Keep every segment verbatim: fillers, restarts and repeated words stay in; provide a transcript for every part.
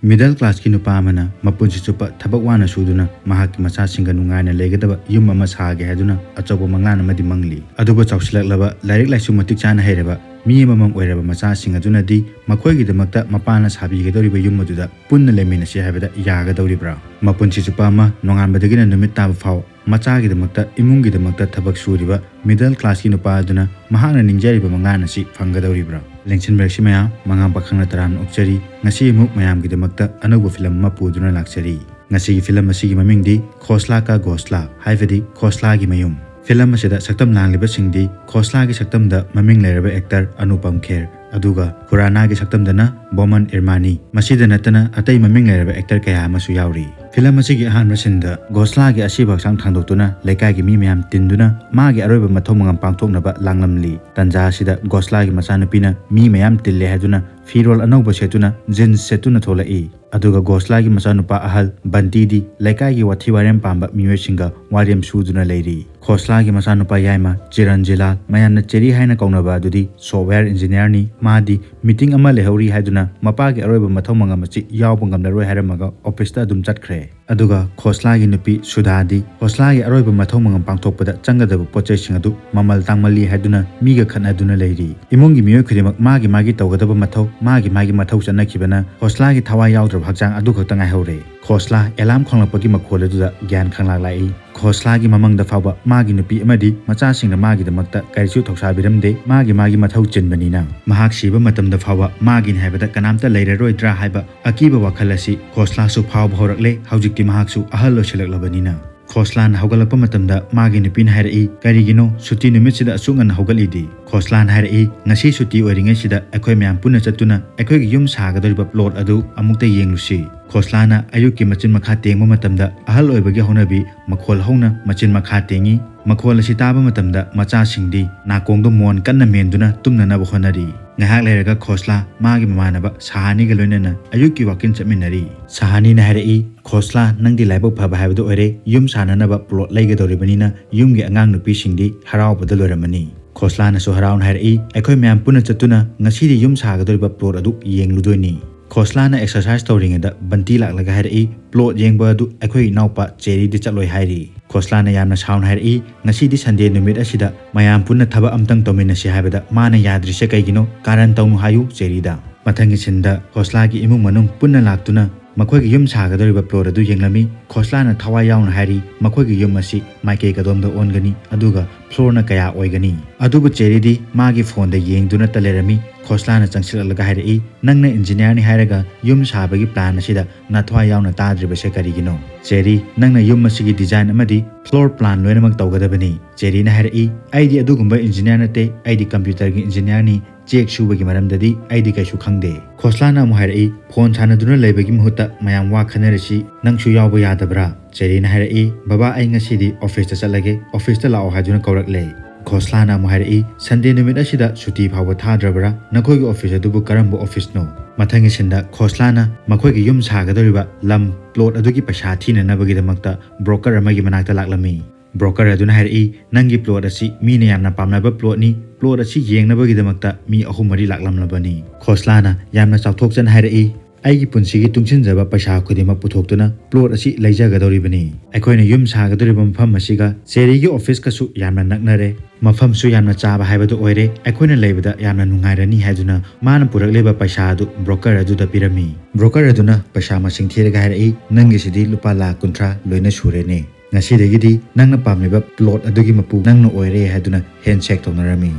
Middle classꯀꯤ ꯅꯨꯄꯥ ꯑꯃꯅ ꯃꯄꯨꯟꯁꯤ ꯆꯨꯞꯄ ꯊꯕꯛ ꯋꯥꯅ ꯁꯨꯗꯨꯅ ꯃꯍꯥꯛꯀꯤ ꯃꯆꯥꯁꯤꯡꯒ ꯅꯨꯡꯉꯥꯏꯅ ꯂꯩꯒꯗꯕ ꯌꯨꯝ ꯑꯃ ꯁꯥꯒꯦ ꯍꯥꯏꯗꯨꯅ ꯑꯆꯧꯕ ꯃꯪꯂꯥꯟ ꯑꯃꯗꯤ ꯃꯪꯂꯤ꯫ ꯑꯗꯨꯕꯨ ꯆꯥꯎꯁꯤꯜꯂꯛꯂꯕ ꯂꯥꯏꯔꯤꯛ ꯂꯥꯏꯁꯨ ꯃꯇꯤꯛ ꯆꯥꯅ ꯍꯩꯔꯕ ꯃꯤ ꯑꯃꯃꯝ ꯑꯣꯏꯔꯕ ꯃꯆꯥꯁꯤꯡ ꯑꯗꯨꯅꯗꯤ ꯃꯈꯣꯏꯒꯤꯗꯃꯛꯇ ꯃꯄꯥꯅ ꯁꯥꯕꯤꯒꯗꯧꯔꯤꯕ ꯌꯨꯝ ꯑꯗꯨꯗ ꯄꯨꯟꯅ ꯂꯩꯃꯤꯟꯅꯁꯤ ꯍꯥꯏꯕꯗ ꯌꯥꯒꯗꯧꯔꯤꯕ꯭ꯔꯥ? ꯃꯄꯨꯟꯁꯤ ꯆꯨꯞꯄ ꯑꯃ ꯅꯣꯡꯉꯥꯟꯕꯗꯒꯤꯅ ꯅꯨꯃꯤꯠ ꯇꯥꯕ ꯐꯥꯎ ꯃꯆꯥꯒꯤꯗꯃꯛꯇ, ꯏꯃꯨꯡꯒꯤꯗꯃꯛꯇ ꯊꯕꯛ ꯁꯨꯔꯤꯕ middle classꯀꯤ ꯅꯨꯄꯥ ꯑꯗꯨꯅ ꯃꯍꯥꯛꯅ ꯅꯤꯡꯖꯔꯤꯕ ꯃꯪꯂꯥꯟ ꯑꯁꯤ ꯐꯪꯒꯗꯧꯔꯤꯕ꯭ꯔꯥ? ꯂꯦꯡꯁꯤꯟꯕꯤꯔꯛꯁꯤ ꯃꯌꯥꯝ, ꯃꯉꯥꯡ ꯄꯥꯈꯪꯅ ꯇꯔꯥꯝꯅ ꯑꯣꯛꯆꯔꯤ꯫ ꯉꯁꯤ ꯑꯃꯨꯛ ꯃꯌꯥꯝꯒꯤꯗꯃꯛꯇ ꯑꯅꯧꯕ ꯐꯤꯂꯝ ꯑꯃ ꯄꯨꯗꯨꯅ ꯂꯥꯛꯆꯔꯤ꯫ ꯉꯁꯤꯒꯤ ꯐꯤꯂꯝ ꯑꯁꯤꯒꯤ ꯃꯃꯤꯡꯗꯤ ꯈꯣꯁꯂꯥ ꯀꯥ ꯒꯣꯁꯂꯥ, ꯍꯥꯏꯕꯗꯤ ꯈꯣꯁꯂꯥꯒꯤ ꯃꯌꯨꯝ꯫ ꯐꯤꯂꯝ ꯑꯁꯤꯗ ꯁꯛꯇꯝ ꯂꯥꯡꯂꯤꯕꯁꯤꯡꯗꯤ ꯈꯣꯁꯂꯥꯒꯤ ꯁꯛꯇꯝꯗ ꯃꯃꯤꯡ ꯂꯩꯔꯕ actor ꯑꯅꯨꯄꯝ ꯈꯦꯔ, ꯑꯗꯨꯒ ꯈꯨꯔꯥꯅꯥꯒꯤ ꯁꯛꯇꯝꯗꯅ ꯕꯣꯃꯟ ꯏꯔꯃꯥꯅꯤ꯫ ꯃꯁꯤꯗ ꯅꯠꯇꯅ ꯑꯇꯩ ꯃꯃꯤꯡ ꯂꯩꯔꯕ actor ꯀꯌꯥ ꯑꯃꯁꯨ ꯌꯥꯎꯔꯤ꯫ ꯐꯤꯂꯝ ꯑꯁꯤꯒꯤ ꯑꯍꯥꯟꯕ ꯁꯤꯟꯗ ꯒꯣꯁꯂꯥꯒꯤ ꯑꯁꯤꯕ ꯍꯛꯆꯥꯡ ꯊꯥꯡꯗꯣꯛꯇꯨꯅ ꯂꯩꯀꯥꯏꯒꯤ ꯃꯤ ꯃꯌꯥꯝ ꯇꯤꯟꯗꯨꯅ ꯃꯥꯒꯤ ꯑꯔꯣꯏꯕ ꯃꯊꯧ ꯃꯉꯝ ꯄꯥꯡꯊꯣꯛꯅꯕ ꯂꯥꯡꯂꯝꯂꯤ꯫ ꯇꯟꯖꯥ ꯑꯁꯤꯗ ꯒꯣꯁꯂꯥꯒꯤ ꯃꯆꯥꯅꯨꯄꯤꯅ ꯃꯤ ꯃꯌꯥꯝ ꯇꯤꯜꯂꯦ ꯍꯥꯏꯗꯨꯅ ꯐꯤꯔꯣꯜ ꯑꯅꯧꯕ ꯁꯦꯠꯇꯨꯅ, jeans ꯁꯦꯠꯇꯨꯅ ꯊꯣꯛꯂꯛꯏ꯫ ꯑꯗꯨꯒ ꯒꯣꯁꯂꯥꯒꯤ ꯃꯆꯥꯅꯨꯄꯥ ꯑꯍꯜ ꯕꯟꯇꯤꯗꯤ ꯂꯩꯀꯥꯏꯒꯤ ꯋꯥꯊꯤ ꯋꯥꯔꯦꯝ ꯄꯥꯝꯕ ꯃꯤꯑꯣꯏꯁꯤꯡꯒ ꯋꯥꯔꯦꯝ ꯁꯨꯗꯨꯅ ꯂꯩꯔꯤ꯫ ꯈꯣꯁꯂꯥꯒꯤ ꯃꯆꯥꯅꯨꯄꯥ ꯌꯥꯏꯃ ꯆꯤꯔꯟꯖꯤꯂꯥꯜ, ꯃꯌꯥꯝꯅ ꯆꯦꯔꯤ ꯍꯥꯏꯅ ꯀꯧꯅꯕ ꯑꯗꯨꯗꯤ software engineerꯅꯤ꯫ ꯃꯥꯗꯤ meeting ꯑꯃ ꯂꯩꯍꯧꯔꯤ ꯍꯥꯏꯗꯨꯅ ꯃꯄꯥꯒꯤ ꯑꯔꯣꯏꯕ ꯃꯊꯧ ꯃꯉꯝ ꯑꯁꯤ ꯌꯥꯎꯕ ꯉꯝꯂꯔꯣꯏ ꯍꯥꯏꯔꯝꯃꯒ officeꯇ ꯑꯗꯨꯝ ꯆꯠꯈ꯭ꯔꯦ꯫ ꯑꯗꯨꯒ ꯈꯣꯁꯂꯥꯒꯤ ꯅꯨꯄꯤ ꯁꯨꯙꯥꯗꯤ ꯈꯣꯁꯂꯥꯒꯤ ꯑꯔꯣꯏꯕ ꯃꯊꯧ ꯃꯉꯝ ꯄꯥꯡꯊꯣꯛꯄꯗ ꯆꯪꯒꯗꯕ ꯄꯣꯠꯆꯩꯁꯤꯡ ꯑꯗꯨ ꯃꯃꯜ ꯇꯥꯡꯃꯜꯂꯤ ꯍꯥꯏꯗꯨꯅ ꯃꯤꯒ ꯈꯠꯅꯗꯨꯅ ꯂꯩꯔꯤ꯫ ꯏꯃꯨꯡꯒꯤ ꯃꯤꯑꯣꯏ ꯈꯨꯗꯤꯡꯃꯛ ꯃꯥꯒꯤ ꯃꯥꯒꯤ ꯇꯧꯒꯗꯕ ꯃꯊꯧ, ꯃꯥꯒꯤ ꯃꯥꯒꯤ ꯃꯊꯧ ꯆꯠꯅꯈꯤꯕꯅ ꯈꯣꯁꯂꯥꯒꯤ ꯊꯋꯥꯏ ꯌꯥꯎꯗ꯭ꯔꯕ ꯍꯛꯆꯥꯡ ꯑꯗꯨ ꯈꯛꯇ ꯉꯥꯏꯍꯧꯔꯦ꯫ ꯈꯣꯁꯂꯥ alarm ꯈꯣꯡꯂꯛꯄꯒꯤ ꯃꯈꯣꯜ ꯑꯗꯨꯗ ꯒ꯭ꯌꯥꯟ ꯈꯪꯂꯥꯛ ꯂꯥꯛꯏ꯫ ꯈꯣꯁꯂꯥꯒꯤ ꯃꯃꯪꯗ ꯐꯥꯎꯕ ꯃꯥꯒꯤ ꯅꯨꯄꯤ ꯑꯃꯗꯤ ꯃꯆꯥꯁꯤꯡꯅ ꯃꯥꯒꯤꯗꯃꯛꯇ ꯀꯔꯤꯁꯨ ꯊꯧꯁꯥꯕꯤꯔꯝꯗꯦ꯫ ꯃꯥꯒꯤ ꯃꯥꯒꯤ ꯃꯊꯧ ꯆꯤꯟꯕꯅꯤꯅ ꯃꯍꯥꯛ ꯁꯤꯕ ꯃꯇꯝꯗ ꯐꯥꯎꯕ ꯃꯥꯒꯤꯅꯤ ꯍꯥꯏꯕꯗ ꯀꯅꯥꯝꯇ ꯂꯩꯔꯔꯣꯏꯗ꯭ꯔꯥ ꯍꯥꯏꯕ ꯑꯀꯤꯕ ꯋꯥꯈꯜ ꯑꯁꯤ ꯈꯣꯁꯂꯥꯁꯨ ꯐꯥꯎꯕ ꯍꯧꯔꯛꯂꯦ꯫ ꯍꯧꯖꯤꯛꯇꯤ ꯃꯍꯥꯛꯁꯨ ꯑꯍꯜ ꯑꯣꯏꯁꯤꯜꯂꯛꯂꯕꯅꯤꯅ꯫ ꯈꯣꯁꯂꯥꯅ ꯍꯧꯒꯠꯂꯛꯄ ꯃꯇꯝꯗ ꯃꯥꯒꯤ ꯅꯨꯄꯤꯅ ꯍꯥꯏꯔꯛꯏ, "ꯀꯔꯤꯒꯤꯅꯣ ꯁꯨꯇꯤ ꯅꯨꯃꯤꯠꯁꯤꯗ ꯑꯁꯨꯛ ꯉꯟꯅ ꯍꯧꯒꯠꯂꯤꯗꯤ?" ꯈꯣꯁꯂꯥꯅ ꯍꯥꯏꯔꯛꯏ, "ꯉꯁꯤ ꯁꯨꯇꯤ ꯑꯣꯏꯔꯤꯉꯩꯁꯤꯗ ꯑꯩꯈꯣꯏ ꯃꯌꯥꯝ ꯄꯨꯟꯅ ꯆꯠꯇꯨꯅ ꯑꯩꯈꯣꯏꯒꯤ ꯌꯨꯝ ꯁꯥꯒꯗꯧꯔꯤꯕ plot ꯑꯗꯨ ꯑꯃꯨꯛꯇ ꯌꯦꯡꯂꯨꯁꯤ꯫" ꯈꯣꯁꯂꯥꯅ ꯑꯌꯨꯛꯀꯤ ꯃꯆꯤꯟ ꯃꯈꯥ ꯇꯦꯡꯕ ꯃꯇꯝꯗ ꯑꯍꯜ ꯑꯣꯏꯕꯒꯤ ꯍꯧꯅꯕꯤ ꯃꯈꯣꯜ ꯍꯧꯅ ꯃꯆꯤꯟ ꯃꯈꯥ ꯇꯦꯡꯉꯤ꯫ ꯃꯈꯣꯜ ꯑꯁꯤ ꯇꯥꯕ ꯃꯇꯝꯗ ꯃꯆꯥꯁꯤꯡꯗꯤ ꯅꯥꯀꯣꯡꯗ ꯃꯣꯟ ꯀꯟꯅ ꯃꯦꯟꯗꯨꯅ ꯇꯨꯝꯅꯅꯕ ꯍꯣꯠꯅꯔꯤ꯫ ꯉꯥꯏꯍꯥꯛ ꯂꯩꯔꯒ ꯈꯣꯁꯂꯥ ꯃꯥꯒꯤ ꯃꯃꯥꯟꯅꯕ ꯁꯍꯥꯅꯤꯒ ꯂꯣꯏꯅꯅ ꯑꯌꯨꯛꯀꯤ walking ꯆꯠꯃꯤꯟꯅꯔꯤ꯫ ꯁꯍꯥꯅꯤꯅ ꯍꯥꯏꯔꯛꯏ, "ꯈꯣꯁꯂꯥ, ꯅꯪꯗꯤ ꯂꯥꯏꯕꯛ ꯐꯕ ꯍꯥꯏꯕꯗꯨ ꯑꯣꯏꯔꯦ, ꯌꯨꯝ ꯁꯥꯅꯅꯕ plot ꯂꯩꯒꯗꯧꯔꯤꯕꯅꯤꯅ ꯌꯨꯝꯒꯤ ꯑꯉꯥꯡ ꯅꯨꯄꯤꯁꯤꯡꯗꯤ ꯍꯔꯥꯎꯕꯗ ꯂꯣꯏꯔꯝꯃꯅꯤ꯫" ꯈꯣꯁꯂꯥꯅꯁꯨ ꯍꯔꯥꯎꯅ ꯍꯥꯏꯔꯛꯏ, "ꯑꯩꯈꯣꯏ ꯃꯌꯥꯝ ꯄꯨꯟꯅ ꯆꯠꯇꯨꯅ ꯉꯁꯤꯗꯤ ꯌꯨꯝ ꯁꯥꯒꯗꯧꯔꯤꯕ plot ꯑꯗꯨ ꯌꯦꯡꯂꯨꯗꯣꯏꯅꯤ꯫" ꯈꯣꯁꯂꯥꯅ ꯑꯦꯛꯁꯔꯁꯥꯏꯁ ꯇꯧꯔꯤꯉꯩꯗ ꯕꯟꯇꯤ ꯂꯥꯛꯂꯒ ꯍꯥꯏꯔꯛꯏ, "ꯄ꯭ꯂꯣꯠ ꯌꯦꯡꯕ ꯑꯗꯨ ꯑꯩꯈꯣꯏ ꯏꯅꯥꯎꯄꯥ ꯆꯦꯔꯤꯗꯤ ꯆꯠꯂꯣꯏ ꯍꯥꯏꯔꯤ"꯫ ꯈꯣꯁꯂꯥꯅ ꯌꯥꯝꯅ ꯁꯥꯎꯅ ꯍꯥꯏꯔꯛꯏ, "ꯉꯁꯤꯗꯤ ꯁꯟꯗꯦ ꯅꯨꯃꯤꯠ ꯑꯁꯤꯗ ꯃꯌꯥꯝ ꯄꯨꯟꯅ ꯊꯕꯛ ꯑꯝꯇꯪ ꯇꯧꯃꯤꯟꯅꯁꯤ ꯍꯥꯏꯕꯗ ꯃꯥꯅ ꯌꯥꯗ꯭ꯔꯤꯁꯦ ꯀꯩꯒꯤꯅꯣ? ꯀꯥꯔꯟ ꯇꯧꯅꯨ ꯍꯥꯏꯌꯨ ꯆꯦꯔꯤꯗ"꯫ ꯃꯊꯪꯒꯤ ꯁꯤꯟꯗ ꯈꯣꯁꯂꯥꯒꯤ ꯏꯃꯨꯡ ꯃꯅꯨꯡ ꯄꯨꯟꯅ ꯂꯥꯛꯇꯨꯅ ꯃꯈꯣꯏꯒꯤ ꯌꯨꯝ ꯁꯥꯒꯗꯧꯔꯤꯕ ꯄ꯭ꯂꯣꯠ ꯑꯗꯨ ꯌꯦꯡꯂꯝꯃꯤ꯫ ꯈꯣꯁꯂꯥꯅ ꯊꯋꯥꯏ ꯌꯥꯎꯅ ꯍꯥꯏꯔꯤ, ꯃꯈꯣꯏꯒꯤ ꯌꯨꯝ ꯑꯁꯤ ꯃꯥꯏꯀꯩ ꯀꯗꯣꯝꯗ ꯑꯣꯟꯒꯅꯤ, ꯑꯗꯨꯒ ꯐ꯭ꯂꯣꯔꯅ ꯀꯌꯥ ꯑꯣꯏꯒꯅꯤ? ꯑꯗꯨꯕꯨ ꯆꯦꯔꯤꯗꯤ ꯃꯥꯒꯤ ꯐꯣꯟꯗ ꯌꯦꯡꯗꯨꯅꯇ ꯂꯩꯔꯝꯃꯤ꯫ ꯈꯣꯁꯂꯥꯅ ꯆꯪꯁꯤꯜꯂꯛꯂꯒ ꯍꯥꯏꯔꯛꯏ, "ꯅꯪꯅ ꯏꯟꯖꯤꯅꯤꯌꯥꯔꯅꯤ ꯍꯥꯏꯔꯒ ꯌꯨꯝ ꯁꯥꯕꯒꯤ ꯄ꯭ꯂꯥꯟ ꯑꯁꯤꯗ ꯅꯊ꯭ꯋꯥꯏ ꯌꯥꯎꯅ ꯇꯥꯗ꯭ꯔꯤꯕꯁꯦ ꯀꯔꯤꯒꯤꯅꯣ?" "ꯆꯦꯔꯤ, ꯅꯪꯅ ꯌꯨꯝ ꯑꯁꯤꯒꯤ ꯗꯤꯖꯥꯏꯟ ꯑꯃꯗꯤ ꯐ꯭ꯂꯣꯔ ꯄ꯭ꯂꯥꯟ ꯂꯣꯏꯅꯃꯛ ꯇꯧꯒꯗꯕꯅꯤ"꯫ ꯆꯦꯔꯤꯅ ꯍꯥꯏꯔꯛꯏ, "ꯑꯩꯗꯤ ꯑꯗꯨꯒꯨꯝꯕ ꯏꯟꯖꯤꯅꯤꯌꯥꯔ ꯅꯠꯇꯦ, ꯑꯩꯗꯤ ꯀꯝꯄ꯭ꯌꯨꯇꯔꯒꯤ ꯏꯟꯖꯤꯅꯤꯌꯥꯔꯅꯤ, ꯆꯦꯛ ꯁꯨꯕꯒꯤ ꯃꯔꯝꯗꯗꯤ ꯑꯩꯗꯤ ꯀꯩꯁꯨ ꯈꯪꯗꯦ"꯫ ꯈꯣꯁꯂꯥꯅ ꯑꯃꯨꯛ ꯍꯥꯏꯔꯛꯏ, "ꯐꯣꯟ ꯁꯥꯟꯅꯗꯨꯅ ꯂꯩꯕꯒꯤ ꯃꯍꯨꯠꯇ ꯃꯌꯥꯝ ꯋꯥ ꯈꯟꯅꯔꯁꯤ, ꯅꯪꯁꯨ ꯌꯥꯎꯕ ꯌꯥꯗꯕ꯭ꯔꯥ?" ꯆꯦꯔꯤꯅ ꯍꯥꯏꯔꯛꯏ, "ꯕꯕꯥ, ꯑꯩ ꯉꯁꯤꯗꯤ ꯑꯣꯐꯤꯁꯇ ꯆꯠꯂꯒꯦ, ꯑꯣꯐꯤꯁꯇ ꯂꯥꯛꯑꯣ ꯍꯥꯏꯗꯨꯅ ꯀꯧꯔꯛꯂꯦ"꯫ ꯈꯣꯁꯂꯥꯅ ꯑꯃꯨꯛ ꯍꯥꯏꯔꯛꯏ, "ꯁꯟꯗꯦ ꯅꯨꯃꯤꯠ ꯑꯁꯤꯗ ꯁꯨꯇꯤ ꯐꯥꯎꯕ ꯊꯥꯗ꯭ꯔꯕ꯭ꯔꯥ? ꯅꯈꯣꯏꯒꯤ ꯑꯣꯐꯤꯁ ꯑꯗꯨꯕꯨ ꯀꯔꯝꯕ ꯑꯣꯐꯤꯁꯅꯣ?" ꯃꯊꯪꯒꯤ ꯁꯤꯟꯗ ꯈꯣꯁꯂꯥꯅ ꯃꯈꯣꯏꯒꯤ ꯌꯨꯝ ꯁꯥꯒꯗꯧꯔꯤꯕ ꯂꯝ ꯄ꯭ꯂꯣꯠ ꯑꯗꯨꯒꯤ ꯄꯩꯁꯥ ꯊꯤꯅꯅꯕꯒꯤꯗꯃꯛꯇ ꯕ꯭ꯔꯣꯀꯔ ꯑꯃꯒꯤ ꯃꯅꯥꯛꯇ ꯂꯥꯛꯂꯝꯃꯤ꯫ ꯕ꯭ꯔꯣꯀꯔ ꯑꯗꯨꯅ ꯍꯥꯏꯔꯛꯏ, "ꯅꯪꯒꯤ ꯄ꯭ꯂꯣꯠ ꯑꯁꯤ ꯃꯤꯅ ꯌꯥꯝꯅ ꯄꯥꯝꯅꯕ ꯄ꯭ꯂꯣꯠꯅꯤ, ꯄ꯭ꯂꯣꯠ ꯑꯁꯤ ꯌꯦꯡꯅꯕꯒꯤꯗꯃꯛꯇ ꯃꯤ ꯑꯍꯨꯝ ꯃꯔꯤ ꯂꯥꯛꯂꯝꯂꯕꯅꯤ"꯫ ꯈꯣꯁꯂꯥꯅ ꯌꯥꯝꯅ ꯆꯥꯎꯊꯣꯛꯆꯅ ꯍꯥꯏꯔꯛꯏ, "ꯑꯩꯒꯤ ꯄꯨꯟꯁꯤꯒꯤ ꯇꯨꯡꯁꯤꯟꯖꯕ ꯄꯩꯁꯥ ꯈꯨꯗꯤꯡꯃꯛ ꯄꯨꯊꯣꯛꯇꯨꯅ ꯄ꯭ꯂꯣꯠ ꯑꯁꯤ ꯂꯩꯖꯒꯗꯧꯔꯤꯕꯅꯤ"꯫ ꯑꯩꯈꯣꯏꯅ ꯌꯨꯝ ꯁꯥꯒꯗꯧꯔꯤꯕ ꯃꯐꯝ ꯑꯁꯤꯒ ꯆꯦꯔꯤꯒꯤ ꯑꯣꯐꯤꯁꯀꯁꯨ ꯌꯥꯝꯅ ꯅꯛꯅꯔꯦ꯫ ꯃꯐꯝꯁꯨ ꯌꯥꯝꯅ ꯆꯥꯕ ꯍꯥꯏꯕꯗꯨ ꯑꯣꯏꯔꯦ꯫ ꯑꯩꯈꯣꯏꯅ ꯂꯩꯕꯗ ꯌꯥꯝꯅ ꯅꯨꯡꯉꯥꯏꯔꯅꯤ ꯍꯥꯏꯗꯨꯅ ꯃꯥꯅ ꯄꯨꯔꯛꯂꯤꯕ ꯄꯩꯁꯥ ꯑꯗꯨ ꯕ꯭ꯔꯣꯀꯔ ꯑꯗꯨꯗ ꯄꯤꯔꯝꯃꯤ꯫ ꯕ꯭ꯔꯣꯀꯔ ꯑꯗꯨꯅ ꯄꯩꯁꯥ ꯃꯁꯤꯡ ꯊꯤꯔꯒ ꯍꯥꯏꯔꯛꯏ, "ꯅꯪꯒꯤꯁꯤꯗꯤ ꯂꯨꯄꯥ ꯂꯥꯈ ꯀꯨꯟꯊ꯭ꯔꯥ ꯂꯣꯏꯅ ꯁꯨꯔꯦꯅꯦ꯫ ꯉꯁꯤꯗꯒꯤꯗꯤ ꯅꯪꯅ ꯄꯥꯝꯂꯤꯕ ꯄ꯭ꯂꯣꯠ ꯑꯗꯨꯒꯤ ꯃꯄꯨ ꯅꯪꯅ ꯑꯣꯏꯔꯦ" ꯍꯥꯏꯗꯨꯅ ꯍꯦꯟꯁꯦꯛ ꯇꯧꯅꯔꯝꯃꯤ꯫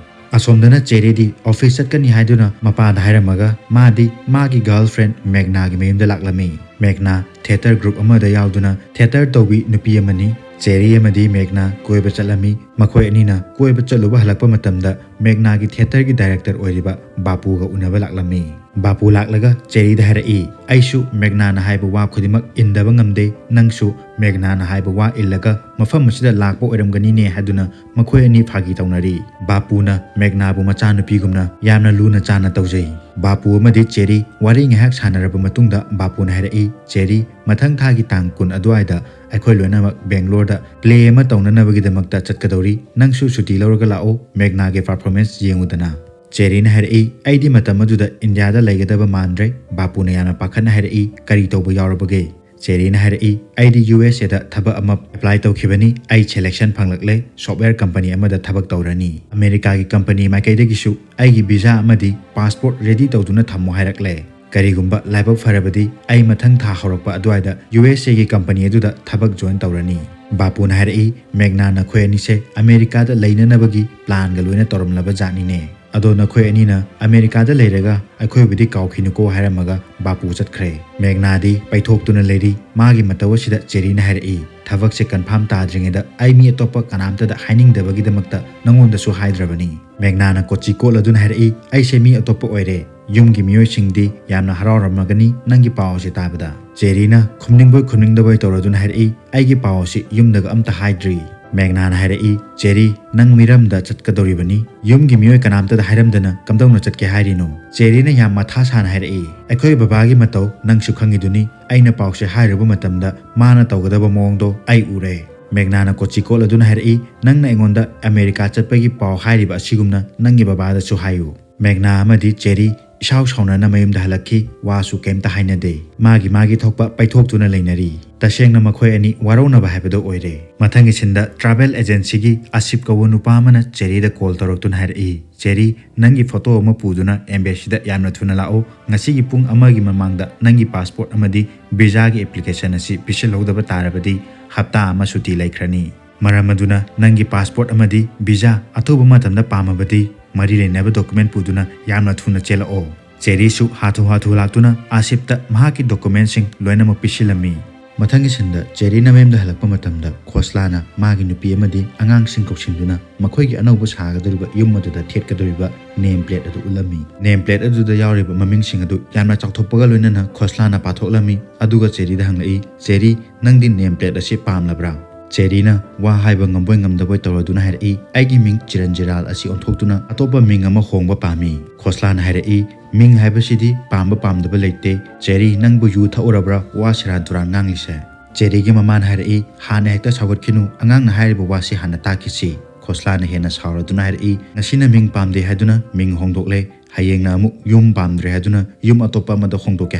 ꯑꯁꯣꯝꯗꯅ ꯆꯦꯔꯤꯗꯤ ꯑꯣꯐꯤꯁ ꯆꯠꯀꯅꯤ ꯍꯥꯏꯗꯨꯅ ꯃꯄꯥꯗ ꯍꯥꯏꯔꯝꯃꯒ ꯃꯥꯗꯤ ꯃꯥꯒꯤ ꯒꯔꯜ ꯐ꯭ꯔꯦꯟ ꯃꯦꯒꯅꯥꯒꯤ ꯃꯌꯨꯝꯗ ꯂꯥꯛꯂꯝꯃꯤ꯫ ꯃꯦꯒꯅꯥ ꯊꯤꯌꯦꯇꯔ ꯒ꯭ꯔꯨꯞ ꯑꯃꯗ ꯌꯥꯎꯗꯨꯅ ꯊꯤꯌꯦꯇꯔ ꯇꯧꯕꯤ ꯅꯨꯄꯤ ꯑꯃꯅꯤ꯫ ꯆꯦꯔꯤ ꯑꯃꯗꯤ ꯃꯦꯒꯅꯥ ꯀꯣꯏꯕ ꯆꯠꯂꯝꯃꯤ꯫ ꯃꯈꯣꯏ ꯑꯅꯤꯅ ꯀꯣꯏꯕ ꯆꯠꯂꯨꯕ ꯍꯜꯂꯛꯄ ꯃꯇꯝꯗ ꯃꯦꯒꯅꯥꯒꯤ ꯊꯤꯌꯦꯇꯔꯒꯤ ꯗꯥꯏꯔꯦꯛꯇꯔ ꯑꯣꯏꯔꯤꯕ ꯕꯥꯄꯨꯒ ꯎꯅꯕ ꯂꯥꯛꯂꯝꯃꯤ꯫ ꯕꯥꯄꯨ ꯂꯥꯛꯂꯒ ꯆꯦꯔꯤꯗ ꯍꯥꯏꯔꯛꯏ, "ꯑꯩꯁꯨ ꯃꯦꯒꯅꯥꯅ ꯍꯥꯏꯕ ꯋꯥ ꯈꯨꯗꯤꯡꯃꯛ ꯏꯟꯗꯕ ꯉꯝꯗꯦ, ꯅꯪꯁꯨ ꯃꯦꯒꯅꯥꯅ ꯍꯥꯏꯕ ꯋꯥ ꯏꯜꯂꯒ ꯃꯐꯝ ꯑꯁꯤꯗ ꯂꯥꯛꯄ ꯑꯣꯏꯔꯝꯒꯅꯤꯅꯦ" ꯍꯥꯏꯗꯨꯅ ꯃꯈꯣꯏ ꯑꯅꯤ ꯐꯥꯒꯤ ꯇꯧꯅꯔꯤ꯫ ꯕꯥꯄꯨꯅ ꯃꯦꯒꯅꯥꯕꯨ ꯃꯆꯥꯅꯨꯄꯤꯒꯨꯝꯅ ꯌꯥꯝꯅ ꯂꯨꯅ ꯆꯥꯟꯅ ꯇꯧꯖꯩ꯫ ꯕꯥꯄꯨ ꯑꯃꯗꯤ ꯆꯦꯔꯤ ꯋꯥꯔꯤ ꯉꯥꯏꯍꯥꯛ ꯁꯥꯟꯅꯔꯕ ꯃꯇꯨꯡꯗ ꯕꯥꯄꯨꯅ ꯍꯥꯏꯔꯛꯏ, "ꯆꯦꯔꯤ, ꯃꯊꯪ ꯊꯥꯒꯤ ꯇꯥꯡ ꯀꯨꯟ ꯑꯗꯨꯋꯥꯏꯗ ꯑꯩꯈꯣꯏ ꯂꯣꯏꯅꯃꯛ ꯕꯦꯡꯒ꯭ꯂꯣꯔꯗ ꯄ꯭ꯂꯦ ꯑꯃ ꯇꯧꯅꯅꯕꯒꯤꯗꯃꯛꯇ ꯆꯠꯀꯗꯧꯔꯤ꯫ ꯅꯪꯁꯨ ꯁꯨꯇꯤ ꯂꯧꯔꯒ ꯂꯥꯛꯑꯣ, ꯃꯦꯒꯅꯥꯒꯤ ꯄꯔꯐꯣꯔꯃꯦꯟꯁ ꯌꯦꯡꯉꯨꯗꯅ"꯫ ꯆꯦꯔꯤꯅ ꯍꯥꯏꯔꯛꯏ, "ꯑꯩꯗꯤ ꯃꯇꯝ ꯑꯗꯨꯗ ꯏꯟꯗꯤꯌꯥꯗ ꯂꯩꯒꯗꯕ ꯃꯥꯟꯗ꯭ꯔꯦ꯫" ꯕꯥꯄꯨꯅ ꯌꯥꯝꯅ ꯄꯥꯈꯠꯅ ꯍꯥꯏꯔꯛꯏ, "ꯀꯔꯤ ꯇꯧꯕ ꯌꯥꯎꯔꯕꯒꯦ?" ꯆꯦꯔꯤꯅ ꯍꯥꯏꯔꯛꯏ, "ꯑꯩꯗꯤ ꯌꯨ ꯑꯦꯁ ꯑꯦꯗ ꯊꯕꯛ ꯑꯃ ꯑꯦꯄ꯭ꯂꯥꯏ ꯇꯧꯈꯤꯕꯅꯤ꯫ ꯑꯩ ꯁꯦꯂꯦꯛꯁꯟ ꯐꯪꯂꯛꯂꯦ꯫ ꯁꯣꯐꯋꯦꯌꯔ ꯀꯝꯄꯅꯤ ꯑꯃꯗ ꯊꯕꯛ ꯇꯧꯔꯅꯤ꯫ ꯑꯃꯦꯔꯤꯀꯥꯒꯤ ꯀꯝꯄꯅꯤ ꯃꯥꯏꯀꯩꯗꯒꯤꯁꯨ ꯑꯩꯒꯤ ꯚꯤꯖꯥ ꯑꯃꯗꯤ ꯄꯥꯁꯄꯣꯔꯠ ꯔꯦꯗꯤ ꯇꯧꯗꯨꯅ ꯊꯝꯃꯣ ꯍꯥꯏꯔꯛꯂꯦ꯫ ꯀꯔꯤꯒꯨꯝꯕ ꯂꯥꯏꯕꯛ ꯐꯔꯕꯗꯤ ꯑꯩ ꯃꯊꯪ ꯊꯥ ꯍꯧꯔꯛꯄ ꯑꯗꯨꯋꯥꯏꯗ ꯌꯨ ꯑꯦꯁ ꯑꯦꯒꯤ ꯀꯝꯄꯅꯤ ꯑꯗꯨꯗ ꯊꯕꯛ ꯖꯣꯏꯟ ꯇꯧꯔꯅꯤ꯫" ꯕꯥꯄꯨꯅ ꯍꯥꯏꯔꯛꯏ, "ꯃꯦꯒꯅꯥ, ꯅꯈꯣꯏ ꯑꯅꯤꯁꯦ ꯑꯃꯦꯔꯤꯀꯥꯗ ꯂꯩꯅꯅꯕꯒꯤ ꯄ꯭ꯂꯥꯟꯒ ꯂꯣꯏꯅ ꯇꯧꯔꯝꯂꯕ ꯖꯥꯠꯅꯤꯅꯦ꯫ ꯑꯗꯣ ꯅꯈꯣꯏ ꯑꯅꯤꯅ ꯑꯃꯦꯔꯤꯀꯥꯗ ꯂꯩꯔꯒ ꯑꯩꯈꯣꯏꯕꯨꯗꯤ ꯀꯥꯎꯈꯤꯅꯨꯀꯣ" ꯍꯥꯏꯔꯝꯃꯒ ꯕꯥꯄꯨ ꯆꯠꯈ꯭ꯔꯦ꯫ ꯃꯦꯒꯅꯥꯗꯤ ꯄꯩꯊꯣꯛꯇꯨꯅ ꯂꯩꯔꯤ꯫ ꯃꯥꯒꯤ ꯃꯇꯧ ꯑꯁꯤꯗ ꯆꯦꯔꯤꯅ ꯍꯥꯏꯔꯛꯏ, "ꯊꯕꯛꯁꯦ ꯀꯟꯐꯥꯔꯝ ꯇꯥꯗ꯭ꯔꯤꯉꯩꯗ ꯑꯩ ꯃꯤ ꯑꯇꯣꯞꯄ ꯀꯅꯥꯝꯇꯗ ꯍꯥꯏꯅꯤꯡꯗꯕꯒꯤꯗꯃꯛꯇ ꯅꯉꯣꯟꯗꯁꯨ ꯍꯥꯏꯗ꯭ꯔꯕꯅꯤ꯫" ꯃꯦꯒꯅꯥꯅ ꯀꯣꯆꯤ ꯀꯣꯠꯂꯗꯨꯅ ꯍꯥꯏꯔꯛꯏ, "ꯑꯩꯁꯦ ꯃꯤ ꯑꯇꯣꯞꯄ ꯑꯣꯏꯔꯦ꯫ ꯌꯨꯝꯒꯤ ꯃꯤꯑꯣꯏꯁꯤꯡꯗꯤ ꯌꯥꯝꯅ ꯍꯔꯥꯎꯔꯝꯃꯒꯅꯤ ꯅꯪꯒꯤ ꯄꯥꯎ ꯑꯁꯤ ꯇꯥꯕꯗ꯫" ꯆꯦꯔꯤꯅ ꯈꯨꯝꯅꯤꯡꯕꯣꯏ ꯈꯨꯝꯅꯤꯡꯗꯕꯣꯏ ꯇꯧꯔꯗꯨꯅ ꯍꯥꯏꯔꯛꯏ, "ꯑꯩꯒꯤ ꯄꯥꯎ ꯑꯁꯤ ꯌꯨꯝꯗꯒ ꯑꯝꯇ ꯍꯥꯏꯗ꯭ꯔꯤ꯫" ꯃꯦꯒꯅꯥꯅ ꯍꯥꯏꯔꯛꯏ, "ꯆꯦꯔꯤ, ꯅꯪ ꯃꯤꯔꯝꯗ ꯆꯠꯀꯗꯧꯔꯤꯕꯅꯤ꯫ ꯌꯨꯝꯒꯤ ꯃꯤꯑꯣꯏ ꯀꯅꯥꯝꯇꯗ ꯍꯥꯏꯔꯝꯗꯅ ꯀꯝꯗꯧꯅ ꯆꯠꯀꯦ ꯍꯥꯏꯔꯤꯅꯣ?" ꯆꯦꯔꯤꯅ ꯌꯥꯝ ꯃꯊꯥ ꯁꯥꯅ ꯍꯥꯏꯔꯛꯏ, "ꯑꯩꯈꯣꯏ ꯕꯕꯥꯒꯤ ꯃꯇꯧ ꯅꯪꯁꯨ ꯈꯪꯉꯤꯗꯨꯅꯤ꯫ ꯑꯩꯅ ꯄꯥꯎꯁꯦ ꯍꯥꯏꯔꯨꯕ ꯃꯇꯝꯗ ꯃꯥꯅ ꯇꯧꯒꯗꯕ ꯃꯑꯣꯡꯗꯣ ꯑꯩ ꯎꯔꯦ꯫" ꯃꯦꯒꯅꯥꯅ ꯀꯣꯆꯤ ꯀꯣꯠꯂꯗꯨꯅ ꯍꯥꯏꯔꯛꯏ, "ꯅꯪꯅ ꯑꯩꯉꯣꯟꯗ ꯑꯃꯦꯔꯤꯀꯥ ꯆꯠꯄꯒꯤ ꯄꯥꯎ ꯍꯥꯏꯔꯤꯕ ꯑꯁꯤꯒꯨꯝꯅ ꯅꯪꯒꯤ ꯕꯕꯥꯗꯁꯨ ꯍꯥꯏꯌꯨ꯫" ꯃꯦꯒꯅꯥ ꯑꯃꯗꯤ ꯆꯦꯔꯤ ꯏꯁꯥꯎ ꯁꯥꯎꯅꯅ ꯃꯌꯨꯝꯗ ꯍꯜꯂꯛꯈꯤ꯫ ꯋꯥꯁꯨ ꯀꯩꯝꯇ ꯍꯥꯏꯅꯗꯦ꯫ ꯃꯥꯒꯤ ꯃꯥꯒꯤ ꯊꯣꯛꯄ ꯄꯩꯊꯣꯛꯇꯨꯅ ꯂꯩꯅꯔꯤ꯫ ꯇꯁꯦꯡꯅ ꯃꯈꯣꯏ ꯑꯅꯤ ꯋꯥꯔꯧꯅꯕ ꯍꯥꯏꯕꯗꯣ ꯑꯣꯏꯔꯦ꯫ ꯃꯊꯪꯒꯤ ꯁꯤꯟꯗ ꯇ꯭ꯔꯥꯚꯦꯜ ꯑꯦꯖꯦꯟꯁꯤꯒꯤ ꯑꯁꯤꯞ ꯀꯧꯕ ꯅꯨꯄꯥ ꯑꯃꯅ ꯆꯦꯔꯤꯗ ꯀꯣꯜ ꯇꯧꯔꯛꯇꯨꯅ ꯍꯥꯏꯔꯛꯏ, "ꯆꯦꯔꯤ, ꯅꯪꯒꯤ ꯐꯣꯇꯣ ꯑꯃ ꯄꯨꯗꯨꯅ ꯑꯦꯝꯕꯦꯁꯤꯗ ꯌꯥꯝꯅ ꯊꯨꯅ ꯂꯥꯛꯎ꯫ ꯉꯁꯤꯒꯤ ꯄꯨꯡ ꯑꯃꯒꯤ ꯃꯃꯥꯡꯗ ꯅꯪꯒꯤ ꯄꯥꯁꯄꯣꯔꯠ ꯑꯃꯗꯤ ꯚꯤꯖꯥꯒꯤ ꯑꯦꯄ꯭ꯂꯤꯀꯦꯁꯟ ꯑꯁꯤ ꯄꯤꯁꯤꯜꯍꯧꯗꯕ ꯇꯥꯔꯕꯗꯤ ꯍꯞꯇꯥ ꯑꯃ ꯁꯨꯇꯤ ꯂꯩꯈ꯭ꯔꯅꯤ꯫ ꯃꯔꯝ ꯑꯗꯨꯅ ꯅꯪꯒꯤ ꯄꯥꯁꯄꯣꯔꯠ ꯑꯃꯗꯤ ꯚꯤꯖꯥ ꯑꯊꯨꯕ ꯃꯇꯝꯗ ꯄꯥꯝꯃꯕꯗꯤ ꯃꯔꯤ ꯂꯩꯅꯕ ꯗꯣꯀꯨꯃꯦꯟ ꯄꯨꯗꯨꯅ ꯌꯥꯝꯅ ꯊꯨꯅ ꯆꯦꯜꯂꯛꯑꯣ꯫" ꯆꯦꯔꯤꯁꯨ ꯍꯥꯊꯨ ꯍꯥꯊꯨ ꯂꯥꯛꯇꯨꯅ ꯑꯁꯤꯞꯇ ꯃꯍꯥꯛꯀꯤ ꯗꯣꯀꯨꯃꯦꯟꯁꯤꯡ ꯂꯣꯏꯅꯃꯛ ꯄꯤꯁꯤꯜꯂꯝꯃꯤ꯫ ꯃꯊꯪꯒꯤ ꯁꯤꯟꯗ ꯆꯦꯔꯤꯅ ꯃꯌꯨꯝꯗ ꯍꯜꯂꯛꯄ ꯃꯇꯝꯗ ꯈꯣꯁꯂꯥꯅ ꯃꯥꯒꯤ ꯅꯨꯄꯤ ꯑꯃꯗꯤ ꯑꯉꯥꯡꯁꯤꯡ ꯀꯧꯁꯤꯟꯗꯨꯅ ꯃꯈꯣꯏꯒꯤ ꯑꯅꯧꯕ ꯁꯥꯒꯗꯧꯔꯤꯕ ꯌꯨꯝ ꯑꯗꯨꯗ ꯊꯦꯠꯀꯗꯧꯔꯤꯕ ꯅꯦꯝ ꯄ꯭ꯂꯦꯠ ꯑꯗꯨ ꯎꯠꯂꯝꯃꯤ꯫ ꯅꯦꯝ ꯄ꯭ꯂꯦꯠ ꯑꯗꯨꯗ ꯌꯥꯎꯔꯤꯕ ꯃꯃꯤꯡꯁꯤꯡ ꯑꯗꯨ ꯌꯥꯝꯅ ꯆꯥꯎꯊꯣꯛꯄꯒ ꯂꯣꯏꯅꯅ ꯈꯣꯁꯂꯥꯅ ꯄꯥꯊꯣꯛꯂꯝꯃꯤ꯫ ꯑꯗꯨꯒ ꯆꯦꯔꯤꯗ ꯍꯪꯂꯛꯏ, "ꯆꯦꯔꯤ, ꯅꯪꯗꯤ ꯅꯦꯝ ꯄ꯭ꯂꯦꯠ ꯑꯁꯤ ꯄꯥꯝꯂꯕ꯭ꯔꯥ?" ꯆꯦꯔꯤꯅ ꯋꯥ ꯍꯥꯏꯕ ꯉꯝꯕꯣꯏ ꯉꯝꯗꯕꯣꯏ ꯇꯧꯔꯗꯨꯅ ꯍꯥꯏꯔꯛꯏ, "ꯑꯩꯒꯤ ꯃꯤꯡ ꯆꯤꯔꯟꯖꯤꯔꯥꯜ ꯑꯁꯤ ꯑꯣꯟꯊꯣꯛꯇꯨꯅ ꯑꯇꯣꯞꯄ ꯃꯤꯡ ꯑꯃ ꯍꯣꯡꯕ ꯄꯥꯝꯃꯤ꯫" ꯈꯣꯁꯂꯥꯅ ꯍꯥꯏꯔꯛꯏ, "ꯃꯤꯡ ꯍꯥꯏꯕꯁꯤꯗꯤ ꯄꯥꯝꯕ ꯄꯥꯝꯗꯕ ꯂꯩꯇꯦ꯫ ꯆꯦꯔꯤ, ꯅꯪꯕꯨ ꯌꯨ ꯊꯛꯎꯔꯕ꯭ꯔꯥ ꯋꯥ ꯁꯦꯔꯥꯟ ꯇꯨꯔꯥꯟ ꯉꯥꯡꯂꯤꯁꯦ?" ꯆꯦꯔꯤꯒꯤ ꯃꯃꯥꯅ ꯍꯥꯏꯔꯛꯏ, "ꯍꯥꯟꯅ ꯍꯦꯛꯇ ꯁꯥꯎꯒꯠꯈꯤꯅꯨ, ꯑꯉꯥꯡꯅ ꯍꯥꯏꯔꯤꯕ ꯋꯥꯁꯤ ꯍꯥꯟꯅ ꯇꯥꯈꯤꯁꯤ꯫" ꯈꯣꯁꯂꯥꯅ ꯍꯦꯟꯅ ꯁꯥꯎꯔꯗꯨꯅ ꯍꯥꯏꯔꯛꯏ, "ꯉꯁꯤꯅ ꯃꯤꯡ ꯄꯥꯝꯗꯦ ꯍꯥꯏꯗꯨꯅ ꯃꯤꯡ ꯍꯣꯡꯗꯣꯛꯂꯦ, ꯍꯌꯦꯡꯅ ꯑꯃꯨꯛ ꯌꯨꯝ ꯄꯥꯝꯗ꯭ꯔꯦ ꯍꯥꯏꯗꯨꯅ ꯌꯨꯝ ꯑꯇꯣꯞꯄ ꯑꯃꯗ ꯍꯣꯡꯗꯣꯛꯀꯦ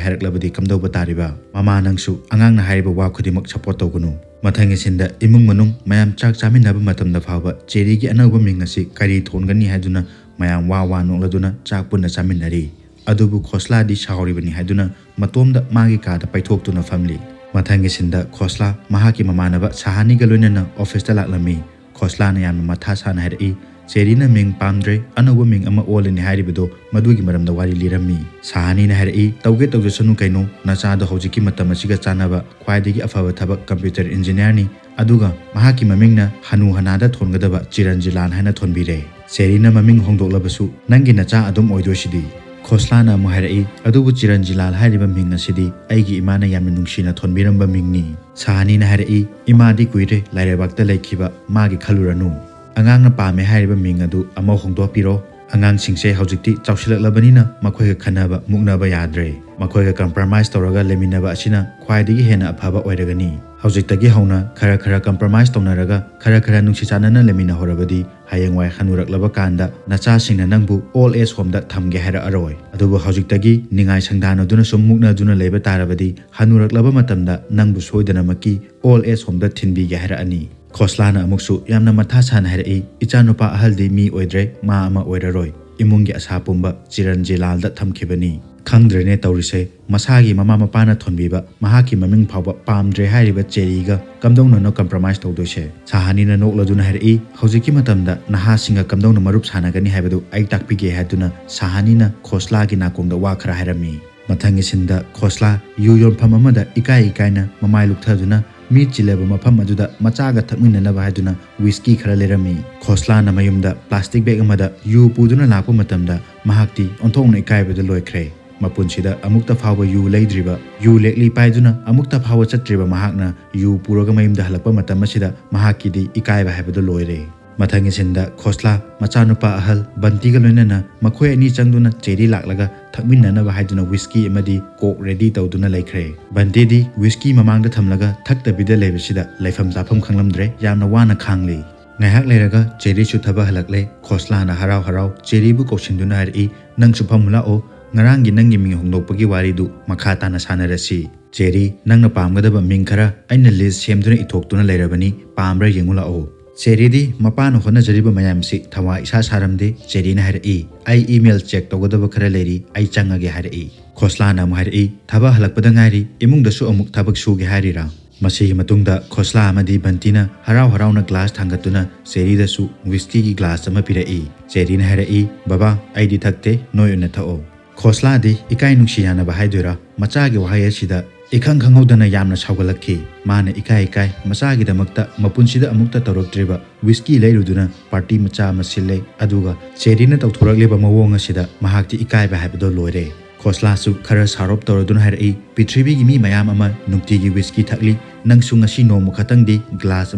ꯍꯥꯏꯔꯛꯂꯕꯗꯤ ꯀꯝꯗꯧꯕ ꯇꯥꯔꯤꯕ? ꯃꯃꯥ ꯅꯪꯁꯨ ꯑꯉꯥꯡꯅ ꯍꯥꯏꯔꯤꯕ ꯋꯥ ꯈꯨꯗꯤꯡꯃꯛ ꯁꯞꯄꯣꯔꯠ ꯇꯧꯒꯅꯨ"꯫ ꯃꯊꯪꯒꯤ ꯁꯤꯟꯗ ꯏꯃꯨꯡ ꯃꯅꯨꯡ ꯃꯌꯥꯝ ꯆꯥꯛ ꯆꯥꯃꯤꯟꯅꯕ ꯃꯇꯝꯗ ꯐꯥꯎꯕ ꯆꯦꯔꯤꯒꯤ ꯑꯅꯧꯕ ꯃꯤꯡ ꯑꯁꯤ ꯀꯔꯤ ꯊꯣꯟꯒꯅꯤ ꯍꯥꯏꯗꯨꯅ ꯃꯌꯥꯝ ꯋꯥ ꯋꯥ ꯅꯣꯛꯂꯗꯨꯅ ꯆꯥꯛ ꯄꯨꯟꯅ ꯆꯥꯃꯤꯟꯅꯔꯤ꯫ ꯑꯗꯨꯕꯨ ꯈꯣꯁꯂꯥꯗꯤ ꯁꯥꯎꯔꯤꯕꯅꯤ ꯍꯥꯏꯗꯨꯅ ꯃꯇꯣꯝꯗ ꯃꯥꯒꯤ ꯀꯥꯗ ꯄꯩꯊꯣꯛꯇꯨꯅ ꯐꯝꯂꯤ꯫ ꯃꯊꯪꯒꯤ ꯁꯤꯟꯗ ꯈꯣꯁꯂꯥ ꯃꯍꯥꯛꯀꯤ ꯃꯃꯥꯟꯅꯕ ꯁꯍꯥꯅꯤꯒ ꯂꯣꯏꯅꯅ ꯑꯣꯐꯤꯁꯇ ꯂꯥꯛꯂꯝꯃꯤ꯫ ꯈꯣꯁꯂꯥꯅ ꯌꯥꯝꯅ ꯃꯊꯥ ꯁꯥꯅ ꯍꯥꯏꯔꯛꯏ, "ꯆꯦꯔꯤꯅ ꯃꯤꯡ ꯄꯥꯝꯗ꯭ꯔꯦ, ꯑꯅꯧꯕ ꯃꯤꯡ ꯑꯃ ꯑꯣꯜꯂꯅꯤ ꯍꯥꯏꯔꯤꯕꯗꯣ ꯃꯗꯨꯒꯤ ꯃꯔꯝꯗ ꯋꯥꯔꯤ ꯂꯤꯔꯝꯃꯤ"꯫ ꯁꯍꯥꯅꯤꯅ ꯍꯥꯏꯔꯛꯏ, "ꯇꯧꯒꯦ ꯇꯧꯖꯁꯅꯨ ꯀꯩꯅꯣ, ꯅꯆꯥꯗꯣ ꯍꯧꯖꯤꯛꯀꯤ ꯃꯇꯝ ꯑꯁꯤꯒ ꯆꯥꯟꯅꯕ ꯈ꯭ꯋꯥꯏꯗꯒꯤ ꯑꯐꯕ ꯊꯕꯛ ꯀꯝꯄ꯭ꯌꯨꯇꯔ ꯏꯟꯖꯤꯅꯤꯌꯥꯔꯅꯤ, ꯑꯗꯨꯒ ꯃꯍꯥꯛꯀꯤ ꯃꯃꯤꯡꯅ ꯍꯅꯨ ꯍꯅꯥꯗ ꯊꯣꯟꯒꯗꯕ ꯆꯤꯔꯟꯖꯤꯂꯥꯜ ꯍꯥꯏꯅ ꯊꯣꯟꯕꯤꯔꯦ꯫ ꯆꯦꯔꯤꯅ ꯃꯃꯤꯡ ꯍꯣꯡꯗꯣꯛꯂꯕꯁꯨ ꯅꯪꯒꯤ ꯅꯆꯥ ꯑꯗꯨꯝ ꯑꯣꯏꯗꯣꯏꯁꯤꯗꯤ"꯫ ꯈꯣꯁꯂꯥꯅ ꯑꯃꯨꯛ ꯍꯥꯏꯔꯛꯏ, "ꯑꯗꯨꯕꯨ ꯆꯤꯔꯟꯖꯤꯂꯥꯜ ꯍꯥꯏꯔꯤꯕ ꯃꯤꯡ ꯑꯁꯤꯗꯤ ꯑꯩꯒꯤ ꯏꯃꯥꯅ ꯌꯥꯝꯅ ꯅꯨꯡꯁꯤꯅ ꯊꯣꯟꯕꯤꯔꯝꯕ ꯃꯤꯡꯅꯤ"꯫ ꯁꯍꯥꯅꯤꯅ ꯍꯥꯏꯔꯛꯏ, "ꯏꯃꯥꯗꯤ ꯀꯨꯏꯔꯦ ꯂꯥꯏꯔꯩꯕꯥꯛꯇ ꯂꯩꯈꯤꯕ, ꯃꯥꯒꯤ ꯈꯜꯂꯨꯔꯅꯨ꯫ ꯑꯉꯥꯡꯅ ꯄꯥꯝꯃꯦ ꯍꯥꯏꯔꯤꯕ ꯃꯤꯡ ꯑꯗꯨ ꯑꯃ ꯍꯣꯡꯗꯣꯛꯄꯤꯔꯣ꯫ ꯑꯉꯥꯡꯁꯤꯡꯁꯦ ꯍꯧꯖꯤꯛꯇꯤ ꯆꯥꯎꯁꯤꯜꯂꯛꯂꯕꯅꯤꯅ ꯃꯈꯣꯏꯒ ꯈꯟꯅꯕ ꯃꯨꯛꯅꯕ ꯌꯥꯗ꯭ꯔꯦ꯫ ꯃꯈꯣꯏꯒ ꯀꯝꯄ꯭ꯔꯣꯃꯥꯏꯁ ꯇꯧꯔꯒ ꯂꯩꯃꯤꯟꯅꯕ ꯑꯁꯤꯅ ꯈ꯭ꯋꯥꯏꯗꯒꯤ ꯍꯦꯟꯅ ꯑꯐꯕ ꯑꯣꯏꯔꯒꯅꯤ꯫ ꯍꯧꯖꯤꯛꯇꯒꯤ ꯍꯧꯅ ꯈꯔ ꯈꯔ ꯀꯝꯄ꯭ꯔꯣꯃꯥꯏꯁ ꯇꯧꯅꯔꯒ ꯈꯔ ꯈꯔ ꯅꯨꯡꯁꯤ ꯆꯥꯟꯅꯅ ꯂꯩꯃꯤꯟꯅꯍꯧꯔꯕꯗꯤ ꯍꯌꯦꯡꯋꯥꯏ ꯍꯅꯨꯔꯛꯂꯕ ꯀꯥꯟꯗ ꯅꯆꯥꯁꯤꯡꯅ ꯅꯪꯕꯨ ꯑꯣꯜ ꯑꯦꯖ ꯍꯣꯝꯗ ꯊꯝꯒꯦ ꯍꯥꯏꯔꯛꯑꯔꯣꯏ꯫ ꯑꯗꯨꯕꯨ ꯍꯧꯖꯤꯛꯇꯒꯤ ꯅꯤꯡꯉꯥꯏ ꯁꯪꯗꯥꯟꯅꯗꯨꯅ ꯁꯨꯝ ꯃꯨꯛꯅꯗꯨꯅ ꯂꯩꯕ ꯇꯥꯔꯕꯗꯤ ꯍꯅꯨꯔꯛꯂꯕ ꯃꯇꯝꯗ ꯅꯪꯕꯨ ꯁꯣꯏꯗꯅꯃꯛꯀꯤ ꯑꯣꯜ ꯑꯦꯖ ꯍꯣꯝꯗ ꯊꯤꯟꯕꯤꯒꯦ ꯍꯥꯏꯔꯛꯑꯅꯤ꯫ ꯈꯣꯁꯂꯥꯅ ꯑꯃꯨꯛꯁꯨ ꯌꯥꯝꯅ ꯃꯊꯥ ꯁꯥꯅ ꯍꯥꯏꯔꯛꯏ, "ꯏꯆꯥꯅꯨꯄꯥ ꯑꯍꯜꯗꯤ ꯃꯤ ꯑꯣꯏꯗ꯭ꯔꯦ, ꯃꯥ ꯑꯃ ꯑꯣꯏꯔꯔꯣꯏ꯫ ꯏꯃꯨꯡꯒꯤ ꯑꯁꯥ ꯄꯨꯝꯕ ꯆꯤꯔꯟꯖꯤꯂꯥꯜꯗ ꯊꯝꯈꯤꯕꯅꯤ꯫ ꯈꯪꯗ꯭ꯔꯦꯅꯦ ꯇꯧꯔꯤꯁꯦ, ꯃꯁꯥꯒꯤ ꯃꯃꯥ ꯃꯄꯥꯅ ꯊꯣꯟꯕꯤꯕ ꯃꯍꯥꯛꯀꯤ ꯃꯃꯤꯡ ꯐꯥꯎꯕ ꯄꯥꯝꯗ꯭ꯔꯦ ꯍꯥꯏꯔꯤꯕ ꯆꯦꯔꯤꯒ ꯀꯝꯗꯧꯅꯅꯣ ꯀꯝꯄ꯭ꯔꯣꯃꯥꯏꯁ ꯇꯧꯗꯣꯏꯁꯦ?" ꯁꯍꯥꯅꯤꯅ ꯅꯣꯛꯂꯗꯨꯅ ꯍꯥꯏꯔꯛꯏ, "ꯍꯧꯖꯤꯛꯀꯤ ꯃꯇꯝꯗ ꯅꯍꯥꯁꯤꯡꯒ ꯀꯝꯗꯧꯅ ꯃꯔꯨꯞ ꯁꯥꯟꯅꯒꯅꯤ ꯍꯥꯏꯕꯗꯨ ꯑꯩ ꯇꯥꯛꯄꯤꯒꯦ" ꯍꯥꯏꯗꯨꯅ ꯁꯍꯥꯅꯤꯅ ꯈꯣꯁꯂꯥꯒꯤ ꯅꯥꯀꯣꯡꯗ ꯋꯥ ꯈꯔ ꯍꯥꯏꯔꯝꯃꯤ꯫ ꯃꯊꯪꯒꯤ ꯁꯤꯟꯗ ꯈꯣꯁꯂꯥ ꯌꯨ ꯌꯣꯟꯐꯝ ꯑꯃꯗ ꯏꯀꯥꯏ ꯏꯀꯥꯏꯅ ꯃꯃꯥꯏ ꯂꯨꯛꯊꯗꯨꯅ ꯃꯤ ꯆꯤꯜꯂꯕ ꯃꯐꯝ ꯑꯗꯨꯗ ꯃꯆꯥꯒ ꯊꯛꯃꯤꯟꯅꯅꯕ ꯍꯥꯏꯗꯨꯅ ꯋꯤꯁꯀꯤ ꯈꯔ ꯂꯩꯔꯝꯃꯤ꯫ ꯈꯣꯁꯂꯥꯅ ꯃꯌꯨꯝꯗ ꯄ꯭ꯂꯥꯁꯇꯤꯛ ꯕꯦꯒ ꯑꯃꯗ ꯌꯨ ꯄꯨꯗꯨꯅ ꯂꯥꯛꯄ ꯃꯇꯝꯗ ꯃꯍꯥꯛꯇꯤ ꯑꯣꯟꯊꯣꯛꯅ ꯏꯀꯥꯏꯕꯗ ꯂꯣꯏꯈ꯭ꯔꯦ꯫ ꯃꯄꯨꯟꯁꯤꯗ ꯑꯃꯨꯛꯇ ꯐꯥꯎꯕ ꯌꯨ ꯂꯩꯗ꯭ꯔꯤꯕ, ꯌꯨ ꯂꯦꯛꯂꯤ ꯄꯥꯏꯗꯨꯅ ꯑꯃꯨꯛꯇ ꯐꯥꯎꯕ ꯆꯠꯇ꯭ꯔꯤꯕ ꯃꯍꯥꯛꯅ ꯌꯨ ꯄꯨꯔꯒ ꯃꯌꯨꯝꯗ ꯍꯜꯂꯛꯄ ꯃꯇꯝ ꯑꯁꯤꯗ ꯃꯍꯥꯛꯀꯤꯗꯤ ꯏꯀꯥꯏꯕ ꯍꯥꯏꯕꯗꯨ ꯂꯣꯏꯔꯦ꯫ ꯃꯊꯪꯒꯤ ꯁꯤꯟꯗ ꯈꯣꯁꯂꯥ ꯃꯆꯥꯅꯨꯄꯥ ꯑꯍꯜ ꯕꯟꯇꯤꯒ ꯂꯣꯏꯅꯅ ꯃꯈꯣꯏ ꯑꯅꯤ ꯆꯪꯗꯨꯅ ꯆꯦꯔꯤ ꯂꯥꯛꯂꯒ ꯊꯛꯃꯤꯟꯅꯅꯕ ꯍꯥꯏꯗꯨꯅ ꯋꯤꯁꯀꯤ ꯑꯃꯗꯤ ꯀꯣꯛ ꯔꯦꯗꯤ ꯇꯧꯗꯨꯅ ꯂꯩꯈ꯭ꯔꯦ꯫ ꯕꯟꯇꯤꯗꯤ ꯋꯤꯁꯀꯤ ꯃꯃꯥꯡꯗ ꯊꯝꯂꯒ ꯊꯛꯇꯕꯤꯗ ꯂꯩꯕꯁꯤꯗ ꯂꯩꯐꯝ ꯆꯥꯐꯝ ꯈꯪꯂꯝꯗ꯭ꯔꯦ, ꯌꯥꯝꯅ ꯋꯥꯅ ꯈꯥꯡꯂꯤ꯫ ꯉꯥꯏꯍꯥꯛ ꯂꯩꯔꯒ ꯆꯦꯔꯤꯁꯨ ꯊꯕꯛ ꯍꯜꯂꯛꯂꯦ꯫ ꯈꯣꯁꯂꯥꯅ ꯍꯔꯥꯎ ꯍꯔꯥꯎ ꯆꯦꯔꯤꯕꯨ ꯀꯧꯁꯤꯟꯗꯨꯅ ꯍꯥꯏꯔꯛꯏ, "ꯅꯪꯁꯨ ꯐꯝꯃꯨ ꯂꯥꯛꯑꯣ, ꯉꯔꯥꯡꯒꯤ ꯅꯪꯒꯤ ꯃꯤꯡ ꯍꯣꯡꯗꯣꯛꯄꯒꯤ ꯋꯥꯔꯤꯗꯨ ꯃꯈꯥ ꯇꯥꯅ ꯁꯥꯟꯅꯔꯁꯤ꯫ ꯆꯦꯔꯤ, ꯅꯪꯅ ꯄꯥꯝꯒꯗꯕ ꯃꯤꯡ ꯈꯔ ꯑꯩꯅ ꯂꯤꯁ ꯁꯦꯝꯗꯨꯅ ꯏꯊꯣꯛꯇꯨꯅ ꯂꯩꯔꯕꯅꯤ, ꯄꯥꯝꯕ꯭ꯔꯥ ꯌꯦꯡꯉꯨ ꯂꯥꯛꯑꯣ"꯫ ꯆꯦꯔꯤꯗꯤ ꯃꯄꯥꯅ ꯍꯣꯠꯅꯖꯔꯤꯕ ꯃꯌꯥꯝꯁꯤ ꯊꯋꯥ ꯏꯁꯥ ꯁꯥꯔꯝꯗꯦ꯫ ꯆꯦꯔꯤꯅ ꯍꯥꯏꯔꯛꯏ, "ꯑꯩ ꯏꯃꯦꯜ ꯆꯦꯛ ꯇꯧꯒꯗꯕ ꯈꯔ ꯂꯩꯔꯤ, ꯑꯩ ꯆꯪꯉꯒꯦ" ꯍꯥꯏꯔꯛꯏ꯫ ꯈꯣꯁꯂꯥꯅ ꯑꯃꯨꯛ ꯍꯥꯏꯔꯛꯏ, "ꯊꯕꯛ ꯍꯜꯂꯛꯄꯗ ꯉꯥꯏꯔꯤ, ꯏꯃꯨꯡꯗꯁꯨ ꯑꯃꯨꯛ ꯊꯕꯛ ꯁꯨꯒꯦ ꯍꯥꯏꯔꯤꯔꯥ?" ꯃꯁꯤꯒꯤ ꯃꯇꯨꯡꯗ ꯈꯣꯁꯂꯥ ꯑꯃꯗꯤ ꯕꯟꯇꯤꯅ ꯍꯔꯥꯎ ꯍꯔꯥꯎꯅ ꯒ꯭ꯂꯥꯁ ꯊꯥꯡꯒꯠꯇꯨꯅ ꯆꯦꯔꯤꯗꯁꯨ ꯋꯤꯁꯀꯤꯒꯤ ꯒ꯭ꯂꯥꯁ ꯑꯃ ꯄꯤꯔꯛꯏ꯫ ꯆꯦꯔꯤꯅ ꯍꯥꯏꯔꯛꯏ, "ꯕꯕꯥ, ꯑꯩꯗꯤ ꯊꯛꯇꯦ, ꯅꯣꯏ ꯑꯣꯏꯅ ꯊꯛꯑꯣ"꯫ ꯈꯣꯁꯂꯥꯗꯤ ꯏꯀꯥꯏ ꯅꯨꯡꯁꯤ ꯌꯥꯅꯕ ꯍꯥꯏꯗꯣꯏꯔꯥ, ꯃꯆꯥꯒꯤ ꯋꯥꯍꯩ ꯑꯁꯤꯗ ꯏꯈꯪ ꯈꯪꯍꯧꯗꯅ ꯌꯥꯝꯅ ꯁꯥꯎꯒꯠꯂꯛꯈꯤ꯫ ꯃꯥꯅ ꯏꯀꯥꯏ ꯏꯀꯥꯏ ꯃꯆꯥꯒꯤꯗꯃꯛꯇ ꯃꯄꯨꯟꯁꯤꯗ ꯑꯃꯨꯛꯇ ꯇꯧꯔꯛꯇ꯭ꯔꯤꯕ ꯋꯤꯁꯀꯤ ꯂꯩꯔꯨꯗꯨꯅ ꯄꯥꯔꯇꯤ ꯃꯆꯥ ꯑꯃ ꯁꯤꯜꯂꯦ꯫ ꯑꯗꯨꯒ ꯆꯦꯔꯤꯅ ꯇꯧꯊꯣꯔꯛꯂꯤꯕ ꯃꯑꯣꯡ ꯑꯁꯤꯗ ꯃꯍꯥꯛꯇꯤ ꯏꯀꯥꯏꯕ ꯍꯥꯏꯕꯗꯣ ꯂꯣꯏꯔꯦ꯫ ꯈꯣꯁꯂꯥꯁꯨ ꯈꯔ ꯁꯥꯎꯔꯞ ꯇꯧꯔꯗꯨꯅ ꯍꯥꯏꯔꯛꯏ, "ꯄ꯭ꯔꯤꯊꯤꯕꯤꯒꯤ ꯃꯤ ꯃꯌꯥꯝ ꯑꯃ ꯅꯨꯡꯇꯤꯒꯤ ꯋꯤꯁꯀꯤ ꯊꯛꯂꯤ, ꯅꯪꯁꯨ ꯉꯁꯤ ꯅꯣꯡꯃ ꯈꯛꯇꯪꯗꯤ ꯒ꯭ꯂꯥꯁ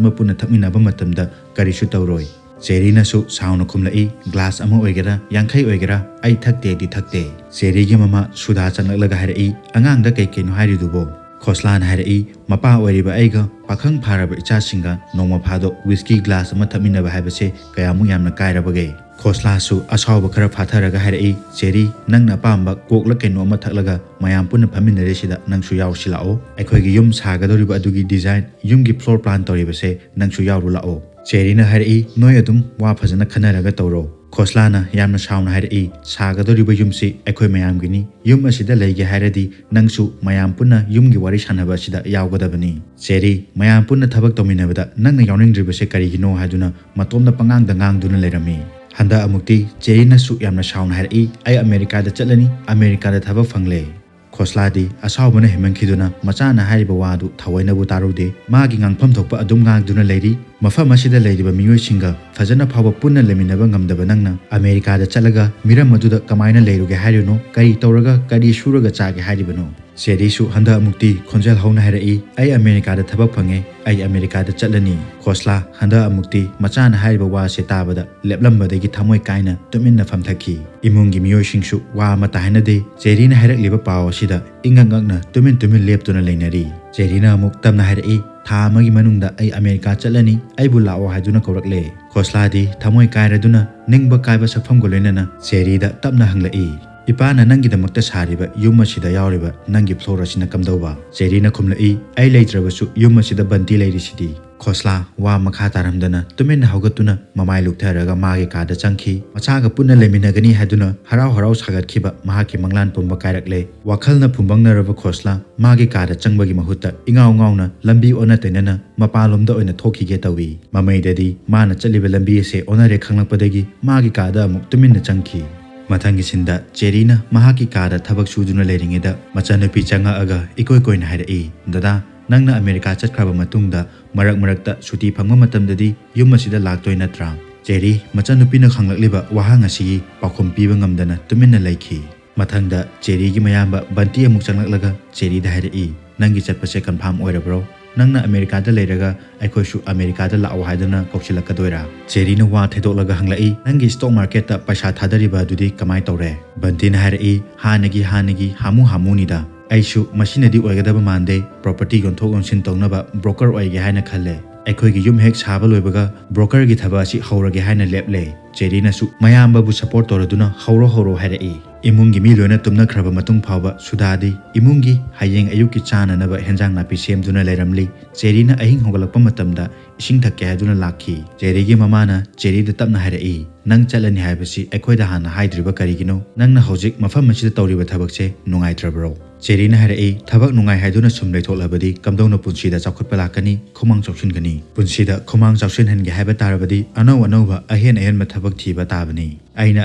ꯑꯃ ꯄꯨꯟꯅ ꯊꯛꯃꯤꯟꯅꯕ ꯃꯇꯝꯗ ꯀꯔꯤꯁꯨ ꯇꯧꯔꯣꯏ"꯫ ꯆꯦꯔꯤꯅꯁꯨ ꯁꯥꯎꯅ ꯈꯨꯝꯂꯛꯏ, "ꯒ꯭ꯂꯥꯁ ꯑꯃ ꯑꯣꯏꯒꯦꯔꯥ, ꯌꯥꯡꯈꯩ ꯑꯣꯏꯒꯦꯔꯥ, ꯑꯩ ꯊꯛꯇꯦꯗꯤ ꯊꯛꯇꯦ"꯫ ꯆꯦꯔꯤꯒꯤ ꯃꯃꯥ ꯁꯨꯗꯥ ꯆꯪꯂꯛꯂꯒ ꯍꯥꯏꯔꯛꯏ, "ꯑꯉꯥꯡꯗ ꯀꯩ ꯀꯩꯅꯣ ꯍꯥꯏꯔꯤꯗꯨꯕꯣ?" ꯈꯣꯁꯂꯥꯅ ꯍꯥꯏꯔꯛꯏ, "ꯃꯄꯥ ꯑꯣꯏꯔꯤꯕ ꯑꯩꯒ ꯄꯥꯈꯪ ꯐꯥꯔꯕ ꯏꯆꯥꯁꯤꯡꯒ ꯅꯣꯡꯃ ꯐꯥꯗꯣꯛ ꯋꯤꯁꯀꯤ ꯒ꯭ꯂꯥꯁ ꯑꯃ ꯊꯛꯃꯤꯟꯅꯕ ꯍꯥꯏꯕꯁꯦ ꯀꯌꯥꯃꯨꯛ ꯌꯥꯝꯅ ꯀꯥꯏꯔꯕꯒꯦ?" ꯈꯣꯁꯂꯥꯁꯨ ꯑꯁꯥꯎꯕ ꯈꯔ ꯐꯥꯊꯔꯒ ꯍꯥꯏꯔꯛꯏ, "ꯆꯦꯔꯤ, ꯅꯪꯅ ꯑꯄꯥꯝꯕ ꯀꯣꯛꯂ ꯀꯩꯅꯣ ꯑꯃ ꯊꯛꯂꯒ ꯃꯌꯥꯝ ꯄꯨꯟꯅ ꯐꯝꯃꯤꯟꯅꯔꯤꯁꯤꯗ ꯅꯪꯁꯨ ꯌꯥꯎꯁꯤ ꯂꯥꯛꯑꯣ꯫ ꯑꯩꯈꯣꯏꯒꯤ ꯌꯨꯝ ꯁꯥꯒꯗꯧꯔꯤꯕ ꯑꯗꯨꯒꯤ ꯗꯤꯖꯥꯏꯟ, ꯌꯨꯝꯒꯤ ꯐ꯭ꯂꯣꯔ ꯄ꯭ꯂꯥꯟ ꯇꯧꯔꯤꯕꯁꯦ ꯅꯪꯁꯨ ꯌꯥꯎꯔꯨ ꯂꯥꯛꯑꯣ"꯫ ꯆꯦꯔꯤꯅ ꯍꯥꯏꯔꯛꯏ, "ꯅꯣꯏ ꯑꯗꯨꯝ ꯋꯥ ꯐꯖꯅ ꯈꯟꯅꯔꯒ ꯇꯧꯔꯣ"꯫ ꯈꯣꯁꯂꯥꯅ ꯌꯥꯝꯅ ꯁꯥꯎꯅ ꯍꯥꯏꯔꯛꯏ, "ꯁꯥꯒꯗꯧꯔꯤꯕ ꯌꯨꯝꯁꯤ ꯑꯩꯈꯣꯏ ꯃꯌꯥꯝꯒꯤꯅꯤ꯫ ꯌꯨꯝ ꯑꯁꯤꯗ ꯂꯩꯒꯦ ꯍꯥꯏꯔꯗꯤ ꯅꯪꯁꯨ ꯃꯌꯥꯝ ꯄꯨꯟꯅ ꯌꯨꯝꯒꯤ ꯋꯥꯔꯤ ꯁꯥꯟꯅꯕ ꯑꯁꯤꯗ ꯌꯥꯎꯒꯗꯕꯅꯤ"꯫ ꯆꯦꯔꯤ, ꯃꯌꯥꯝ ꯄꯨꯟꯅ ꯊꯕꯛ ꯇꯧꯃꯤꯟꯅꯕꯗ ꯅꯪꯅ ꯌꯥꯎꯅꯤꯡꯗ꯭ꯔꯤꯕꯁꯦ ꯀꯔꯤꯒꯤꯅꯣ ꯍꯥꯏꯗꯨꯅ ꯃꯇꯣꯝꯗ ꯄꯉꯥꯡꯗ ꯉꯥꯡꯗꯨꯅ ꯂꯩꯔꯝꯃꯤ꯫ ꯍꯟꯗꯛ ꯑꯃꯨꯛꯇꯤ ꯆꯦꯔꯤꯅꯁꯨ ꯌꯥꯝꯅ ꯁꯥꯎꯅ ꯍꯥꯏꯔꯛꯏ, "ꯑꯩ ꯑꯃꯦꯔꯤꯀꯥꯗ ꯆꯠꯂꯅꯤ, ꯑꯃꯦꯔꯤꯀꯥꯗ ꯊꯕꯛ ꯐꯪꯂꯦ"꯫ ꯈꯣꯁꯂꯥꯗꯤ ꯑꯁꯥꯎꯕꯅ ꯍꯦꯟꯃꯟꯈꯤꯗꯨꯅ ꯃꯆꯥꯅ ꯍꯥꯏꯔꯤꯕ ꯋꯥꯗꯨ ꯊꯑꯣꯏꯅꯕꯨ ꯇꯥꯔꯨꯗꯦ꯫ ꯃꯥꯒꯤ ꯉꯥꯡꯐꯝ ꯊꯣꯛꯄ ꯑꯗꯨꯝ ꯉꯥꯡꯗꯨꯅ ꯂꯩꯔꯤ꯫ ꯃꯐꯝ ꯑꯁꯤꯗ ꯂꯩꯔꯤꯕ ꯃꯤꯑꯣꯏꯁꯤꯡꯒ ꯐꯖꯅ ꯐꯥꯎꯕ ꯄꯨꯟꯅ ꯂꯩꯃꯤꯟꯅꯕ ꯉꯝꯗꯕ ꯅꯪꯅ ꯑꯃꯦꯔꯤꯀꯥꯗ ꯆꯠꯂꯒ ꯃꯤꯔꯝ ꯑꯗꯨꯗ ꯀꯃꯥꯏꯅ ꯂꯩꯔꯨꯒꯦ ꯍꯥꯏꯔꯤꯅꯣ? ꯀꯔꯤ ꯇꯧꯔꯒ, ꯀꯔꯤ ꯁꯨꯔꯒ ꯆꯥꯒꯦ ꯍꯥꯏꯔꯤꯕꯅꯣ? ꯆꯦꯔꯤꯁꯨ ꯍꯟꯗꯛ ꯑꯃꯨꯛꯇꯤ ꯈꯣꯟꯖꯦꯜ ꯍꯧꯅ ꯍꯥꯏꯔꯛꯏ, "ꯑꯩ ꯑꯃꯦꯔꯤꯀꯥꯗ ꯊꯕꯛ ꯐꯪꯉꯦ, ꯑꯩ ꯑꯃꯦꯔꯤꯀꯥꯗ ꯆꯠꯂꯅꯤ"꯫ ꯈꯣꯁꯂꯥ ꯍꯟꯗꯛ ꯑꯃꯨꯛꯇꯤ ꯃꯆꯥꯅ ꯍꯥꯏꯔꯤꯕ ꯋꯥꯁꯦ ꯇꯥꯕꯗ ꯂꯦꯞꯂꯝꯕꯗꯒꯤ ꯊꯃꯣꯏ ꯀꯥꯏꯅ ꯇꯨꯃꯤꯟꯅ ꯐꯝꯊꯈꯤ꯫ ꯏꯃꯨꯡꯒꯤ ꯃꯤꯑꯣꯏꯁꯤꯡꯁꯨ ꯋꯥ ꯑꯃꯠꯇ ꯍꯥꯏꯅꯗꯦ꯫ ꯆꯦꯔꯤꯅ ꯍꯥꯏꯔꯛꯂꯤꯕ ꯄꯥꯎ ꯑꯁꯤꯗ ꯏꯉꯛ ꯉꯛꯅ ꯇꯨꯃꯤꯟ ꯇꯨꯃꯤꯟ ꯂꯦꯞꯇꯨꯅ ꯂꯩꯅꯔꯤ꯫ ꯆꯦꯔꯤꯅ ꯑꯃꯨꯛ ꯇꯞꯅ ꯍꯥꯏꯔꯛꯏ, ꯊꯥ ꯑꯃꯒꯤ ꯃꯅꯨꯡꯗ ꯑꯩ ꯑꯃꯦꯔꯤꯀꯥ ꯆꯠꯂꯅꯤ, ꯑꯩꯕꯨ ꯂꯥꯛꯑꯣ ꯍꯥꯏꯗꯨꯅ ꯀꯧꯔꯛꯂꯦ꯫ ꯈꯣꯁꯂꯥꯗꯤ ꯊꯃꯣꯏ ꯀꯥꯏꯔꯗꯨꯅ ꯅꯤꯡꯕ ꯀꯥꯏꯕ ꯁꯛꯐꯝꯒ ꯂꯣꯏꯅꯅ ꯆꯦꯔꯤꯗ ꯇꯞꯅ ꯍꯪꯂꯛꯏ, "ꯏꯄꯥꯅ ꯅꯪꯒꯤꯗꯃꯛꯇ ꯁꯥꯔꯤꯕ ꯌꯨꯝ ꯑꯁꯤꯗ ꯌꯥꯎꯔꯤꯕ ꯅꯪꯒꯤ floor ꯑꯁꯤꯅ ꯀꯝꯗꯧꯕ?" ꯆꯦꯔꯤꯅ ꯈꯨꯝꯂꯛꯏ, "ꯑꯩ ꯂꯩꯇ꯭ꯔꯕꯁꯨ ꯌꯨꯝ ꯑꯁꯤꯗ ꯕꯟꯇꯤ ꯂꯩꯔꯤꯁꯤꯗꯤ꯫" ꯈꯣꯁꯂꯥ ꯋꯥ ꯃꯈꯥ ꯇꯥꯔꯝꯗꯅ ꯇꯨꯃꯤꯟꯅ ꯍꯧꯒꯠꯇꯨꯅ ꯃꯃꯥꯏ ꯂꯨꯞꯊꯔꯒ ꯃꯥꯒꯤ ꯀꯥꯗ ꯆꯪꯈꯤ꯫ ꯃꯆꯥꯒ ꯄꯨꯟꯅ ꯂꯩꯃꯤꯟꯅꯒꯅꯤ ꯍꯥꯏꯗꯨꯅ ꯍꯔꯥꯎ ꯍꯔꯥꯎ ꯁꯥꯒꯠꯈꯤꯕ ꯃꯍꯥꯛꯀꯤ ꯃꯪꯂꯥꯟ ꯄꯨꯝꯕ ꯀꯥꯏꯔꯛꯂꯦ꯫ ꯋꯥꯈꯜꯅ ꯐꯨꯝꯕꯪꯅꯔꯕ ꯈꯣꯁꯂꯥ ꯃꯥꯒꯤ ꯀꯥꯗ ꯆꯪꯕꯒꯤ ꯃꯍꯨꯠꯇ ꯏꯉꯥꯎ ꯉꯥꯎꯅ ꯂꯝꯕꯤ ꯑꯣꯟꯅ ꯇꯩꯅꯅ ꯃꯄꯥꯟꯂꯣꯝꯗ ꯑꯣꯏꯅ ꯊꯣꯛꯈꯤꯒꯦ ꯇꯧꯏ꯫ ꯃꯃꯩꯗꯗꯤ ꯃꯥꯅ ꯆꯠꯂꯤꯕ ꯂꯝꯕꯤ ꯑꯁꯦ ꯑꯣꯟꯅꯔꯦ ꯈꯪꯂꯛꯄꯗꯒꯤ ꯃꯥꯒꯤ ꯀꯥꯗ ꯑꯃꯨꯛ ꯇꯨꯃꯤꯟꯅ ꯆꯪꯈꯤ꯫ ꯃꯊꯪꯒꯤ ꯁꯤꯟꯗ ꯆꯦꯔꯤꯅ ꯃꯍꯥꯛꯀꯤ ꯀꯥꯗ ꯊꯕꯛ ꯁꯨꯗꯨꯅ ꯂꯩꯔꯤꯉꯩꯗ ꯃꯆꯟꯅꯨꯄꯤ ꯆꯪꯉꯛꯑꯒ ꯏꯀꯣꯏ ꯀꯣꯏꯅ ꯍꯥꯏꯔꯛꯏ, "ꯗꯗꯥ, ꯅꯪꯅ ꯑꯃꯦꯔꯤꯀꯥ ꯆꯠꯈ꯭ꯔꯕ ꯃꯇꯨꯡꯗ ꯃꯔꯛ ꯃꯔꯛꯇ ꯁꯨꯇꯤ ꯐꯪꯕ ꯃꯇꯝꯗꯗꯤ ꯌꯨꯝ ꯑꯁꯤꯗ ꯂꯥꯛꯇꯣꯏ ꯅꯠꯇ꯭ꯔꯥ?" ꯆꯦꯔꯤ ꯃꯆꯟꯅꯨꯄꯤꯅ ꯈꯪꯂꯛꯂꯤꯕ ꯋꯥꯍꯪ ꯑꯁꯤꯒꯤ ꯄꯥꯎꯈꯨꯝ ꯄꯤꯕ ꯉꯝꯗꯅ ꯇꯨꯃꯤꯟꯅ ꯂꯩꯈꯤ꯫ ꯃꯊꯪꯗ ꯆꯦꯔꯤꯒꯤ ꯃꯌꯥꯝꯕ ꯕꯟꯇꯤ ꯑꯃꯨꯛ ꯆꯪꯂꯛꯂꯒ ꯆꯦꯔꯤꯗ ꯍꯥꯏꯔꯛꯏ, "ꯅꯪꯒꯤ ꯆꯠꯄꯁꯦ confirm ꯑꯣꯏꯔꯕ꯭ꯔꯣ? ꯅꯪꯅ ꯑꯃꯦꯔꯤꯀꯥꯗ ꯂꯩꯔꯒ ꯑꯩꯈꯣꯏꯁꯨ ꯑꯃꯦꯔꯤꯀꯥꯗ ꯂꯥꯛꯑꯣ ꯍꯥꯏꯗꯨꯅ ꯀꯧꯁꯤꯜꯂꯛꯀꯗꯣꯏꯔꯥ?" ꯆꯦꯔꯤꯅ ꯋꯥ ꯊꯩꯗꯣꯛꯂꯒ ꯍꯪꯂꯛꯏ, "ꯅꯪꯒꯤ stock marketꯇ ꯄꯩꯁꯥ ꯊꯥꯗꯔꯤꯕ ꯑꯗꯨꯗꯤ ꯀꯃꯥꯏ ꯇꯧꯔꯦ?" ꯕꯟꯇꯤꯅ ꯍꯥꯏꯔꯛꯏ, "ꯍꯥꯟꯅꯒꯤ ꯍꯥꯟꯅꯒꯤ ꯍꯥꯃꯨ ꯍꯥꯃꯨꯅꯤꯗ꯫ ꯑꯩꯁꯨ ꯃꯁꯤꯅꯗꯤ ꯑꯣꯏꯒꯗꯕ ꯃꯥꯟꯗꯦ, property ꯌꯣꯟꯊꯣꯛ ꯌꯣꯟꯁꯤꯟ ꯇꯧꯅꯕ broker ꯑꯣꯏꯒꯦ ꯍꯥꯏꯅ ꯈꯜꯂꯦ꯫ ꯑꯩꯈꯣꯏꯒꯤ ꯌꯨꯝ ꯍꯦꯛ ꯁꯥꯕ ꯂꯣꯏꯕꯒ brokerꯒꯤ ꯊꯕꯛ ꯑꯁꯤ ꯍꯧꯔꯒꯦ ꯍꯥꯏꯅ ꯂꯦꯞꯂꯦ꯫" ꯆꯦꯔꯤꯅꯁꯨ ꯃꯌꯥꯝꯕꯕꯨ support ꯇꯧꯔꯗꯨꯅ "ꯍꯧꯔꯣ ꯍꯧꯔꯣ" ꯍꯥꯏꯔꯛꯏ꯫ ꯏꯃꯨꯡꯒꯤ ꯃꯤ ꯂꯣꯏꯅ ꯇꯨꯝꯅꯈ꯭ꯔꯕ ꯃꯇꯨꯡ ꯐꯥꯎꯕ ꯁꯨꯗꯥꯗꯤ ꯏꯃꯨꯡꯒꯤ ꯍꯌꯦꯡ ꯑꯌꯨꯛꯀꯤ ꯆꯥꯅꯅꯕ ꯍꯦꯟꯖꯥꯡ ꯅꯥꯄꯤ ꯁꯦꯝꯗꯨꯅ ꯂꯩꯔꯝꯂꯤ꯫ ꯆꯦꯔꯤꯅ ꯑꯍꯤꯡ ꯍꯧꯒꯠꯂꯛꯄ ꯃꯇꯝꯗ ꯏꯁꯤꯡ ꯊꯛꯀꯦ ꯍꯥꯏꯗꯨꯅ ꯂꯥꯛꯈꯤ꯫ ꯆꯦꯔꯤꯒꯤ ꯃꯃꯥꯅ ꯆꯦꯔꯤꯗ ꯇꯞꯅ ꯍꯥꯏꯔꯛꯏ, "ꯅꯪ ꯆꯠꯂꯅꯤ ꯍꯥꯏꯕꯁꯤ ꯑꯩꯈꯣꯏꯗ ꯍꯥꯟꯅ ꯍꯥꯏꯗ꯭ꯔꯤꯕ ꯀꯔꯤꯒꯤꯅꯣ? ꯅꯪꯅ ꯍꯧꯖꯤꯛ ꯃꯐꯝ ꯑꯁꯤꯗ ꯇꯧꯔꯤꯕ ꯊꯕꯛꯁꯦ ꯅꯨꯡꯉꯥꯏꯇ꯭ꯔꯕ꯭ꯔꯣ?" ꯆꯦꯔꯤꯅ ꯍꯥꯏꯔꯛꯏ, "ꯊꯕꯛ ꯅꯨꯡꯉꯥꯏ ꯍꯥꯏꯗꯨꯅ ꯁꯨꯝ ꯂꯩꯊꯣꯛꯂꯕꯗꯤ ꯀꯝꯗꯧꯅ ꯄꯨꯟꯁꯤꯗ ꯆꯥꯎꯈꯠꯄ ꯂꯥꯛꯀꯅꯤ? ꯈꯨꯃꯥꯡ ꯆꯥꯎꯁꯤꯟꯒꯅꯤ꯫ ꯄꯨꯟꯁꯤꯗ ꯈꯨꯃꯥꯡ ꯆꯥꯎꯁꯤꯟꯍꯟꯒꯦ ꯍꯥꯏꯕ ꯇꯥꯔꯕꯗꯤ ꯑꯅꯧ ꯑꯅꯧꯕ ꯑꯍꯦꯟ ꯑꯍꯦꯟꯕ ꯊꯕꯛ ꯊꯤꯕ ꯇꯥꯕꯅꯤ꯫ ꯑꯩꯅ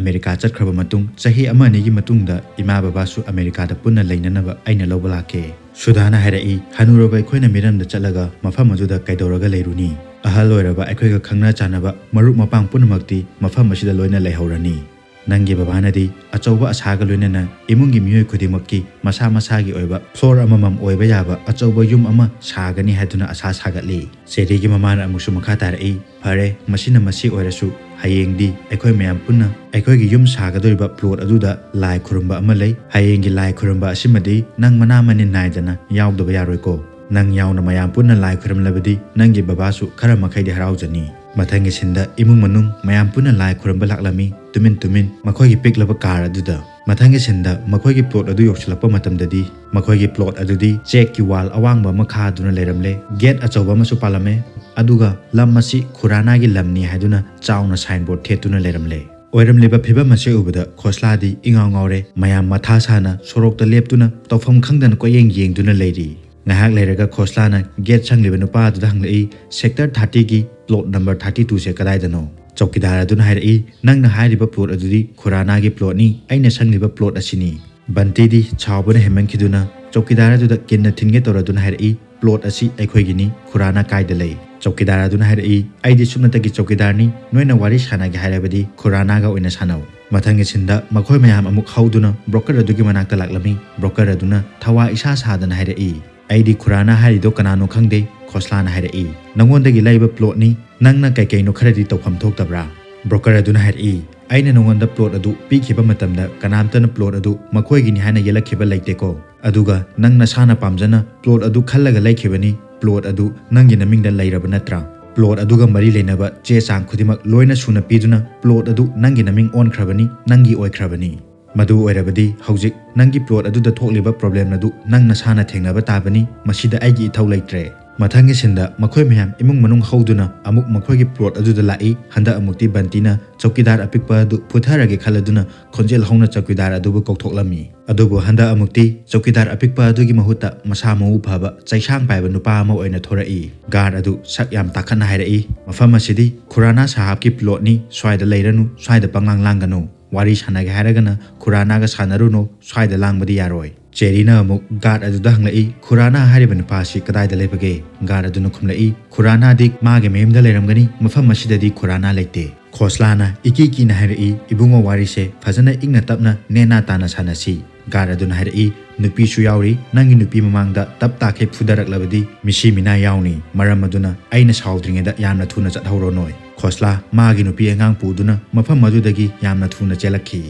ꯑꯃꯦꯔꯤꯀꯥ ꯆꯠꯈ꯭ꯔꯕ ꯃꯇꯨꯡ ꯆꯍꯤ ꯑꯃ ꯑꯅꯤꯒꯤ ꯃꯇꯨꯡꯗ ꯏꯃꯥ ꯕꯕꯥꯁꯨ ꯑꯃꯦꯔꯤꯀꯥꯗ ꯄꯨꯟꯅ ꯂꯩꯅꯅꯕ ꯑꯩꯅ ꯂꯧꯕ ꯂꯥꯛꯀꯦ꯫" ꯁꯨꯗꯥꯅ ꯍꯥꯏꯔꯛꯏ, "ꯍꯅꯨꯔꯕ ꯑꯩꯈꯣꯏꯅ ꯃꯤꯔꯝꯗ ꯆꯠꯂꯒ ꯃꯐꯝ ꯑꯗꯨꯗ ꯀꯩꯗꯧꯔꯒ ꯂꯩꯔꯨꯅꯤ? ꯑꯍꯜ ꯑꯣꯏꯔꯕ ꯑꯩꯈꯣꯏꯒ ꯈꯪꯅ ꯆꯥꯟꯅꯕ ꯃꯔꯨꯞ ꯃꯄꯥꯡ ꯄꯨꯝꯅꯃꯛꯇꯤ ꯃꯐꯝ ꯑꯁꯤꯗ ꯂꯣꯏꯅ ꯂꯩꯍꯧꯔꯅꯤ꯫ ꯅꯪꯒꯤ ꯕꯕꯥꯅꯗꯤ ꯑꯆꯧꯕ ꯑꯁꯥꯒ ꯂꯣꯏꯅꯅ ꯏꯃꯨꯡꯒꯤ ꯃꯤꯑꯣꯏ ꯈꯨꯗꯤꯡꯃꯛꯀꯤ ꯃꯁꯥ ꯃꯁꯥꯒꯤ ꯑꯣꯏꯕ floor ꯑꯃꯃꯝ ꯑꯣꯏꯕ ꯌꯥꯕ ꯑꯆꯧꯕ ꯌꯨꯝ ꯑꯃ ꯁꯥꯒꯅꯤ ꯍꯥꯏꯗꯨꯅ ꯑꯁꯥ ꯁꯥꯒꯠꯂꯤ꯫" ꯆꯦꯔꯤꯒꯤ ꯃꯃꯥꯅ ꯑꯃꯨꯛꯁꯨ ꯃꯈꯥ ꯇꯥꯔꯛꯏ, "ꯐꯔꯦ, ꯃꯁꯤꯅ ꯃꯁꯤ ꯑꯣꯏꯔꯁꯨ, ꯍꯌꯦꯡꯗꯤ ꯑꯩꯈꯣꯏ ꯃꯌꯥꯝ ꯄꯨꯟꯅ ꯑꯩꯈꯣꯏꯒꯤ ꯌꯨꯝ ꯁꯥꯒꯗꯧꯔꯤꯕ plot ꯑꯗꯨꯗ ꯂꯥꯏ ꯈꯨꯔꯨꯝꯕ ꯑꯃ ꯂꯩ꯫ ꯍꯌꯦꯡꯒꯤ ꯂꯥꯏ ꯈꯨꯔꯨꯝꯕ ꯑꯁꯤꯃꯗꯤ ꯅꯪ ꯃꯅꯥ ꯃꯅꯤꯟ ꯅꯥꯏꯗꯅ ꯌꯥꯎꯗꯕ ꯌꯥꯔꯣꯏꯀꯣ?" "ꯅꯪ ꯌꯥꯎꯅ ꯃꯌꯥꯝ ꯄꯨꯟꯅ ꯂꯥꯏ ꯈꯨꯔꯨꯝꯂꯕꯗꯤ ꯅꯪꯒꯤ ꯕꯕꯥꯁꯨ ꯈꯔ ꯃꯈꯩꯗꯤ ꯍꯔꯥꯎꯖꯅꯤ"꯫ ꯃꯊꯪꯒꯤ ꯁꯤꯟꯗ ꯏꯃꯨꯡ ꯃꯅꯨꯡ ꯃꯌꯥꯝ ꯄꯨꯟꯅ ꯂꯥꯏ ꯈꯨꯔꯨꯝꯕ ꯂꯥꯛꯂꯝꯃꯤ, ꯇꯨꯃꯤꯟ ꯇꯨꯃꯤꯟ ꯃꯈꯣꯏꯒꯤ ꯄꯤꯛꯂꯕ ꯀꯥꯔ ꯑꯗꯨꯗ꯫ ꯃꯊꯪꯒꯤ ꯁꯤꯟꯗ ꯃꯈꯣꯏꯒꯤ ꯄ꯭ꯂꯣꯠ ꯑꯗꯨ ꯌꯧꯁꯤꯜꯂꯛꯄ ꯃꯇꯝꯗꯗꯤ ꯃꯈꯣꯏꯒꯤ ꯄ꯭ꯂꯣꯠ ꯑꯗꯨꯗꯤ ꯆꯦꯛꯀꯤ ꯋꯥꯜ ꯑꯋꯥꯡꯕ ꯑꯃ ꯈꯥꯗꯨꯅ ꯂꯩꯔꯝꯂꯦ꯫ ꯒꯦꯠ ꯑꯆꯧꯕ ꯑꯃꯁꯨ ꯄꯥꯜꯂꯝꯃꯦ꯫ ꯑꯗꯨꯒ ꯂꯝ ꯑꯁꯤ ꯈꯨꯔꯥꯅꯥꯒꯤ ꯂꯝꯅꯤ ꯍꯥꯏꯗꯨꯅ ꯆꯥꯎꯅ ꯁꯥꯏꯟꯕꯣꯔꯗ ꯊꯦꯠꯇꯨꯅ ꯂꯩꯔꯝꯂꯦ꯫ ꯑꯣꯏꯔꯝꯂꯤꯕ ꯐꯤꯕꯝ ꯑꯁꯤ ꯎꯕꯗ ꯈꯣꯁꯂꯥꯗꯤ ꯏꯉꯥꯎ ꯉꯥꯎꯔꯦ꯫ ꯃꯌꯥꯝ ꯃꯊꯥ ꯁꯥꯅ ꯁꯣꯔꯣꯛꯇ ꯂꯦꯞꯇꯨꯅ ꯇꯧꯐꯝ ꯈꯪꯗꯅ ꯀꯣꯏꯌꯦꯡ ꯌꯦꯡꯗꯨꯅ ꯂꯩꯔꯤ꯫ ꯉꯥꯏꯍꯥꯛ ꯂꯩꯔꯒ ꯈꯣꯁꯂꯥꯅ ꯒꯦꯠ ꯁꯪꯂꯤꯕ ꯅꯨꯄꯥ ꯑꯗꯨꯗ ꯍꯪꯂꯛꯏ, "ꯁꯦꯛꯇꯔ ꯊꯥꯔꯇꯤꯒꯤ ꯄ꯭ꯂꯣꯠ ꯅꯝꯕꯔ ꯊꯥꯔꯇꯤ ꯇꯨꯁꯦ ꯀꯗꯥꯏꯗꯅꯣ?" ꯆꯧꯀꯤꯗꯥꯔ ꯑꯗꯨꯅ ꯍꯥꯏꯔꯛꯏ, "ꯅꯪꯅ ꯍꯥꯏꯔꯤꯕ ꯄ꯭ꯂꯣꯠ ꯑꯗꯨꯗꯤ ꯈꯨꯔꯥꯅꯥꯒꯤ ꯄ꯭ꯂꯣꯠꯅꯤ, ꯑꯩꯅ ꯁꯪꯂꯤꯕ ꯄ꯭ꯂꯣꯠ ꯑꯁꯤꯅꯤ"꯫ ꯕꯟꯇꯤꯗꯤ ꯁꯥꯎꯕꯅ ꯍꯦꯟꯃꯟꯈꯤꯗꯨꯅ ꯆꯧꯀꯤꯗꯥꯔ ꯑꯗꯨꯗ ꯀꯤꯟꯅ ꯊꯤꯟꯒꯦ ꯇꯧꯔꯗꯨꯅ ꯍꯥꯏꯔꯛꯏ, "ꯄ꯭ꯂꯣꯠ ꯑꯁꯤ ꯑꯩꯈꯣꯏꯒꯤꯅꯤ, ꯈꯨꯔꯥꯅꯥ ꯀꯥꯏꯗ ꯂꯩ?" ꯆꯧꯀꯤꯗꯥꯔ ꯑꯗꯨꯅ ꯍꯥꯏꯔꯛꯏ, "ꯑꯩꯗꯤ ꯁꯨꯞꯅꯇꯒꯤ ꯆꯧꯀꯤꯗꯥꯔꯅꯤ, ꯅꯣꯏꯅ ꯋꯥꯔꯤ ꯁꯥꯟꯅꯒꯦ ꯍꯥꯏꯔꯕꯗꯤ ꯈꯨꯔꯥꯅꯥꯒ ꯑꯣꯏꯅ ꯁꯥꯟꯅꯧ"꯫ ꯃꯊꯪꯒꯤ ꯁꯤꯟꯗ ꯃꯈꯣꯏ ꯃꯌꯥꯝ ꯑꯃꯨꯛ ꯍꯧꯗꯨꯅ ꯕ꯭ꯔꯣꯀꯔ ꯑꯗꯨꯒꯤ ꯃꯅꯥꯛꯇ ꯂꯥꯛꯂꯝꯃꯤ꯫ ꯕ꯭ꯔꯣꯀꯔ ꯑꯗꯨꯅ ꯊꯋꯥ ꯏꯁꯥ ꯁꯥꯗꯅ ꯍꯥꯏꯔꯛꯏ, "ꯑꯩꯗꯤ ꯈꯨꯔꯥꯅꯥ ꯍꯥꯏꯔꯤꯗꯣ ꯀꯅꯥꯅꯣ ꯈꯪꯗꯦ"꯫ ꯈꯣꯁꯂꯥꯅ ꯍꯥꯏꯔꯛꯏ, "ꯅꯉꯣꯟꯗꯒꯤ ꯂꯩꯕ ꯄ꯭ꯂꯣꯠꯅꯤ, ꯅꯪꯅ ꯀꯩ ꯀꯩꯅꯣ ꯈꯔꯗꯤ ꯇꯧꯐꯝ ꯊꯣꯛꯇꯕ꯭ꯔꯥ?" ꯕ꯭ꯔꯣꯀꯔ ꯑꯗꯨꯅ ꯍꯥꯏꯔꯛꯏ, "ꯑꯩꯅ ꯅꯉꯣꯟꯗ ꯄ꯭ꯂꯣꯠ ꯑꯗꯨ ꯄꯤꯈꯤꯕ ꯃꯇꯝꯗ ꯀꯅꯥꯝꯇꯅ ꯄ꯭ꯂꯣꯠ ꯑꯗꯨ ꯃꯈꯣꯏꯒꯤꯅꯤ ꯍꯥꯏꯅ ꯌꯦꯜꯂꯛꯈꯤꯕ ꯂꯩꯇꯦꯀꯣ꯫ ꯑꯗꯨꯒ ꯅꯪ ꯅꯁꯥꯅ ꯄꯥꯝꯖꯅ ꯄ꯭ꯂꯣꯠ ꯑꯗꯨ ꯈꯜꯂꯒ ꯂꯩꯈꯤꯕꯅꯤ꯫ ꯄ꯭ꯂꯣꯠ ꯑꯗꯨ ꯅꯪꯒꯤ ꯅꯃꯤꯡꯗ ꯂꯩꯔꯕ ꯅꯠꯇ꯭ꯔꯥ? ꯄ꯭ꯂꯣꯠ ꯑꯗꯨꯒ ꯃꯔꯤ ꯂꯩꯅꯕ ꯆꯦ ꯆꯥꯡ ꯈꯨꯗꯤꯡꯃꯛ ꯂꯣꯏꯅ ꯁꯨꯅ ꯄꯤꯗꯨꯅ ꯄ꯭ꯂꯣꯠ ꯑꯗꯨ ꯅꯪꯒꯤ ꯅꯃꯤꯡ ꯑꯣꯟꯈ꯭ꯔꯕꯅꯤ, ꯅꯪꯒꯤ ꯑꯣꯏꯈ꯭ꯔꯕꯅꯤ꯫ ꯃꯗꯨ ꯑꯣꯏꯔꯕꯗꯤ ꯍꯧꯖꯤꯛ ꯅꯪꯒꯤ ꯄ꯭ꯂꯣꯠ ꯑꯗꯨꯗ ꯊꯣꯛꯂꯤꯕ ꯄ꯭ꯔꯣꯕ꯭ꯂꯦꯝ ꯑꯗꯨ ꯅꯪ ꯅꯁꯥꯅ ꯊꯦꯡꯅꯕ ꯇꯥꯕꯅꯤ꯫ ꯃꯁꯤꯗ ꯑꯩꯒꯤ ꯏꯊꯧ ꯂꯩꯇ꯭ꯔꯦ"꯫ ꯃꯊꯪꯒꯤ ꯁꯤꯟꯗ ꯃꯈꯣꯏ ꯃꯌꯥꯝ ꯏꯃꯨꯡ ꯃꯅꯨꯡ ꯍꯧꯗꯨꯅ ꯑꯃꯨꯛ ꯃꯈꯣꯏꯒꯤ ꯄ꯭ꯂꯣꯠ ꯑꯗꯨꯗ ꯂꯥꯛꯏ꯫ ꯍꯟꯗꯛ ꯑꯃꯨꯛꯇꯤ ꯕꯟꯇꯤꯅ ꯆꯧꯀꯤꯗꯥꯔ ꯑꯄꯤꯛꯄ ꯑꯗꯨ ꯐꯨꯊꯔꯒꯦ ꯈꯜꯂꯗꯨꯅ ꯈꯣꯟꯖꯦꯜ ꯍꯧꯅ ꯆꯧꯀꯤꯗꯥꯔ ꯑꯗꯨꯕꯨ ꯀꯧꯊꯣꯛꯂꯝꯃꯤ꯫ ꯑꯗꯨꯕꯨ ꯍꯟꯗꯛ ꯑꯃꯨꯛꯇꯤ ꯆꯧꯀꯤꯗꯥꯔ ꯑꯄꯤꯛꯄ ꯑꯗꯨꯒꯤ ꯃꯍꯨꯠꯇ ꯃꯁꯥ ꯃꯎ ꯐꯕ ꯆꯩꯁꯥꯡ ꯄꯥꯏꯕ ꯅꯨꯄꯥ ꯑꯃ ꯑꯣꯏꯅ ꯊꯣꯔꯛꯏ꯫ ꯒꯥꯔꯗ ꯑꯗꯨ ꯁꯛ ꯌꯥꯝ ꯇꯥꯈꯠꯅ ꯍꯥꯏꯔꯛꯏ, "ꯃꯐꯝ ꯑꯁꯤꯗꯤ ꯈꯨꯔꯥꯅꯥ ꯁꯥꯍꯥꯕꯀꯤ ꯄ꯭ꯂꯣꯠꯅꯤ, ꯁ꯭ꯋꯥꯏꯗ ꯂꯩꯔꯅꯨ, ꯁ꯭ꯋꯥꯏꯗ ꯄꯪꯂꯥꯡ ꯂꯥꯡꯒꯅꯨ꯫ ꯋꯥꯔꯤ ꯁꯥꯟꯅꯒꯦ ꯍꯥꯏꯔꯒꯅ ꯈꯨꯔꯥꯅꯥꯒ ꯁꯥꯟꯅꯔꯨꯅꯣ, ꯁ꯭ꯋꯥꯏꯗ ꯂꯥꯡꯕꯗꯤ ꯌꯥꯔꯣꯏ"꯫ ꯆꯦꯔꯤꯅ ꯑꯃꯨꯛ ꯒꯥꯔꯗ ꯑꯗꯨꯗ ꯍꯪꯂꯛꯏ, "ꯈꯨꯔꯥꯅꯥ ꯍꯥꯏꯔꯤꯕ ꯅꯨꯄꯥ ꯑꯁꯤ ꯀꯗꯥꯏꯗ ꯂꯩꯕꯒꯦ?" ꯒꯥꯔꯗ ꯑꯗꯨꯅ ꯈꯨꯝꯂꯛꯏ, "ꯈꯨꯔꯥꯅꯥꯗꯤ ꯃꯥꯒꯤ ꯃꯌꯨꯝꯗ ꯂꯩꯔꯝꯒꯅꯤ, ꯃꯐꯝ ꯑꯁꯤꯗꯗꯤ ꯈꯨꯔꯥꯅꯥ ꯂꯩꯇꯦ"꯫ ꯈꯣꯁꯂꯥꯅ ꯏꯀꯤ ꯀꯤꯅ ꯍꯥꯏꯔꯛꯏ, "ꯏꯕꯨꯡꯉꯣ, ꯋꯥꯔꯤꯁꯦ ꯐꯖꯅ ꯏꯪꯅ ꯇꯞꯅ ꯅꯦꯅꯥ ꯇꯥꯅ ꯁꯥꯟꯅꯁꯤ"꯫ ꯒꯥꯔꯗ ꯑꯗꯨꯅ ꯍꯥꯏꯔꯛꯏ, "ꯅꯨꯄꯤꯁꯨ ꯌꯥꯎꯔꯤ, ꯅꯪꯒꯤ ꯅꯨꯄꯤ ꯃꯃꯥꯡꯗ ꯇꯞ ꯇꯥꯈꯩ ꯐꯨꯗꯔꯛꯂꯕꯗꯤ ꯃꯤꯁꯤ ꯃꯤꯅꯥ ꯌꯥꯎꯅꯤ, ꯃꯔꯝ ꯑꯗꯨꯅ ꯑꯩꯅ ꯁꯥꯎꯗ꯭ꯔꯤꯉꯩꯗ ꯌꯥꯝꯅ ꯊꯨꯅ ꯆꯠꯍꯧꯔꯣ ꯅꯣꯏ"꯫ ꯈꯣꯁꯂꯥ ꯃꯥꯒꯤ ꯅꯨꯄꯤ ꯑꯉꯥꯡ ꯄꯨꯗꯨꯅ ꯃꯐꯝ ꯑꯗꯨꯗꯒꯤ ꯌꯥꯝꯅ ꯊꯨꯅ ꯆꯦꯜꯂꯛꯈꯤ꯫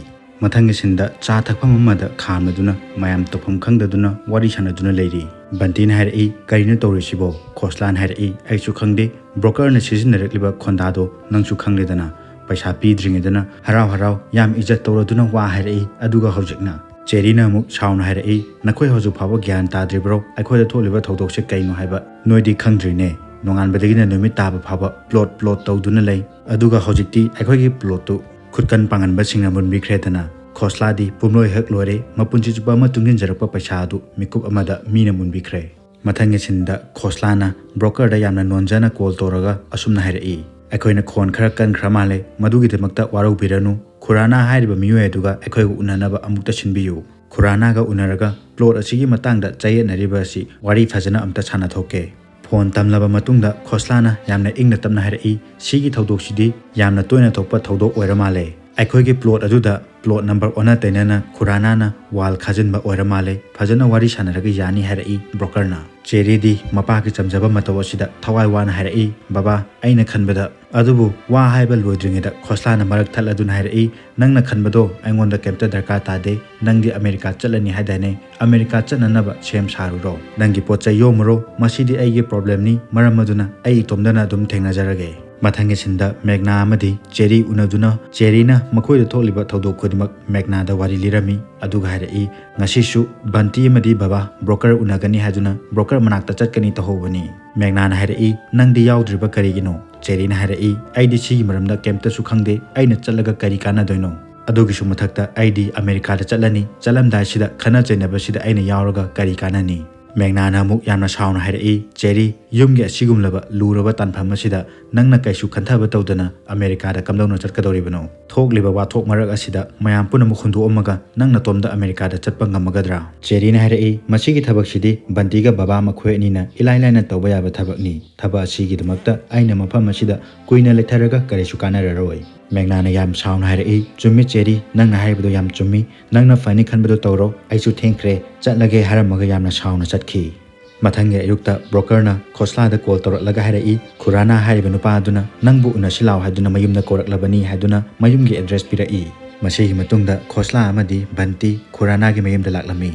ꯃꯊꯪꯒꯤ ꯁꯤꯟꯗ ꯆꯥ ꯊꯛꯐꯝ ꯑꯃꯗ ꯈꯥꯝꯂꯗꯨꯅ ꯃꯌꯥꯝ ꯇꯧꯐꯝ ꯈꯪꯗꯗꯨꯅ ꯋꯥꯔꯤ ꯁꯥꯟꯅꯗꯨꯅ ꯂꯩꯔꯤ꯫ ꯕꯟꯇꯤꯅ ꯍꯥꯏꯔꯛꯏ, "ꯀꯔꯤꯅꯣ ꯇꯧꯔꯤꯁꯤꯕꯣ?" ꯈꯣꯁꯂꯥꯅ ꯍꯥꯏꯔꯛꯏ, "ꯑꯩꯁꯨ ꯈꯪꯗꯦ, ꯕ꯭ꯔꯣꯀꯔꯅ ꯁꯤꯖꯤꯟꯅꯔꯛꯂꯤꯕ ꯈꯣꯟꯗꯥꯗꯣ ꯅꯪꯁꯨ ꯈꯪꯂꯦꯗꯅ꯫ ꯄꯩꯁꯥ ꯄꯤꯗ꯭ꯔꯤꯉꯩꯗꯅ ꯍꯔꯥꯎ ꯍꯔꯥꯎ ꯌꯥꯝ ꯏꯖꯠ ꯇꯧꯔꯗꯨꯅ ꯋꯥ ꯍꯥꯏꯔꯛꯏ, ꯑꯗꯨꯒ ꯍꯧꯖꯤꯛꯅ?" ꯆꯦꯔꯤꯅ ꯑꯃꯨꯛ ꯁꯥꯎꯅ ꯍꯥꯏꯔꯛꯏ, "ꯅꯈꯣꯏ ꯍꯧꯖꯤꯛ ꯐꯥꯎꯕ ꯒ꯭ꯌꯥꯟ ꯇꯥꯗ꯭ꯔꯤꯕ꯭ꯔꯣ? ꯑꯩꯈꯣꯏꯗ ꯊꯣꯛꯂꯤꯕ ꯊꯧꯗꯣꯛꯁꯦ ꯀꯩꯅꯣ ꯍꯥꯏꯕ ꯅꯣꯏꯗꯤ ꯈꯪꯗ꯭ꯔꯤꯅꯦ꯫ ꯅꯣꯡꯉꯥꯟꯕꯗꯒꯤꯅ ꯅꯨꯃꯤꯠ ꯇꯥꯕ ꯐꯥꯎꯕ ꯄ꯭ꯂꯣꯠ ꯄ꯭ꯂꯣꯠ ꯇꯧꯗꯨꯅ ꯂꯩ, ꯑꯗꯨꯒ ꯍꯧꯖꯤꯛꯇꯤ ꯑꯩꯈꯣꯏꯒꯤ ꯄ꯭ꯂꯣꯠꯇꯨ ꯈꯨꯠꯀꯟ ꯄꯥꯡꯒꯟꯕꯁꯤꯡꯅ ꯃꯨꯟꯕꯤꯈ꯭ꯔꯦꯗꯅ꯫ ꯈꯣꯁꯂꯥꯗꯤ ꯄꯨꯝꯂꯣꯏ ꯍꯦꯛ ꯂꯣꯏꯔꯦ, ꯃꯄꯨꯟꯁꯤ ꯆꯨꯞꯄ ꯑꯃ ꯇꯨꯡꯁꯤꯟꯖꯔꯛꯄ ꯄꯩꯁꯥ ꯑꯗꯨ ꯃꯤꯀꯨꯞ ꯑꯃꯗ ꯃꯤꯅ ꯃꯨꯟꯕꯤꯈ꯭ꯔꯦ꯫" ꯃꯊꯪꯒꯤ ꯁꯤꯟꯗ ꯈꯣꯁꯂꯥꯅ ꯕ꯭ꯔꯣꯀꯔꯗ ꯌꯥꯝꯅ ꯅꯣꯟꯖꯅ ꯀꯣꯜ ꯇꯧꯔꯒ ꯑꯁꯨꯝꯅ ꯍꯥꯏꯔꯛꯏ, "ꯑꯩꯈꯣꯏꯅ ꯈꯣꯟ ꯈꯔ ꯀꯟꯈ꯭ꯔ ꯃꯥꯜꯂꯦ, ꯃꯗꯨꯒꯤꯗꯃꯛꯇ ꯋꯥꯔꯧꯕꯤꯔꯅꯨ꯫ ꯈꯨꯔꯥꯅꯥ ꯍꯥꯏꯔꯤꯕ ꯃꯤꯑꯣꯏ ꯑꯗꯨꯒ ꯑꯩꯈꯣꯏꯒ ꯎꯅꯅꯕ ꯑꯃꯨꯛꯇ ꯁꯤꯟꯕꯤꯌꯨ꯫ ꯈꯨꯔꯥꯅꯥꯒ ꯎꯅꯔꯒ ꯄ꯭ꯂꯣꯠ ꯑꯁꯤꯒꯤ ꯃꯇꯥꯡꯗ ꯆꯌꯦꯠꯅꯔꯤꯕ ꯑꯁꯤ ꯋꯥꯔꯤ ꯐꯖꯅ ꯑꯝꯇ ꯁꯥꯟꯅꯊꯣꯛꯀꯦ꯫" ꯐꯣꯟ ꯊꯝꯂꯕ ꯃꯇꯨꯡꯗ ꯈꯣꯁꯂꯥꯅ ꯌꯥꯝꯅ ꯏꯪꯅ ꯇꯞꯅ ꯍꯥꯏꯔꯛꯏ, "ꯁꯤꯒꯤ ꯊꯧꯗꯣꯛꯁꯤꯗꯤ ꯌꯥꯝꯅ ꯇꯣꯏꯅ ꯊꯣꯛꯄ ꯊꯧꯗꯣꯛ ꯑꯣꯏꯔ ꯃꯥꯜꯂꯦ꯫ ꯑꯩꯈꯣꯏꯒꯤ ꯄ꯭ꯂꯣꯠ ꯑꯗꯨꯗ ꯄ꯭ꯂꯣꯠ ꯅꯝꯕꯔ ꯑꯣꯟꯅ ꯇꯩꯅꯅ ꯈꯨꯔꯥꯅꯥꯅ ꯋꯥꯜ ꯈꯥꯖꯤꯟꯕ ꯑꯣꯏꯔ ꯃꯥꯜꯂꯦ, ꯐꯖꯅ ꯋꯥꯔꯤ ꯁꯥꯟꯅꯔꯒ ꯌꯥꯅꯤ," ꯍꯥꯏꯔꯛꯏ ꯕ꯭ꯔꯣꯀꯔꯅ꯫ ꯆꯦꯔꯤꯗꯤ ꯃꯄꯥꯒꯤ ꯆꯝꯖꯕ ꯃꯇꯧ ꯑꯁꯤꯗ ꯊꯋꯥꯏ ꯋꯥꯅ ꯍꯥꯏꯔꯛꯏ, "ꯕꯕꯥ, ꯑꯩꯅ ꯈꯟꯕꯗ," ꯑꯗꯨꯕꯨ ꯋꯥ ꯍꯥꯏꯕ ꯂꯣꯏꯗ꯭ꯔꯤꯉꯩꯗ ꯈꯣꯁꯂꯥꯅ ꯃꯔꯛ ꯊꯠꯂꯗꯨꯅ ꯍꯥꯏꯔꯛꯏ, "ꯅꯪꯅ ꯈꯟꯕꯗꯣ ꯑꯩꯉꯣꯟꯗ ꯀꯩꯝꯇ ꯗꯔꯀꯥꯔ ꯇꯥꯗꯦ꯫ ꯅꯪꯗꯤ ꯑꯃꯦꯔꯤꯀꯥ ꯆꯠꯂꯅꯤ ꯍꯥꯏꯗꯥꯏꯅꯦ? ꯑꯃꯦꯔꯤꯀꯥ ꯆꯠꯅꯅꯕ ꯁꯦꯝ ꯁꯥꯔꯨꯔꯣ꯫ ꯅꯪꯒꯤ ꯄꯣꯠ ꯆꯩ ꯌꯣꯝꯃꯨꯔꯣ꯫ ꯃꯁꯤꯗꯤ ꯑꯩꯒꯤ ꯄ꯭ꯔꯣꯕ꯭ꯂꯦꯝꯅꯤ, ꯃꯔꯝ ꯑꯗꯨꯅ ꯑꯩ ꯏꯇꯣꯝꯗꯅ ꯑꯗꯨꯝ ꯊꯦꯡꯅꯖꯔꯒꯦ꯫" ꯃꯊꯪꯒꯤ ꯁꯤꯟꯗ ꯃꯦꯒꯅꯥ ꯑꯃꯗꯤ ꯆꯦꯔꯤ ꯎꯅꯗꯨꯅ ꯆꯦꯔꯤꯅ ꯃꯈꯣꯏꯗ ꯊꯣꯛꯂꯤꯕ ꯊꯧꯗꯣꯛ ꯈꯨꯗꯤꯡꯃꯛ ꯃꯦꯒꯅꯥꯗ ꯋꯥꯔꯤ ꯂꯤꯔꯝꯃꯤ, ꯑꯗꯨꯒ ꯍꯥꯏꯔꯛꯏ, "ꯉꯁꯤꯁꯨ ꯕꯟꯇꯤ ꯑꯃꯗꯤ ꯕꯕꯥ ꯕ꯭ꯔꯣꯀꯔ ꯎꯅꯒꯅꯤ ꯍꯥꯏꯗꯨꯅ ꯕ꯭ꯔꯣꯀꯔ ꯃꯅꯥꯛꯇ ꯆꯠꯀꯅꯤ ꯇꯧꯍꯧꯕꯅꯤ꯫" ꯃꯦꯒꯅꯥꯅ ꯍꯥꯏꯔꯛꯏ, "ꯅꯪꯗꯤ ꯌꯥꯎꯗ꯭ꯔꯤꯕ ꯀꯔꯤꯒꯤꯅꯣ?" ꯆꯦꯔꯤꯅ ꯍꯥꯏꯔꯛꯏ, "ꯑꯩꯗꯤ ꯁꯤꯒꯤ ꯃꯔꯝꯗ ꯀꯩꯝꯇꯁꯨ ꯈꯪꯗꯦ, ꯑꯩꯅ ꯆꯠꯂꯒ ꯀꯔꯤ ꯀꯥꯟꯅꯗꯣꯏꯅꯣ? ꯑꯗꯨꯒꯤꯁꯨ ꯃꯊꯛꯇ ꯑꯩꯗꯤ ꯑꯃꯦꯔꯤꯀꯥꯗ ꯆꯠꯂꯅꯤ, ꯆꯠꯂꯝꯗꯥꯏꯁꯤꯗ ꯈꯠꯅ ꯆꯩꯅꯕꯁꯤꯗ ꯑꯩꯅ ꯌꯥꯎꯔꯒ ꯀꯔꯤ ꯀꯥꯟꯅꯅꯤ?" ꯃꯦꯒꯅꯥꯅ ꯑꯃꯨꯛ ꯌꯥꯝꯅ ꯁꯥꯎꯅ ꯍꯥꯏꯔꯛꯏ, "ꯆꯦꯔꯤ, ꯌꯨꯝꯒꯤ ꯑꯁꯤꯒꯨꯝꯂꯕ ꯂꯨꯔꯕ ꯇꯥꯟꯐꯝ ꯑꯁꯤꯗ ꯅꯪꯅ ꯀꯩꯁꯨ ꯈꯟꯊꯕ ꯇꯧꯗꯅ ꯑꯃꯦꯔꯤꯀꯥꯗ ꯀꯝꯗꯧꯅ ꯆꯠꯀꯗꯧꯔꯤꯕꯅꯣ? ꯊꯣꯛꯂꯤꯕ ꯋꯥꯊꯣꯛ ꯃꯔꯛ ꯑꯁꯤꯗ ꯃꯌꯥꯝ ꯄꯨꯝꯅꯃꯛ ꯍꯨꯟꯗꯣꯛꯑꯝꯃꯒ ꯅꯪ ꯅꯇꯣꯝꯗ ꯑꯃꯦꯔꯤꯀꯥꯗ ꯆꯠꯄ ꯉꯝꯃꯒꯗ꯭ꯔꯥ?" ꯆꯦꯔꯤꯅ ꯍꯥꯏꯔꯛꯏ, "ꯃꯁꯤꯒꯤ ꯊꯕꯛꯁꯤꯗꯤ ꯕꯟꯇꯤꯒ ꯕꯕꯥ ꯃꯈꯣꯏ ꯑꯅꯤꯅ ꯏꯂꯥꯏ ꯂꯥꯏꯅ ꯇꯧꯕ ꯌꯥꯕ ꯊꯕꯛꯅꯤ꯫ ꯊꯕꯛ ꯑꯁꯤꯒꯤꯗꯃꯛꯇ ꯑꯩꯅ ꯃꯐꯝ ꯑꯁꯤꯗ ꯀꯨꯏꯅ ꯂꯩꯊꯔꯒ ꯀꯔꯤꯁꯨ ꯀꯥꯟꯅꯔꯔꯣꯏ꯫" ꯃꯦꯒꯅꯥꯅ ꯌꯥꯝ ꯁꯥꯎꯅ ꯍꯥꯏꯔꯛꯏ, "ꯆꯨꯝꯃꯤ ꯆꯦꯔꯤ, ꯅꯪꯅ ꯍꯥꯏꯔꯤꯕꯗꯣ ꯌꯥꯝ ꯆꯨꯝꯃꯤ꯫ ꯅꯪꯅ ꯐꯅꯤ ꯈꯟꯕꯗꯣ ꯇꯧꯔꯣ, ꯑꯩꯁꯨ ꯊꯦꯡꯈ꯭ꯔꯦ, ꯆꯠꯂꯒꯦ" ꯍꯥꯏꯔꯝꯃꯒ ꯌꯥꯝꯅ ꯁꯥꯎꯅ ꯆꯠꯈꯤ꯫ ꯃꯊꯪꯒꯤ ꯑꯌꯨꯛꯇ ꯕ꯭ꯔꯣꯀꯔꯅ ꯈꯣꯁꯂꯥꯗ ꯀꯣꯜ ꯇꯧꯔꯛꯂꯒ ꯍꯥꯏꯔꯛꯏ, "ꯈꯨꯔꯥꯅꯥ ꯍꯥꯏꯔꯤꯕ ꯅꯨꯄꯥ ꯑꯗꯨꯅ ꯅꯪꯕꯨ ꯎꯅꯁꯤ ꯂꯥꯎ ꯍꯥꯏꯗꯨꯅ ꯃꯌꯨꯝꯗ ꯀꯧꯔꯛꯂꯕꯅꯤ" ꯍꯥꯏꯗꯨꯅ ꯃꯌꯨꯝꯒꯤ ꯑꯦꯗ꯭ꯔꯦꯁ ꯄꯤꯔꯛꯏ꯫ ꯃꯁꯤꯒꯤ ꯃꯇꯨꯡꯗ ꯈꯣꯁꯂꯥ ꯑꯃꯗꯤ ꯕꯟꯇꯤ ꯈꯨꯔꯥꯅꯥꯒꯤ ꯃꯌꯨꯝꯗ ꯂꯥꯛꯂꯝꯃꯤ꯫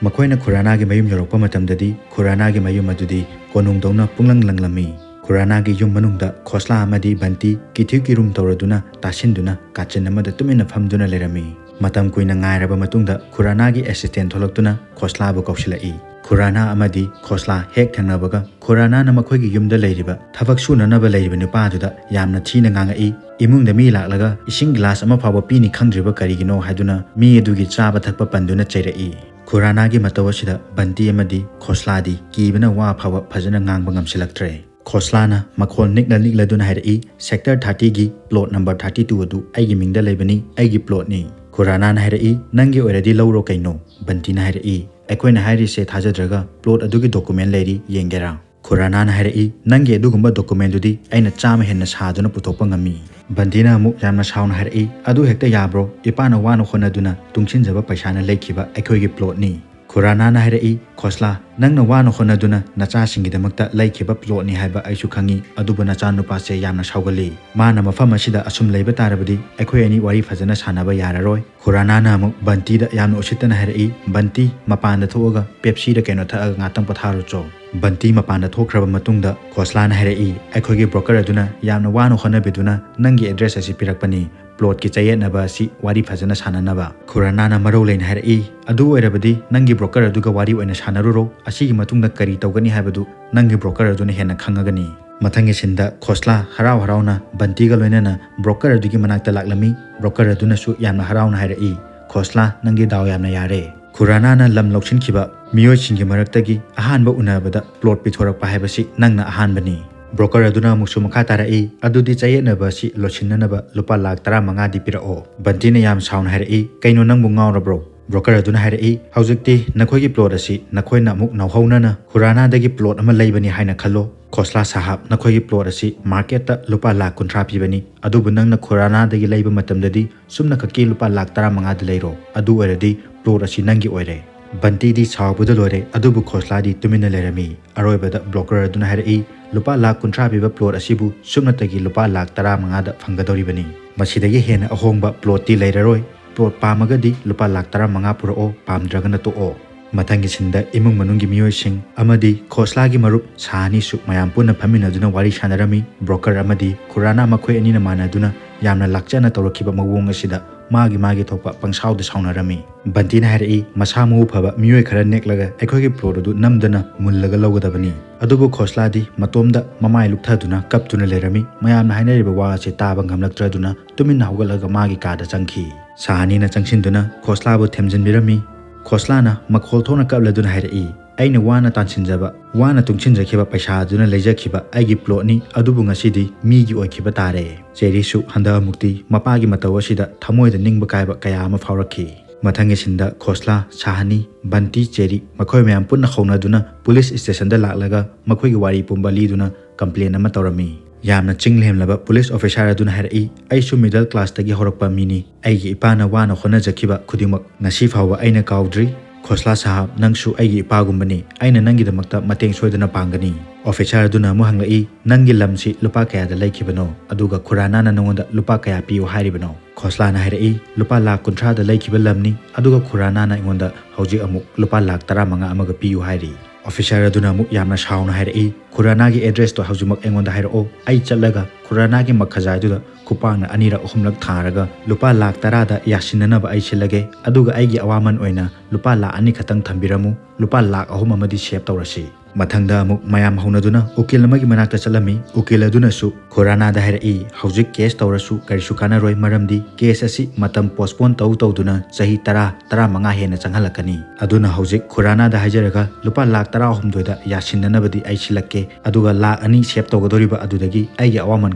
ꯃꯈꯣꯏꯅ ꯈꯨꯔꯥꯅꯥꯒꯤ ꯃꯌꯨꯝ ꯌꯧꯔꯛꯄ ꯃꯇꯝꯗꯗꯤ ꯈꯨꯔꯥꯅꯥꯒꯤ ꯃꯌꯨꯝ ꯑꯗꯨꯗꯤ ꯀꯣꯅꯨꯡꯗꯧꯅ ꯄꯨꯡꯂꯪ ꯂꯪꯂꯝꯃꯤ꯫ ꯈꯨꯔꯥꯅꯥꯒꯤ ꯌꯨꯝ ꯃꯅꯨꯡꯗ ꯈꯣꯁꯂꯥ ꯑꯃꯗꯤ ꯕꯟꯇꯤ ꯀꯤꯊꯤ ꯀꯤꯔꯨꯝ ꯇꯧꯔꯗꯨꯅ ꯇꯥꯁꯤꯟꯗꯨꯅ ꯀꯥꯆꯤꯟ ꯑꯃꯗ ꯇꯨꯃꯤꯟꯅ ꯐꯝꯗꯨꯅ ꯂꯩꯔꯝꯃꯤ꯫ ꯃꯇꯝ ꯀꯨꯏꯅ ꯉꯥꯏꯔꯕ ꯃꯇꯨꯡꯗ ꯈꯨꯔꯥꯅꯥꯒꯤ assistant ꯊꯣꯛꯂꯛꯇꯨꯅ ꯈꯣꯁꯂꯥꯕꯨ ꯀꯧꯁꯤꯜꯂꯛꯏ꯫ ꯈꯨꯔꯥꯅꯥ ꯑꯃꯗꯤ ꯈꯣꯁꯂꯥ ꯍꯦꯛ ꯊꯦꯡꯅꯕꯒ ꯈꯨꯔꯥꯅꯥꯅ ꯃꯈꯣꯏꯒꯤ ꯌꯨꯝꯗ ꯂꯩꯔꯤꯕ ꯊꯕꯛ ꯁꯨꯅꯅꯕ ꯂꯩꯔꯤꯕ ꯅꯨꯄꯥꯗꯨꯗ ꯌꯥꯝꯅ ꯊꯤꯅ ꯉꯥꯡꯉꯛꯏ꯫ "ꯏꯃꯨꯡꯗ ꯃꯤ ꯂꯥꯛꯂꯒ ꯏꯁꯤꯡ ꯒꯤꯂꯥꯁ ꯑꯃ ꯐꯥꯎꯕ ꯄꯤꯅꯤ ꯈꯪꯗ꯭ꯔꯤꯕ ꯀꯔꯤꯒꯤꯅꯣ?" ꯍꯥꯏꯗꯨꯅ ꯃꯤ ꯑꯗꯨꯒꯤ ꯆꯥꯕ ꯊꯛꯄ ꯄꯟꯗꯨꯅ ꯆꯩꯔꯛꯏ꯫ ꯈꯨꯔꯥꯅꯥꯒꯤ ꯃꯇꯧ ꯑꯁꯤꯗ ꯕꯟꯇꯤ ꯑꯃꯗꯤ ꯈꯣꯁꯂꯥꯗꯤ ꯀꯤꯕꯅ ꯋꯥ ꯐꯥꯎꯕ ꯐꯖꯅ ꯉꯥꯡꯕ ꯉꯝꯁꯤꯜꯂꯛꯇ꯭ꯔꯦ꯫ ꯈꯣꯁꯂꯥꯅ ꯃꯈꯣꯜ ꯅꯤꯛꯂ ꯅꯤꯛꯂꯗꯨꯅ ꯍꯥꯏꯔꯛꯏ, "Sector thirty ꯒꯤ plot number thirty two ꯑꯗꯨ ꯑꯩꯒꯤ ꯃꯤꯡꯗ ꯂꯩꯕꯅꯤ, ꯑꯩꯒꯤ plotꯅꯤ꯫" ꯈꯨꯔꯥꯅꯥꯅ ꯍꯥꯏꯔꯛꯏ, "ꯅꯪꯒꯤ ꯑꯣꯏꯔꯗꯤ ꯂꯧꯔꯣ ꯀꯩꯅꯣ?" ꯕꯟꯇꯤꯅ ꯍꯥꯏꯔꯛꯏ, "ꯑꯩꯈꯣꯏꯅ ꯍꯥꯏꯔꯤꯁꯦ ꯊꯥꯖꯗ꯭ꯔꯒ plot ꯑꯗꯨꯒꯤ document ꯂꯩꯔꯤ, ꯌꯦꯡꯒꯦꯔꯥ?" ꯈꯨꯔꯥꯅꯥꯅ ꯍꯥꯏꯔꯛꯏ, "ꯅꯪꯒꯤ ꯑꯗꯨꯒꯨꯝꯕ documentꯗꯨꯗꯤ ꯑꯩꯅ ꯆꯥꯝꯃ ꯍꯦꯟꯅ ꯁꯥꯗꯨꯅ ꯄꯨꯊꯣꯛꯄ ꯉꯝꯃꯤ꯫" ꯕꯟꯇꯤꯅ ꯑꯃꯨꯛ ꯌꯥꯝꯅ ꯁꯥꯎꯅ ꯍꯥꯏꯔꯛꯏ, "ꯑꯗꯨ ꯍꯦꯛꯇ ꯌꯥꯕ꯭ꯔꯣ? ꯏꯄꯥꯅ ꯋꯥꯅ ꯍꯣꯠꯅꯗꯨꯅ ꯇꯨꯡꯁꯤꯟꯖꯕ ꯄꯩꯁꯥꯅ ꯂꯩꯈꯤꯕ ꯑꯩꯈꯣꯏꯒꯤ plotꯅꯤ꯫" ꯈꯨꯔꯥꯅꯥꯅ ꯍꯥꯏꯔꯛꯏ, "ꯈꯣꯁꯂꯥ, ꯅꯪꯅ ꯋꯥꯅ ꯍꯣꯠꯅꯗꯨꯅ ꯅꯆꯥꯁꯤꯡꯒꯤꯗꯃꯛꯇ ꯂꯩꯈꯤꯕ plotꯅꯤ ꯍꯥꯏꯕ ꯑꯩꯁꯨ ꯈꯪꯉꯤ, ꯑꯗꯨꯕꯨ ꯅꯆꯥꯅꯨꯄꯥꯁꯦ ꯌꯥꯝꯅ ꯁꯥꯎꯒꯜꯂꯤ꯫ ꯃꯥꯅ ꯃꯐꯝ ꯑꯁꯤꯗ ꯑꯁꯨꯝ ꯂꯩꯕ ꯇꯥꯔꯕꯗꯤ ꯑꯩꯈꯣꯏ ꯑꯅꯤ ꯋꯥꯔꯤ ꯐꯖꯅ ꯁꯥꯟꯅꯕ ꯌꯥꯔꯔꯣꯏ꯫" ꯈꯨꯔꯥꯅꯥꯅ ꯑꯃꯨꯛ ꯕꯟꯇꯤꯗ ꯌꯥꯝꯅ ꯎꯁꯤꯠꯇꯅ ꯍꯥꯏꯔꯛꯏ, "ꯕꯟꯇꯤ, ꯃꯄꯥꯟꯗ ꯊꯣꯛꯑꯒ Pepsiꯔ ꯀꯩꯅꯣ ꯊꯛꯑꯒ ꯉꯥꯛꯇꯪ ꯄꯣꯊꯥꯔꯨꯆꯣ꯫" ꯕꯟꯇꯤ ꯃꯄꯥꯟꯗ ꯊꯣꯛꯈ꯭ꯔꯕ ꯃꯇꯨꯡꯗ ꯈꯣꯁꯂꯥꯅ ꯍꯥꯏꯔꯛꯏ, "ꯑꯩꯈꯣꯏꯒꯤ broker ꯑꯗꯨꯅ ꯌꯥꯝꯅ ꯋꯥꯅ ꯍꯣꯠꯅꯕꯤꯗꯨꯅ ꯅꯪꯒꯤ address ꯑꯁꯤ ꯄꯤꯔꯛꯄꯅꯤ꯫ Plotꯀꯤ ꯆꯌꯦꯠꯅꯕ ꯑꯁꯤ ꯋꯥꯔꯤ ꯐꯖꯅ ꯁꯥꯟꯅꯅꯕ꯫" ꯈꯨꯔꯥꯅꯥꯅ ꯃꯔꯧ ꯂꯩꯅ ꯍꯥꯏꯔꯛꯏ, "ꯑꯗꯨ ꯑꯣꯏꯔꯕꯗꯤ ꯅꯪꯒꯤ broker ꯑꯗꯨꯒ ꯋꯥꯔꯤ ꯑꯣꯏꯅ ꯁꯥꯟꯅꯔꯨꯔꯣ꯫ ꯑꯁꯤꯒꯤ ꯃꯇꯨꯡꯗ ꯀꯔꯤ ꯇꯧꯒꯅꯤ ꯍꯥꯏꯕꯗꯨ ꯅꯪꯒꯤ broker ꯑꯗꯨꯅ ꯍꯦꯟꯅ ꯈꯪꯉꯒꯅꯤ꯫" ꯃꯊꯪꯒꯤ ꯁꯤꯟꯗ ꯈꯣꯁꯂꯥ ꯍꯔꯥꯎ ꯍꯔꯥꯎꯅ ꯕꯟꯇꯤꯒ ꯂꯣꯏꯅꯅ broker ꯑꯗꯨꯒꯤ ꯃꯅꯥꯛꯇ ꯂꯥꯛꯂꯝꯃꯤ꯫ Broker ꯑꯗꯨꯅꯁꯨ ꯌꯥꯝꯅ ꯍꯔꯥꯎꯅ ꯍꯥꯏꯔꯛꯏ, "ꯈꯣꯁꯂꯥ, ꯅꯪꯗꯤ ꯗꯥꯎ ꯌꯥꯝꯅ ꯌꯥꯔꯦ꯫ ꯈꯨꯔꯥꯅꯥꯅ ꯂꯝ ꯂꯧꯁꯤꯟꯈꯤꯕ ꯃꯤꯑꯣꯏꯁꯤꯡꯒꯤ ꯃꯔꯛꯇꯒꯤ ꯑꯍꯥꯟꯕ ꯎꯅꯕꯗ plot ꯄꯤꯊꯣꯔꯛꯄ ꯍꯥꯏꯕꯁꯤ ꯅꯪꯅ ꯑꯍꯥꯟꯕꯅꯤ꯫" Broker ꯑꯗꯨꯅ ꯑꯃꯨꯛꯁꯨ ꯃꯈꯥ ꯇꯥꯔꯛꯏ, "ꯑꯗꯨꯗꯤ ꯆꯌꯦꯠꯅꯕ ꯑꯁꯤ ꯂꯣꯏꯁꯤꯟꯅꯅꯕ ꯂꯨꯄꯥ ꯂꯥꯈ ꯇꯔꯥꯃꯉꯥꯗꯤ ꯄꯤꯔꯛꯑꯣ꯫" ꯕꯟꯇꯤꯅ ꯌꯥꯝ ꯁꯥꯎꯅ ꯍꯥꯏꯔꯛꯏ, "ꯀꯩꯅꯣ, ꯅꯪꯕꯨ ꯉꯥꯎꯔꯕ꯭ꯔꯣ?" Broker ꯑꯗꯨꯅ ꯍꯥꯏꯔꯛꯏ, "ꯍꯧꯖꯤꯛꯇꯤ ꯅꯈꯣꯏꯒꯤ plot ꯑꯁꯤ ꯅꯈꯣꯏꯅ ꯑꯃꯨꯛ ꯅꯧꯍꯧꯅꯅ ꯈꯨꯔꯥꯅꯥꯗꯒꯤ plot ꯑꯃ ꯂꯩꯕꯅꯤ ꯍꯥꯏꯅ ꯈꯜꯂꯣ꯫ ꯈꯣꯁꯂꯥ ꯁꯥꯍꯥꯕ, ꯅꯈꯣꯏꯒꯤ plot ꯑꯁꯤ marketꯇ ꯂꯨꯄꯥ ꯂꯥꯈ ꯀꯨꯟꯊ꯭ꯔꯥ ꯄꯤꯕꯅꯤ, ꯑꯗꯨꯕꯨ ꯅꯪꯅ ꯈꯨꯔꯥꯅꯥꯗꯒꯤ ꯂꯩꯕ ꯃꯇꯝꯗꯗꯤ ꯁꯨꯞꯅꯈꯛꯀꯤ ꯂꯨꯄꯥ ꯂꯥꯈ ꯇꯔꯥꯃꯉꯥꯗ ꯂꯩꯔꯣ, ꯑꯗꯨ ꯑꯣꯏꯔꯗꯤ plot ꯑꯁꯤ ꯅꯪꯒꯤ ꯑꯣꯏꯔꯦ꯫" ꯕꯟꯇꯤꯗꯤ ꯁꯥꯎꯕꯗ ꯂꯣꯏꯔꯦ, ꯑꯗꯨꯕꯨ ꯈꯣꯁꯂꯥꯗꯤ ꯇꯨꯃꯤꯟꯅ ꯂꯩꯔꯝꯃꯤ꯫ ꯑꯔꯣꯏꯕꯗ broker ꯑꯗꯨꯅ ꯍꯥꯏꯔꯛꯏ, "ꯂꯨꯄꯥ ꯂꯥꯈ ꯀꯨꯟꯊ꯭ꯔꯥ ꯄꯤꯕ plot ꯑꯁꯤꯕꯨ ꯁꯨꯞꯅꯇꯒꯤ ꯂꯨꯄꯥ ꯂꯥꯈ ꯇꯔꯥꯃꯉꯥꯗ ꯐꯪꯒꯗꯧꯔꯤꯕꯅꯤ꯫" "ꯃꯁꯤꯗꯒꯤ ꯍꯦꯟꯅ ꯑꯍꯣꯡꯕ ꯄ꯭ꯂꯣꯠꯇꯤ ꯂꯩꯔꯔꯣꯏ꯫ ꯄ꯭ꯂꯣꯠ ꯄꯥꯝꯃꯒꯗꯤ ꯂꯨꯄꯥ ꯂꯥꯛ ꯇꯔꯥꯃꯉꯥ ꯄꯨꯔꯛꯑꯣ, ꯄꯥꯝꯗ꯭ꯔꯒꯅ ꯇꯣꯛꯑꯣ"꯫ ꯃꯊꯪꯒꯤ ꯁꯤꯟꯗ ꯏꯃꯨꯡ ꯃꯅꯨꯡꯒꯤ ꯃꯤꯑꯣꯏꯁꯤꯡ ꯑꯃꯗꯤ ꯈꯣꯁꯂꯥꯒꯤ ꯃꯔꯨꯞ ꯁꯥꯍꯅꯤꯁꯨ ꯃꯌꯥꯝ ꯄꯨꯟꯅ ꯐꯝꯃꯤꯟꯅꯗꯨꯅ ꯋꯥꯔꯤ ꯁꯥꯟꯅꯔꯝꯃꯤ꯫ ꯕ꯭ꯔꯣꯀꯔ ꯑꯃꯗꯤ ꯈꯨꯔꯥꯅꯥ ꯃꯈꯣꯏ ꯑꯅꯤꯅ ꯃꯥꯟꯅꯗꯨꯅ ꯌꯥꯝꯅ ꯂꯥꯛꯆꯅ ꯇꯧꯔꯛꯈꯤꯕ ꯃꯑꯣꯡ ꯑꯁꯤꯗ ꯃꯥꯒꯤ ꯃꯥꯒꯤ ꯊꯣꯛꯄ ꯄꯪꯁꯥꯎꯗ ꯁꯥꯎꯅꯔꯝꯃꯤ꯫ ꯕꯟꯇꯤꯅ ꯍꯥꯏꯔꯛꯏ, "ꯃꯁꯥ ꯃꯎ ꯐꯕ ꯃꯤꯑꯣꯏ ꯈꯔ ꯅꯦꯛꯂꯒ ꯑꯩꯈꯣꯏꯒꯤ ꯄ꯭ꯂꯣꯠ ꯑꯗꯨ ꯅꯝꯗꯅ ꯃꯨꯜꯂꯒ ꯂꯧꯒꯗꯕꯅꯤ"꯫ ꯑꯗꯨꯕꯨ ꯈꯣꯁꯂꯥꯗꯤ ꯃꯇꯣꯝꯗ ꯃꯃꯥꯏ ꯂꯨꯞꯊꯗꯨꯅ ꯀꯞꯇꯨꯅ ꯂꯩꯔꯝꯃꯤ꯫ ꯃꯌꯥꯝꯅ ꯍꯥꯏꯅꯔꯤꯕ ꯋꯥ ꯑꯁꯤ ꯇꯥꯕ ꯉꯝꯂꯛꯇ꯭ꯔꯗꯨꯅ ꯇꯨꯃꯤꯟꯅ ꯍꯧꯒꯠꯂꯒ ꯃꯥꯒꯤ ꯀꯥꯗ ꯆꯪꯈꯤ꯫ ꯁꯥꯍꯅꯤꯅ ꯆꯪꯁꯤꯟꯗꯨꯅ ꯈꯣꯁꯂꯥꯕꯨ ꯊꯦꯝꯖꯤꯟꯕꯤꯔꯝꯃꯤ꯫ ꯈꯣꯁꯂꯥꯅ ꯃꯈꯣꯜ ꯊꯣꯛꯅ ꯀꯞꯂꯗꯨꯅ ꯍꯥꯏꯔꯛꯏ, "ꯑꯩꯅ ꯋꯥꯅ ꯇꯥꯟꯁꯤꯟꯖꯕ, ꯋꯥꯅ ꯇꯨꯡꯁꯤꯟꯖꯈꯤꯕ ꯄꯩꯁꯥ ꯑꯗꯨꯅ ꯂꯩꯖꯈꯤꯕ ꯑꯩꯒꯤ ꯄ꯭ꯂꯣꯠꯅꯤ, ꯑꯗꯨꯕꯨ ꯉꯁꯤꯗꯤ ꯃꯤꯒꯤ ꯑꯣꯏꯈꯤꯕ ꯇꯥꯔꯦ"꯫ ꯆꯦꯔꯤꯁꯨ ꯍꯟꯗꯛ ꯑꯃꯨꯛꯇꯤ ꯃꯄꯥꯒꯤ ꯃꯇꯧ ꯑꯁꯤꯗ ꯊꯃꯣꯏꯗ ꯅꯤꯡꯕ ꯀꯥꯏꯕ ꯀꯌꯥ ꯑꯃ ꯐꯥꯎꯔꯛꯈꯤ꯫ ꯃꯊꯪꯒꯤ ꯁꯤꯟꯗ ꯈꯣꯁꯂꯥ, ꯁꯥꯍꯅꯤ, ꯕꯟꯇꯤ, ꯆꯦꯔꯤ ꯃꯈꯣꯏ ꯃꯌꯥꯝ ꯄꯨꯟꯅ ꯍꯧꯅꯗꯨꯅ ꯄꯨꯂꯤꯁ ꯁ꯭ꯇꯦꯁꯟꯗ ꯂꯥꯛꯂꯒ ꯃꯈꯣꯏꯒꯤ ꯋꯥꯔꯤ ꯄꯨꯝꯕ ꯂꯤꯗꯨꯅ ꯀꯝꯄ꯭ꯂꯦꯟ ꯑꯃ ꯇꯧꯔꯝꯃꯤ꯫ ꯌꯥꯝꯅ ꯆꯤꯡ ꯂꯦꯝꯂꯕ ꯄꯨꯂꯤꯁ ꯑꯣꯐꯤꯁꯥꯔ ꯑꯗꯨꯅ ꯍꯥꯏꯔꯛꯏ, "ꯑꯩꯁꯨ ꯃꯤꯗꯜ ꯀ꯭ꯂꯥꯁꯇꯒꯤ ꯍꯧꯔꯛꯄ ꯃꯤꯅꯤ꯫ ꯑꯩꯒꯤ ꯏꯄꯥꯅ ꯋꯥꯅ ꯍꯣꯠꯅꯖꯈꯤꯕ ꯈꯨꯗꯤꯡꯃꯛ ꯉꯁꯤ ꯐꯥꯎꯕ ꯑꯩꯅ ꯀꯥꯎꯗ꯭ꯔꯤ꯫ ꯈꯣꯁꯂꯥ ꯁꯥꯍꯥꯕ, ꯅꯪꯁꯨ ꯑꯩꯒꯤ ꯏꯄꯥꯒꯨꯝꯕꯅꯤ꯫ ꯑꯩꯅ ꯅꯪꯒꯤꯗꯃꯛꯇ ꯃꯇꯦꯡ ꯁꯣꯏꯗꯅ ꯄꯥꯡꯒꯅꯤ"꯫ ꯑꯣꯐꯤꯁꯥꯔ ꯑꯗꯨꯅ ꯑꯃꯨꯛ ꯍꯪꯂꯛꯏ, "ꯅꯪꯒꯤ ꯂꯝꯁꯤ ꯂꯨꯄꯥ ꯀꯌꯥꯗ ꯂꯩꯈꯤꯕꯅꯣ? ꯑꯗꯨꯒ ꯈꯨꯔꯥꯅꯥꯅ ꯅꯉꯣꯟꯗ ꯂꯨꯄꯥ ꯀꯌꯥ ꯄꯤꯌꯨ ꯍꯥꯏꯔꯤꯕꯅꯣ?" ꯈꯣꯁꯂꯥꯅ ꯍꯥꯏꯔꯛꯏ, "ꯂꯨꯄꯥ ꯂꯥꯈ ꯀꯨꯟꯊ꯭ꯔꯥꯗ ꯂꯩꯈꯤꯕ ꯂꯝꯅꯤ, ꯑꯗꯨꯒ ꯈꯨꯔꯥꯅꯥꯅ ꯑꯩꯉꯣꯟꯗ ꯍꯧꯖꯤꯛ ꯑꯃꯨꯛ ꯂꯨꯄꯥ ꯂꯥꯈ ꯇꯔꯥꯃꯉꯥ ꯑꯃꯒ ꯄꯤꯌꯨ ꯍꯥꯏꯔꯤ"꯫ ꯑꯣꯐꯤꯁꯥꯔ ꯑꯗꯨꯅ ꯑꯃꯨꯛ ꯌꯥꯝꯅ ꯁꯥꯎꯅ ꯍꯥꯏꯔꯛꯏ, "ꯈꯨꯔꯥꯅꯥꯒꯤ ꯑꯦꯗ꯭ꯔꯦꯁꯇꯣ ꯍꯧꯖꯤꯛꯃꯛ ꯑꯩꯉꯣꯟꯗ ꯍꯥꯏꯔꯛꯑꯣ꯫ ꯑꯩ ꯆꯠꯂꯒ ꯈꯨꯔꯥꯅꯥꯒꯤ ꯃꯈꯖꯥꯏꯗꯨꯗ ꯈꯨꯄꯥꯛꯅ ꯑꯅꯤꯔꯛ ꯑꯍꯨꯝꯂꯛ ꯊꯥꯔꯒ ꯂꯨꯄꯥ ꯂꯥꯈ ꯇꯔꯥꯗ ꯌꯥꯁꯤꯟꯅꯅꯕ ꯑꯩ ꯁꯤꯜꯂꯒꯦ꯫ ꯑꯗꯨꯒ ꯑꯩꯒꯤ ꯑꯋꯥꯃꯟ ꯑꯣꯏꯅ ꯂꯨꯄꯥ ꯂꯥꯈ ꯑꯅꯤ ꯈꯛꯇꯪ ꯊꯝꯕꯤꯔꯝꯃꯨ꯫ ꯂꯨꯄꯥ ꯂꯥꯈ ꯑꯍꯨꯝ ꯑꯃꯗꯤ ꯁꯦꯚ ꯇꯧꯔꯁꯤ"꯫ ꯃꯊꯪꯗ ꯑꯃꯨꯛ ꯃꯌꯥꯝ ꯍꯧꯅꯗꯨꯅ ꯎꯀꯤꯜ ꯑꯃꯒꯤ ꯃꯅꯥꯛꯇ ꯆꯠꯂꯝꯃꯤ꯫ ꯎꯀꯤꯜ ꯑꯗꯨꯅꯁꯨ ꯈꯨꯔꯥꯅꯥꯗ ꯍꯥꯏꯔꯛꯏ, "ꯍꯧꯖꯤꯛ ꯀꯦꯁ ꯇꯧꯔꯁꯨ ꯀꯔꯤꯁꯨ ꯀꯥꯟꯅꯔꯣꯏ, ꯃꯔꯝꯗꯤ ꯀꯦꯁ ꯑꯁꯤ ꯃꯇꯝ ꯄꯣꯁꯄꯣꯟ ꯇꯧ ꯇꯧꯗꯨꯅ ꯆꯍꯤ ꯇꯔꯥ, ꯇꯔꯥꯃꯉꯥ ꯍꯦꯟꯅ ꯆꯪꯍꯜꯂꯛꯀꯅꯤ꯫ ꯑꯗꯨꯅ ꯍꯧꯖꯤꯛ ꯈꯨꯔꯥꯅꯥꯗ ꯍꯥꯏꯖꯔꯒ ꯂꯨꯄꯥ ꯂꯥꯈ ꯇꯔꯥꯍꯨꯝꯗꯣꯏꯗ ꯌꯥꯁꯤꯟꯅꯅꯕꯗꯤ ꯑꯩ ꯁꯤꯜꯂꯛꯀꯦ, ꯑꯗꯨꯒ ꯂꯥꯈ ꯑꯅꯤ ꯁꯦꯚ ꯇꯧꯒꯗꯧꯔꯤꯕ ꯑꯗꯨꯗꯒꯤ ꯑꯩꯒꯤ ꯑꯋꯥꯃꯟ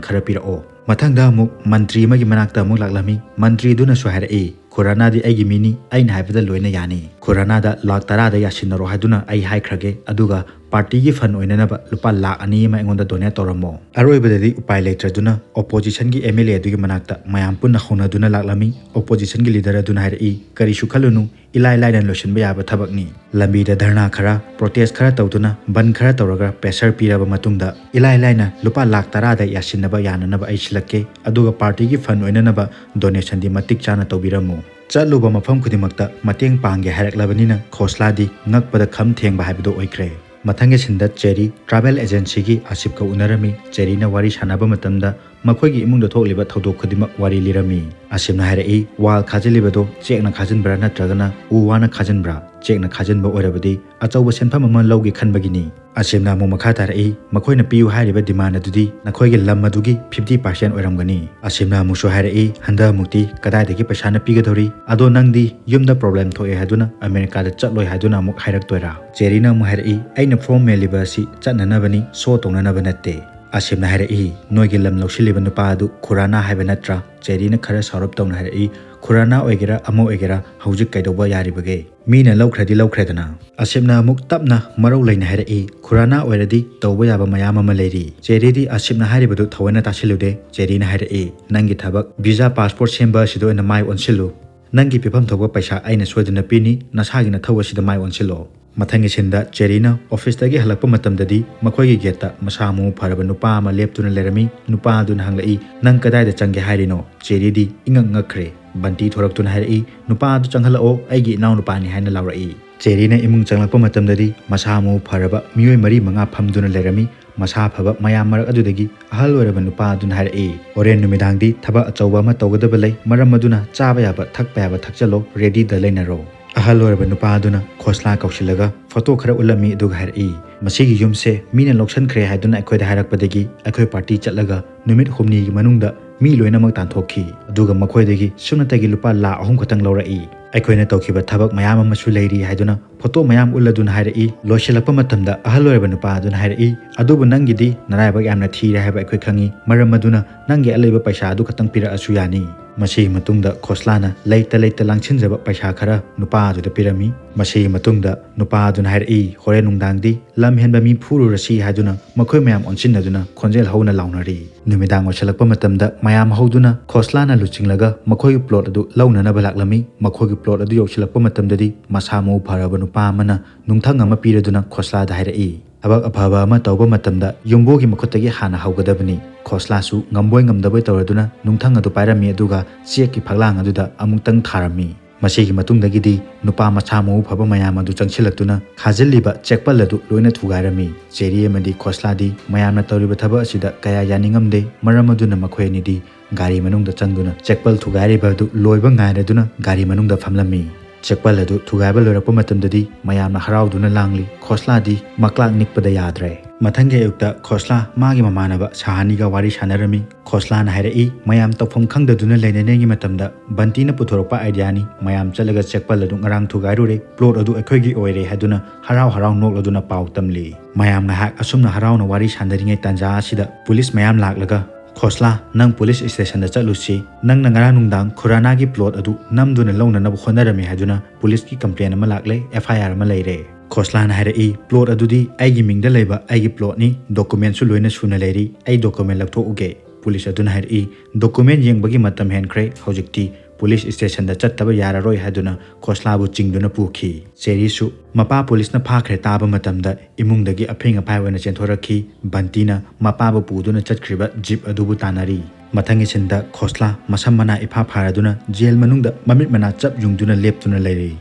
ꯈꯔ ꯄꯤꯔꯛꯑꯣ"꯫ ꯃꯊꯪꯗ ꯑꯃꯨꯛ ꯃꯟꯇ꯭ꯔꯤ ꯑꯃꯒꯤ ꯃꯅꯥꯛꯇ ꯑꯃꯨꯛ ꯂꯥꯛꯂꯝꯃꯤ꯫ ꯃꯟꯇ꯭ꯔꯤꯗꯨꯅꯁꯨ ꯍꯥꯏꯔꯛꯏ, "ꯈꯨꯔꯥꯅꯥꯗꯤ ꯑꯩꯒꯤ ꯃꯤꯅꯤ, ꯑꯩꯅ ꯍꯥꯏꯕꯗ ꯂꯣꯏꯅ ꯌꯥꯅꯤ꯫ ꯈꯨꯔꯥꯅꯥꯗ ꯂꯥꯈ ꯇꯔꯥꯗ ꯌꯥꯁꯤꯟꯅꯔꯣ ꯍꯥꯏꯗꯨꯅ ꯑꯩ ꯍꯥꯏꯈ꯭ꯔꯒꯦ, ꯑꯗꯨꯒ ꯄꯥꯔꯇꯤꯒꯤ ꯐꯟ ꯑꯣꯏꯅꯅꯕ ꯂꯨꯄꯥ ꯂꯥꯈ ꯑꯅꯤ ꯑꯃ ꯑꯩꯉꯣꯟꯗ ꯗꯣꯅꯦꯠ ꯇꯧꯔꯝꯃꯣ꯫ ꯑꯔꯣꯏꯕꯗꯗꯤ ꯎꯄꯥꯏ ꯂꯩꯇ꯭ꯔꯗꯨꯅ ꯑꯣꯄꯣꯖꯤꯁꯟꯒꯤ ꯑꯦꯝ ꯑꯦꯜ ꯑꯦ ꯑꯗꯨꯒꯤ ꯃꯅꯥꯛꯇ ꯃꯌꯥꯝ ꯄꯨꯟꯅ ꯍꯧꯅꯗꯨꯅ ꯂꯥꯛꯂꯝꯃꯤ꯫ ꯑꯣꯄꯣꯖꯤꯁꯟꯒꯤ ꯂꯤꯗꯔ ꯑꯗꯨꯅ ꯍꯥꯏꯔꯛꯏ, "ꯀꯔꯤꯁꯨ ꯈꯜꯂꯨꯅꯨ, ꯏꯂꯥꯏ ꯂꯥꯏꯅ ꯂꯣꯏꯁꯤꯟꯕ ꯌꯥꯕ ꯊꯕꯛꯅꯤ"꯫ ꯂꯝꯕꯤꯗ ꯙꯔꯅꯥ ꯈꯔ, ꯄ꯭ꯔꯣꯇꯦꯁ ꯈꯔ ꯇꯧꯗꯨꯅ ꯕꯟ ꯈꯔ ꯇꯧꯔꯒ ꯄ꯭ꯔꯦꯁꯔ ꯄꯤꯔꯕ ꯃꯇꯨꯡꯗ ꯏꯂꯥꯏ ꯂꯥꯏꯅ ꯂꯨꯄꯥ ꯂꯥꯈ ꯇꯔꯥꯗ ꯌꯥꯁꯤꯟꯅꯕ ꯌꯥꯅꯅꯕ ꯑꯩ ꯁꯤꯜꯂꯛꯀꯦ, ꯑꯗꯨꯒ ꯄꯥꯔꯇꯤꯒꯤ ꯐꯟ ꯑꯣꯏꯅꯅꯕ ꯗꯣꯅꯦꯁꯟꯗꯤ ꯃꯇꯤꯛ ꯆꯥꯅ ꯇꯧꯕꯤꯔꯝꯃꯨ꯫ ꯆꯠꯂꯨꯕ ꯃꯐꯝ ꯈꯨꯗꯤꯡꯃꯛꯇ ꯃꯇꯦꯡ ꯄꯥꯡꯒꯦ ꯍꯥꯏꯔꯛꯂꯕꯅꯤꯅ ꯈꯣꯁꯂꯥꯗꯤ ꯉꯛꯄꯗ ꯈꯝ ꯊꯦꯡꯕ ꯍꯥꯏꯕꯗꯨ ꯑꯣꯏꯈ꯭ꯔꯦ꯫ ꯃꯊꯪꯒꯤ ꯁꯤꯟꯗ ꯆꯦꯔꯤ ꯇ꯭ꯔꯥꯚꯦꯜ ꯑꯦꯖꯦꯟꯁꯤꯒꯤ ꯑꯁꯤꯞꯀ ꯎꯅꯔꯝꯃꯤ꯫ ꯆꯦꯔꯤꯅ ꯋꯥꯔꯤ ꯁꯥꯟꯅꯕ ꯃꯇꯝꯗ ꯃꯈꯣꯏꯒꯤ ꯏꯃꯨꯡꯗ ꯊꯣꯛꯂꯤꯕ ꯊꯧꯗꯣꯛ ꯈꯨꯗꯤꯡꯃꯛ ꯋꯥꯔꯤ ꯂꯤꯔꯝꯃꯤ꯫ ꯑꯁꯤꯞꯅ ꯍꯥꯏꯔꯛꯏ, "ꯋꯥꯜ ꯈꯥꯖꯤꯜꯂꯤꯕꯗꯣ ꯆꯦꯛꯅ ꯈꯥꯖꯤꯟꯕ꯭ꯔꯥ ꯅꯠꯇ꯭ꯔꯒꯅ ꯎ ꯋꯥꯅ ꯈꯥꯖꯤꯟꯕ꯭ꯔꯥ? ꯆꯦꯛꯅ ꯈꯥꯖꯤꯟꯕ ꯑꯣꯏꯔꯕꯗꯤ ꯑꯆꯧꯕ ꯁꯦꯟꯐꯝ ꯑꯃ ꯂꯧꯒꯦ ꯈꯟꯕꯒꯤꯅꯤ"꯫ ꯑꯁꯤꯞꯅ ꯑꯃꯨꯛ ꯃꯈꯥ ꯇꯥꯔꯛꯏ, "ꯃꯈꯣꯏꯅ ꯄꯤꯌꯨ ꯍꯥꯏꯔꯤꯕ ꯗꯤꯃꯥꯟ ꯑꯗꯨꯗꯤ ꯅꯈꯣꯏꯒꯤ ꯂꯝ ꯑꯗꯨꯒꯤ ꯐꯤꯐꯇꯤ ꯄꯥꯔꯁꯦꯟ ꯑꯣꯏꯔꯝꯒꯅꯤ"꯫ ꯑꯁꯤꯞꯅ ꯑꯃꯨꯛꯁꯨ ꯍꯥꯏꯔꯛꯏ, "ꯍꯟꯗꯛ ꯑꯃꯨꯛꯇꯤ ꯀꯗꯥꯏꯗꯒꯤ ꯄꯩꯁꯥꯅ ꯄꯤꯒꯗꯧꯔꯤ? ꯑꯗꯣ ꯅꯪꯗꯤ ꯌꯨꯝꯗ ꯄ꯭ꯔꯣꯕ꯭ꯂꯦꯝ ꯊꯣꯛꯑꯦ ꯍꯥꯏꯗꯨꯅ ꯑꯃꯦꯔꯤꯀꯥꯗ ꯆꯠꯂꯣꯏ ꯍꯥꯏꯗꯨꯅ ꯑꯃꯨꯛ ꯍꯥꯏꯔꯛꯇꯣꯏꯔꯥ?" ꯆꯦꯔꯤꯅ ꯑꯃꯨꯛ ꯍꯥꯏꯔꯛꯏ, "ꯑꯩꯅ ꯐꯣꯔꯝ ꯃꯦꯜꯂꯤꯕ ꯑꯁꯤ ꯆꯠꯅꯅꯕꯅꯤ, ꯁꯣ ꯇꯧꯅꯅꯕ ꯅꯠꯇꯦ"꯫ ꯑꯁꯤꯞꯅ ꯍꯥꯏꯔꯛꯏ, "ꯅꯣꯏꯒꯤ ꯂꯝ ꯂꯧꯁꯤꯜꯂꯤꯕ ꯅꯨꯄꯥ ꯑꯗꯨ ꯈꯨꯔꯥꯅꯥ ꯍꯥꯏꯕ ꯅꯠꯇ꯭ꯔꯥ?" ꯆꯦꯔꯤꯅ ꯈꯔ ꯁꯥꯎꯔꯞ ꯇꯧꯅ ꯍꯥꯏꯔꯛꯏ, "ꯈꯨꯔꯥꯅꯥ ꯑꯣꯏꯒꯦꯔꯥ ꯑꯃ ꯑꯣꯏꯒꯦꯔꯥ, ꯍꯧꯖꯤꯛ ꯀꯩꯗꯧꯕ ꯌꯥꯔꯤꯕꯒꯦ? ꯃꯤꯅ ꯂꯧꯈ꯭ꯔꯗꯤ ꯂꯧꯈ꯭ꯔꯦꯗꯅ"꯫ ꯑꯁꯤꯞꯅ ꯑꯃꯨꯛ ꯇꯞꯅ ꯃꯔꯧ ꯂꯩꯅ ꯍꯥꯏꯔꯛꯏ, "ꯈꯨꯔꯥꯅꯥ ꯑꯣꯏꯔꯗꯤ ꯇꯧꯕ ꯌꯥꯕ ꯃꯌꯥꯝ ꯑꯃ ꯂꯩꯔꯤ"꯫ ꯆꯦꯔꯤꯗꯤ ꯑꯁꯤꯞꯅ ꯍꯥꯏꯔꯤꯕꯗꯨ ꯊꯑꯣꯏꯅ ꯇꯥꯁꯤꯜꯂꯨꯗꯦ꯫ ꯆꯦꯔꯤꯅ ꯍꯥꯏꯔꯛꯏ, "ꯅꯪꯒꯤ ꯊꯕꯛ ꯚꯤꯖꯥ ꯄꯥꯁꯄꯣꯔꯠ ꯁꯦꯝꯕ ꯑꯁꯤꯗ ꯑꯣꯏꯅ ꯃꯥꯏ ꯑꯣꯟꯁꯤꯜꯂꯨ꯫ ꯅꯪꯒꯤ ꯄꯤꯐꯝ ꯊꯣꯛꯄ ꯄꯩꯁꯥ ꯑꯩꯅ ꯁꯣꯏꯗꯅ ꯄꯤꯅꯤ, ꯅꯁꯥꯒꯤ ꯅꯊꯧ ꯑꯁꯤꯗ ꯃꯥꯏ ꯑꯣꯟꯁꯤꯜꯂꯣ"꯫ ꯃꯊꯪꯒꯤ ꯁꯤꯟꯗ ꯆꯦꯔꯤꯅ ꯑꯣꯐꯤꯁꯇꯒꯤ ꯍꯜꯂꯛꯄ ꯃꯇꯝꯗꯗꯤ ꯃꯈꯣꯏꯒꯤ ꯒꯦꯠꯇ ꯃꯁꯥ ꯃꯎ ꯐꯔꯕ ꯅꯨꯄꯥ ꯑꯃ ꯂꯦꯞꯇꯨꯅ ꯂꯩꯔꯝꯃꯤ꯫ ꯅꯨꯄꯥ ꯑꯗꯨꯅ ꯍꯪꯂꯛꯏ, "ꯅꯪ ꯀꯗꯥꯏꯗ ꯆꯪꯒꯦ ꯍꯥꯏꯔꯤꯅꯣ?" ꯆꯦꯔꯤꯗꯤ ꯏꯉꯛ ꯉꯛꯈ꯭ꯔꯦ꯫ ꯕꯟꯇꯤ ꯊꯣꯔꯛꯇꯨꯅ ꯍꯥꯏꯔꯛꯏ, "ꯅꯨꯄꯥ ꯑꯗꯨ ꯆꯪꯍꯜꯂꯛꯑꯣ, ꯑꯩꯒꯤ ꯏꯅꯥꯎ ꯅꯨꯄꯥꯅꯤ" ꯍꯥꯏꯅ ꯂꯥꯎꯔꯛꯏ꯫ ꯆꯦꯔꯤꯅ ꯏꯃꯨꯡ ꯆꯪꯂꯛꯄ ꯃꯇꯝꯗꯗꯤ ꯃꯁꯥ ꯃꯎ ꯐꯔꯕ ꯃꯤꯑꯣꯏ ꯃꯔꯤ ꯃꯉꯥ ꯐꯝꯗꯨꯅ ꯂꯩꯔꯝꯃꯤ꯫ ꯃꯁꯥ ꯐꯕ ꯃꯌꯥꯝ ꯃꯔꯛ ꯑꯗꯨꯗꯒꯤ ꯑꯍꯜ ꯑꯣꯏꯔꯕ ꯅꯨꯄꯥ ꯑꯗꯨꯅ ꯍꯥꯏꯔꯛꯏ, "ꯍꯣꯔꯦꯟ ꯅꯨꯃꯤꯗꯥꯡꯗꯤ ꯊꯕꯛ ꯑꯆꯧꯕ ꯑꯃ ꯇꯧꯒꯗꯕ ꯂꯩ, ꯃꯔꯝ ꯑꯗꯨꯅ ꯆꯥꯕ ꯌꯥꯕ ꯊꯛꯄ ꯌꯥꯕ ꯊꯛꯆꯜꯂꯣ, ꯔꯦꯗꯤꯗ ꯂꯩꯅꯔꯣ"꯫ ꯑꯍꯜ ꯑꯣꯏꯔꯕ ꯅꯨꯄꯥ ꯑꯗꯨꯅ ꯈꯣꯁꯂꯥ ꯀꯧꯁꯤꯜꯂꯒ ꯐꯣꯇꯣ ꯈꯔ ꯎꯠꯂꯝꯃꯤ, ꯑꯗꯨꯒ ꯍꯥꯏꯔꯛꯏ, "ꯃꯁꯤꯒꯤ ꯌꯨꯝꯁꯦ ꯃꯤꯅ ꯂꯧꯁꯟꯈ꯭ꯔꯦ ꯍꯥꯏꯗꯨꯅ ꯑꯩꯈꯣꯏꯗ ꯍꯥꯏꯔꯛꯄꯗꯒꯤ ꯑꯩꯈꯣꯏ ꯄꯥꯔꯇꯤ ꯆꯠꯂꯒ ꯅꯨꯃꯤꯠ ꯍꯨꯝꯅꯤꯒꯤ ꯃꯅꯨꯡꯗ ꯃꯤ ꯂꯣꯏꯅꯃꯛ ꯇꯥꯟꯊꯣꯛꯈꯤ, ꯑꯗꯨꯒ ꯃꯈꯣꯏꯗꯒꯤ ꯁꯨꯞꯅꯇꯒꯤ ꯂꯨꯄꯥ ꯂꯥꯈ ꯑꯍꯨꯝ ꯈꯛꯇꯪ ꯂꯧꯔꯛꯏ꯫ ꯑꯩꯈꯣꯏꯅ ꯇꯧꯈꯤꯕ ꯊꯕꯛ ꯃꯌꯥꯝ ꯑꯃꯁꯨ ꯂꯩꯔꯤ" ꯍꯥꯏꯗꯨꯅ ꯐꯣꯇꯣ ꯃꯌꯥꯝ ꯎꯠꯂꯗꯨꯅ ꯍꯥꯏꯔꯛꯏ꯫ ꯂꯣꯏꯁꯤꯜꯂꯛꯄ ꯃꯇꯝꯗ ꯑꯍꯜ ꯑꯣꯏꯔꯕ ꯅꯨꯄꯥ ꯑꯗꯨꯅ ꯍꯥꯏꯔꯛꯏ, "ꯑꯗꯨꯕꯨ ꯅꯪꯒꯤꯗꯤ ꯅꯔꯥꯏꯕꯛ ꯌꯥꯝꯅ ꯊꯤꯔꯦ ꯍꯥꯏꯕ ꯑꯩꯈꯣꯏ ꯈꯪꯉꯤ, ꯃꯔꯝ ꯑꯗꯨꯅ ꯅꯪꯒꯤ ꯑꯂꯩꯕ ꯄꯩꯁꯥ ꯑꯗꯨ ꯈꯛꯇꯪ ꯄꯤꯔꯛꯑꯁꯨ ꯌꯥꯅꯤ"꯫ ꯃꯁꯤꯒꯤ ꯃꯇꯨꯡꯗ ꯈꯣꯁꯂꯥꯅ ꯂꯩꯇ ꯂꯩꯇ ꯂꯥꯡꯁꯤꯟꯖꯕ ꯄꯩꯁꯥ ꯈꯔ ꯅꯨꯄꯥ ꯑꯗꯨꯗ ꯄꯤꯔꯝꯃꯤ꯫ ꯃꯁꯤꯒꯤ ꯃꯇꯨꯡꯗ ꯅꯨꯄꯥ ꯑꯗꯨꯅ ꯍꯥꯏꯔꯛꯏ, "ꯍꯣꯔꯦꯟ ꯅꯨꯡꯗꯥꯡꯗꯤ ꯂꯝ ꯍꯦꯟꯕ ꯃꯤ ꯐꯨꯔꯨꯔꯁꯤ" ꯍꯥꯏꯗꯨꯅ ꯃꯈꯣꯏ ꯃꯌꯥꯝ ꯑꯣꯟꯁꯤꯟꯅꯗꯨꯅ ꯈꯣꯟꯖꯦꯜ ꯍꯧꯅ ꯂꯥꯎꯅꯔꯤ꯫ ꯅꯨꯃꯤꯗꯥꯡ ꯑꯣꯏꯁꯜꯂꯛꯄ ꯃꯇꯝꯗ ꯃꯌꯥꯝ ꯍꯧꯗꯨꯅ ꯈꯣꯁꯂꯥꯅ ꯂꯨꯆꯤꯡꯂꯒ ꯃꯈꯣꯏꯒꯤ ꯄ꯭ꯂꯣꯠ ꯑꯗꯨ ꯂꯧꯅꯅꯕ ꯂꯥꯛꯂꯝꯃꯤ꯫ ꯃꯈꯣꯏꯒꯤ ꯄ꯭ꯂꯣꯠ ꯑꯗꯨ ꯌꯧꯁꯤꯜꯂꯛꯄ ꯃꯇꯝꯗꯗꯤ ꯃꯁꯥ ꯃꯎ ꯐꯔꯕ ꯅꯨꯄꯥ ꯑꯃꯅ ꯅꯨꯡꯊꯪ ꯑꯃ ꯄꯤꯔꯗꯨꯅ ꯈꯣꯁꯂꯥꯗ ꯍꯥꯏꯔꯛꯏ, "ꯊꯕꯛ ꯑꯐꯕ ꯑꯃ ꯇꯧꯕ ꯃꯇꯝꯗ ꯌꯨꯝꯕꯨꯒꯤ ꯃꯈꯨꯠꯇꯒꯤ ꯍꯥꯟꯅ ꯍꯧꯒꯗꯕꯅꯤ"꯫ ꯈꯣꯁꯂꯥꯁꯨ ꯉꯝꯕꯣꯏ ꯉꯝꯗꯕꯣꯏ ꯇꯧꯔꯗꯨꯅ ꯅꯨꯡꯊꯪ ꯑꯗꯨ ꯄꯥꯏꯔꯝꯃꯤ, ꯑꯗꯨꯒ ꯆꯦꯛꯀꯤ ꯐꯛꯂꯥꯡ ꯑꯗꯨꯗ ꯑꯃꯨꯛꯇꯪ ꯊꯥꯔꯝꯃꯤ꯫ ꯃꯁꯤꯒꯤ ꯃꯇꯨꯡꯗꯒꯤꯗꯤ ꯅꯨꯄꯥ ꯃꯁꯥ ꯃꯎ ꯐꯕ ꯃꯌꯥꯝ ꯑꯗꯨ ꯆꯪꯁꯤꯜꯂꯛꯇꯨꯅ ꯈꯥꯖꯤꯜꯂꯤꯕ ꯆꯦꯛꯄꯜ ꯑꯗꯨ ꯂꯣꯏꯅ ꯊꯨꯒꯥꯏꯔꯝꯃꯤ꯫ ꯆꯦꯔꯤ ꯑꯃꯗꯤ ꯈꯣꯁꯂꯥꯗꯤ ꯃꯌꯥꯝꯅ ꯇꯧꯔꯤꯕ ꯊꯕꯛ ꯑꯁꯤꯗ ꯀꯌꯥ ꯌꯥꯅꯤꯡꯉꯝꯗꯦ꯫ ꯃꯔꯝ ꯑꯗꯨꯅ ꯃꯈꯣꯏ ꯑꯅꯤꯗꯤ ꯒꯥꯔꯤ ꯃꯅꯨꯡꯗ ꯆꯪꯗꯨꯅ ꯆꯦꯛꯄꯜ ꯊꯨꯒꯥꯏꯔꯤꯕ ꯑꯗꯨ ꯂꯣꯏꯕ ꯉꯥꯏꯔꯗꯨꯅ ꯒꯥꯔꯤ ꯃꯅꯨꯡꯗ ꯐꯝꯂꯝꯃꯤ꯫ ꯆꯦꯛꯄꯜ ꯑꯗꯨ ꯊꯨꯒꯥꯏꯕ ꯂꯣꯏꯔꯛꯄ ꯃꯇꯝꯗꯗꯤ ꯃꯌꯥꯝꯅ ꯍꯔꯥꯎꯗꯨꯅ ꯂꯥꯡꯂꯤ꯫ ꯈꯣꯁꯂꯥꯗꯤ ꯃꯀ꯭ꯂꯥꯛ ꯅꯤꯛꯄꯗ ꯌꯥꯗ꯭ꯔꯦ꯫ ꯃꯊꯪꯒꯤ ꯑꯌꯨꯛꯇ ꯈꯣꯁꯂꯥ ꯃꯥꯒꯤ ꯃꯃꯥꯟꯅꯕ ꯁꯥꯍꯥꯅꯤꯒ ꯋꯥꯔꯤ ꯁꯥꯟꯅꯔꯝꯃꯤ꯫ ꯈꯣꯁꯂꯥꯅ ꯍꯥꯏꯔꯛꯏ, "ꯃꯌꯥꯝ ꯇꯧꯐꯝ ꯈꯪꯗꯗꯨꯅ ꯂꯩꯅꯔꯤꯉꯩꯒꯤ ꯃꯇꯝꯗ ꯕꯟꯇꯤꯅ ꯄꯨꯊꯣꯔꯛꯄ ꯑꯥꯏꯗꯤꯌꯥꯅꯤ꯫ ꯃꯌꯥꯝ ꯆꯠꯂꯒ ꯆꯦꯛꯄꯜ ꯑꯗꯨ ꯉꯔꯥꯡ ꯊꯨꯒꯥꯏꯔꯨꯔꯦ, ꯄ꯭ꯂꯣꯠ ꯑꯗꯨ ꯑꯩꯈꯣꯏꯒꯤ ꯑꯣꯏꯔꯦ" ꯍꯥꯏꯗꯨꯅ ꯍꯔꯥꯎ ꯍꯔꯥꯎ ꯅꯣꯛꯂꯗꯨꯅ ꯄꯥꯎ ꯇꯝꯂꯤ꯫ ꯃꯌꯥꯝ ꯉꯥꯏꯍꯥꯛ ꯑꯁꯨꯝꯅ ꯍꯔꯥꯎꯅ ꯋꯥꯔꯤ ꯁꯥꯟꯅꯔꯤꯉꯩ ꯇꯥꯟꯖꯥ ꯑꯁꯤꯗ ꯄꯨꯂꯤꯁ ꯃꯌꯥꯝ ꯂꯥꯛꯂꯒ, "ꯈꯣꯁꯂꯥ, ꯅꯪ ꯄꯨꯂꯤꯁ ꯁ꯭ꯇꯦꯁꯟꯗ ꯆꯠꯂꯨꯁꯤ꯫ ꯅꯪꯅ ꯉꯔꯥꯡ ꯅꯨꯡꯗꯥꯡ ꯈꯨꯔꯥꯅꯥꯒꯤ ꯄ꯭ꯂꯣꯠ ꯑꯗꯨ ꯅꯝꯗꯨꯅ ꯂꯧꯅꯅꯕ ꯍꯣꯠꯅꯔꯝꯃꯤ" ꯍꯥꯏꯗꯨꯅ ꯄꯨꯂꯤꯁꯀꯤ ꯀꯝꯄ꯭ꯂꯦꯟ ꯑꯃ ꯂꯥꯛꯂꯦ, ꯑꯦꯐ ꯑꯥꯏ ꯑꯥꯔ ꯑꯃ ꯂꯩꯔꯦ꯫ ꯈꯣꯁꯂꯥꯅ ꯍꯥꯏꯔꯛꯏ, "ꯄ꯭ꯂꯣꯠ ꯑꯗꯨꯗꯤ ꯑꯩꯒꯤ ꯃꯤꯡꯗ ꯂꯩꯕ ꯑꯩꯒꯤ ꯄ꯭ꯂꯣꯠꯅꯤ, ꯗꯣꯀꯨꯃꯦꯟꯁꯨ ꯂꯣꯏꯅ ꯁꯨꯅ ꯂꯩꯔꯤ, ꯑꯩ ꯗꯣꯀꯨꯃꯦꯟ ꯂꯧꯊꯣꯛꯎꯒꯦ"꯫ ꯄꯨꯂꯤꯁ ꯑꯗꯨꯅ ꯍꯥꯏꯔꯛꯏ, "ꯗꯣꯀꯨꯃꯦꯟ ꯌꯦꯡꯕꯒꯤ ꯃꯇꯝ ꯍꯦꯟꯈ꯭ꯔꯦ, ꯍꯧꯖꯤꯛꯇꯤ ꯄꯨꯂꯤꯁ ꯁ꯭ꯇꯦꯁꯟꯗ ꯆꯠꯇꯕ ꯌꯥꯔꯔꯣꯏ" ꯍꯥꯏꯗꯨꯅ ꯈꯣꯁꯂꯥꯕꯨ ꯆꯤꯡꯗꯨꯅ ꯄꯨꯈꯤ꯫ ꯆꯦꯔꯤꯁꯨ ꯃꯄꯥ ꯄꯨꯂꯤꯁꯅ ꯐꯥꯈ꯭ꯔꯦ ꯇꯥꯕ ꯃꯇꯝꯗ ꯏꯃꯨꯡꯗꯒꯤ ꯑꯐꯤꯡ ꯑꯐꯥꯏ ꯑꯣꯏꯅ ꯆꯦꯟꯊꯣꯔꯛꯈꯤ꯫ ꯕꯟꯇꯤꯅ ꯃꯄꯥꯕꯨ ꯄꯨꯗꯨꯅ ꯆꯠꯈ꯭ꯔꯤꯕ ꯖꯤꯞ ꯑꯗꯨꯕꯨ ꯇꯥꯟꯅꯔꯤ꯫ ꯃꯊꯪꯒꯤ ꯁꯤꯟꯗ ꯈꯣꯁꯂꯥ ꯃꯁꯝ ꯃꯅꯥ ꯏꯐꯥ ꯐꯥꯔꯗꯨꯅ ꯖꯦꯜ ꯃꯅꯨꯡꯗ ꯃꯃꯤꯠ ꯃꯅꯥ ꯆꯞ ꯌꯨꯡꯗꯨꯅ ꯂꯦꯞꯇꯨꯅ ꯂꯩꯔꯤ꯫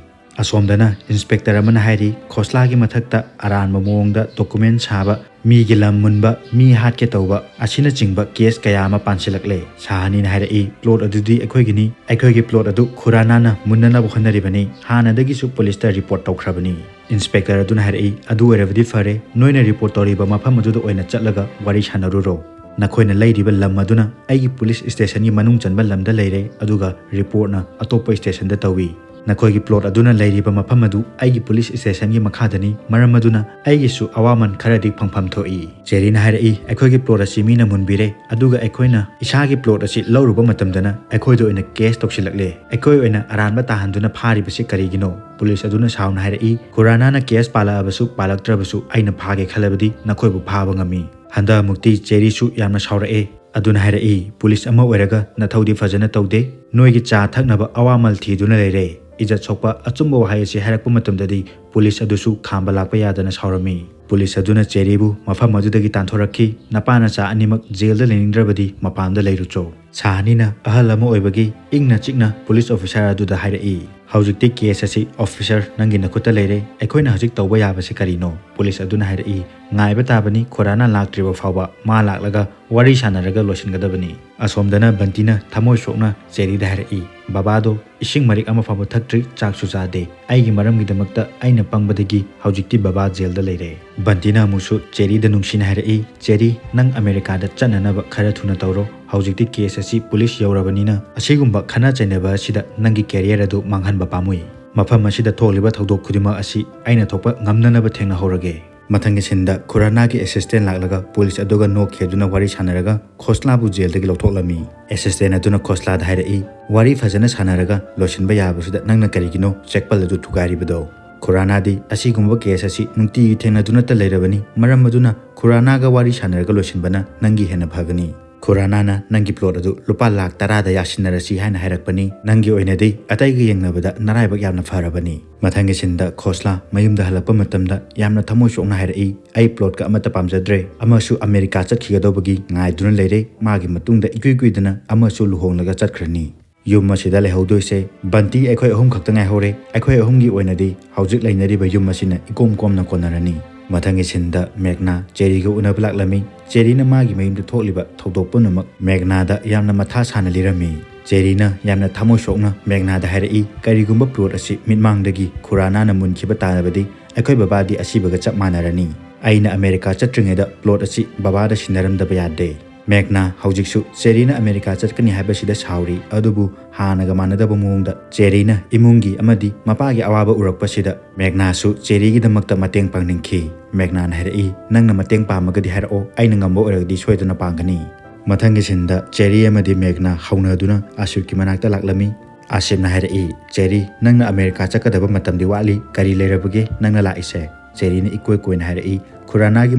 ꯑꯁꯣꯝꯗꯅ ꯏꯟꯁꯄꯦꯛꯇꯔ ꯑꯃꯅ ꯍꯥꯏꯔꯤ, "ꯈꯣꯁꯂꯥꯒꯤ ꯃꯊꯛꯇ ꯑꯔꯥꯟꯕ ꯃꯑꯣꯡꯗ ꯗꯣꯀꯨꯃꯦꯟ ꯁꯥꯕ, ꯃꯤꯒꯤ ꯂꯝ ꯃꯨꯟꯕ, ꯃꯤ ꯍꯥꯠꯀꯦ ꯇꯧꯕ ꯑꯁꯤꯅꯆꯤꯡꯕ ꯀꯦꯁ ꯀꯌꯥ ꯑꯃ ꯄꯥꯟꯁꯤꯜꯂꯛꯂꯦ"꯫ ꯁꯥꯍꯅꯤꯅ ꯍꯥꯏꯔꯛꯏ, "ꯄ꯭ꯂꯣꯠ ꯑꯗꯨꯗꯤ ꯑꯩꯈꯣꯏꯒꯤꯅꯤ, ꯑꯩꯈꯣꯏꯒꯤ ꯄ꯭ꯂꯣꯠ ꯑꯗꯨ ꯈꯨꯔꯥꯅꯥꯅ ꯃꯨꯟꯅꯅꯕ ꯍꯣꯠꯅꯔꯤꯕꯅꯤ, ꯍꯥꯟꯅꯗꯒꯤꯁꯨ ꯄꯨꯂꯤꯁꯇ ꯔꯤꯄꯣꯔꯠ ꯇꯧꯈ꯭ꯔꯕꯅꯤ"꯫ ꯏꯟꯁꯄꯦꯛꯇꯔ ꯑꯗꯨꯅ ꯍꯥꯏꯔꯛꯏ, "ꯑꯗꯨ ꯑꯣꯏꯔꯕꯗꯤ ꯐꯔꯦ, ꯅꯣꯏꯅ ꯔꯤꯄꯣꯔꯠ ꯇꯧꯔꯤꯕ ꯃꯐꯝ ꯑꯗꯨꯗ ꯑꯣꯏꯅ ꯆꯠꯂꯒ ꯋꯥꯔꯤ ꯁꯥꯟꯅꯔꯨꯔꯣ꯫ ꯅꯈꯣꯏꯅ ꯂꯩꯔꯤꯕ ꯂꯝ ꯑꯗꯨꯅ ꯑꯩꯒꯤ ꯄꯨꯂꯤꯁ ꯁ꯭ꯇꯦꯁꯟꯒꯤ ꯃꯅꯨꯡ ꯆꯟꯕ ꯂꯝꯗ ꯂꯩꯔꯦ, ꯑꯗꯨꯒ ꯔꯤꯄꯣꯔꯠꯅ ꯑꯇꯣꯞꯄ ꯁ꯭ꯇꯦꯁꯟꯗ ꯇꯧꯏ"꯫ "ꯅꯈꯣꯏꯒꯤ ꯄ꯭ꯂꯣꯠ ꯑꯗꯨꯅ ꯂꯩꯔꯤꯕ ꯃꯐꯝ ꯑꯗꯨ ꯑꯩꯒꯤ ꯄꯨꯂꯤꯁ ꯁ꯭ꯇꯦꯁꯟꯒꯤ ꯃꯈꯥꯗꯅꯤ, ꯃꯔꯝ ꯑꯗꯨꯅ ꯑꯩꯒꯤꯁꯨ ꯑꯋꯥꯃꯟ ꯈꯔꯗꯤ ꯐꯪꯐꯝ ꯊꯣꯛꯏ꯫" ꯖꯦꯔꯤꯅ ꯍꯥꯏꯔꯛꯏ, "ꯑꯩꯈꯣꯏꯒꯤ ꯄ꯭ꯂꯣꯠ ꯑꯁꯤ ꯃꯤꯅ ꯃꯨꯟꯕꯤꯔꯦ, ꯑꯗꯨꯒ ꯑꯩꯈꯣꯏꯅ ꯏꯁꯥꯒꯤ ꯄ꯭ꯂꯣꯠ ꯑꯁꯤ ꯂꯧꯔꯨꯕ ꯃꯇꯝꯗꯅ ꯑꯩꯈꯣꯏꯗ ꯑꯣꯏꯅ ꯀꯦꯁ ꯇꯧꯁꯤꯜꯂꯛꯂꯦ꯫ ꯑꯩꯈꯣꯏ ꯑꯣꯏꯅ ꯑꯔꯥꯟꯕ ꯇꯥꯍꯟꯗꯨꯅ ꯐꯥꯔꯤꯕꯁꯤ ꯀꯔꯤꯒꯤꯅꯣ?" ꯄꯨꯂꯤꯁ ꯑꯗꯨꯅ ꯁꯥꯎꯅ ꯍꯥꯏꯔꯛꯏ, "ꯈꯨꯔꯥꯅꯥꯅ ꯀꯦꯁ ꯄꯥꯜꯂꯛꯑꯕꯁꯨ ꯄꯥꯜꯂꯛꯇ꯭ꯔꯕꯁꯨ ꯑꯩꯅ ꯐꯥꯒꯦ ꯈꯜꯂꯕꯗꯤ ꯅꯈꯣꯏꯕꯨ ꯐꯥꯕ ꯉꯝꯃꯤ꯫" ꯍꯟꯗꯛ ꯑꯃꯨꯛꯇꯤ ꯖꯦꯔꯤꯁꯨ ꯌꯥꯝꯅ ꯁꯥꯎꯔꯛꯑꯦ꯫ ꯑꯗꯨꯅ ꯍꯥꯏꯔꯛꯏ, "ꯄꯨꯂꯤꯁ ꯑꯃ ꯑꯣꯏꯔꯒ ꯅꯊꯧꯗꯤ ꯐꯖꯅ ꯇꯧꯗꯦ꯫ ꯅꯣꯏꯒꯤ ꯆꯥ ꯊꯛꯅꯕ ꯑꯋꯥꯃꯜ ꯊꯤꯗꯨꯅ ꯂꯩꯔꯦ꯫" ꯏꯖꯠ ꯁꯣꯛꯄ ꯑꯆꯨꯝꯕ ꯋꯥꯍꯩ ꯑꯁꯤ ꯍꯥꯏꯔꯛꯄ ꯃꯇꯝꯗꯗꯤ ꯄꯨꯂꯤꯁ ꯑꯗꯨꯁꯨ ꯈꯥꯝꯕ ꯂꯥꯛꯄ ꯌꯥꯗꯅ ꯁꯥꯎꯔꯝꯃꯤ꯫ ꯄꯨꯂꯤꯁ ꯑꯗꯨꯅ ꯖꯦꯔꯤꯕꯨ ꯃꯐꯝ ꯑꯗꯨꯗꯒꯤ ꯇꯥꯟꯊꯣꯔꯛꯈꯤ꯫ "ꯅꯄꯥ ꯅꯆꯥ ꯑꯅꯤꯃꯛ ꯖꯦꯜꯗ ꯂꯩꯅꯤꯡꯗ꯭ꯔꯕꯗꯤ ꯃꯄꯥꯟꯗ ꯂꯩꯔꯨꯆꯣ꯫" ꯁꯥꯍꯅꯤꯅ ꯑꯍꯜ ꯑꯃ ꯑꯣꯏꯕꯒꯤ ꯏꯪꯅ ꯆꯤꯛꯅ ꯄꯨꯂꯤꯁ ꯑꯣꯐꯤꯁꯥꯔ ꯑꯗꯨꯗ ꯍꯥꯏꯔꯛꯏ, "ꯍꯧꯖꯤꯛꯇꯤ ꯀꯦꯁ ꯑꯁꯤ ꯑꯣꯐꯤꯁꯥꯔ ꯅꯪꯒꯤ ꯅꯈꯨꯠꯇ ꯂꯩꯔꯦ꯫ ꯑꯩꯈꯣꯏꯅ ꯍꯧꯖꯤꯛ ꯇꯧꯕ ꯌꯥꯕꯁꯤ ꯀꯔꯤꯅꯣ?" ꯄꯨꯂꯤꯁ ꯑꯗꯨꯅ ꯍꯥꯏꯔꯛꯏ, "ꯉꯥꯏꯕ ꯇꯥꯕꯅꯤ, ꯈꯨꯔꯥꯅꯥ ꯂꯥꯛꯇ꯭ꯔꯤꯕ ꯐꯥꯎꯕ꯫ ꯃꯥ ꯂꯥꯛꯂꯒ ꯋꯥꯔꯤ ꯁꯥꯟꯅꯔꯒ ꯂꯣꯏꯁꯤꯟꯒꯗꯕꯅꯤ꯫" ꯑꯁꯣꯝꯗꯅ ꯕꯟꯇꯤꯅ ꯊꯃꯣꯏ ꯁꯣꯛꯅ ꯖꯦꯔꯤꯗ ꯍꯥꯏꯔꯛꯏ, "ꯕꯕꯥꯗꯣ ꯏꯁꯤꯡ ꯃꯔꯤꯛ ꯑꯃ ꯐꯥꯎꯕ ꯊꯛꯇ꯭ꯔꯤ, ꯆꯥꯛꯁꯨ ꯆꯥꯗꯦ꯫ ꯑꯩꯒꯤ ꯃꯔꯝꯒꯤꯗꯃꯛꯇ ꯑꯩꯅ ꯄꯪꯕꯗꯒꯤ ꯍꯧꯖꯤꯛꯇꯤ ꯕꯕꯥ ꯖꯦꯜꯗ ꯂꯩꯔꯦ꯫" ꯕꯟꯇꯤꯅ ꯑꯃꯨꯛꯁꯨ ꯖꯦꯔꯤꯗ ꯅꯨꯡꯁꯤꯅ ꯍꯥꯏꯔꯛꯏ, "ꯖꯦꯔꯤ, ꯅꯪ ꯑꯃꯦꯔꯤꯀꯥꯗ ꯆꯠꯅꯅꯕ ꯈꯔ ꯊꯨꯅ ꯇꯧꯔꯣ꯫ ꯍꯧꯖꯤꯛꯇꯤ ꯀꯦꯁ ꯑꯁꯤ ꯄꯨꯂꯤꯁ ꯌꯧꯔꯕꯅꯤꯅ ꯑꯁꯤꯒꯨꯝꯕ ꯈꯠꯅ ꯆꯩꯅꯕ ꯑꯁꯤꯗ ꯅꯪꯒꯤ ꯀꯦꯔꯤꯌꯔ ꯑꯗꯨ ꯃꯥꯡꯍꯟꯕ ꯄꯥꯝꯃꯨꯏ꯫ ꯃꯐꯝ ꯑꯁꯤꯗ ꯊꯣꯛꯂꯤꯕ ꯊꯧꯗꯣꯛ ꯈꯨꯗꯤꯡꯃꯛ ꯑꯁꯤ ꯑꯩꯅ ꯊꯣꯛꯄ ꯉꯝꯅꯅꯕ ꯊꯦꯡꯅꯍꯧꯔꯒꯦ꯫" ꯃꯊꯪꯒꯤ ꯁꯤꯟꯗ ꯈꯨꯔꯥꯅꯥꯒꯤ ꯑꯦꯁꯤꯁꯇꯦꯟ ꯂꯥꯛꯂꯒ ꯄꯨꯂꯤꯁ ꯑꯗꯨꯒ ꯅꯣꯛꯈꯤ ꯑꯗꯨꯅ ꯋꯥꯔꯤ ꯁꯥꯟꯅꯔꯒ ꯈꯣꯁꯂꯥꯕꯨ ꯖꯦꯜꯗꯒꯤ ꯂꯧꯊꯣꯛꯂꯝꯃꯤ꯫ ꯑꯦꯁꯤꯁꯇꯦꯟ ꯑꯗꯨꯅ ꯈꯣꯁꯂꯥꯗ ꯍꯥꯏꯔꯛꯏ, "ꯋꯥꯔꯤ ꯐꯖꯅ ꯁꯥꯟꯅꯔꯒ ꯂꯣꯏꯁꯤꯟꯕ ꯌꯥꯕꯁꯤꯗ ꯅꯪꯅ ꯀꯔꯤꯒꯤꯅꯣ ꯆꯦꯛꯄꯜ ꯑꯗꯨ ꯊꯨꯒꯥꯏꯔꯤꯕꯗꯣ?" ꯈꯨꯔꯥꯅꯥꯗꯤ, "ꯑꯁꯤꯒꯨꯝꯕ ꯀꯦꯁ ꯑꯁꯤ ꯅꯨꯡꯇꯤꯒꯤ ꯊꯦꯡꯅꯗꯨꯅꯇ ꯂꯩꯔꯕꯅꯤ, ꯃꯔꯝ ꯑꯗꯨꯅ ꯈꯨꯔꯥꯅꯥꯒ ꯋꯥꯔꯤ ꯁꯥꯟꯅꯔꯒ ꯂꯣꯏꯁꯤꯟꯕꯅ ꯅꯪꯒꯤ ꯍꯦꯟꯅ ꯐꯒꯅꯤ꯫" "ꯈꯨꯔꯥꯅꯥꯅ ꯅꯪꯒꯤ ꯄ꯭ꯂꯣꯠ ꯑꯗꯨ ꯂꯨꯄꯥ ꯂꯥꯈ ꯇꯔꯥꯗ ꯌꯥꯁꯤꯟꯅꯔꯁꯤ ꯍꯥꯏꯅ ꯍꯥꯏꯔꯛꯄꯅꯤ꯫ ꯅꯪꯒꯤ ꯑꯣꯏꯅꯗꯤ ꯑꯇꯩꯒ ꯌꯦꯡꯅꯕꯗ ꯅꯔꯥꯏꯕꯛ ꯌꯥꯝꯅ ꯐꯔꯕꯅꯤ꯫" ꯃꯊꯪꯒꯤ ꯁꯤꯟꯗ ꯈꯣꯁꯂꯥ ꯃꯌꯨꯝꯗ ꯍꯜꯂꯛꯄ ꯃꯇꯝꯗ ꯌꯥꯝꯅ ꯊꯃꯣꯏ ꯁꯣꯛꯅ ꯍꯥꯏꯔꯛꯏ, "ꯑꯩ ꯄ꯭ꯂꯣꯠꯀ ꯑꯃꯠꯇ ꯄꯥꯝꯖꯗ꯭ꯔꯦ꯫ ꯑꯃꯁꯨ ꯑꯃꯦꯔꯤꯀꯥ ꯆꯠꯈꯤꯒꯗꯧꯕꯒꯤ ꯉꯥꯏꯗꯨꯅ ꯂꯩꯔꯦ꯫ ꯃꯥꯒꯤ ꯃꯇꯨꯡꯗ ꯏꯀꯨꯏ ꯀꯨꯏꯗꯅ ꯑꯃꯁꯨ ꯂꯨꯍꯣꯡꯂꯒ ꯆꯠꯈ꯭ꯔꯅꯤ꯫ ꯌꯨꯝ ꯑꯁꯤꯗ ꯂꯩꯍꯧꯗꯣꯏꯁꯦ ꯕꯟꯇꯤ ꯑꯩꯈꯣꯏ ꯑꯍꯨꯝ ꯈꯛꯇ ꯉꯥꯏꯍꯧꯔꯦ꯫ ꯑꯩꯈꯣꯏ ꯑꯍꯨꯝꯒꯤ ꯑꯣꯏꯅꯗꯤ ꯍꯧꯖꯤꯛ ꯂꯩꯅꯔꯤꯕ ꯌꯨꯝ ꯑꯁꯤꯅ ꯏꯀꯣꯝ ꯀꯣꯝꯅ ꯀꯣꯟꯅꯔꯅꯤ꯫" ꯃꯊꯪꯒꯤ ꯁꯤꯟꯗ ꯃꯦꯒꯅꯥ ꯖꯦꯔꯤꯒ ꯎꯅꯕ ꯂꯥꯛꯂꯝꯃꯤ꯫ ꯖꯦꯔꯤꯅ ꯃꯥꯒꯤ ꯃꯌꯨꯝꯗ ꯊꯣꯛꯂꯤꯕ ꯊꯧꯗꯣꯛ ꯄꯨꯝꯅꯃꯛ ꯃꯦꯒꯅꯥꯗ ꯌꯥꯝꯅ ꯃꯊꯥ ꯁꯥꯅ ꯂꯤꯔꯝꯃꯤ꯫ ꯖꯦꯔꯤꯅ ꯌꯥꯝꯅ ꯊꯃꯣꯏ ꯁꯣꯛꯅ ꯃꯦꯒꯅꯥꯗ ꯍꯥꯏꯔꯛꯏ, "ꯀꯔꯤꯒꯨꯝꯕ ꯄ꯭ꯂꯣꯠ ꯑꯁꯤ ꯃꯤꯠꯃꯥꯡꯗꯒꯤ ꯈꯨꯔꯥꯅꯥꯅ ꯃꯨꯟꯈꯤꯕ ꯇꯥꯔꯕꯗꯤ ꯑꯩꯈꯣꯏ ꯕꯕꯥꯗꯤ ꯑꯁꯤꯕꯒ ꯆꯞ ꯃꯥꯟꯅꯔꯅꯤ꯫ ꯑꯩꯅ ꯑꯃꯦꯔꯤꯀꯥ ꯆꯠꯇ꯭ꯔꯤꯉꯩꯗ ꯄ꯭ꯂꯣꯠ ꯑꯁꯤ ꯕꯕꯥꯗ ꯁꯤꯟꯅꯔꯝꯗꯕ ꯌꯥꯗꯦ꯫" ꯃꯦꯒꯅꯥ ꯍꯧꯖꯤꯛꯁꯨ ꯆꯦꯔꯤꯅ ꯑꯃꯦꯔꯤꯀꯥ ꯆꯠꯀꯅꯤ ꯍꯥꯏꯕꯁꯤꯗ ꯁꯥꯎꯔꯤ, ꯑꯗꯨꯕꯨ ꯍꯥꯟꯅꯒ ꯃꯥꯟꯅꯗꯕ ꯃꯑꯣꯡꯗ ꯆꯦꯔꯤꯅ ꯏꯃꯨꯡꯒꯤ ꯑꯃꯗꯤ ꯃꯄꯥꯒꯤ ꯑꯋꯥꯕ ꯎꯔꯛꯄꯁꯤꯗ ꯃꯦꯒꯅꯥꯁꯨ ꯆꯦꯔꯤꯒꯤꯗꯃꯛꯇ ꯃꯇꯦꯡ ꯄꯥꯡꯅꯤꯡꯈꯤ꯫ ꯃꯦꯒꯅꯥꯅ ꯍꯥꯏꯔꯛꯏ, "ꯅꯪꯅ ꯃꯇꯦꯡ ꯄꯥꯝꯃꯒꯗꯤ ꯍꯥꯏꯔꯛꯑꯣ, ꯑꯩꯅ ꯉꯝꯕ ꯑꯣꯏꯔꯒꯗꯤ ꯁꯣꯏꯗꯅ ꯄꯥꯡꯒꯅꯤ"꯫ ꯃꯊꯪꯒꯤ ꯁꯤꯟꯗ ꯆꯦꯔꯤ ꯑꯃꯗꯤ ꯃꯦꯒꯅꯥ ꯍꯧꯅꯗꯨꯅ ꯑꯥꯁꯤꯐꯀꯤ ꯃꯅꯥꯛꯇ ꯂꯥꯛꯂꯝꯃꯤ꯫ ꯑꯥꯁꯤꯐꯅ ꯍꯥꯏꯔꯛꯏ, "ꯆꯦꯔꯤ, ꯅꯪꯅ ꯑꯃꯦꯔꯤꯀꯥ ꯆꯠꯀꯗꯕ ꯃꯇꯝꯗꯤ ꯋꯥꯠꯂꯤ, ꯀꯔꯤ ꯂꯩꯔꯕꯒꯦ ꯅꯪꯅ ꯂꯥꯛꯏꯁꯦ?" ꯆꯦꯔꯤꯅ ꯏꯀꯣꯏ ꯀꯣꯏꯅ ꯍꯥꯏꯔꯛꯏ, "ꯈꯨꯔꯥꯅꯥꯒꯤ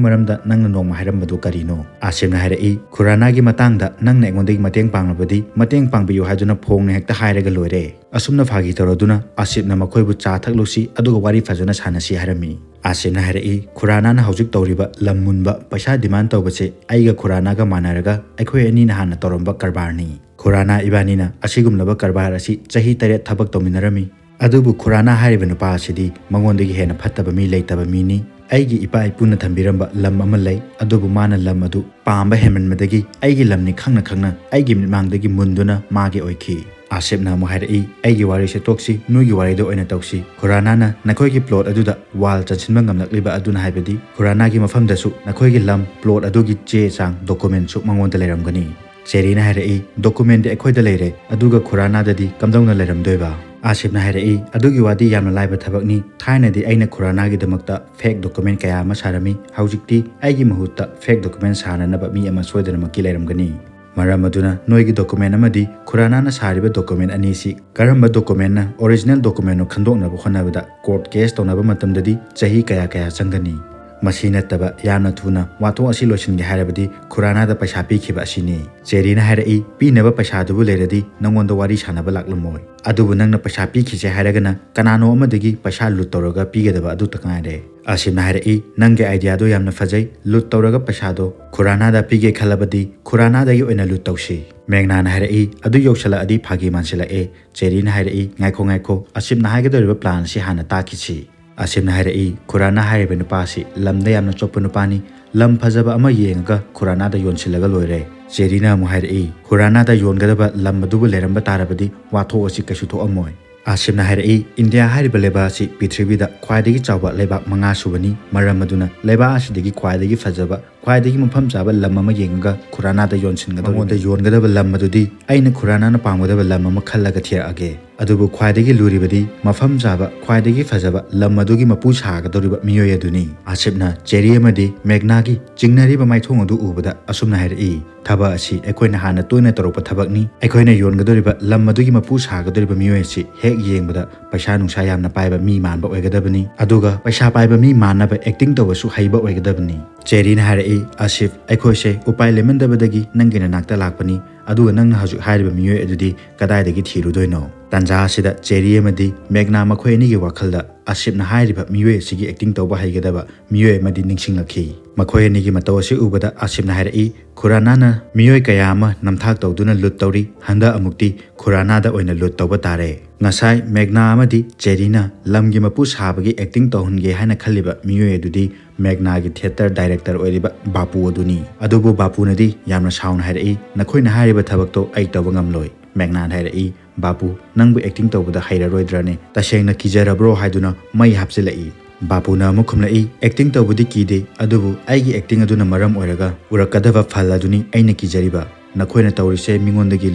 ꯃꯔꯝꯗ ꯅꯪꯅ ꯅꯣꯡꯃ ꯍꯥꯏꯔꯝꯕꯗꯨ ꯀꯔꯤꯅꯣ?" ꯑꯥꯁꯤꯐꯅ ꯍꯥꯏꯔꯛꯏ, "ꯈꯨꯔꯥꯅꯥꯒꯤ ꯃꯇꯥꯡꯗ ꯅꯪꯅ ꯑꯩꯉꯣꯟꯗꯒꯤ ꯃꯇꯦꯡ ꯄꯥꯡꯂꯕꯗꯤ ꯃꯇꯦꯡ ꯄꯥꯡꯕꯤꯌꯨ ꯍꯥꯏꯗꯨꯅ ꯐꯣꯡꯅ ꯍꯦꯛꯇ ꯍꯥꯏꯔꯒ ꯂꯣꯏꯔꯦ꯫ ꯑꯁꯨꯝꯅ ꯐꯥꯒꯤ ꯇꯧꯔꯗꯨꯅ ꯑꯥꯁꯤꯐꯅ ꯃꯈꯣꯏꯕꯨ ꯆꯥ ꯊꯛꯂꯨꯁꯤ, ꯑꯗꯨꯒ ꯋꯥꯔꯤ ꯐꯖꯅ ꯁꯥꯟꯅꯁꯤ ꯍꯥꯏꯔꯝꯃꯤ꯫ ꯑꯥꯁꯤꯐꯅ ꯍꯥꯏꯔꯛꯏ, "ꯈꯨꯔꯥꯅꯥꯅ ꯍꯧꯖꯤꯛ ꯇꯧꯔꯤꯕ ꯂꯝ ꯃꯨꯟꯕ, ꯄꯩꯁꯥ ꯗꯤꯃꯥꯟ ꯇꯧꯕꯁꯦ ꯑꯩꯒ ꯈꯨꯔꯥꯅꯥꯒ ꯃꯥꯟꯅꯔꯒ ꯑꯩꯈꯣꯏ ꯑꯅꯤꯅ ꯍꯥꯟꯅ ꯇꯧꯔꯝꯕ ꯀꯔꯕꯥꯔꯅꯤ꯫ ꯈꯨꯔꯥꯅꯥ ꯏꯕꯥꯅꯤꯅ ꯑꯁꯤꯒꯨꯝꯂꯕ ꯀꯔꯕꯥꯔ ꯑꯁꯤ ꯆꯍꯤ ꯇꯔꯦꯠ ꯊꯕꯛ ꯇꯧꯃꯤꯟꯅꯔꯝꯃꯤ꯫ ꯑꯗꯨꯕꯨ ꯈꯨꯔꯥꯅꯥ ꯍꯥꯏꯔꯤꯕ ꯅꯨꯄꯥ ꯑꯁꯤꯗꯤ ꯃꯉꯣꯟꯗꯒꯤ ꯍꯦꯟꯅ ꯐꯠꯇꯕ ꯃꯤ ꯂꯩꯇꯕ ꯃꯤꯅꯤ꯫ ꯑꯩꯒꯤ ꯏꯄꯥ ꯏꯄꯨꯅ ꯊꯝꯕꯤꯔꯝꯕ ꯂꯝ ꯑꯃ ꯂꯩ, ꯑꯗꯨꯕꯨ ꯃꯥꯅ ꯂꯝ ꯑꯗꯨ ꯄꯥꯝꯕ ꯍꯦꯟꯃꯟꯕꯗꯒꯤ ꯑꯩꯒꯤ ꯂꯝꯅꯤ ꯈꯪꯅ ꯈꯪꯅ ꯑꯩꯒꯤ ꯃꯤꯠꯃꯥꯡꯗꯒꯤ ꯃꯨꯟꯗꯨꯅ ꯃꯥꯒꯤ ꯑꯣꯏꯈꯤ"꯫ ꯑꯥꯁꯤꯐꯅ ꯑꯃꯨꯛ ꯍꯥꯏꯔꯛꯏ, "ꯑꯩꯒꯤ ꯋꯥꯔꯤꯁꯦ ꯇꯣꯛꯁꯤ, ꯅꯣꯏꯒꯤ ꯋꯥꯔꯤꯗ ꯑꯣꯏꯅ ꯇꯧꯁꯤ꯫ ꯈꯨꯔꯥꯅꯥꯅ ꯅꯈꯣꯏꯒꯤ ꯄ꯭ꯂꯣꯠ ꯑꯗꯨꯗ ꯋꯥꯜ ꯆꯟꯁꯤꯟꯕ ꯉꯝꯂꯛꯂꯤꯕ ꯑꯗꯨꯅ ꯍꯥꯏꯕꯗꯤ ꯈꯨꯔꯥꯅꯥꯒꯤ ꯃꯐꯝꯗꯁꯨ ꯅꯈꯣꯏꯒꯤ ꯂꯝ ꯄ꯭ꯂꯣꯠ ꯑꯗꯨꯒꯤ ꯆꯦ ꯆꯥꯡ, ꯗꯣꯀꯨꯃꯦꯟꯁꯨ ꯃꯉꯣꯟꯗ ꯂꯩꯔꯝꯒꯅꯤ"꯫ ꯆꯦꯔꯤꯅ ꯍꯥꯏꯔꯛꯏ, "ꯗꯣꯀꯨꯃꯦꯟꯗꯤ ꯑꯩꯈꯣꯏꯗ ꯂꯩꯔꯦ, ꯑꯗꯨꯒ ꯈꯨꯔꯥꯅꯥꯗꯗꯤ ꯀꯝꯗꯧꯅ ꯂꯩꯔꯝꯗꯣꯏꯕ?" ꯑꯥꯁꯤꯐꯅ ꯍꯥꯏꯔꯛꯏ, "ꯑꯗꯨꯒꯤ ꯋꯥꯗꯤ ꯌꯥꯝꯅ ꯂꯥꯏꯕ ꯊꯕꯛꯅꯤ꯫ ꯊꯥꯏꯅꯗꯤ ꯑꯩꯅ ꯈꯨꯔꯥꯅꯥꯒꯤꯗꯃꯛꯇ ꯐꯦꯛ ꯗꯣꯀꯨꯃꯦꯟ ꯀꯌꯥ ꯑꯃ ꯁꯥꯔꯝꯃꯤ꯫ ꯍꯧꯖꯤꯛꯇꯤ ꯑꯩꯒꯤ ꯃꯍꯨꯠꯇ ꯐꯦꯛ ꯗꯣꯀꯨꯃꯦꯟ ꯁꯥꯅꯅꯕ ꯃꯤ ꯑꯃ ꯁꯣꯏꯗꯅꯃꯛꯀꯤ ꯂꯩꯔꯝꯒꯅꯤ꯫ ꯃꯔꯝ ꯑꯗꯨꯅ ꯅꯣꯏꯒꯤ ꯗꯣꯀꯨꯃꯦꯟ ꯑꯃꯗꯤ ꯈꯨꯔꯥꯅꯥꯅ ꯁꯥꯔꯤꯕ ꯗꯣꯀꯨꯃꯦꯟ ꯑꯅꯤꯁꯤ ꯀꯔꯝꯕ ꯗꯣꯀꯨꯃꯦꯟꯅ ꯑꯣꯔꯤꯖꯤꯅꯦꯜ ꯗꯣꯀꯨꯃꯦꯟꯅꯣ ꯈꯪꯗꯣꯛꯅꯕ ꯍꯣꯠꯅꯕꯗ ꯀꯣꯔꯠ ꯀꯦꯁ ꯇꯧꯅꯕ ꯃꯇꯝꯗꯗꯤ ꯆꯍꯤ ꯀꯌꯥ ꯀꯌꯥ ꯆꯪꯒꯅꯤ꯫ ꯃꯁꯤ ꯅꯠꯇꯕ ꯌꯥꯝꯅ ꯊꯨꯅ ꯋꯥꯊꯣꯛ ꯑꯁꯤ ꯂꯣꯏꯁꯤꯟꯒꯦ ꯍꯥꯏꯔꯕꯗꯤ ꯈꯨꯔꯥꯅꯥꯗ ꯄꯩꯁꯥ ꯄꯤꯈꯤꯕ ꯑꯁꯤꯅꯤ"꯫ ꯆꯦꯔꯤꯅ ꯍꯥꯏꯔꯛꯏ, "ꯄꯤꯅꯕ ꯄꯩꯁꯥꯗꯨꯕꯨ ꯂꯩꯔꯗꯤ ꯅꯉꯣꯟꯗ ꯋꯥꯔꯤ ꯁꯥꯟꯅꯕ ꯂꯥꯛꯂꯝꯃꯣꯏ꯫ ꯑꯗꯨꯕꯨ ꯅꯪꯅ ꯄꯩꯁꯥ ꯄꯤꯈꯤꯁꯦ ꯍꯥꯏꯔꯒꯅ ꯀꯅꯥꯅꯣ ꯑꯃꯗꯒꯤ ꯄꯩꯁꯥ ꯂꯨꯠ ꯇꯧꯔꯒ ꯄꯤꯒꯗꯕ ꯑꯗꯨꯇ ꯉꯥꯏꯔꯦ"꯫ ꯑꯥꯁꯤꯐꯅ ꯍꯥꯏꯔꯛꯏ, "ꯅꯪꯒꯤ ꯑꯥꯏꯗꯤꯌꯥꯗꯣ ꯌꯥꯝꯅ ꯐꯖꯩ꯫ ꯂꯨꯠ ꯇꯧꯔꯒ ꯄꯩꯁꯥꯗꯣ ꯈꯨꯔꯥꯅꯥꯗ ꯄꯤꯒꯦ ꯈꯜꯂꯕꯗꯤ ꯈꯨꯔꯥꯅꯥꯗꯒꯤ ꯑꯣꯏꯅ ꯂꯨꯠ ꯇꯧꯁꯤ"꯫ ꯃꯦꯒꯅꯥꯅ ꯍꯥꯏꯔꯛꯏ, "ꯑꯗꯨ ꯌꯧꯁꯜꯂꯛꯑꯗꯤ ꯐꯥꯒꯤ ꯃꯥꯟꯁꯤꯜꯂꯛꯑꯦ"꯫ ꯆꯦꯔꯤꯅ ꯍꯥꯏꯔꯛꯏ, "ꯉꯥꯏꯈꯣ, ꯉꯥꯏꯈꯣ, ꯑꯥꯁꯤꯐꯅ ꯍꯥꯏꯒꯗꯧꯔꯤꯕ ꯄ꯭ꯂꯥꯟ ꯑꯁꯤ ꯍꯥꯟꯅ ꯇꯥꯈꯤꯁꯤ"꯫ ꯑꯥꯁꯤꯐꯅ ꯍꯥꯏꯔꯛꯏ, "ꯈꯨꯔꯥꯅꯥ ꯍꯥꯏꯔꯤꯕ ꯅꯨꯄꯥ ꯑꯁꯤ ꯂꯝꯗ ꯌꯥꯝꯅ ꯆꯣꯞꯄ ꯅꯨꯄꯥꯅꯤ꯫ ꯂꯝ ꯐꯖꯕ ꯑꯃ ꯌꯦꯡꯉꯒ ꯈꯨꯔꯥꯅꯥꯗ ꯌꯣꯟꯁꯤꯜꯂꯒ ꯂꯣꯏꯔꯦ"꯫ ꯆꯦꯔꯤꯅ ꯑꯃꯨꯛ ꯍꯥꯏꯔꯛꯏ, "ꯈꯨꯔꯥꯅꯥꯗ ꯌꯣꯟꯒꯗꯕ ꯂꯝ ꯑꯗꯨꯕꯨ ꯂꯩꯔꯝꯕ ꯇꯥꯔꯕꯗꯤ ꯋꯥꯊꯣꯛ ꯑꯁꯤ ꯀꯩꯁꯨ ꯊꯣꯛꯑꯝꯃꯣꯏ"꯫ ꯑꯥꯁꯤꯐꯅ ꯍꯥꯏꯔꯛꯏ, "ꯏꯟꯗꯤꯌꯥ ꯍꯥꯏꯔꯤꯕ ꯂꯩꯕꯥꯛ ꯑꯁꯤ ꯄ꯭ꯔꯤꯊꯤꯕꯤꯗ ꯈ꯭ꯋꯥꯏꯗꯒꯤ ꯆꯥꯎꯕ ꯂꯩꯕꯥꯛ ꯃꯉꯥ ꯁꯨꯕꯅꯤ꯫ ꯃꯔꯝ ꯑꯗꯨꯅ ꯂꯩꯕꯥꯛ ꯑꯁꯤꯗꯒꯤ ꯈ꯭ꯋꯥꯏꯗꯒꯤ ꯐꯖꯕ ꯈ꯭ꯋꯥꯏꯗꯒꯤ ꯃꯐꯝ ꯆꯥꯕ ꯂꯝ ꯑꯃ ꯌꯦꯡꯉꯒ ꯈꯨꯔꯥꯅꯥꯗ ꯌꯣꯟꯁꯤꯟꯒꯗꯕꯅꯤ꯫ ꯃꯉꯣꯟꯗ ꯌꯣꯟꯒꯗꯕ ꯂꯝ ꯑꯗꯨꯗꯤ ꯑꯩꯅ ꯈꯨꯔꯥꯅꯥꯅ ꯄꯥꯝꯒꯗꯕ ꯂꯝ ꯑꯃ ꯈꯜꯂꯒ ꯊꯤꯔꯛꯑꯒꯦ꯫ ꯑꯗꯨꯕꯨ ꯈ꯭ꯋꯥꯏꯗꯒꯤ ꯂꯨꯔꯤꯕꯗꯤ ꯃꯐꯝ ꯆꯥꯕ, ꯈ꯭ꯋꯥꯏꯗꯒꯤ ꯐꯖꯕ ꯂꯝ ꯑꯗꯨꯒꯤ ꯃꯄꯨ ꯁꯥꯒꯗꯧꯔꯤꯕ ꯃꯤꯑꯣꯏ ꯑꯗꯨꯅꯤ꯫ ꯑꯥꯁꯤꯐꯅ ꯆꯦꯔꯤ ꯑꯃꯗꯤ ꯃꯦꯒꯅꯥꯒꯤ ꯆꯤꯡꯅꯔꯤꯕ ꯃꯥꯏꯊꯣꯡ ꯑꯗꯨ ꯎꯕꯗ ꯑꯁꯨꯝꯅ ꯍꯥꯏꯔꯛꯏ, "ꯊꯕꯛ ꯑꯁꯤ ꯑꯩꯈꯣꯏꯅ ꯍꯥꯟꯅ ꯇꯣꯏꯅ ꯇꯧꯔꯛꯄ ꯊꯕꯛꯅꯤ꯫ ꯑꯩꯈꯣꯏꯅ ꯌꯣꯟꯒꯗꯧꯔꯤꯕ ꯂꯝ ꯑꯗꯨꯒꯤ ꯃꯄꯨ ꯁꯥꯒꯗꯧꯔꯤꯕ ꯃꯤꯑꯣꯏ ꯑꯁꯤ ꯍꯦꯛ ꯌꯦꯡꯕꯗ ꯄꯩꯁꯥ ꯅꯨꯡꯁꯥ ꯌꯥꯝꯅ ꯄꯥꯏꯕ ꯃꯤ ꯃꯥꯟꯕ ꯑꯣꯏꯒꯗꯕꯅꯤ, ꯑꯗꯨꯒ ꯄꯩꯁꯥ ꯄꯥꯏꯕ ꯃꯤ ꯃꯥꯟꯅꯕ ꯑꯦꯛꯇꯤꯡ ꯇꯧꯕꯁꯨ ꯍꯩꯕ ꯑꯣꯏꯒꯗꯕꯅꯤ꯫" ꯆꯦꯔꯤꯅ ꯍꯥꯏꯔꯛꯏ, "ꯑꯥꯁꯤꯐ, ꯑꯩꯈꯣꯏꯁꯦ ꯎꯄꯥꯏ ꯂꯩꯃꯟꯗꯕꯗꯒꯤ ꯅꯪꯒꯤ ꯅꯅꯥꯛꯇ ꯂꯥꯛꯄꯅꯤ, ꯑꯗꯨꯒ ꯅꯪꯅ ꯍꯧꯖꯤꯛ ꯍꯥꯏꯔꯤꯕ ꯃꯤꯑꯣꯏ ꯑꯗꯨꯗꯤ ꯀꯗꯥꯏꯗꯒꯤ ꯊꯤꯔꯨꯗꯣꯏꯅꯣ?" ꯇꯥꯟꯖꯥ ꯑꯁꯤꯗ ꯆꯦꯔꯤ ꯑꯃꯗꯤ ꯃꯦꯒꯅꯥ ꯃꯈꯣꯏ ꯑꯅꯤꯒꯤ ꯋꯥꯈꯜꯗ ꯑꯥꯁꯤꯐꯅ ꯍꯥꯏꯔꯤꯕ ꯃꯤꯑꯣꯏ ꯑꯁꯤꯒꯤ ꯑꯦꯛꯇꯤꯡ ꯇꯧꯕ ꯍꯩꯒꯗꯕ ꯃꯤꯑꯣꯏ ꯑꯃꯗꯤ ꯅꯤꯡꯁꯤꯡꯂꯛꯈꯤ꯫ ꯃꯈꯣꯏ ꯑꯅꯤꯒꯤ ꯃꯇꯧ ꯑꯁꯤ ꯎꯕꯗ ꯑꯥꯁꯤꯐꯅ ꯍꯥꯏꯔꯛꯏ, "ꯈꯨꯔꯥꯅꯥꯅ ꯃꯤꯑꯣꯏ ꯀꯌꯥ ꯑꯃ ꯅꯝꯊꯥꯛ ꯇꯧꯗꯨꯅ ꯂꯨꯠ ꯇꯧꯔꯤ, ꯍꯟꯗꯛ ꯑꯃꯨꯛꯇꯤ ꯈꯨꯔꯥꯅꯥꯗ ꯑꯣꯏꯅ ꯂꯨꯠ ꯇꯧꯕ ꯇꯥꯔꯦ꯫" ꯉꯁꯥꯏ ꯃꯦꯒꯅꯥ ꯑꯃꯗꯤ ꯆꯦꯔꯤꯅ ꯂꯝꯒꯤ ꯃꯄꯨ ꯁꯥꯕꯒꯤ ꯑꯦꯛꯇꯤꯡ ꯇꯧꯍꯟꯒꯦ ꯍꯥꯏꯅ ꯈꯜꯂꯤꯕ ꯃꯤꯑꯣꯏ ꯑꯗꯨꯗꯤ ꯃꯦꯒꯅꯥꯒꯤ ꯊꯤꯌꯦꯇꯔ ꯗꯥꯏꯔꯦꯛꯇꯔ ꯑꯣꯏꯔꯤꯕ ꯕꯥꯄꯨ ꯑꯗꯨꯅꯤ꯫ ꯑꯗꯨꯕꯨ ꯕꯥꯄꯨꯅꯗꯤ ꯌꯥꯝꯅ ꯁꯥꯎꯅ ꯍꯥꯏꯔꯛꯏ, "ꯅꯈꯣꯏꯅ ꯍꯥꯏꯔꯤꯕ ꯊꯕꯛꯇꯣ ꯑꯩ ꯇꯧꯕ ꯉꯝꯂꯣꯏ꯫" ꯃꯦꯒꯅꯥꯅ ꯍꯥꯏꯔꯛꯏ, "ꯕꯥꯄꯨ, ꯅꯪꯕꯨ ꯑꯦꯛꯇꯤꯡ ꯇꯧꯕꯗ ꯍꯩꯔꯔꯣꯏꯗ꯭ꯔꯅꯦ? ꯇꯁꯦꯡꯅ ꯀꯤꯖꯔꯕ꯭ꯔꯣ?" ꯍꯥꯏꯗꯨꯅ ꯃꯩ ꯍꯥꯞꯆꯤꯜꯂꯛꯏ꯫ ꯕꯥꯄꯨꯅ ꯑꯃꯨꯛ ꯈꯨꯝꯂꯛꯏ, "ꯑꯦꯛꯇꯤꯡ ꯇꯧꯕꯗꯤ ꯀꯤꯗꯦ, ꯑꯗꯨꯕꯨ ꯑꯩꯒꯤ ꯑꯦꯛꯇꯤꯡ ꯑꯗꯨꯅ ꯃꯔꯝ ꯑꯣꯏꯔꯒ ꯄꯨꯔꯛꯀꯗꯕ ꯐꯜ ꯑꯗꯨꯅꯤ ꯑꯩꯅ ꯀꯤꯖꯔꯤꯕ꯫ ꯅꯈꯣꯏꯅ ꯇꯧꯔꯤꯁꯦ ꯃꯤꯉꯣꯟꯗꯒꯤ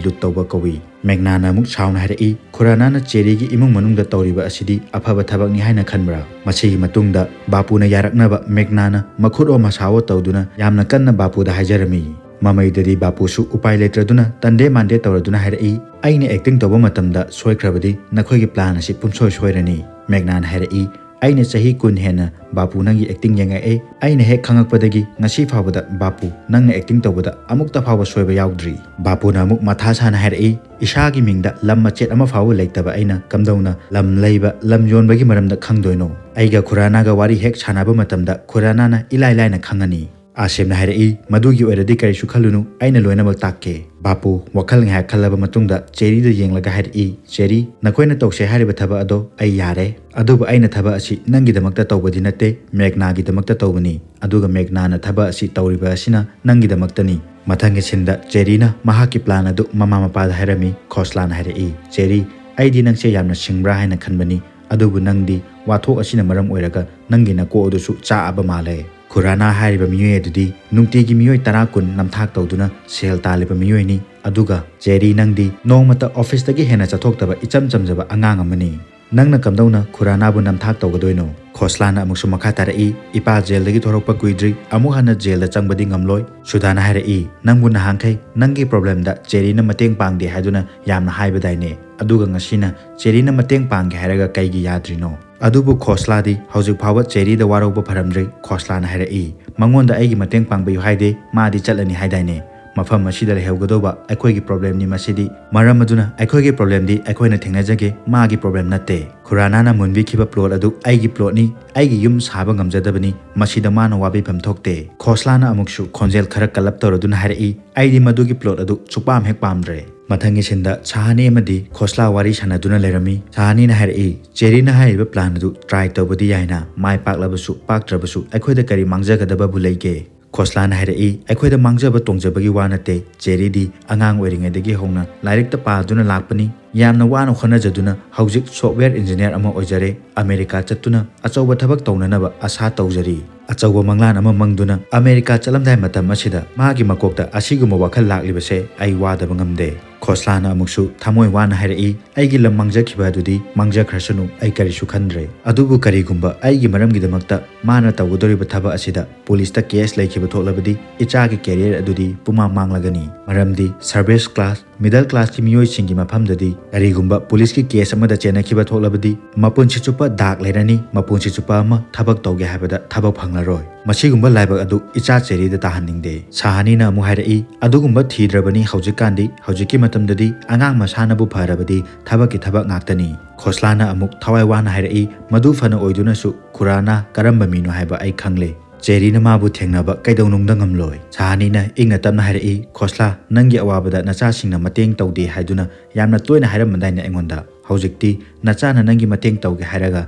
ꯂꯨꯠ ꯇꯧꯕ ꯀꯧꯏ꯫" ꯃꯦꯒꯅꯥꯅ ꯑꯃꯨꯛ ꯁꯥꯎꯅ ꯍꯥꯏꯔꯛꯏ, "ꯈꯨꯔꯥꯅꯥꯅ ꯆꯦꯔꯤꯒꯤ ꯏꯃꯨꯡ ꯃꯅꯨꯡꯗ ꯇꯧꯔꯤꯕ ꯑꯁꯤꯗꯤ ꯑꯐꯕ ꯊꯕꯛꯅꯤ ꯍꯥꯏꯅ ꯈꯟꯕ꯭ꯔꯥ?" ꯃꯁꯤꯒꯤ ꯃꯇꯨꯡꯗ ꯕꯥꯄꯨꯅ ꯌꯥꯔꯛꯅꯕ ꯃꯦꯒꯅꯥꯅ ꯃꯈꯨꯠ ꯑꯣ ꯃꯁꯥꯋꯣ ꯇꯧꯗꯨꯅ ꯌꯥꯝꯅ ꯀꯟꯅ ꯕꯥꯄꯨꯗ ꯍꯥꯏꯖꯔꯝꯃꯤ꯫ ꯃꯃꯩꯗꯗꯤ ꯕꯥꯄꯨꯁꯨ ꯎꯄꯥꯏ ꯂꯩꯇ꯭ꯔꯗꯨꯅ ꯇꯟꯗꯦ ꯃꯥꯟꯗꯦ ꯇꯧꯔꯗꯨꯅ ꯍꯥꯏꯔꯛꯏ, "ꯑꯩꯅ ꯑꯦꯛꯇꯤꯡ ꯇꯧꯕ ꯃꯇꯝꯗ ꯁꯣꯏꯈ꯭ꯔꯕꯗꯤ ꯅꯈꯣꯏꯒꯤ ꯄ꯭ꯂꯥꯟ ꯑꯁꯤ ꯄꯨꯝꯁꯣꯏ ꯁꯣꯏꯔꯅꯤ꯫" ꯃꯦꯒꯅꯥꯅ ꯍꯥꯏꯔꯛꯏ, "ꯑꯩꯅ ꯆꯍꯤ ꯀꯨꯟ ꯍꯦꯟꯅ ꯕꯥꯄꯨ ꯅꯪꯒꯤ ꯑꯦꯛꯇꯤꯡ ꯌꯦꯡꯉꯛꯑꯦ꯫ ꯑꯩꯅ ꯍꯦꯛ ꯈꯪꯉꯛꯄꯗꯒꯤ ꯉꯁꯤ ꯐꯥꯎꯕꯗ ꯕꯥꯄꯨ ꯅꯪꯅ ꯑꯦꯛꯇꯤꯡ ꯇꯧꯕꯗ ꯑꯃꯨꯛꯇ ꯐꯥꯎꯕ ꯁꯣꯏꯕ ꯌꯥꯎꯗ꯭ꯔꯤ꯫" ꯕꯥꯄꯨꯅ ꯑꯃꯨꯛ ꯃꯊꯥ ꯁꯥꯅ ꯍꯥꯏꯔꯛꯏ, "ꯏꯁꯥꯒꯤ ꯃꯤꯡꯗ ꯂꯝ ꯃꯆꯦꯠ ꯑꯃ ꯐꯥꯎꯕ ꯂꯩꯇꯕ ꯑꯩꯅ ꯀꯝꯗꯧꯅ ꯂꯝ ꯂꯩꯕ, ꯂꯝ ꯌꯣꯟꯕꯒꯤ ꯃꯔꯝꯗ ꯈꯪꯗꯣꯏꯅꯣ? ꯑꯩꯒ ꯈꯨꯔꯥꯅꯥꯒ ꯋꯥꯔꯤ ꯍꯦꯛ ꯁꯥꯟꯅꯕ ꯃꯇꯝꯗ ꯈꯨꯔꯥꯅꯥꯅ ꯏꯂꯥꯏ ꯂꯥꯏꯅ ꯈꯪꯉꯅꯤ꯫" ꯑꯥꯁꯤꯐꯅ ꯍꯥꯏꯔꯛꯏ, "ꯃꯗꯨꯒꯤ ꯑꯣꯏꯔꯗꯤ ꯀꯔꯤꯁꯨ ꯈꯜꯂꯨꯅꯨ, ꯑꯩꯅ ꯂꯣꯏꯅꯃꯛ ꯇꯥꯛꯀꯦ꯫" ꯕꯥꯄꯨ ꯋꯥꯈꯜ ꯉꯥꯏꯍꯥꯛ ꯈꯜꯂꯕ ꯃꯇꯨꯡꯗ ꯆꯦꯔꯤꯗ ꯌꯦꯡꯂꯒ ꯍꯥꯏꯔꯛꯏ, "ꯆꯦꯔꯤ, ꯅꯈꯣꯏꯅ ꯇꯧꯁꯦ ꯍꯥꯏꯔꯤꯕ ꯊꯕꯛ ꯑꯗꯣ ꯑꯩ ꯌꯥꯔꯦ, ꯑꯗꯨꯕꯨ ꯑꯩꯅ ꯊꯕꯛ ꯑꯁꯤ ꯅꯪꯒꯤꯗꯃꯛꯇ ꯇꯧꯕꯗꯤ ꯅꯠꯇꯦ, ꯃꯦꯒꯅꯥꯒꯤꯗꯃꯛꯇ ꯇꯧꯕꯅꯤ꯫ ꯑꯗꯨꯒ ꯃꯦꯒꯅꯥꯅ ꯊꯕꯛ ꯑꯁꯤ ꯇꯧꯔꯤꯕ ꯑꯁꯤꯅ ꯅꯪꯒꯤꯗꯃꯛꯇꯅꯤ꯫" ꯃꯊꯪꯒꯤ ꯁꯤꯟꯗ ꯆꯦꯔꯤꯅ ꯃꯍꯥꯛꯀꯤ ꯄ꯭ꯂꯥꯟ ꯑꯗꯨ ꯃꯃꯥ ꯃꯄꯥꯗ ꯍꯥꯏꯔꯝꯃꯤ꯫ ꯈꯣꯁꯂꯥꯅ ꯍꯥꯏꯔꯛꯏ, "ꯆꯦꯔꯤ, ꯑꯩꯗꯤ ꯅꯪꯁꯦ ꯌꯥꯝꯅ ꯁꯤꯡꯕ꯭ꯔꯥ ꯍꯥꯏꯅ ꯈꯟꯕꯅꯤ, ꯑꯗꯨꯕꯨ ꯅꯪꯗꯤ ꯋꯥꯊꯣꯛ ꯑꯁꯤꯅ ꯃꯔꯝ ꯑꯣꯏꯔꯒ ꯅꯪꯒꯤ ꯅꯀꯣꯛ ꯑꯗꯨꯁꯨ ꯆꯥꯛꯑꯕ ꯃꯥꯜꯂꯦ꯫ ꯈꯨꯔꯥꯅꯥ ꯍꯥꯏꯔꯤꯕ ꯃꯤꯑꯣꯏ ꯑꯗꯨꯗꯤ ꯅꯨꯡꯇꯤꯒꯤ ꯃꯤꯑꯣꯏ ꯇꯔꯥ ꯀꯨꯟ ꯅꯝꯊꯥꯛ ꯇꯧꯗꯨꯅ ꯁꯦꯜ ꯇꯥꯜꯂꯤꯕ ꯃꯤꯑꯣꯏꯅꯤ꯫ ꯑꯗꯨꯒ ꯆꯦꯔꯤ, ꯅꯪꯗꯤ ꯅꯣꯡꯃꯇ ꯑꯣꯐꯤꯁꯇꯒꯤ ꯍꯦꯟꯅ ꯆꯠꯊꯣꯛꯇꯕ ꯏꯆꯝ ꯆꯝꯖꯕ ꯑꯉꯥꯡ ꯑꯃꯅꯤ꯫ ꯅꯪꯅ ꯀꯝꯗꯧꯅ ꯈꯨꯔꯥꯅꯥꯕꯨ ꯅꯝꯊꯥꯛ ꯇꯧꯒꯗꯣꯏꯅꯣ?" ꯈꯣꯁꯂꯥꯅ ꯑꯃꯨꯛꯁꯨ ꯃꯈꯥ ꯇꯥꯔꯛꯏ, "ꯏꯄꯥ ꯖꯦꯜꯗꯒꯤ ꯊꯣꯔꯛꯄ ꯀꯨꯏꯗ꯭ꯔꯤ, ꯑꯃꯨꯛ ꯍꯟꯅ ꯖꯦꯜꯗ ꯆꯪꯕꯗꯤ ꯉꯝꯂꯣꯏ꯫ ꯁꯨꯗꯥꯅ ꯍꯥꯏꯔꯛꯏ, ꯅꯪꯕꯨ ꯅꯍꯥꯟꯈꯩ ꯅꯪꯒꯤ ꯄ꯭ꯔꯣꯕ꯭ꯂꯦꯝꯗ ꯆꯦꯔꯤꯅ ꯃꯇꯦꯡ ꯄꯥꯡꯗꯦ ꯍꯥꯏꯗꯨꯅ ꯌꯥꯝꯅ ꯍꯥꯏꯕꯗꯥꯏꯅꯦ, ꯑꯗꯨꯒ ꯉꯁꯤꯅ ꯆꯦꯔꯤꯅ ꯃꯇꯦꯡ ꯄꯥꯡꯒꯦ ꯍꯥꯏꯔꯒ ꯀꯩꯒꯤ ꯌꯥꯗ꯭ꯔꯤꯅꯣ?" ꯑꯗꯨꯕꯨ ꯈꯣꯁꯂꯥꯗꯤ ꯍꯧꯖꯤꯛ ꯐꯥꯎꯕ ꯆꯦꯔꯤꯗ ꯋꯥꯔꯧꯕ ꯐꯔꯝꯗ꯭ꯔꯤ꯫ ꯈꯣꯁꯂꯥꯅ ꯍꯥꯏꯔꯛꯏ, "ꯃꯉꯣꯟꯗ ꯑꯩꯒꯤ ꯃꯇꯦꯡ ꯄꯥꯡꯕꯤꯌꯨ ꯍꯥꯏꯗꯦ, ꯃꯥꯗꯤ ꯆꯠꯂꯅꯤ ꯍꯥꯏꯗꯥꯏꯅꯦ? ꯃꯐꯝ ꯑꯁꯤꯗ ꯂꯩꯍꯧꯒꯗꯧꯕ ꯑꯩꯈꯣꯏꯒꯤ ꯄ꯭ꯔꯣꯕ꯭ꯂꯦꯝꯅꯤ ꯃꯁꯤꯗꯤ꯫ ꯃꯔꯝ ꯑꯗꯨꯅ ꯑꯩꯈꯣꯏꯒꯤ ꯄ꯭ꯔꯣꯕ꯭ꯂꯦꯝꯗꯤ ꯑꯩꯈꯣꯏꯅ ꯊꯦꯡꯅꯖꯒꯦ, ꯃꯥꯒꯤ ꯄ꯭ꯔꯣꯕ꯭ꯂꯦꯝ ꯅꯠꯇꯦ꯫ ꯈꯨꯔꯥꯅꯥꯅ ꯃꯨꯟꯕꯤꯈꯤꯕ ꯄ꯭ꯂꯣꯠ ꯑꯗꯨ ꯑꯩꯒꯤ ꯄ꯭ꯂꯣꯠꯅꯤ, ꯑꯩꯒꯤ ꯌꯨꯝ ꯁꯥꯕ ꯉꯝꯖꯗꯕꯅꯤ, ꯃꯁꯤꯗ ꯃꯥꯅ ꯋꯥꯕꯤꯐꯝ ꯊꯣꯛꯇꯦ꯫" ꯈꯣꯁꯂꯥꯅ ꯑꯃꯨꯛꯁꯨ ꯈꯣꯟꯖꯦꯜ ꯈꯔ ꯀꯜꯂꯞ ꯇꯧꯔꯗꯨꯅ ꯍꯥꯏꯔꯛꯏ, "ꯑꯩꯗꯤ ꯃꯗꯨꯒꯤ ꯄ꯭ꯂꯣꯠ ꯑꯗꯨ ꯁꯨꯛꯄꯥꯝ ꯍꯦꯛ ꯄꯥꯝꯗ꯭ꯔꯦ꯫" ꯃꯊꯪꯒꯤ ꯁꯤꯟꯗ ꯁꯍꯥꯅꯤ ꯑꯃꯗꯤ ꯈꯣꯁꯂꯥ ꯋꯥꯔꯤ ꯁꯥꯟꯅꯗꯨꯅ ꯂꯩꯔꯝꯃꯤ꯫ ꯁꯍꯥꯅꯤꯅ ꯍꯥꯏꯔꯛꯏ, "ꯆꯦꯔꯤꯅ ꯍꯥꯏꯔꯤꯕ ꯄ꯭ꯂꯥꯟ ꯑꯗꯨ ꯇ꯭ꯔꯥꯏ ꯇꯧꯕꯗꯤ ꯌꯥꯏꯅ, ꯃꯥꯏ ꯄꯥꯛꯂꯕꯁꯨ ꯄꯥꯛꯇ꯭ꯔꯕꯁꯨ ꯑꯩꯈꯣꯏꯗ ꯀꯔꯤ ꯃꯥꯡꯖꯒꯗꯕꯕꯨ ꯂꯩꯒꯦ?" ꯈꯣꯁꯂꯥꯅ ꯍꯥꯏꯔꯛꯏ, "ꯑꯩꯈꯣꯏꯗ ꯃꯥꯡꯖꯕ ꯇꯣꯡꯖꯕꯒꯤ ꯋꯥ ꯅꯠꯇꯦ꯫ ꯆꯦꯔꯤꯗꯤ ꯑꯉꯥꯡ ꯑꯣꯏꯔꯤꯉꯩꯗꯒꯤ ꯍꯧꯅ ꯂꯥꯏꯔꯤꯛꯇ ꯄꯥꯗꯨꯅ ꯂꯥꯛꯄꯅꯤ꯫ ꯌꯥꯝꯅ ꯋꯥꯅ ꯍꯣꯠꯅꯖꯗꯨꯅ ꯍꯧꯖꯤꯛ ꯁꯣꯐꯋꯦꯌꯔ ꯏꯟꯖꯤꯅꯤꯌꯥꯔ ꯑꯃ ꯑꯣꯏꯖꯔꯦ꯫ ꯑꯃꯦꯔꯤꯀꯥ ꯆꯠꯇꯨꯅ ꯑꯆꯧꯕ ꯊꯕꯛ ꯇꯧꯅꯅꯕ ꯑꯁꯥ ꯇꯧꯖꯔꯤ꯫ ꯑꯆꯧꯕ ꯃꯪꯂꯥꯟ ꯑꯃ ꯃꯪꯗꯨꯅ ꯑꯃꯦꯔꯤꯀꯥ ꯆꯠꯂꯝꯗꯥꯏ ꯃꯇꯝ ꯑꯁꯤꯗ ꯃꯥꯒꯤ ꯃꯀꯣꯛꯇ ꯑꯁꯤꯒꯨꯝꯕ ꯋꯥꯈꯜ ꯂꯥꯛꯂꯤꯕꯁꯦ ꯑꯩ ꯋꯥꯗꯕ ꯉꯝꯗꯦ꯫" ꯈꯣꯁꯂꯥꯅ ꯑꯃꯨꯛꯁꯨ ꯊꯃꯣꯏ ꯋꯥꯅ ꯍꯥꯏꯔꯛꯏ, "ꯑꯩꯒꯤ ꯂꯝ ꯃꯥꯡꯖꯈꯤꯕ ꯑꯗꯨꯗꯤ ꯃꯥꯡꯖꯈ꯭ꯔꯁꯅꯨ, ꯑꯩ ꯀꯔꯤꯁꯨ ꯈꯟꯗ꯭ꯔꯦ꯫ ꯑꯗꯨꯕꯨ ꯀꯔꯤꯒꯨꯝꯕ ꯑꯩꯒꯤ ꯃꯔꯝꯒꯤꯗꯃꯛꯇ ꯃꯥꯅ ꯇꯧꯒꯗꯧꯔꯤꯕ ꯊꯕꯛ ꯑꯁꯤꯗ ꯄꯨꯂꯤꯁꯇ ꯀꯦꯁ ꯂꯩꯈꯤꯕ ꯊꯣꯛꯂꯕꯗꯤ ꯏꯆꯥꯒꯤ ꯀꯦꯔꯤꯌꯔ ꯑꯗꯨꯗꯤ ꯄꯨꯃꯥꯡ ꯃꯥꯡꯂꯒꯅꯤ꯫ ꯃꯔꯝꯗꯤ ꯁꯔꯚꯤꯁ ꯀ꯭ꯂꯥꯁ, ꯃꯤꯗꯜ ꯀ꯭ꯂꯥꯁꯀꯤ ꯃꯤꯑꯣꯏꯁꯤꯡꯒꯤ ꯃꯐꯝꯗꯗꯤ ꯀꯔꯤꯒꯨꯝꯕ ꯄꯨꯂꯤꯁꯀꯤ ꯀꯦꯁ ꯑꯃꯗ ꯆꯦꯟꯅꯈꯤꯕ ꯊꯣꯛꯂꯕꯗꯤ ꯃꯄꯨꯟꯁꯤ ꯆꯨꯞꯄ ꯗꯥꯛ ꯂꯩꯔꯅꯤ, ꯃꯄꯨꯟꯁꯤ ꯆꯨꯞꯄ ꯑꯃ ꯊꯕꯛ ꯇꯧꯒꯦ ꯍꯥꯏꯕꯗ ꯊꯕꯛ ꯐꯪꯂꯔꯣꯏ꯫ ꯃꯁꯤꯒꯨꯝꯕ ꯂꯥꯏꯕꯛ ꯑꯗꯨ ꯏꯆꯥ ꯆꯦꯔꯤꯗ ꯇꯥꯍꯟꯅꯤꯡꯗꯦ꯫" ꯁꯍꯥꯅꯤꯅ ꯑꯃꯨꯛ ꯍꯥꯏꯔꯛꯏ, "ꯑꯗꯨꯒꯨꯝꯕ ꯊꯤꯗ꯭ꯔꯕꯅꯤ ꯍꯧꯖꯤꯛꯀꯥꯟꯗꯤ꯫ ꯍꯧꯖꯤꯛꯀꯤ ꯃꯇꯝꯗꯗꯤ ꯑꯉꯥꯡ ꯃꯁꯥꯅꯕꯨ ꯐꯔꯕꯗꯤ ꯊꯕꯛꯀꯤ ꯊꯕꯛ ꯉꯥꯛꯇꯅꯤ꯫" ꯈꯣꯁꯂꯥꯅ ꯑꯃꯨꯛ ꯊꯋꯥꯏ ꯋꯥꯅ ꯍꯥꯏꯔꯛꯏ, "ꯃꯗꯨ ꯐꯅ ꯑꯣꯏꯗꯨꯅꯁꯨ ꯈꯨꯔꯥꯅꯥ ꯀꯔꯝꯕ ꯃꯤꯅꯣ ꯍꯥꯏꯕ ꯑꯩ ꯈꯪꯂꯦ꯫ ꯆꯦꯔꯤꯅ ꯃꯥꯕꯨ ꯊꯦꯡꯅꯕ ꯀꯩꯗꯧꯅꯨꯡꯗ ꯉꯝꯂꯣꯏ꯫" ꯁꯍꯥꯅꯤꯅ ꯏꯪꯅ ꯇꯞꯅ ꯍꯥꯏꯔꯛꯏ, "ꯈꯣꯁꯂꯥ, ꯅꯪꯒꯤ ꯑꯋꯥꯕꯗ ꯅꯆꯥꯁꯤꯡꯅ ꯃꯇꯦꯡ ꯇꯧꯗꯦ ꯍꯥꯏꯗꯨꯅ ꯌꯥꯝꯅ ꯇꯣꯏꯅ ꯍꯥꯏꯔꯝꯕꯗꯥꯏꯅꯦ ꯑꯩꯉꯣꯟꯗ꯫ ꯍꯧꯖꯤꯛꯇꯤ ꯅꯆꯥꯅ ꯅꯪꯒꯤ ꯃꯇꯦꯡ ꯇꯧꯒꯦ ꯍꯥꯏꯔꯒ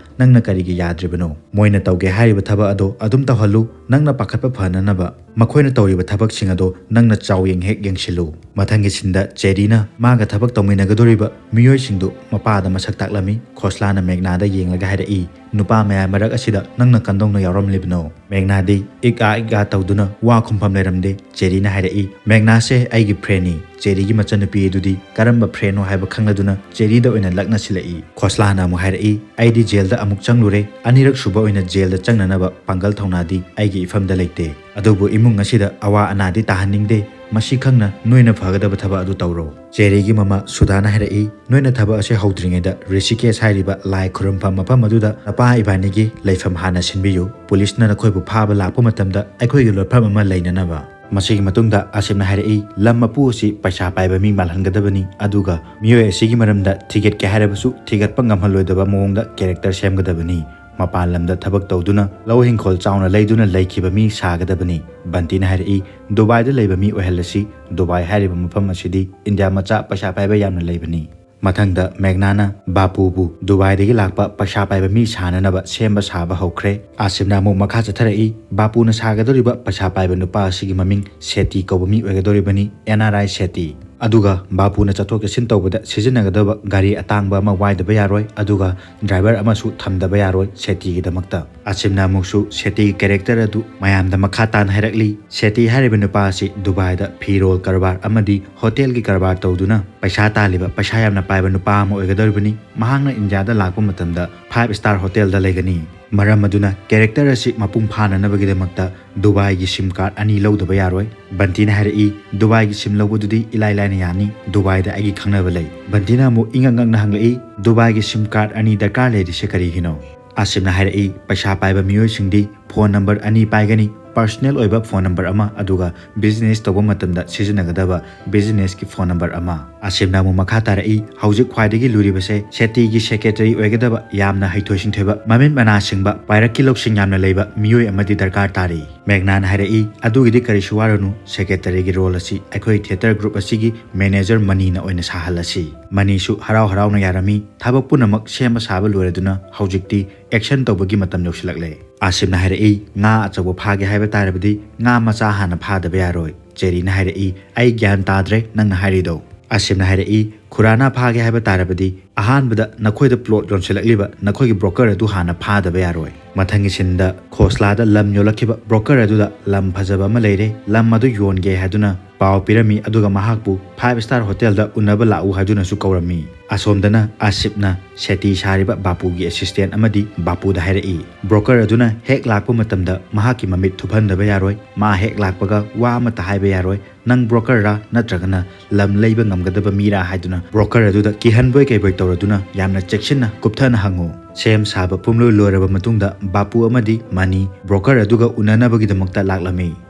ꯅꯪꯅ ꯀꯔꯤꯒꯤ ꯌꯥꯗ꯭ꯔꯤꯕꯅꯣ? ꯃꯣꯏꯅ ꯇꯧꯒꯦ ꯍꯥꯏꯔꯤꯕ ꯊꯕꯛ ꯑꯗꯣ ꯑꯗꯨꯝ ꯇꯧꯍꯜꯂꯨ, ꯅꯪꯅ ꯄꯥꯈꯠꯄ ꯐꯅꯅꯕ꯫ ꯃꯈꯣꯏꯅ ꯇꯧꯔꯤꯕ ꯊꯕꯛꯁꯤꯡ ꯑꯗꯣ ꯅꯪꯅ ꯆꯥꯎꯌꯦꯡ ꯍꯦꯛ ꯌꯦꯡꯁꯤꯜꯂꯨ꯫ ꯃꯊꯪꯒꯤ ꯁꯤꯟꯗ ꯆꯦꯔꯤꯅ ꯃꯥꯒ ꯊꯕꯛ ꯇꯧꯃꯤꯟꯅꯒꯗꯧꯔꯤꯕ ꯃꯤꯑꯣꯏꯁꯤꯡꯗꯨ ꯃꯄꯥꯗ ꯃꯁꯛ ꯇꯥꯛꯂꯝꯃꯤ꯫ ꯈꯣꯁꯂꯥꯅ ꯃꯦꯒꯅꯥꯗ ꯌꯦꯡꯂꯒ ꯍꯥꯏꯔꯛꯏ, "ꯅꯨꯄꯥ ꯃꯌꯥꯝ ꯃꯔꯛ ꯑꯁꯤꯗ ꯅꯪꯅ ꯀꯟꯗꯧꯅ ꯌꯥꯎꯔꯝꯂꯤꯕꯅꯣ?" ꯃꯦꯒꯅꯥꯗꯤ ꯏꯛ ꯑꯥ ꯏꯛ ꯑꯥ ꯇꯧꯗꯨꯅ ꯋꯥ ꯈꯨꯝꯐꯝ ꯂꯩꯔꯝꯗꯦ꯫ ꯆꯦꯔꯤꯅ ꯍꯥꯏꯔꯛꯏ, "ꯃꯦꯒꯅꯥꯁꯦ ꯑꯩꯒꯤ ꯐ꯭ꯔꯦꯟꯅꯤ꯫ ꯆꯦꯔꯤꯒꯤ ꯃꯆꯟꯅꯨꯄꯤ ꯑꯗꯨꯗꯤ ꯀꯔꯝꯕ ꯐ꯭ꯔꯦꯟꯅꯣ ꯍꯥꯏꯕ ꯈꯪꯂꯗꯨꯅ ꯆꯦꯔꯤꯗ ꯑꯣꯏꯅ ꯂꯛꯅꯁꯤꯜꯂꯛꯏ꯫" ꯈꯣꯁꯂꯥꯅ ꯑꯃꯨꯛ ꯍꯥꯏꯔꯛꯏ, "ꯑꯩꯗꯤ ꯖꯦꯜꯗ ꯑꯃꯨꯛ ꯆꯪꯂꯨꯔꯦ꯫ ꯑꯅꯤꯔꯛ ꯁꯨꯕ ꯑꯣꯏꯅ ꯖꯦꯜꯗ ꯆꯪꯅꯅꯕ ꯄꯥꯡꯒꯜ ꯊꯧꯅꯥꯗꯤ ꯑꯩꯒꯤ ꯏꯐꯝꯗ ꯂꯩꯇꯦ꯫ ꯑꯗꯨꯕꯨ ꯏꯃꯨꯡ ꯑꯁꯤꯗ ꯑꯋꯥ ꯑꯅꯥꯗꯤ ꯇꯥꯍꯟꯅꯤꯡꯗꯦ꯫ ꯃꯁꯤ ꯈꯪꯅ ꯅꯣꯏꯅ ꯐꯒꯗꯕ ꯊꯕꯛ ꯑꯗꯨ ꯇꯧꯔꯣ꯫" ꯆꯦꯔꯤꯒꯤ ꯃꯃꯥ ꯁꯨꯗꯥꯅ ꯍꯥꯏꯔꯛꯏ, "ꯅꯣꯏꯅ ꯊꯕꯛ ꯑꯁꯤ ꯍꯧꯗ꯭ꯔꯤꯉꯩꯗ ꯔꯤꯁꯤꯀꯦꯁ ꯍꯥꯏꯔꯤꯕ ꯂꯥꯏ ꯈꯨꯔꯨꯝꯐꯝ ꯃꯐꯝ ꯑꯗꯨꯗ ꯅꯄꯥ ꯏꯕꯥꯅꯤꯒꯤ ꯂꯩꯐꯝ ꯍꯥꯟꯅ ꯁꯤꯟꯕꯤꯌꯨ꯫ ꯄꯨꯂꯤꯁꯅ ꯅꯈꯣꯏꯕꯨ ꯐꯥꯕ ꯂꯥꯛꯄ ꯃꯇꯝꯗ ꯑꯩꯈꯣꯏꯒꯤ ꯂꯣꯠꯐꯝ ꯑꯃ ꯂꯩꯅꯅꯕ꯫" ꯃꯁꯤꯒꯤ ꯃꯇꯨꯡꯗ ꯑꯁꯤꯝꯅ ꯍꯥꯏꯔꯛꯏ, "ꯂꯝ ꯃꯄꯨ ꯑꯁꯤ ꯄꯩꯁꯥ ꯄꯥꯏꯕ ꯃꯤ ꯃꯥꯜꯍꯟꯒꯗꯕꯅꯤ, ꯑꯗꯨꯒ ꯃꯤꯑꯣꯏ ꯑꯁꯤꯒꯤ ꯃꯔꯝꯗ ꯊꯤꯒꯠꯀꯦ ꯍꯥꯏꯔꯕꯁꯨ ꯊꯤꯒꯠꯄ ꯉꯝꯍꯜꯂꯣꯏꯗꯕ ꯃꯑꯣꯡꯗ ꯀꯦꯔꯦꯛꯇꯔ ꯁꯦꯝꯒꯗꯕꯅꯤ꯫ ꯃꯄꯥꯟ ꯂꯝꯗ ꯊꯕꯛ ꯇꯧꯗꯨꯅ ꯂꯧ ꯍꯤꯡꯈꯣꯜ ꯆꯥꯎꯅ ꯂꯩꯗꯨꯅ ꯂꯩꯈꯤꯕ ꯃꯤ ꯁꯥꯒꯗꯕꯅꯤ꯫" ꯕꯟꯇꯤꯅ ꯍꯥꯏꯔꯛꯏ, "ꯗꯨꯕꯥꯏꯗ ꯂꯩꯕ ꯃꯤ ꯑꯣꯏꯍꯜꯂꯁꯤ꯫ ꯗꯨꯕꯥꯏ ꯍꯥꯏꯔꯤꯕ ꯃꯐꯝ ꯑꯁꯤꯗꯤ ꯏꯟꯗꯤꯌꯥ ꯃꯆꯥ ꯄꯩꯁꯥ ꯄꯥꯏꯕ ꯌꯥꯝꯅ ꯂꯩꯕꯅꯤ꯫" ꯃꯊꯪꯗ ꯃꯦꯒꯅꯥꯅ ꯕꯥꯄꯨꯕꯨ ꯗꯨꯕꯥꯏꯗꯒꯤ ꯂꯥꯛꯄ ꯄꯩꯁꯥ ꯄꯥꯏꯕ ꯃꯤ ꯁꯥꯅꯅꯕ ꯁꯦꯝꯕ ꯁꯥꯕ ꯍꯧꯈ꯭ꯔꯦ꯫ ꯑꯥꯁꯤꯝꯅ ꯑꯃꯨꯛ ꯃꯈꯥ ꯆꯠꯊꯔꯛꯏ, "ꯕꯥꯄꯨꯅ ꯁꯥꯒꯗꯧꯔꯤꯕ ꯄꯩꯁꯥ ꯄꯥꯏꯕ ꯅꯨꯄꯥ ꯑꯁꯤꯒꯤ ꯃꯃꯤꯡ ꯁꯦꯇꯤ ꯀꯧꯕ ꯃꯤ ꯑꯣꯏꯒꯗꯧꯔꯤꯕꯅꯤ, ꯑꯦꯟ ꯑꯥꯔ ꯑꯥꯏ ꯁꯦꯇꯤ꯫ ꯑꯗꯨꯒ ꯕꯥꯄꯨꯅ ꯆꯠꯊꯣꯛ ꯆꯠꯁꯤꯟ ꯇꯧꯕꯗ ꯁꯤꯖꯤꯟꯅꯒꯗꯕ ꯒꯥꯔꯤ ꯑꯇꯥꯡꯕ ꯑꯃ ꯋꯥꯏꯗꯕ ꯌꯥꯔꯣꯏ, ꯑꯗꯨꯒ ꯗ꯭ꯔꯥꯏꯚꯔ ꯑꯃꯁꯨ ꯊꯝꯗꯕ ꯌꯥꯔꯣꯏ ꯁꯦꯇꯤꯒꯤꯗꯃꯛꯇ꯫" ꯑꯥꯁꯤꯝꯅ ꯑꯃꯨꯛꯁꯨ ꯁꯦꯇꯤꯒꯤ ꯀꯦꯔꯦꯛꯇꯔ ꯑꯗꯨ ꯃꯌꯥꯝꯗ ꯃꯈꯥ ꯇꯥꯅ ꯍꯥꯏꯔꯛꯂꯤ, "ꯁꯦꯇꯤ ꯍꯥꯏꯔꯤꯕ ꯅꯨꯄꯥ ꯑꯁꯤ ꯗꯨꯕꯥꯏꯗ ꯐꯤꯔꯣꯜ ꯀꯔꯕꯥꯔ ꯑꯃꯗꯤ ꯍꯣꯇꯦꯜꯒꯤ ꯀꯔꯕꯥꯔ ꯇꯧꯗꯨꯅ ꯄꯩꯁꯥ ꯇꯥꯜꯂꯤꯕ ꯄꯩꯁꯥ ꯌꯥꯝꯅ ꯄꯥꯏꯕ ꯅꯨꯄꯥ ꯑꯃ ꯑꯣꯏꯒꯗꯧꯔꯤꯕꯅꯤ꯫ ꯃꯍꯥꯛꯅ ꯏꯟꯗꯤꯌꯥꯗ ꯂꯥꯛꯄ ꯃꯇꯝꯗ ꯐꯥꯏꯚ ꯁ꯭ꯇꯥꯔ ꯍꯣꯇꯦꯜꯗ ꯂꯩꯒꯅꯤ꯫ ꯃꯔꯝ ꯑꯗꯨꯅ ꯀꯦꯔꯦꯛꯇꯔ ꯑꯁꯤ ꯃꯄꯨꯡ ꯐꯥꯅꯅꯕꯒꯤꯗꯃꯛꯇ ꯗꯨꯕꯥꯏꯒꯤ ꯁꯤꯝ ꯀꯥꯔꯗ ꯑꯅꯤ ꯂꯧꯗꯕ ꯌꯥꯔꯣꯏ꯫" ꯕꯟꯇꯤꯅ ꯍꯥꯏꯔꯛꯏ, "ꯗꯨꯕꯥꯏꯒꯤ ꯁꯤꯝ ꯂꯧꯕꯗꯨꯗꯤ ꯏꯂꯥꯏ ꯂꯥꯏꯅ ꯌꯥꯅꯤ, ꯗꯨꯕꯥꯏꯗ ꯑꯩꯒꯤ ꯈꯪꯅꯕ ꯂꯩ꯫" ꯕꯟꯇꯤꯅ ꯑꯃꯨꯛ ꯏꯉꯛ ꯉꯛꯅ ꯍꯪꯂꯛꯏ, "ꯗꯨꯕꯥꯏꯒꯤ ꯁꯤꯝ ꯀꯥꯔꯗ ꯑꯅꯤ ꯗꯔꯀꯥꯔ ꯂꯩꯔꯤꯁꯦ ꯀꯔꯤꯒꯤꯅꯣ?" ꯑꯥꯁꯤꯝꯅ ꯍꯥꯏꯔꯛꯏ, "ꯄꯩꯁꯥ ꯄꯥꯏꯕ ꯃꯤꯑꯣꯏꯁꯤꯡꯗꯤ ꯐꯣꯟ ꯅꯝꯕꯔ ꯑꯅꯤ ꯄꯥꯏꯒꯅꯤ, ꯄꯔꯁꯅꯦꯜ ꯑꯣꯏꯕ ꯐꯣꯟ ꯅꯝꯕꯔ ꯑꯃ, ꯑꯗꯨꯒ ꯕꯤꯖꯤꯅꯦꯁ ꯇꯧꯕ ꯃꯇꯝꯗ ꯁꯤꯖꯤꯟꯅꯒꯗꯕ ꯕꯤꯖꯤꯅꯦꯁꯀꯤ ꯐꯣꯟ ꯅꯝꯕꯔ ꯑꯃ꯫ ꯑꯁꯤꯝꯅ ꯑꯃꯨꯛ ꯃꯈꯥ ꯇꯥꯔꯛꯏ, ꯍꯧꯖꯤꯛ ꯈ꯭ꯋꯥꯏꯗꯒꯤ ꯂꯨꯔꯤꯕꯁꯦ ꯁꯦꯇꯤꯒꯤ ꯁꯦꯀ꯭ꯔꯦꯇꯔꯤ ꯑꯣꯏꯒꯗꯕ ꯌꯥꯝꯅ ꯍꯩꯊꯣꯏ ꯁꯤꯡꯊꯣꯏꯕ, ꯃꯃꯤꯠ ꯃꯅꯥ ꯁꯤꯡꯕ, ꯄꯥꯏꯔꯛꯀꯤ ꯂꯧꯁꯤꯡ ꯌꯥꯝꯅ ꯂꯩꯕ ꯃꯤꯑꯣꯏ ꯑꯃꯗꯤ ꯗꯔꯀꯥꯔ ꯇꯥꯔꯤ꯫ ꯃꯦꯒꯅꯥꯅ ꯍꯥꯏꯔꯛꯏ, "ꯑꯗꯨꯒꯤꯗꯤ ꯀꯔꯤꯁꯨ ꯋꯥꯔꯨꯅꯨ, ꯁꯦꯀ꯭ꯔꯦꯇꯔꯤꯒꯤ ꯔꯣꯜ ꯑꯁꯤ ꯑꯩꯈꯣꯏ ꯊꯤꯌꯦꯇꯔ ꯒ꯭ꯔꯨꯞ ꯑꯁꯤꯒꯤ ꯃꯦꯅꯦꯖꯔ ꯃꯅꯤꯅ ꯑꯣꯏꯅ ꯁꯥꯍꯜꯂꯁꯤ꯫" ꯃꯅꯤꯁꯨ ꯍꯔꯥꯎ ꯍꯔꯥꯎꯅ ꯌꯥꯔꯝꯃꯤ꯫ ꯊꯕꯛ ꯄꯨꯝꯅꯃꯛ ꯁꯦꯝꯕ ꯁꯥꯕ ꯂꯣꯏꯔꯗꯨꯅ ꯍꯧꯖꯤꯛꯇꯤ ꯑꯦꯛꯁꯟ ꯇꯧꯕꯒꯤ ꯃꯇꯝ ꯌꯧꯁꯤꯜꯂꯛꯂꯦ꯫ ꯑꯁꯤꯝꯅ ꯍꯥꯏꯔꯛꯏ, "ꯉꯥ ꯑꯆꯧꯕ ꯐꯥꯒꯦ ꯍꯥꯏꯕ ꯇꯥꯔꯕꯗꯤ ꯉꯥ ꯃꯆꯥ ꯍꯥꯟꯅ ꯐꯥꯗꯕ ꯌꯥꯔꯣꯏ꯫" ꯆꯦꯔꯤꯅ ꯍꯥꯏꯔꯛꯏ, "ꯑꯩ ꯒ꯭ꯌꯥꯟ ꯇꯥꯗ꯭ꯔꯦ ꯅꯪꯅ ꯍꯥꯏꯔꯤꯗꯣ꯫" ꯑꯁꯤꯝꯅ ꯍꯥꯏꯔꯛꯏ, "ꯈꯨꯔꯥꯅꯥ ꯐꯥꯒꯦ ꯍꯥꯏꯕ ꯇꯥꯔꯕꯗꯤ ꯑꯍꯥꯟꯕꯗ ꯅꯈꯣꯏꯗ ꯄ꯭ꯂꯣꯠ ꯌꯣꯟꯁꯤꯜꯂꯛꯂꯤꯕ ꯅꯈꯣꯏꯒꯤ ꯕ꯭ꯔꯣꯀꯔ ꯑꯗꯨ ꯍꯥꯟꯅ ꯐꯥꯗꯕ ꯌꯥꯔꯣꯏ꯫" ꯃꯊꯪꯒꯤ ꯁꯤꯟꯗ ꯈꯣꯁꯂꯥꯗ ꯂꯝ ꯌꯣꯜꯂꯛꯈꯤꯕ ꯕ꯭ꯔꯣꯀꯔ ꯑꯗꯨꯗ ꯂꯝ ꯐꯖꯕ ꯑꯃ ꯂꯩꯔꯦ, ꯂꯝ ꯑꯗꯨ ꯌꯣꯟꯒꯦ ꯍꯥꯏꯗꯨꯅ ꯄꯥꯎ ꯄꯤꯔꯝꯃꯤ, ꯑꯗꯨꯒ ꯃꯍꯥꯛꯄꯨ ꯐꯥꯏꯚ ꯁ꯭ꯇꯥꯔ ꯍꯣꯇꯦꯜꯗ ꯎꯅꯕ ꯂꯥꯛꯎ ꯍꯥꯏꯗꯨꯅꯁꯨ ꯀꯧꯔꯝꯃꯤ꯫ ꯑꯁꯣꯝꯗꯅ ꯑꯁꯤꯞꯅ ꯁꯦꯇꯤ ꯁꯥꯔꯤꯕ ꯕꯥꯄꯨꯒꯤ ꯑꯦꯁꯤꯁꯇꯦꯟ ꯑꯃꯗꯤ ꯕꯥꯄꯨꯗ ꯍꯥꯏꯔꯛꯏ, ꯕ꯭ꯔꯣꯀꯔ ꯑꯗꯨꯅ ꯍꯦꯛ ꯂꯥꯛꯄ ꯃꯇꯝꯗ ꯃꯍꯥꯛꯀꯤ ꯃꯃꯤꯠ ꯊꯨꯞꯍꯟꯗꯕ ꯌꯥꯔꯣꯏ, ꯃꯥ ꯍꯦꯛ ꯂꯥꯛꯄꯒ ꯋꯥ ꯑꯃꯠꯇ ꯍꯥꯏꯕ ꯌꯥꯔꯣꯏ, "ꯅꯪ ꯕ꯭ꯔꯣꯀꯔꯔꯥ ꯅꯠꯇ꯭ꯔꯒꯅ ꯂꯝ ꯂꯩꯕ ꯉꯝꯒꯗꯕ ꯃꯤꯔꯥ?" ꯍꯥꯏꯗꯨꯅ ꯕ꯭ꯔꯣꯀꯔ ꯑꯗꯨꯗ ꯀꯤꯍꯟꯕꯣꯏ ꯀꯩꯕꯣꯏ ꯇꯧꯔꯗꯨꯅ ꯌꯥꯝꯅ ꯆꯦꯛꯁꯤꯟꯅ ꯀꯨꯞꯊꯅ ꯍꯪꯉꯨ꯫ ꯁꯦꯝ ꯁꯥꯕ ꯄꯨꯝꯂꯣꯏ ꯂꯣꯏꯔꯕ ꯃꯇꯨꯡꯗ ꯕꯥꯄꯨ ꯑꯃꯗꯤ ꯃꯅꯤ ꯕ꯭ꯔꯣꯀꯔ ꯑꯗꯨꯒ ꯎꯅꯅꯕꯒꯤꯗꯃꯛꯇ ꯂꯥꯛꯂꯝꯃꯤ꯫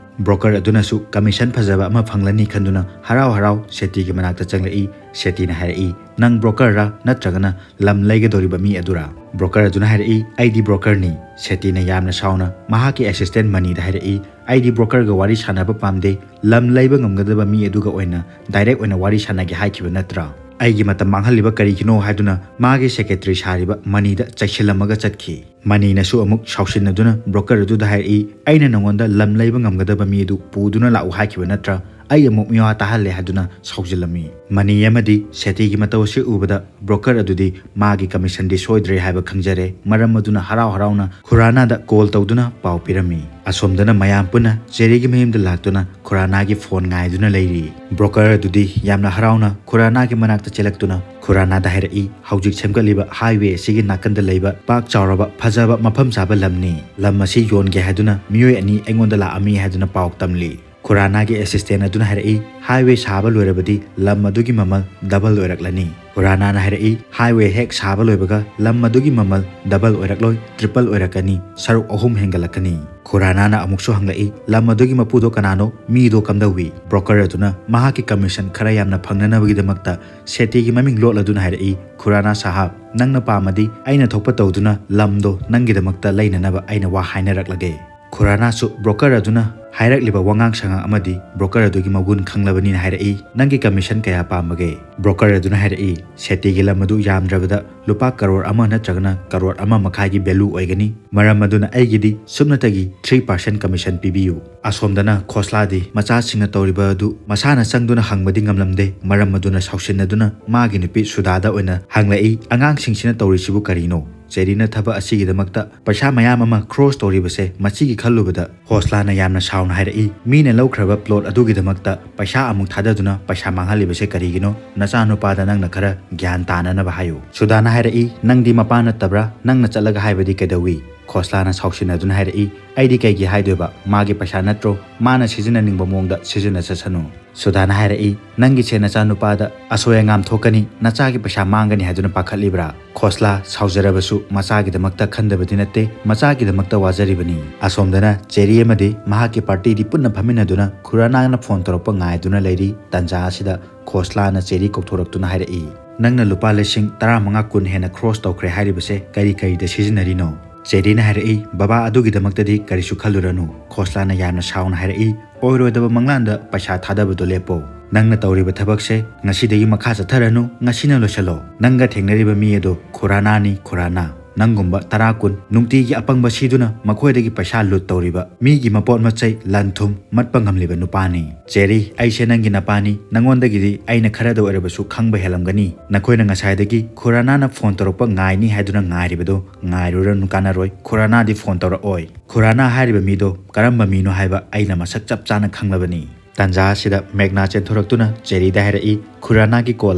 ꯕ꯭ꯔꯣꯀꯔ ꯑꯗꯨꯅꯁꯨ ꯀꯃꯤꯁꯟ ꯐꯖꯕ ꯑꯃ ꯐꯪꯂꯅꯤ ꯈꯟꯗꯨꯅ ꯍꯔꯥꯎ ꯍꯔꯥꯎ ꯁꯦꯇꯤꯒꯤ ꯃꯅꯥꯛꯇ ꯆꯪꯂꯛꯏ꯫ ꯁꯦꯇꯤꯅ ꯍꯥꯏꯔꯛꯏ, "ꯅꯪ ꯕ꯭ꯔꯣꯀꯔꯔꯥ ꯅꯠꯇ꯭ꯔꯒꯅ ꯂꯝ ꯂꯩꯒꯗꯧꯔꯤꯕ ꯃꯤ ꯑꯗꯨꯔꯥ?" ꯕ꯭ꯔꯣꯀꯔ ꯑꯗꯨꯅ ꯍꯥꯏꯔꯛꯏ, "ꯑꯩꯗꯤ ꯕ꯭ꯔꯣꯀꯔꯅꯤ꯫" ꯁꯦꯇꯤꯅ ꯌꯥꯝꯅ ꯁꯥꯎꯅ ꯃꯍꯥꯛꯀꯤ ꯑꯦꯁꯤꯁꯇꯦꯟ ꯃꯅꯤꯗ ꯍꯥꯏꯔꯛꯏ, "ꯑꯩꯗꯤ ꯕ꯭ꯔꯣꯀꯔꯒ ꯋꯥꯔꯤ ꯁꯥꯟꯅꯕ ꯄꯥꯝꯗꯦ, ꯂꯝ ꯂꯩꯕ ꯉꯝꯒꯗꯕ ꯃꯤ ꯑꯗꯨꯒ ꯑꯣꯏꯅ ꯗꯥꯏꯔꯦꯛ ꯑꯣꯏꯅ ꯋꯥꯔꯤ ꯁꯥꯟꯅꯒꯦ ꯍꯥꯏꯈꯤꯕ ꯅꯠꯇ꯭ꯔꯥ? ꯑꯩꯒꯤ ꯃꯇꯝ ꯃꯥꯡꯍꯜꯂꯤꯕ ꯀꯔꯤꯒꯤꯅꯣ?" ꯍꯥꯏꯗꯨꯅ ꯃꯥꯒꯤ ꯁꯦꯀ꯭ꯔꯦꯇꯔꯤ ꯁꯥꯔꯤꯕ ꯃꯅꯤꯗ ꯆꯩꯁꯤꯜꯂꯝꯃꯒ ꯆꯠꯈꯤ꯫ ꯃꯅꯤꯅꯁꯨ ꯑꯃꯨꯛ ꯁꯥꯎꯁꯤꯟꯅꯗꯨꯅ ꯕ꯭ꯔꯣꯀꯔ ꯑꯗꯨꯗ ꯍꯥꯏꯔꯛꯏ, "ꯑꯩꯅ ꯅꯉꯣꯟꯗ ꯂꯝ ꯂꯩꯕ ꯉꯝꯒꯗꯕ ꯃꯤ ꯑꯗꯨ ꯄꯨꯗꯨꯅ ꯂꯥꯛꯎ ꯍꯥꯏꯈꯤꯕ ꯅꯠꯇ꯭ꯔꯥ? ꯑꯩ ꯑꯃꯨꯛ ꯃꯤꯋꯥ ꯇꯥꯍꯜꯂꯦ꯫" ꯍꯥꯏꯗꯨꯅ ꯁꯥꯎꯖꯤꯜꯂꯝꯃꯤ꯫ ꯃꯅꯤ ꯑꯃꯗꯤ ꯁꯦꯇꯤꯒꯤ ꯃꯇꯧ ꯑꯁꯤ ꯎꯕꯗ ꯕ꯭ꯔꯣꯀꯔ ꯑꯗꯨꯗꯤ ꯃꯥꯒꯤ ꯀꯃꯤꯁꯟꯗꯤ ꯁꯣꯏꯗ꯭ꯔꯦ ꯍꯥꯏꯕ ꯈꯪꯖꯔꯦ꯫ ꯃꯔꯝ ꯑꯗꯨꯅ ꯍꯔꯥꯎ ꯍꯔꯥꯎꯅ ꯈꯨꯔꯥꯅꯥꯗ ꯀꯣꯜ ꯇꯧꯗꯨꯅ ꯄꯥꯎ ꯄꯤꯔꯝꯃꯤ꯫ ꯑꯁꯣꯝꯗꯅ ꯃꯌꯥꯝ ꯄꯨꯟꯅ ꯆꯦꯔꯤꯒꯤ ꯃꯌꯨꯝꯗ ꯂꯥꯛꯇꯨꯅ ꯈꯨꯔꯥꯅꯥꯒꯤ ꯐꯣꯟ ꯉꯥꯏꯗꯨꯅ ꯂꯩꯔꯤ꯫ ꯕ꯭ꯔꯣꯀꯔ ꯑꯗꯨꯗꯤ ꯌꯥꯝꯅ ꯍꯔꯥꯎꯅ ꯈꯨꯔꯥꯅꯥꯒꯤ ꯃꯅꯥꯛꯇ ꯆꯦꯜꯂꯛꯇꯨꯅ ꯈꯨꯔꯥꯅꯥꯗ ꯍꯥꯏꯔꯛꯏ, "ꯍꯧꯖꯤꯛ ꯁꯦꯝꯒꯠꯂꯤꯕ ꯍꯥꯏꯋꯦ ꯑꯁꯤꯒꯤ ꯅꯥꯀꯟꯗ ꯂꯩꯕ ꯄꯥꯛ ꯆꯥꯎꯔꯕ ꯐꯖꯕ ꯃꯐꯝ ꯆꯥꯕ ꯂꯝꯅꯤ꯫ ꯂꯝ ꯑꯁꯤ ꯌꯣꯟꯒꯦ ꯍꯥꯏꯗꯨꯅ ꯃꯤꯑꯣꯏ ꯑꯅꯤ ꯑꯩꯉꯣꯟꯗ ꯂꯥꯛꯑꯝꯃꯤ ꯍꯥꯏꯗꯨꯅ ꯄꯥꯎ ꯇꯝꯂꯤ꯫" ꯈꯨꯔꯥꯅꯥꯒꯤ ꯑꯦꯁꯤꯁꯇꯦꯟ ꯑꯗꯨꯅ ꯍꯥꯏꯔꯛꯏ, "ꯍꯥꯏꯋꯦ ꯁꯥꯕ ꯂꯣꯏꯔꯕꯗꯤ ꯂꯝ ꯑꯗꯨꯒꯤ ꯃꯃꯜ ꯗꯕꯜ ꯑꯣꯏꯔꯛꯂꯅꯤ"꯫ ꯈꯨꯔꯥꯅꯥꯅ ꯍꯥꯏꯔꯛꯏ, "ꯍꯥꯏꯋꯦ ꯍꯦꯛ ꯁꯥꯕ ꯂꯣꯏꯕꯒ ꯂꯝ ꯑꯗꯨꯒꯤ ꯃꯃꯜ ꯗꯕꯜ ꯑꯣꯏꯔꯛꯂꯣꯏ, ꯇ꯭ꯔꯤꯄꯜ ꯑꯣꯏꯔꯛꯀꯅꯤ, ꯁꯔꯨꯛ ꯑꯍꯨꯝ ꯍꯦꯟꯒꯠꯂꯛꯀꯅꯤ"꯫ ꯈꯨꯔꯥꯅꯥꯅ ꯑꯃꯨꯛꯁꯨ ꯍꯪꯂꯛꯏ, "ꯂꯝ ꯑꯗꯨꯒꯤ ꯃꯄꯨꯗꯣ ꯀꯅꯥꯅꯣ? ꯃꯤꯗꯣ ꯀꯝꯗꯧꯏ?" ꯕ꯭ꯔꯣꯀꯔ ꯑꯗꯨꯅ ꯃꯍꯥꯛꯀꯤ ꯀꯃꯤꯁꯟ ꯈꯔ ꯌꯥꯝꯅ ꯐꯪꯅꯅꯕꯒꯤꯗꯃꯛꯇ ꯁꯦꯇꯤꯒꯤ ꯃꯃꯤꯡ ꯂꯣꯠꯂꯗꯨꯅ ꯍꯥꯏꯔꯛꯏ, "ꯈꯨꯔꯥꯅꯥ ꯁꯥꯍꯥꯕ, ꯅꯪꯅ ꯄꯥꯝꯃꯗꯤ ꯑꯩꯅ ꯊꯣꯛꯄ ꯇꯧꯗꯨꯅ ꯂꯝꯗꯣ ꯅꯪꯒꯤꯗꯃꯛꯇ ꯂꯩꯅꯅꯕ ꯑꯩꯅ ꯋꯥ ꯍꯥꯏꯅꯔꯛꯂꯒꯦ"꯫ ꯈꯨꯔꯥꯅꯥꯁꯨ ꯕ꯭ꯔꯣꯀꯔ ꯑꯗꯨꯅ ꯍꯥꯏꯔꯛꯂꯤꯕ ꯋꯥꯉꯥꯡ ꯁꯉꯥꯡ ꯑꯃꯗꯤ ꯕ꯭ꯔꯣꯀꯔ ꯑꯗꯨꯒꯤ ꯃꯒꯨꯟ ꯈꯪꯂꯕꯅꯤꯅ ꯍꯥꯏꯔꯛꯏ, "ꯅꯪꯒꯤ ꯀꯃꯤꯁꯟ ꯀꯌꯥ ꯄꯥꯝꯕꯒꯦ?" ꯕ꯭ꯔꯣꯀꯔ ꯑꯗꯨꯅ ꯍꯥꯏꯔꯛꯏ, "ꯁꯦꯇꯤꯒꯤ ꯂꯝ ꯑꯗꯨ ꯌꯥꯝꯗ꯭ꯔꯕꯗ ꯂꯨꯄꯥ ꯀꯔꯣꯔ ꯑꯃ ꯅꯠꯇ꯭ꯔꯒꯅ ꯀꯔꯣꯔ ꯑꯃ ꯃꯈꯥꯏꯒꯤ ꯚꯦꯂꯨ ꯑꯣꯏꯒꯅꯤ꯫ ꯃꯔꯝ ꯑꯗꯨꯅ ꯑꯩꯒꯤꯗꯤ ꯁꯨꯞꯅꯇꯒꯤ ꯊ꯭ꯔꯤ ꯄꯥꯔꯁꯦꯟ ꯀꯃꯤꯁꯟ ꯄꯤꯕꯤꯌꯨ"꯫ ꯑꯁꯣꯝꯗꯅ ꯈꯣꯁꯂꯥꯗꯤ ꯃꯆꯥꯁꯤꯡꯅ ꯇꯧꯔꯤꯕ ꯑꯗꯨ ꯃꯁꯥꯅ ꯆꯪꯗꯨꯅ ꯍꯪꯕꯗꯤ ꯉꯝꯂꯝꯗꯦ꯫ ꯃꯔꯝ ꯑꯗꯨꯅ ꯁꯥꯎꯁꯤꯟꯅꯗꯨꯅ ꯃꯥꯒꯤ ꯅꯨꯄꯤ ꯁꯨꯗꯥꯗ ꯑꯣꯏꯅ ꯍꯪꯂꯛꯏ, "ꯑꯉꯥꯡꯁꯤꯡꯁꯤꯅ ꯇꯧꯔꯤꯁꯤꯕꯨ ꯀꯔꯤꯅꯣ?" ꯆꯦꯔꯤꯅ ꯊꯕꯛ ꯑꯁꯤꯒꯤꯗꯃꯛꯇ ꯄꯩꯁꯥ ꯃꯌꯥꯝ ꯑꯃ ꯈ꯭ꯔꯣꯁ ꯇꯧꯔꯤꯕꯁꯦ ꯃꯁꯤꯒꯤ ꯈꯜꯂꯨꯕꯗ ꯈꯣꯁꯂꯥꯅ ꯌꯥꯝꯅ ꯁꯥꯎꯅ ꯍꯥꯏꯔꯛꯏ, "ꯃꯤꯅ ꯂꯧꯈ꯭ꯔꯕ ꯄ꯭ꯂꯣꯠ ꯑꯗꯨꯒꯤꯗꯃꯛꯇ ꯄꯩꯁꯥ ꯑꯃꯨꯛ ꯊꯥꯗꯗꯨꯅ ꯄꯩꯁꯥ ꯃꯥꯡꯍꯜꯂꯤꯕꯁꯦ ꯀꯔꯤꯒꯤꯅꯣ? ꯅꯆꯥꯅꯨꯄꯥꯗ ꯅꯪꯅ ꯈꯔ ꯒ꯭ꯌꯥꯟ ꯇꯥꯅꯅꯕ ꯍꯥꯏꯌꯨ"꯫ ꯁꯨꯗꯥꯅ ꯍꯥꯏꯔꯛꯏ, "ꯅꯪꯗꯤ ꯃꯄꯥ ꯅꯠꯇꯕ꯭ꯔꯥ? ꯅꯪꯅ ꯆꯠꯂꯒ ꯍꯥꯏꯕꯗꯤ ꯀꯩꯗꯧꯏ?" ꯈꯣꯁꯂꯥꯅ ꯁꯥꯎꯁꯤꯟꯅꯗꯨꯅ ꯍꯥꯏꯔꯛꯏ, "ꯑꯩꯗꯤ ꯀꯩꯒꯤ ꯍꯥꯏꯗꯣꯏꯕ? ꯃꯥꯒꯤ ꯄꯩꯁꯥ ꯅꯠꯇ꯭ꯔꯣ? ꯃꯥꯅ ꯁꯤꯖꯤꯟꯅꯅꯤꯡꯕ ꯃꯑꯣꯡꯗ ꯁꯤꯖꯤꯟꯅꯖꯁꯅꯨ"꯫ ꯁꯨꯗꯥꯅ ꯍꯥꯏꯔꯛꯏ, "ꯅꯪꯒꯤꯁꯦ ꯅꯆꯥꯅꯨꯄꯥꯗ ꯑꯁꯣꯏ ꯑꯉꯥꯝ ꯊꯣꯛꯀꯅꯤ, ꯅꯆꯥꯒꯤ ꯄꯩꯁꯥ ꯃꯥꯡꯒꯅꯤ ꯍꯥꯏꯗꯨꯅ ꯄꯥꯈꯠꯂꯤꯕ꯭ꯔꯥ?" ꯈꯣꯁꯂꯥ ꯁꯥꯎꯖꯔꯕꯁꯨ ꯃꯆꯥꯒꯤꯗꯃꯛꯇ ꯈꯟꯗꯕꯗꯤ ꯅꯠꯇꯦ, ꯃꯆꯥꯒꯤꯗꯃꯛꯇ ꯋꯥꯖꯔꯤꯕꯅꯤ꯫ ꯑꯁꯣꯝꯗꯅ ꯆꯦꯔꯤ ꯑꯃꯗꯤ ꯃꯍꯥꯛꯀꯤ ꯄꯥꯔꯇꯤꯗꯤ ꯄꯨꯟꯅ ꯐꯝꯃꯤꯟꯅꯗꯨꯅ ꯈꯨꯔꯥꯅꯥꯅ ꯐꯣꯟ ꯇꯧꯔꯛꯄ ꯉꯥꯏꯗꯨꯅ ꯂꯩꯔꯤ꯫ ꯇꯟꯖꯥ ꯑꯁꯤꯗ ꯈꯣꯁꯂꯥꯅ ꯆꯦꯔꯤ ꯀꯧꯊꯣꯔꯛꯇꯨꯅ ꯍꯥꯏꯔꯛꯏ, "ꯅꯪꯅ ꯂꯨꯄꯥ ꯂꯤꯁꯤꯡ ꯇꯔꯥꯃꯉꯥ ꯀꯨꯟ ꯍꯦꯟꯅ ꯈ꯭ꯔꯣꯁ ꯇꯧꯈ꯭ꯔꯦ ꯍꯥꯏꯔꯤꯕꯁꯦ ꯀꯔꯤ ꯀꯔꯤꯗ ꯁꯤꯖꯤꯟꯅꯔꯤꯅꯣ?" ꯆꯦꯔꯤꯅ ꯍꯥꯏꯔꯛꯏ, "ꯕꯕꯥ, ꯑꯗꯨꯒꯤꯗꯃꯛꯇꯗꯤ ꯀꯔꯤꯁꯨ ꯈꯜꯂꯨꯔꯅꯨ"꯫ ꯈꯣꯁꯂꯥꯅ ꯌꯥꯝꯅ ꯁꯥꯎꯅ ꯍꯥꯏꯔꯛꯏ, "ꯑꯣꯏꯔꯣꯏꯗꯕ ꯃꯪꯂꯥꯟꯗ ꯄꯩꯁꯥ ꯊꯥꯗꯕꯗꯣ ꯂꯦꯞꯄꯣ꯫ ꯅꯪꯅ ꯇꯧꯔꯤꯕ ꯊꯕꯛꯁꯦ ꯉꯁꯤꯗꯒꯤ ꯃꯈꯥ ꯆꯠꯊꯔꯅꯨ, ꯉꯁꯤꯅ ꯂꯣꯏꯁꯤꯜꯂꯣ꯫ ꯅꯪꯒ ꯊꯦꯡꯅꯔꯤꯕ ꯃꯤ ꯑꯗꯣ ꯈꯨꯔꯥꯅꯥꯅꯤ, ꯈꯨꯔꯥꯅꯥ꯫ ꯅꯪꯒꯨꯝꯕ ꯇꯔꯥ ꯀꯨꯟ ꯅꯨꯡꯇꯤꯒꯤ ꯑꯄꯪꯕ ꯁꯤꯗꯨꯅ ꯃꯈꯣꯏꯗꯒꯤ ꯄꯩꯁꯥ ꯂꯨꯠ ꯇꯧꯔꯤꯕ, ꯃꯤꯒꯤ ꯃꯄꯣꯠ ꯃꯆꯩ ꯂꯟ ꯊꯨꯝ ꯃꯠꯄ ꯉꯝꯂꯤꯕ ꯅꯨꯄꯥꯅꯤ꯫ ꯆꯦꯔꯤ, ꯑꯩꯁꯦ ꯅꯪꯒꯤ ꯅꯄꯥꯅꯤ, ꯅꯉꯣꯟꯗꯒꯤꯗꯤ ꯑꯩꯅ ꯈꯔꯗ ꯑꯣꯏꯔꯕꯁꯨ ꯈꯪꯕ ꯍꯦꯜꯂꯝꯒꯅꯤ꯫ ꯅꯈꯣꯏꯅ ꯉꯁꯥꯏꯗꯒꯤ ꯈꯨꯔꯥꯅꯥꯅ ꯐꯣꯟ ꯇꯧꯔꯛꯄ ꯉꯥꯏꯅꯤ ꯍꯥꯏꯗꯨꯅ ꯉꯥꯏꯔꯤꯕꯗꯣ ꯉꯥꯏꯔꯨꯔꯅꯨ, ꯀꯥꯟꯅꯔꯣꯏ꯫ ꯈꯨꯔꯥꯅꯥꯗꯤ ꯐꯣꯟ ꯇꯧꯔꯛꯑꯣꯏ꯫ ꯈꯨꯔꯥꯅꯥ ꯍꯥꯏꯔꯤꯕ ꯃꯤꯗꯣ ꯀꯔꯝꯕ ꯃꯤꯅꯣ ꯍꯥꯏꯕ ꯑꯩꯅ ꯃꯁꯛ ꯆꯞ ꯆꯥꯅ ꯈꯪꯂꯕꯅꯤ꯫ ꯇꯥꯟꯖꯥ ꯑꯁꯤꯗ ꯃꯦꯒꯅꯥ ꯆꯦꯟꯊꯣꯔꯛꯇꯨꯅ ꯆꯦꯔꯤꯗ ꯍꯥꯏꯔꯛꯏ, "ꯈꯨꯔꯥꯅꯥꯒꯤ ꯀꯣꯜ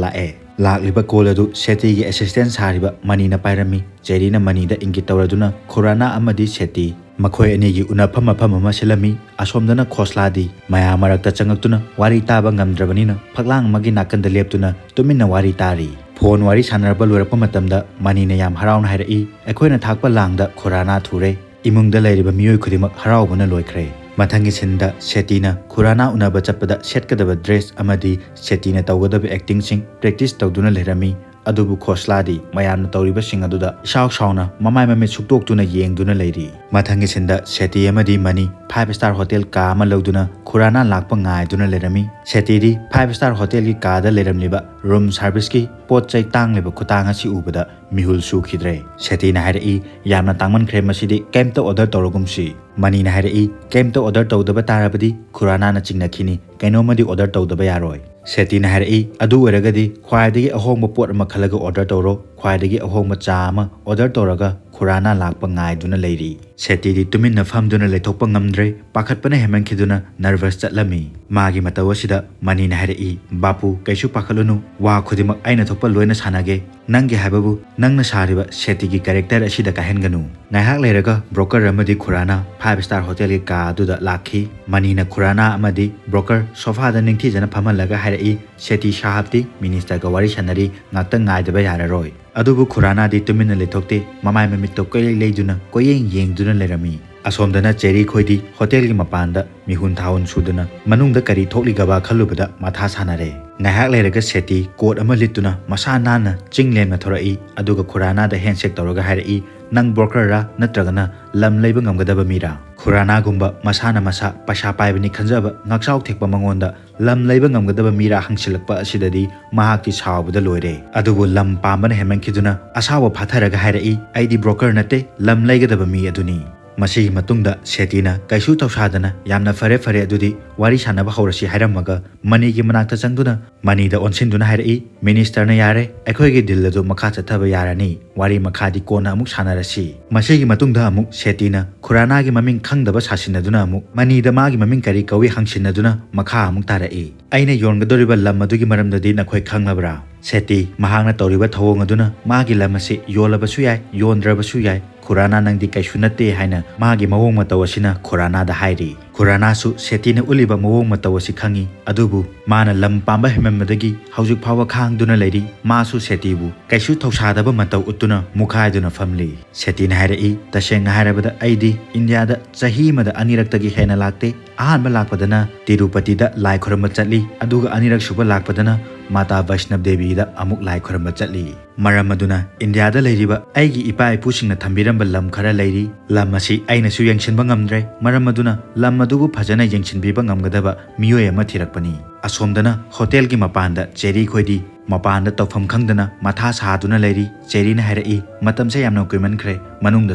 ꯂꯥꯛꯑꯦ"꯫ ꯂꯥꯛꯂꯤꯕ ꯀꯣꯜ ꯑꯗꯨ ꯁꯦꯇꯤꯒꯤ ꯑꯦꯁꯤꯁꯇꯦꯟ ꯁꯥꯔꯤꯕ ꯃꯅꯤꯅ ꯄꯥꯏꯔꯝꯃꯤ꯫ ꯖꯦꯔꯤꯅ ꯃꯅꯤꯗ ꯏꯪꯒꯤꯠ ꯇꯧꯔꯗꯨꯅ ꯈꯨꯔꯥꯅꯥ ꯑꯃꯗꯤ ꯁꯦꯇꯤ ꯃꯈꯣꯏ ꯑꯅꯤꯒꯤ ꯎꯅꯐꯝ ꯃꯐꯝ ꯑꯃ ꯁꯤꯜꯂꯝꯃꯤ꯫ ꯑꯁꯣꯝꯗꯅ ꯈꯣꯁꯂꯥꯗꯤ ꯃꯌꯥꯝ ꯃꯔꯛꯇ ꯆꯪꯉꯛꯇꯨꯅ ꯋꯥꯔꯤ ꯇꯥꯕ ꯉꯝꯗ꯭ꯔꯕꯅꯤꯅ ꯐꯛꯂꯥꯡ ꯑꯃꯒꯤ ꯅꯥꯀꯟꯗ ꯂꯦꯞꯇꯨꯅ ꯇꯨꯃꯤꯟꯅ ꯋꯥꯔꯤ ꯇꯥꯔꯤ꯫ ꯐꯣꯟ ꯋꯥꯔꯤ ꯁꯥꯟꯅꯔꯛꯄ ꯂꯣꯏꯔꯛꯄ ꯃꯇꯝꯗ ꯃꯅꯤꯅ ꯌꯥꯝ ꯍꯔꯥꯎꯅ ꯍꯥꯏꯔꯛꯏ, "ꯑꯩꯈꯣꯏꯅ ꯊꯥꯛꯄ ꯂꯥꯡꯗ ꯈꯨꯔꯥꯅꯥ ꯊꯨꯔꯦ꯫ ꯏꯃꯨꯡꯗ ꯂꯩꯔꯤꯕ ꯃꯤꯑꯣꯏ ꯈꯨꯗꯤꯡꯃꯛ ꯍꯔꯥꯎꯕꯅ ꯂꯣꯏꯈ꯭ꯔꯦ"꯫ ꯃꯊꯪꯒꯤ ꯁꯤꯟꯗ ꯁꯦꯇꯤꯅ ꯈꯨꯔꯥꯅꯥ ꯎꯅꯕ ꯆꯠꯄꯗ ꯁꯦꯠꯀꯗꯕ ꯗ꯭ꯔꯦꯁ ꯑꯃꯗꯤ ꯁꯦꯇꯤꯅ ꯇꯧꯒꯗꯕ ꯑꯦꯛꯇꯤꯡꯁꯤꯡ ꯄ꯭ꯔꯦꯛꯇꯤꯁ ꯇꯧꯗꯨꯅ ꯂꯩꯔꯝꯃꯤ꯫ ꯑꯗꯨꯕꯨ ꯈꯣꯁꯂꯥꯗꯤ ꯃꯌꯥꯝꯅ ꯇꯧꯔꯤꯕꯁꯤꯡ ꯑꯗꯨꯗ ꯏꯁꯥꯎ ꯁꯥꯎꯅ ꯃꯃꯥꯏ ꯃꯃꯤꯠ ꯁꯨꯛꯇꯣꯛꯇꯨꯅ ꯌꯦꯡꯗꯨꯅ ꯂꯩꯔꯤ꯫ ꯃꯊꯪꯒꯤ ꯁꯤꯟꯗ ꯁꯦꯇꯤ ꯑꯃꯗꯤ ꯃꯅꯤ ꯐꯥꯏꯚ ꯁ꯭ꯇꯥꯔ ꯍꯣꯇꯦꯜ ꯀꯥ ꯑꯃ ꯂꯧꯗꯨꯅ ꯈꯨꯔꯥꯅꯥ ꯂꯥꯛꯄ ꯉꯥꯏꯗꯨꯅ ꯂꯩꯔꯝꯃꯤ꯫ ꯁꯦꯇꯤꯗꯤ ꯐꯥꯏꯚ ꯁ꯭ꯇꯥꯔ ꯍꯣꯇꯦꯜꯒꯤ ꯀꯥꯗ ꯂꯩꯔꯝꯂꯤꯕ ꯔꯨꯝ ꯁꯥꯔꯚꯤꯁꯀꯤ ꯄꯣꯠ ꯆꯩ ꯇꯥꯡꯂꯤꯕ ꯈꯨꯇꯥꯡ ꯑꯁꯤ ꯎꯕꯗ ꯃꯤꯍꯨꯜ ꯁꯨꯈꯤꯗ꯭ꯔꯦ꯫ ꯁꯦꯇꯤꯅ ꯍꯥꯏꯔꯛꯏ, "ꯌꯥꯝꯅ ꯇꯥꯡꯃꯟꯈ꯭ꯔꯦ, ꯃꯁꯤꯗꯤ ꯀꯩꯝꯇ ꯑꯣꯔꯗꯔ ꯇꯧꯔꯒꯨꯝꯁꯤ"꯫ ꯃꯅꯤꯅ ꯍꯥꯏꯔꯛꯏ, "ꯀꯩꯝꯇ ꯑꯣꯔꯗꯔ ꯇꯧꯗꯕ ꯇꯥꯔꯕꯗꯤ ꯈꯨꯔꯥꯅꯥꯅ ꯆꯤꯡꯅꯈꯤꯅꯤ, ꯀꯩꯅꯣꯝꯃꯗꯤ ꯑꯣꯔꯗꯔ ꯇꯧꯗꯕ ꯌꯥꯔꯣꯏ"꯫ ꯁꯦꯇꯤꯅ ꯍꯥꯏꯔꯛꯏ, "ꯑꯗꯨ ꯑꯣꯏꯔꯒꯗꯤ ꯈ꯭ꯋꯥꯏꯗꯒꯤ ꯑꯍꯣꯡꯕ ꯄꯣꯠ ꯑꯃ ꯈꯜꯂꯒ ꯑꯣꯔꯗꯔ ꯇꯧꯔꯣ"꯫ ꯈ꯭ꯋꯥꯏꯗꯒꯤ ꯑꯍꯣꯡꯕ ꯆꯥ ꯑꯃ ꯑꯣꯔꯗꯔ ꯇꯧꯔꯒ ꯈꯨꯔꯥꯅꯥ ꯂꯥꯛꯄ ꯉꯥꯏꯗꯨꯅ ꯂꯩꯔꯤ꯫ ꯁꯦꯇꯤꯗꯤ ꯇꯨꯃꯤꯟꯅ ꯐꯝꯗꯨꯅ ꯂꯩꯊꯣꯛꯄ ꯉꯝꯗ꯭ꯔꯦ, ꯄꯥꯈꯠꯄꯅ ꯍꯦꯟꯃꯟꯈꯤꯗꯨꯅ ꯅꯔꯚꯁ ꯆꯠꯂꯝꯃꯤ꯫ ꯃꯥꯒꯤ ꯃꯇꯧ ꯑꯁꯤꯗ ꯃꯅꯤꯅ ꯍꯥꯏꯔꯛꯏ, "ꯕꯥꯄꯨ, ꯀꯩꯁꯨ ꯄꯥꯈꯠꯂꯨꯅꯨ, ꯋꯥ ꯈꯨꯗꯤꯡꯃꯛ ꯑꯩꯅ ꯊꯣꯛꯄ ꯂꯣꯏꯅ ꯁꯥꯟꯅꯒꯦ꯫ ꯅꯪꯒꯤ ꯍꯥꯏꯕꯕꯨ ꯅꯪꯅ ꯁꯥꯔꯤꯕ ꯁꯦꯇꯤꯒꯤ ꯀꯦꯔꯦꯛꯇꯔ ꯑꯁꯤꯗ ꯀꯥꯏꯍꯟꯒꯅꯨ"꯫ ꯉꯥꯏꯍꯥꯛ ꯂꯩꯔꯒ ꯕ꯭ꯔꯣꯀꯔ ꯑꯃꯗꯤ ꯈꯨꯔꯥꯅꯥ ꯐꯥꯏꯚ ꯁ꯭ꯇꯥꯔ ꯍꯣꯇꯦꯜꯒꯤ ꯀꯥ ꯑꯗꯨꯗ ꯂꯥꯛꯈꯤ꯫ ꯃꯅꯤꯅ ꯈꯨꯔꯥꯅꯥ ꯑꯃꯗꯤ ꯕ꯭ꯔꯣꯀꯔ ꯁꯣꯐꯥꯗ ꯅꯤꯡꯊꯤꯖꯅ ꯐꯝꯍꯜꯂꯒ ꯍꯥꯏꯔꯛꯏ, "ꯁꯦꯇꯤ ꯁꯥꯍꯕꯇꯤ ꯃꯤꯅꯤꯁꯇꯔꯒ ꯋꯥꯔꯤ ꯁꯥꯟꯅꯔꯤ, ꯉꯥꯛꯇ ꯉꯥꯏꯗꯕ ꯌꯥꯔꯔꯣꯏ"꯫ ꯑꯗꯨꯕꯨ ꯈꯨꯔꯥꯅꯥꯗꯤ ꯇꯨꯃꯤꯟꯅ ꯂꯩꯊꯣꯛꯇꯦ, ꯃꯃꯥꯏ ꯃꯃꯤꯠꯇꯣ ꯀꯣꯏꯂꯩ ꯂꯩꯗꯨꯅ ꯀꯣꯏꯌꯦꯡ ꯌꯦꯡꯗꯨꯅ ꯂꯩꯔꯝꯃꯤ꯫ ꯑꯁꯣꯝꯗꯅ ꯆꯦꯔꯤ ꯈꯣꯏꯗꯤ ꯍꯣꯇꯦꯜꯒꯤ ꯃꯄꯥꯟꯗ ꯃꯤꯍꯨꯟ ꯊꯥꯍꯨꯟ ꯁꯨꯗꯨꯅ ꯃꯅꯨꯡꯗ ꯀꯔꯤ ꯊꯣꯛꯂꯤꯒꯕ ꯈꯜꯂꯨꯕꯗ ꯃꯊꯥ ꯁꯥꯟꯅꯔꯦ꯫ ꯉꯥꯏꯍꯥꯛ ꯂꯩꯔꯒ ꯁꯦꯇꯤ ꯀꯣꯠ ꯑꯃ ꯂꯤꯠꯇꯨꯅ ꯃꯁꯥ ꯅꯥꯟꯅ ꯆꯤꯡ ꯂꯦꯝꯅ ꯊꯣꯔꯛꯏ, ꯑꯗꯨꯒ ꯈꯨꯔꯥꯅꯥꯗ ꯍꯦꯟꯁꯦꯛ ꯇꯧꯔꯒ ꯍꯥꯏꯔꯛꯏ, "ꯅꯪ ꯕ꯭ꯔꯣꯀꯔꯔꯥ ꯅꯠꯇ꯭ꯔꯒꯅ ꯂꯝ ꯂꯩꯕ ꯉꯝꯒꯗꯕ ꯃꯤꯔꯥ?" ꯈꯨꯔꯥꯅꯥꯒꯨꯝꯕ ꯃꯁꯥꯅ ꯃꯁꯥ ꯄꯩꯁꯥ ꯄꯥꯏꯕꯅꯤ ꯈꯟꯖꯕ ꯉꯥꯛꯆꯥꯎ ꯊꯦꯛꯄ ꯃꯉꯣꯟꯗ ꯂꯝ ꯂꯩꯕ ꯉꯝꯒꯗꯕ ꯃꯤꯔꯥ ꯍꯪꯁꯤꯜꯂꯛꯄ ꯑꯁꯤꯗꯗꯤ ꯃꯍꯥꯛꯇꯤ ꯁꯥꯎꯕꯗ ꯂꯣꯏꯔꯦ꯫ ꯑꯗꯨꯕꯨ ꯂꯝ ꯄꯥꯝꯕꯅ ꯍꯦꯟꯃꯟꯈꯤꯗꯨꯅ ꯑꯁꯥꯎꯕ ꯐꯥꯊꯔꯒ ꯍꯥꯏꯔꯛꯏ, "ꯑꯩꯗꯤ ꯕ꯭ꯔꯣꯀꯔ ꯅꯠꯇꯦ, ꯂꯝ ꯂꯩꯒꯗꯕ ꯃꯤ ꯑꯗꯨꯅꯤ"꯫ ꯃꯁꯤꯒꯤ ꯃꯇꯨꯡꯗ ꯁꯦꯇꯤꯅ ꯀꯩꯁꯨ ꯊꯧꯁꯥꯗꯅ, "ꯌꯥꯝꯅ ꯐꯔꯦ, ꯐꯔꯦ, ꯑꯗꯨꯗꯤ ꯋꯥꯔꯤ ꯁꯥꯟꯅꯕ ꯍꯧꯔꯁꯤ" ꯍꯥꯏꯔꯝꯃꯒ, ꯃꯅꯤꯒꯤ ꯃꯅꯥꯛꯇ ꯆꯪꯗꯨꯅ ꯃꯅꯤꯗ ꯑꯣꯟꯁꯤꯟꯗꯨꯅ ꯍꯥꯏꯔꯛꯏ, "ꯃꯤꯅꯤꯁꯇꯔꯅ ꯌꯥꯔꯦ, ꯑꯩꯈꯣꯏꯒꯤ ꯗꯤꯜ ꯑꯗꯨ ꯃꯈꯥ ꯆꯠꯊꯕ ꯌꯥꯔꯅꯤ, ꯋꯥꯔꯤ ꯃꯈꯥꯗꯤ ꯀꯣꯟꯅ ꯑꯃꯨꯛ ꯁꯥꯟꯅꯔꯁꯤ"꯫ ꯃꯁꯤꯒꯤ ꯃꯇꯨꯡꯗ ꯑꯃꯨꯛ ꯁꯦꯇꯤꯅ ꯈꯨꯔꯥꯅꯥꯒꯤ ꯃꯃꯤꯡ ꯈꯪꯗꯕ ꯁꯥꯁꯤꯟꯅꯗꯨꯅ ꯑꯃꯨꯛ ꯃꯅꯤꯗ ꯃꯥꯒꯤ ꯃꯃꯤꯡ ꯀꯔꯤ ꯀꯧꯏ ꯍꯪꯁꯤꯟꯅꯗꯨꯅ ꯃꯈꯥ ꯑꯃꯨꯛ ꯇꯥꯔꯛꯏ꯫ "ꯑꯩꯅ ꯌꯣꯟꯒꯗꯧꯔꯤꯕ ꯂꯝ ꯑꯗꯨꯒꯤ ꯃꯔꯝꯗꯗꯤ ꯅꯈꯣꯏ ꯈꯪꯂꯕ꯭ꯔꯥ?" ꯁꯦꯇꯤ, ꯃꯍꯥꯛꯅ ꯇꯧꯔꯤꯕ ꯊꯧꯑꯣꯡ ꯑꯗꯨꯅ ꯃꯥꯒꯤ ꯂꯝ ꯑꯁꯤ ꯌꯣꯜꯂꯕꯁꯨ ꯌꯥꯏ, ꯌꯣꯟꯗ꯭ꯔꯕꯁꯨ ꯌꯥꯏ, "ꯈꯨꯔꯥꯅꯥ, ꯅꯪꯗꯤ ꯀꯩꯁꯨ ꯅꯠꯇꯦ" ꯍꯥꯏꯅ ꯃꯥꯒꯤ ꯃꯑꯣꯡ ꯃꯇꯧ ꯑꯁꯤꯅ ꯈꯨꯔꯥꯅꯥꯗ ꯍꯥꯏꯔꯤ꯫ ꯈꯨꯔꯥꯅꯥꯁꯨ ꯁꯦꯇꯤꯅ ꯎꯠꯂꯤꯕ ꯃꯑꯣꯡ ꯃꯇꯧ ꯑꯁꯤ ꯈꯪꯏ, ꯑꯗꯨꯕꯨ ꯃꯥꯅ ꯂꯝ ꯄꯥꯝꯕ ꯍꯦꯟꯃꯟꯕꯗꯒꯤ ꯍꯧꯖꯤꯛ ꯐꯥꯎꯕ ꯈꯥꯡꯗꯨꯅ ꯂꯩꯔꯤ꯫ ꯃꯥꯁꯨ ꯁꯦꯇꯤꯕꯨ ꯀꯩꯁꯨ ꯊꯧꯁꯥꯗꯕ ꯃꯇꯧ ꯎꯠꯇꯨꯅ ꯃꯨꯈꯥꯏꯗꯨꯅ ꯐꯝꯂꯤ꯫ ꯁꯦꯇꯤꯅ ꯍꯥꯏꯔꯛꯏ, "ꯇꯁꯦꯡꯅ ꯍꯥꯏꯔꯕꯗ ꯑꯩꯗꯤ ꯏꯟꯗꯤꯌꯥꯗ ꯆꯍꯤ ꯑꯃꯗ ꯑꯅꯤꯔꯛꯇꯒꯤ ꯍꯦꯟꯅ ꯂꯥꯛꯇꯦ꯫ ꯑꯍꯥꯟꯕ ꯂꯥꯛꯄꯗꯅ ꯇꯤꯔꯨꯄꯇꯤꯗ ꯂꯥꯏ ꯈꯨꯔꯨꯝꯕ ꯆꯠꯂꯤ, ꯑꯗꯨꯒ ꯑꯅꯤꯔꯛ ꯁꯨꯕ ꯂꯥꯛꯄꯗꯅ ꯃꯥꯇꯥ ꯕꯩꯁꯅꯕ ꯗꯦꯕꯤꯗ ꯑꯃꯨꯛ ꯂꯥꯏ ꯈꯨꯔꯨꯝꯕ ꯆꯠꯂꯤ꯫ ꯃꯔꯝ ꯑꯗꯨꯅ ꯏꯟꯗꯤꯌꯥꯗ ꯂꯩꯔꯤꯕ ꯑꯩꯒꯤ ꯏꯄꯥ ꯏꯄꯨꯁꯤꯡꯅ ꯊꯝꯕꯤꯔꯝꯕ ꯂꯝ ꯈꯔ ꯂꯩꯔꯤ꯫ ꯂꯝ ꯑꯁꯤ ꯑꯩꯅꯁꯨ ꯌꯦꯡꯁꯤꯟꯕ ꯉꯝꯗ꯭ꯔꯦ꯫ ꯃꯔꯝ ꯑꯗꯨꯅ ꯂꯝ ꯑꯗꯨꯕꯨ ꯐꯖꯅ ꯌꯦꯡꯁꯤꯟꯕꯤꯕ ꯉꯝꯒꯗꯕ ꯃꯤꯑꯣꯏ ꯑꯃ ꯊꯤꯔꯛꯄꯅꯤ"꯫ ꯑꯁꯣꯝꯗꯅ ꯍꯣꯇꯦꯜꯒꯤ ꯃꯄꯥꯟꯗ ꯆꯦꯔꯤ ꯈꯣꯏꯗꯤ ꯃꯄꯥꯟꯗ ꯇꯧꯐꯝ ꯈꯪꯗꯅ ꯃꯊꯥ ꯁꯥꯗꯨꯅ ꯂꯩꯔꯤ꯫ ꯆꯦꯔꯤꯅ ꯍꯥꯏꯔꯛꯏ, "ꯃꯇꯝꯁꯦ ꯌꯥꯝꯅ ꯀꯨꯏꯃꯟꯈ꯭ꯔꯦ, ꯃꯅꯨꯡꯗ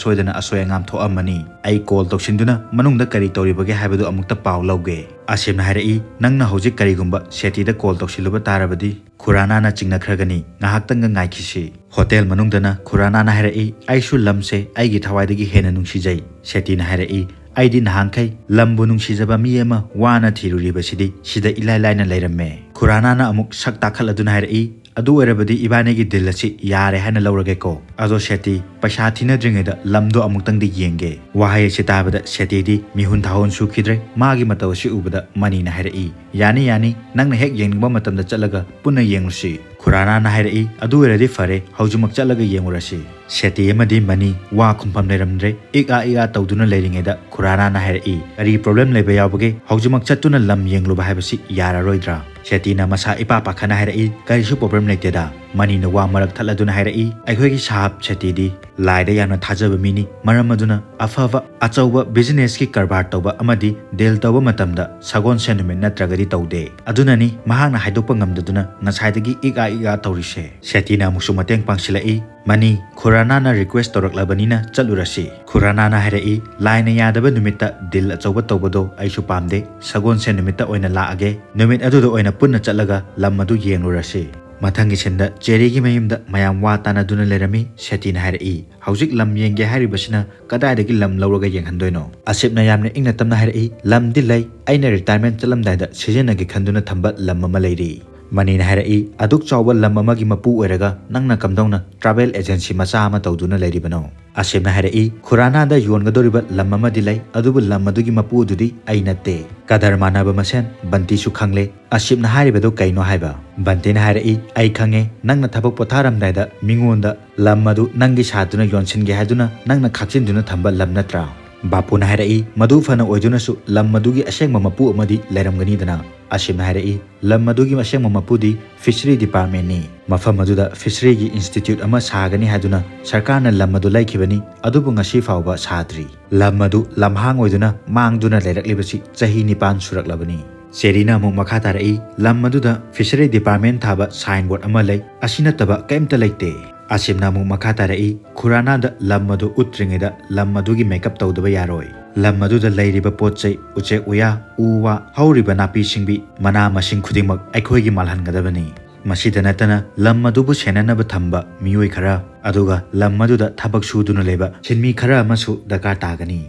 ꯁꯣꯏꯗꯅ ꯑꯁꯣꯏ ꯑꯉꯥꯝ ꯊꯣꯛꯑꯝꯃꯅꯤ꯫ ꯑꯩ ꯀꯣꯜ ꯇꯧꯁꯤꯟꯗꯨꯅ ꯃꯅꯨꯡꯗ ꯀꯔꯤ ꯇꯧꯔꯤꯕꯒꯦ ꯍꯥꯏꯕꯗꯨ ꯑꯃꯨꯛꯇ ꯄꯥꯎ ꯂꯧꯒꯦ"꯫ ꯑꯁꯤꯝꯅ ꯍꯥꯏꯔꯛꯏ, "ꯅꯪꯅ ꯍꯧꯖꯤꯛ ꯀꯔꯤꯒꯨꯝꯕ ꯁꯦꯇꯤꯗ ꯀꯣꯜ ꯇꯧꯁꯤꯜꯂꯨꯕ ꯇꯥꯔꯕꯗꯤ ꯈꯨꯔꯥꯅꯥꯅ ꯆꯤꯡꯅꯈ꯭ꯔꯒꯅꯤ꯫ ꯉꯥꯏꯍꯥꯛꯇꯪꯒ ꯉꯥꯏꯈꯤꯁꯤ"꯫ ꯍꯣꯇꯦꯜ ꯃꯅꯨꯡꯗꯅ ꯈꯨꯔꯥꯅꯥꯅ ꯍꯥꯏꯔꯛꯏ, "ꯑꯩꯁꯨ ꯂꯝꯁꯦ ꯑꯩꯒꯤ ꯊꯋꯥꯏꯗꯒꯤ ꯍꯦꯟꯅ ꯅꯨꯡꯁꯤꯖꯩ"꯫ ꯁꯦꯇꯤꯅ ꯍꯥꯏꯔꯛꯏ, "ꯑꯩꯗꯤ ꯅꯍꯥꯟꯈꯩ ꯂꯝꯕꯨ ꯅꯨꯡꯁꯤꯖꯕ ꯃꯤ ꯑꯃ ꯋꯥꯅ ꯊꯤꯔꯨꯔꯤꯕꯁꯤꯗꯤ ꯁꯤꯗ ꯏꯂꯥꯏ ꯂꯥꯏꯅ ꯂꯩꯔꯝꯃꯦ"꯫ ꯈꯨꯔꯥꯅꯥꯅ ꯑꯃꯨꯛ ꯁꯛ ꯇꯥꯈꯠꯂꯗꯨꯅ ꯍꯥꯏꯔꯛꯏ, "ꯑꯗꯨ ꯑꯣꯏꯔꯕꯗꯤ ꯏꯕꯥꯅꯤꯒꯤ ꯗꯤꯜ ꯑꯁꯤ ꯌꯥꯔꯦ ꯍꯥꯏꯅ ꯂꯧꯔꯒꯦꯀꯣ꯫ ꯑꯗꯣ ꯁꯦꯇꯤ, ꯄꯩꯁꯥ ꯊꯤꯅꯗ꯭ꯔꯤꯉꯩꯗ ꯂꯝꯗꯣ ꯑꯃꯨꯛꯇꯪꯗꯤ ꯌꯦꯡꯒꯦ"꯫ ꯋꯥꯍꯩ ꯑꯁꯤ ꯇꯥꯕꯗ ꯁꯦꯇꯤꯗꯤ ꯃꯤꯍꯨꯟ ꯊꯥꯍꯨꯟ ꯁꯨꯈꯤꯗ꯭ꯔꯦ꯫ ꯃꯥꯒꯤ ꯃꯇꯧ ꯑꯁꯤ ꯎꯕꯗ ꯃꯅꯤꯅ ꯍꯥꯏꯔꯛꯏ, "ꯌꯥꯅꯤ, ꯌꯥꯅꯤ, ꯅꯪꯅ ꯍꯦꯛ ꯌꯦꯡꯅꯤꯡꯕ ꯃꯇꯝꯗ ꯆꯠꯂꯒ ꯄꯨꯟꯅ ꯌꯦꯡꯂꯨꯁꯤ"꯫ ꯈꯨꯔꯥꯅꯥꯅ ꯍꯥꯏꯔꯛꯏ, "ꯑꯗꯨ ꯑꯣꯏꯔꯗꯤ ꯐꯔꯦ, ꯍꯧꯖꯤꯛꯃꯛ ꯆꯠꯂꯒ ꯌꯦꯡꯉꯨꯔꯁꯤ"꯫ ꯁꯦꯇꯤ ꯑꯃꯗꯤ ꯃꯅꯤ ꯋꯥ ꯈꯨꯝꯐꯝ ꯂꯩꯔꯝꯗ꯭ꯔꯦ꯫ ꯏꯛ ꯑꯥ ꯏꯛ ꯑꯥ ꯇꯧꯗꯨꯅ ꯂꯩꯔꯤꯉꯩꯗ ꯈꯨꯔꯥꯅꯥꯅ ꯍꯥꯏꯔꯛꯏ, "ꯀꯔꯤ ꯄ꯭ꯔꯣꯕ꯭ꯂꯦꯝ ꯂꯩꯕ ꯌꯥꯎꯕꯒꯦ? ꯍꯧꯖꯤꯛꯃꯛ ꯆꯠꯇꯨꯅ ꯂꯝ ꯌꯦꯡꯂꯨꯕ ꯍꯥꯏꯕꯁꯤ ꯌꯥꯔꯔꯣꯏꯗ꯭ꯔꯥ?" ꯁꯦꯇꯤꯅ ꯃꯁꯥ ꯏꯄꯥ ꯄꯥꯈꯠꯅ ꯍꯥꯏꯔꯛꯏ, "ꯀꯔꯤꯁꯨ ꯄ꯭ꯔꯣꯕ꯭ꯂꯦꯝ ꯂꯩꯇꯦꯗ"꯫ ꯃꯅꯤꯅ ꯋꯥ ꯃꯔꯛ ꯊꯠꯂꯗꯨꯅ ꯍꯥꯏꯔꯛꯏ, "ꯑꯩꯈꯣꯏꯒꯤ ꯁꯥꯍꯕ ꯁꯦꯇꯤꯗꯤ ꯂꯥꯏꯗ ꯌꯥꯝꯅ ꯊꯥꯖꯕ ꯃꯤꯅꯤ꯫ ꯃꯔꯝ ꯑꯗꯨꯅ ꯑꯐꯕ ꯑꯆꯧꯕ ꯕꯤꯖꯤꯅꯦꯁꯀꯤ ꯀꯔꯕꯥꯔ ꯇꯧꯕ ꯑꯃꯗꯤ ꯗꯤꯜ ꯇꯧꯕ ꯃꯇꯝꯗ ꯁꯒꯣꯜꯁꯦꯟ ꯅꯨꯃꯤꯠ ꯅꯠꯇ꯭ꯔꯒꯗꯤ ꯇꯧꯗꯦ꯫ ꯑꯗꯨꯅꯅꯤ ꯃꯍꯥꯛꯅ ꯍꯥꯏꯗꯣꯛꯄ ꯉꯝꯗꯗꯨꯅ ꯉꯁꯥꯏꯗꯒꯤ ꯏꯛ ꯑꯥ ꯏꯛ ꯑꯥ ꯇꯧꯔꯤꯁꯦ꯫" ꯁꯦꯇꯤꯅ ꯑꯃꯨꯛꯁꯨ ꯃꯇꯦꯡ ꯄꯥꯡꯁꯤꯜꯂꯛꯏ, "ꯃꯅꯤ, ꯈꯨꯔꯥꯅꯥꯅ ꯔꯤꯀ꯭ꯋꯦꯁ ꯇꯧꯔꯛꯂꯕꯅꯤꯅ ꯆꯠꯂꯨꯔꯁꯤ꯫" ꯈꯨꯔꯥꯅꯥꯅ ꯍꯥꯏꯔꯛꯏ, "ꯂꯥꯏꯅ ꯌꯥꯗꯕ ꯅꯨꯃꯤꯠꯇ ꯗꯤꯜ ꯑꯆꯧꯕ ꯇꯧꯕꯗꯣ ꯑꯩꯁꯨ ꯄꯥꯝꯗꯦ꯫ ꯁꯒꯣꯜꯁꯦꯟ ꯅꯨꯃꯤꯠꯇ ꯑꯣꯏꯅ ꯂꯥꯛꯑꯒꯦ꯫ ꯅꯨꯃꯤꯠ ꯑꯗꯨꯗ ꯑꯣꯏꯅ ꯄꯨꯟꯅ ꯆꯠꯂꯒ ꯂꯝ ꯑꯗꯨ ꯌꯦꯡꯂꯨꯔꯁꯤ꯫" ꯃꯊꯪꯒꯤ ꯁꯤꯟꯗ ꯆꯦꯔꯤꯒꯤ ꯃꯌꯨꯝꯗ ꯃꯌꯥꯝ ꯋꯥ ꯇꯥꯅꯗꯨꯅ ꯂꯩꯔꯝꯃꯤ꯫ ꯁꯦꯇꯤꯅ ꯍꯥꯏꯔꯛꯏ, "ꯍꯧꯖꯤꯛ ꯂꯝ ꯌꯦꯡꯒꯦ ꯍꯥꯏꯔꯤꯕꯁꯤꯅ ꯀꯗꯥꯏꯗꯒꯤ ꯂꯝ ꯂꯧꯔꯒ ꯌꯦꯡꯍꯟꯗꯣꯏꯅꯣ?" ꯑꯁꯤꯞꯅ ꯌꯥꯝꯅ ꯏꯪꯅ ꯇꯞꯅ ꯍꯥꯏꯔꯛꯏ, "ꯂꯝꯗꯤ ꯂꯩ, ꯑꯩꯅ ꯔꯤꯇꯥꯌꯔꯃꯦꯟ ꯆꯠꯂꯝꯗꯥꯏꯗ ꯁꯤꯖꯤꯟꯅꯒꯦ ꯈꯟꯗꯨꯅ ꯊꯝꯕ ꯂꯝ ꯑꯃ ꯂꯩꯔꯤ꯫" ꯃꯅꯤꯅ ꯍꯥꯏꯔꯛꯏ, "ꯑꯗꯨꯛ ꯆꯥꯎꯕ ꯂꯝ ꯑꯃꯒꯤ ꯃꯄꯨ ꯑꯣꯏꯔꯒ ꯅꯪꯅ ꯀꯝꯗꯧꯅ ꯇ꯭ꯔꯥꯚꯦꯜ ꯑꯦꯖꯦꯟꯁꯤ ꯃꯆꯥ ꯑꯃ ꯇꯧꯗꯨꯅ ꯂꯩꯔꯤꯕꯅꯣ?" ꯑꯁꯤꯞꯅ ꯍꯥꯏꯔꯛꯏ, "ꯈꯨꯔꯥꯅꯥꯗ ꯌꯣꯟꯒꯗꯧꯔꯤꯕ ꯂꯝ ꯑꯃꯗꯤ ꯂꯩ, ꯑꯗꯨꯕꯨ ꯂꯝ ꯑꯗꯨꯒꯤ ꯃꯄꯨ ꯑꯗꯨꯗꯤ ꯑꯩ ꯅꯠꯇꯦ꯫" ꯀꯗꯔ ꯃꯥꯟꯅꯕ ꯃꯁꯦꯟ ꯕꯟꯇꯤꯁꯨ ꯈꯪꯂꯦ꯫ "ꯑꯁꯤꯞꯅ ꯍꯥꯏꯔꯤꯕꯗꯨ ꯀꯩꯅꯣ ꯍꯥꯏꯕ?" ꯕꯟꯇꯤꯅ ꯍꯥꯏꯔꯛꯏ, "ꯑꯩ ꯈꯪꯉꯦ, ꯅꯪꯅ ꯊꯕꯛ ꯄꯣꯊꯥꯔꯝꯗꯥꯏꯗ ꯃꯤꯉꯣꯟꯗ ꯂꯝ ꯑꯗꯨ ꯅꯪꯒꯤ ꯁꯥꯗꯨꯅ ꯌꯣꯟꯁꯤꯟꯒꯦ ꯍꯥꯏꯗꯨꯅ ꯅꯪꯅ ꯈꯥꯛꯆꯤꯟꯗꯨꯅ ꯊꯝꯕ ꯂꯝ ꯅꯠꯇ꯭ꯔꯥ?" ꯕꯥꯄꯨꯅ ꯍꯥꯏꯔꯛꯏ, "ꯃꯗꯨ ꯐꯅ ꯑꯣꯏꯗꯨꯅꯁꯨ ꯂꯝ ꯑꯗꯨꯒꯤ ꯑꯁꯦꯡꯕ ꯃꯄꯨ ꯑꯃꯗꯤ ꯂꯩꯔꯝꯒꯅꯤꯗꯅ?" ꯑꯁꯤꯞꯅ ꯍꯥꯏꯔꯛꯏ, "ꯂꯝ ꯑꯗꯨꯒꯤ ꯑꯁꯦꯡꯕ ꯃꯄꯨꯗꯤ ꯐꯤꯁꯔꯤ ꯗꯤꯄꯥꯔꯠꯃꯦꯟꯅꯤ꯫ ꯃꯐꯝ ꯑꯗꯨꯗ ꯐꯤꯁꯔꯤꯒꯤ ꯏꯟꯁꯇꯤꯇ꯭ꯌꯨꯠ ꯑꯃ ꯁꯥꯒꯅꯤ ꯍꯥꯏꯗꯨꯅ ꯁꯔꯀꯥꯔꯅ ꯂꯝ ꯑꯗꯨ ꯂꯩꯈꯤꯕꯅꯤ, ꯑꯗꯨꯕꯨ ꯉꯁꯤ ꯐꯥꯎꯕ ꯁꯥꯗ꯭ꯔꯤ꯫ ꯂꯝ ꯑꯗꯨ ꯂꯝꯍꯥꯡ ꯑꯣꯏꯗꯨꯅ ꯃꯥꯡꯗꯨꯅ ꯂꯩꯔꯛꯂꯤꯕꯁꯤ ꯆꯍꯤ ꯅꯤꯄꯥꯟ ꯁꯨꯔꯛꯂꯕꯅꯤ꯫" ꯆꯦꯔꯤꯅ ꯑꯃꯨꯛ ꯃꯈꯥ ꯇꯥꯔꯛꯏ, "ꯂꯝ ꯑꯗꯨꯗ ꯐꯤꯁꯔꯤ ꯗꯤꯄꯥꯔꯠꯃꯦꯟ ꯊꯥꯕ ꯁꯥꯏꯟ ꯕꯣꯔꯗ ꯑꯃ ꯂꯩ꯫ ꯑꯁꯤ ꯅꯠꯇꯕ ꯀꯔꯤꯝꯇ ꯂꯩꯇꯦ꯫" ꯑꯁꯤꯝꯅ ꯑꯃꯨꯛ ꯃꯈꯥ ꯇꯥꯔꯛꯏ, "ꯈꯨꯔꯥꯅꯥꯗ ꯂꯝ ꯑꯗꯨ ꯎꯠꯇ꯭ꯔꯤꯉꯩꯗ ꯂꯝ ꯑꯗꯨꯒꯤ ꯃꯦꯀꯞ ꯇꯧꯗꯕ ꯌꯥꯔꯣꯏ꯫ ꯂꯝ ꯑꯗꯨꯗ ꯂꯩꯔꯤꯕ ꯄꯣꯠ ꯆꯩ, ꯎꯆꯦꯛ ꯎꯌꯥ, ꯎ ꯋꯥ, ꯍꯧꯔꯤꯕ ꯅꯥꯄꯤ ꯁꯤꯡꯕꯤ, ꯃꯅꯥ ꯃꯁꯤꯡ ꯈꯨꯗꯤꯡꯃꯛ ꯑꯩꯈꯣꯏꯒꯤ ꯃꯥꯜꯍꯟꯒꯗꯕꯅꯤ꯫ ꯃꯁꯤꯗ ꯅꯠꯇꯅ ꯂꯝ ꯑꯗꯨꯕꯨ ꯁꯦꯟꯅꯅꯕ ꯊꯝꯕ ꯃꯤꯑꯣꯏ ꯈꯔ, ꯑꯗꯨꯒ ꯂꯝ ꯑꯗꯨꯗ ꯊꯕꯛ ꯁꯨꯗꯨꯅ ꯂꯩꯕ ꯁꯤꯟꯃꯤ ꯈꯔ ꯑꯃꯁꯨ ꯗꯔꯀꯥꯔ ꯇꯥꯒꯅꯤ꯫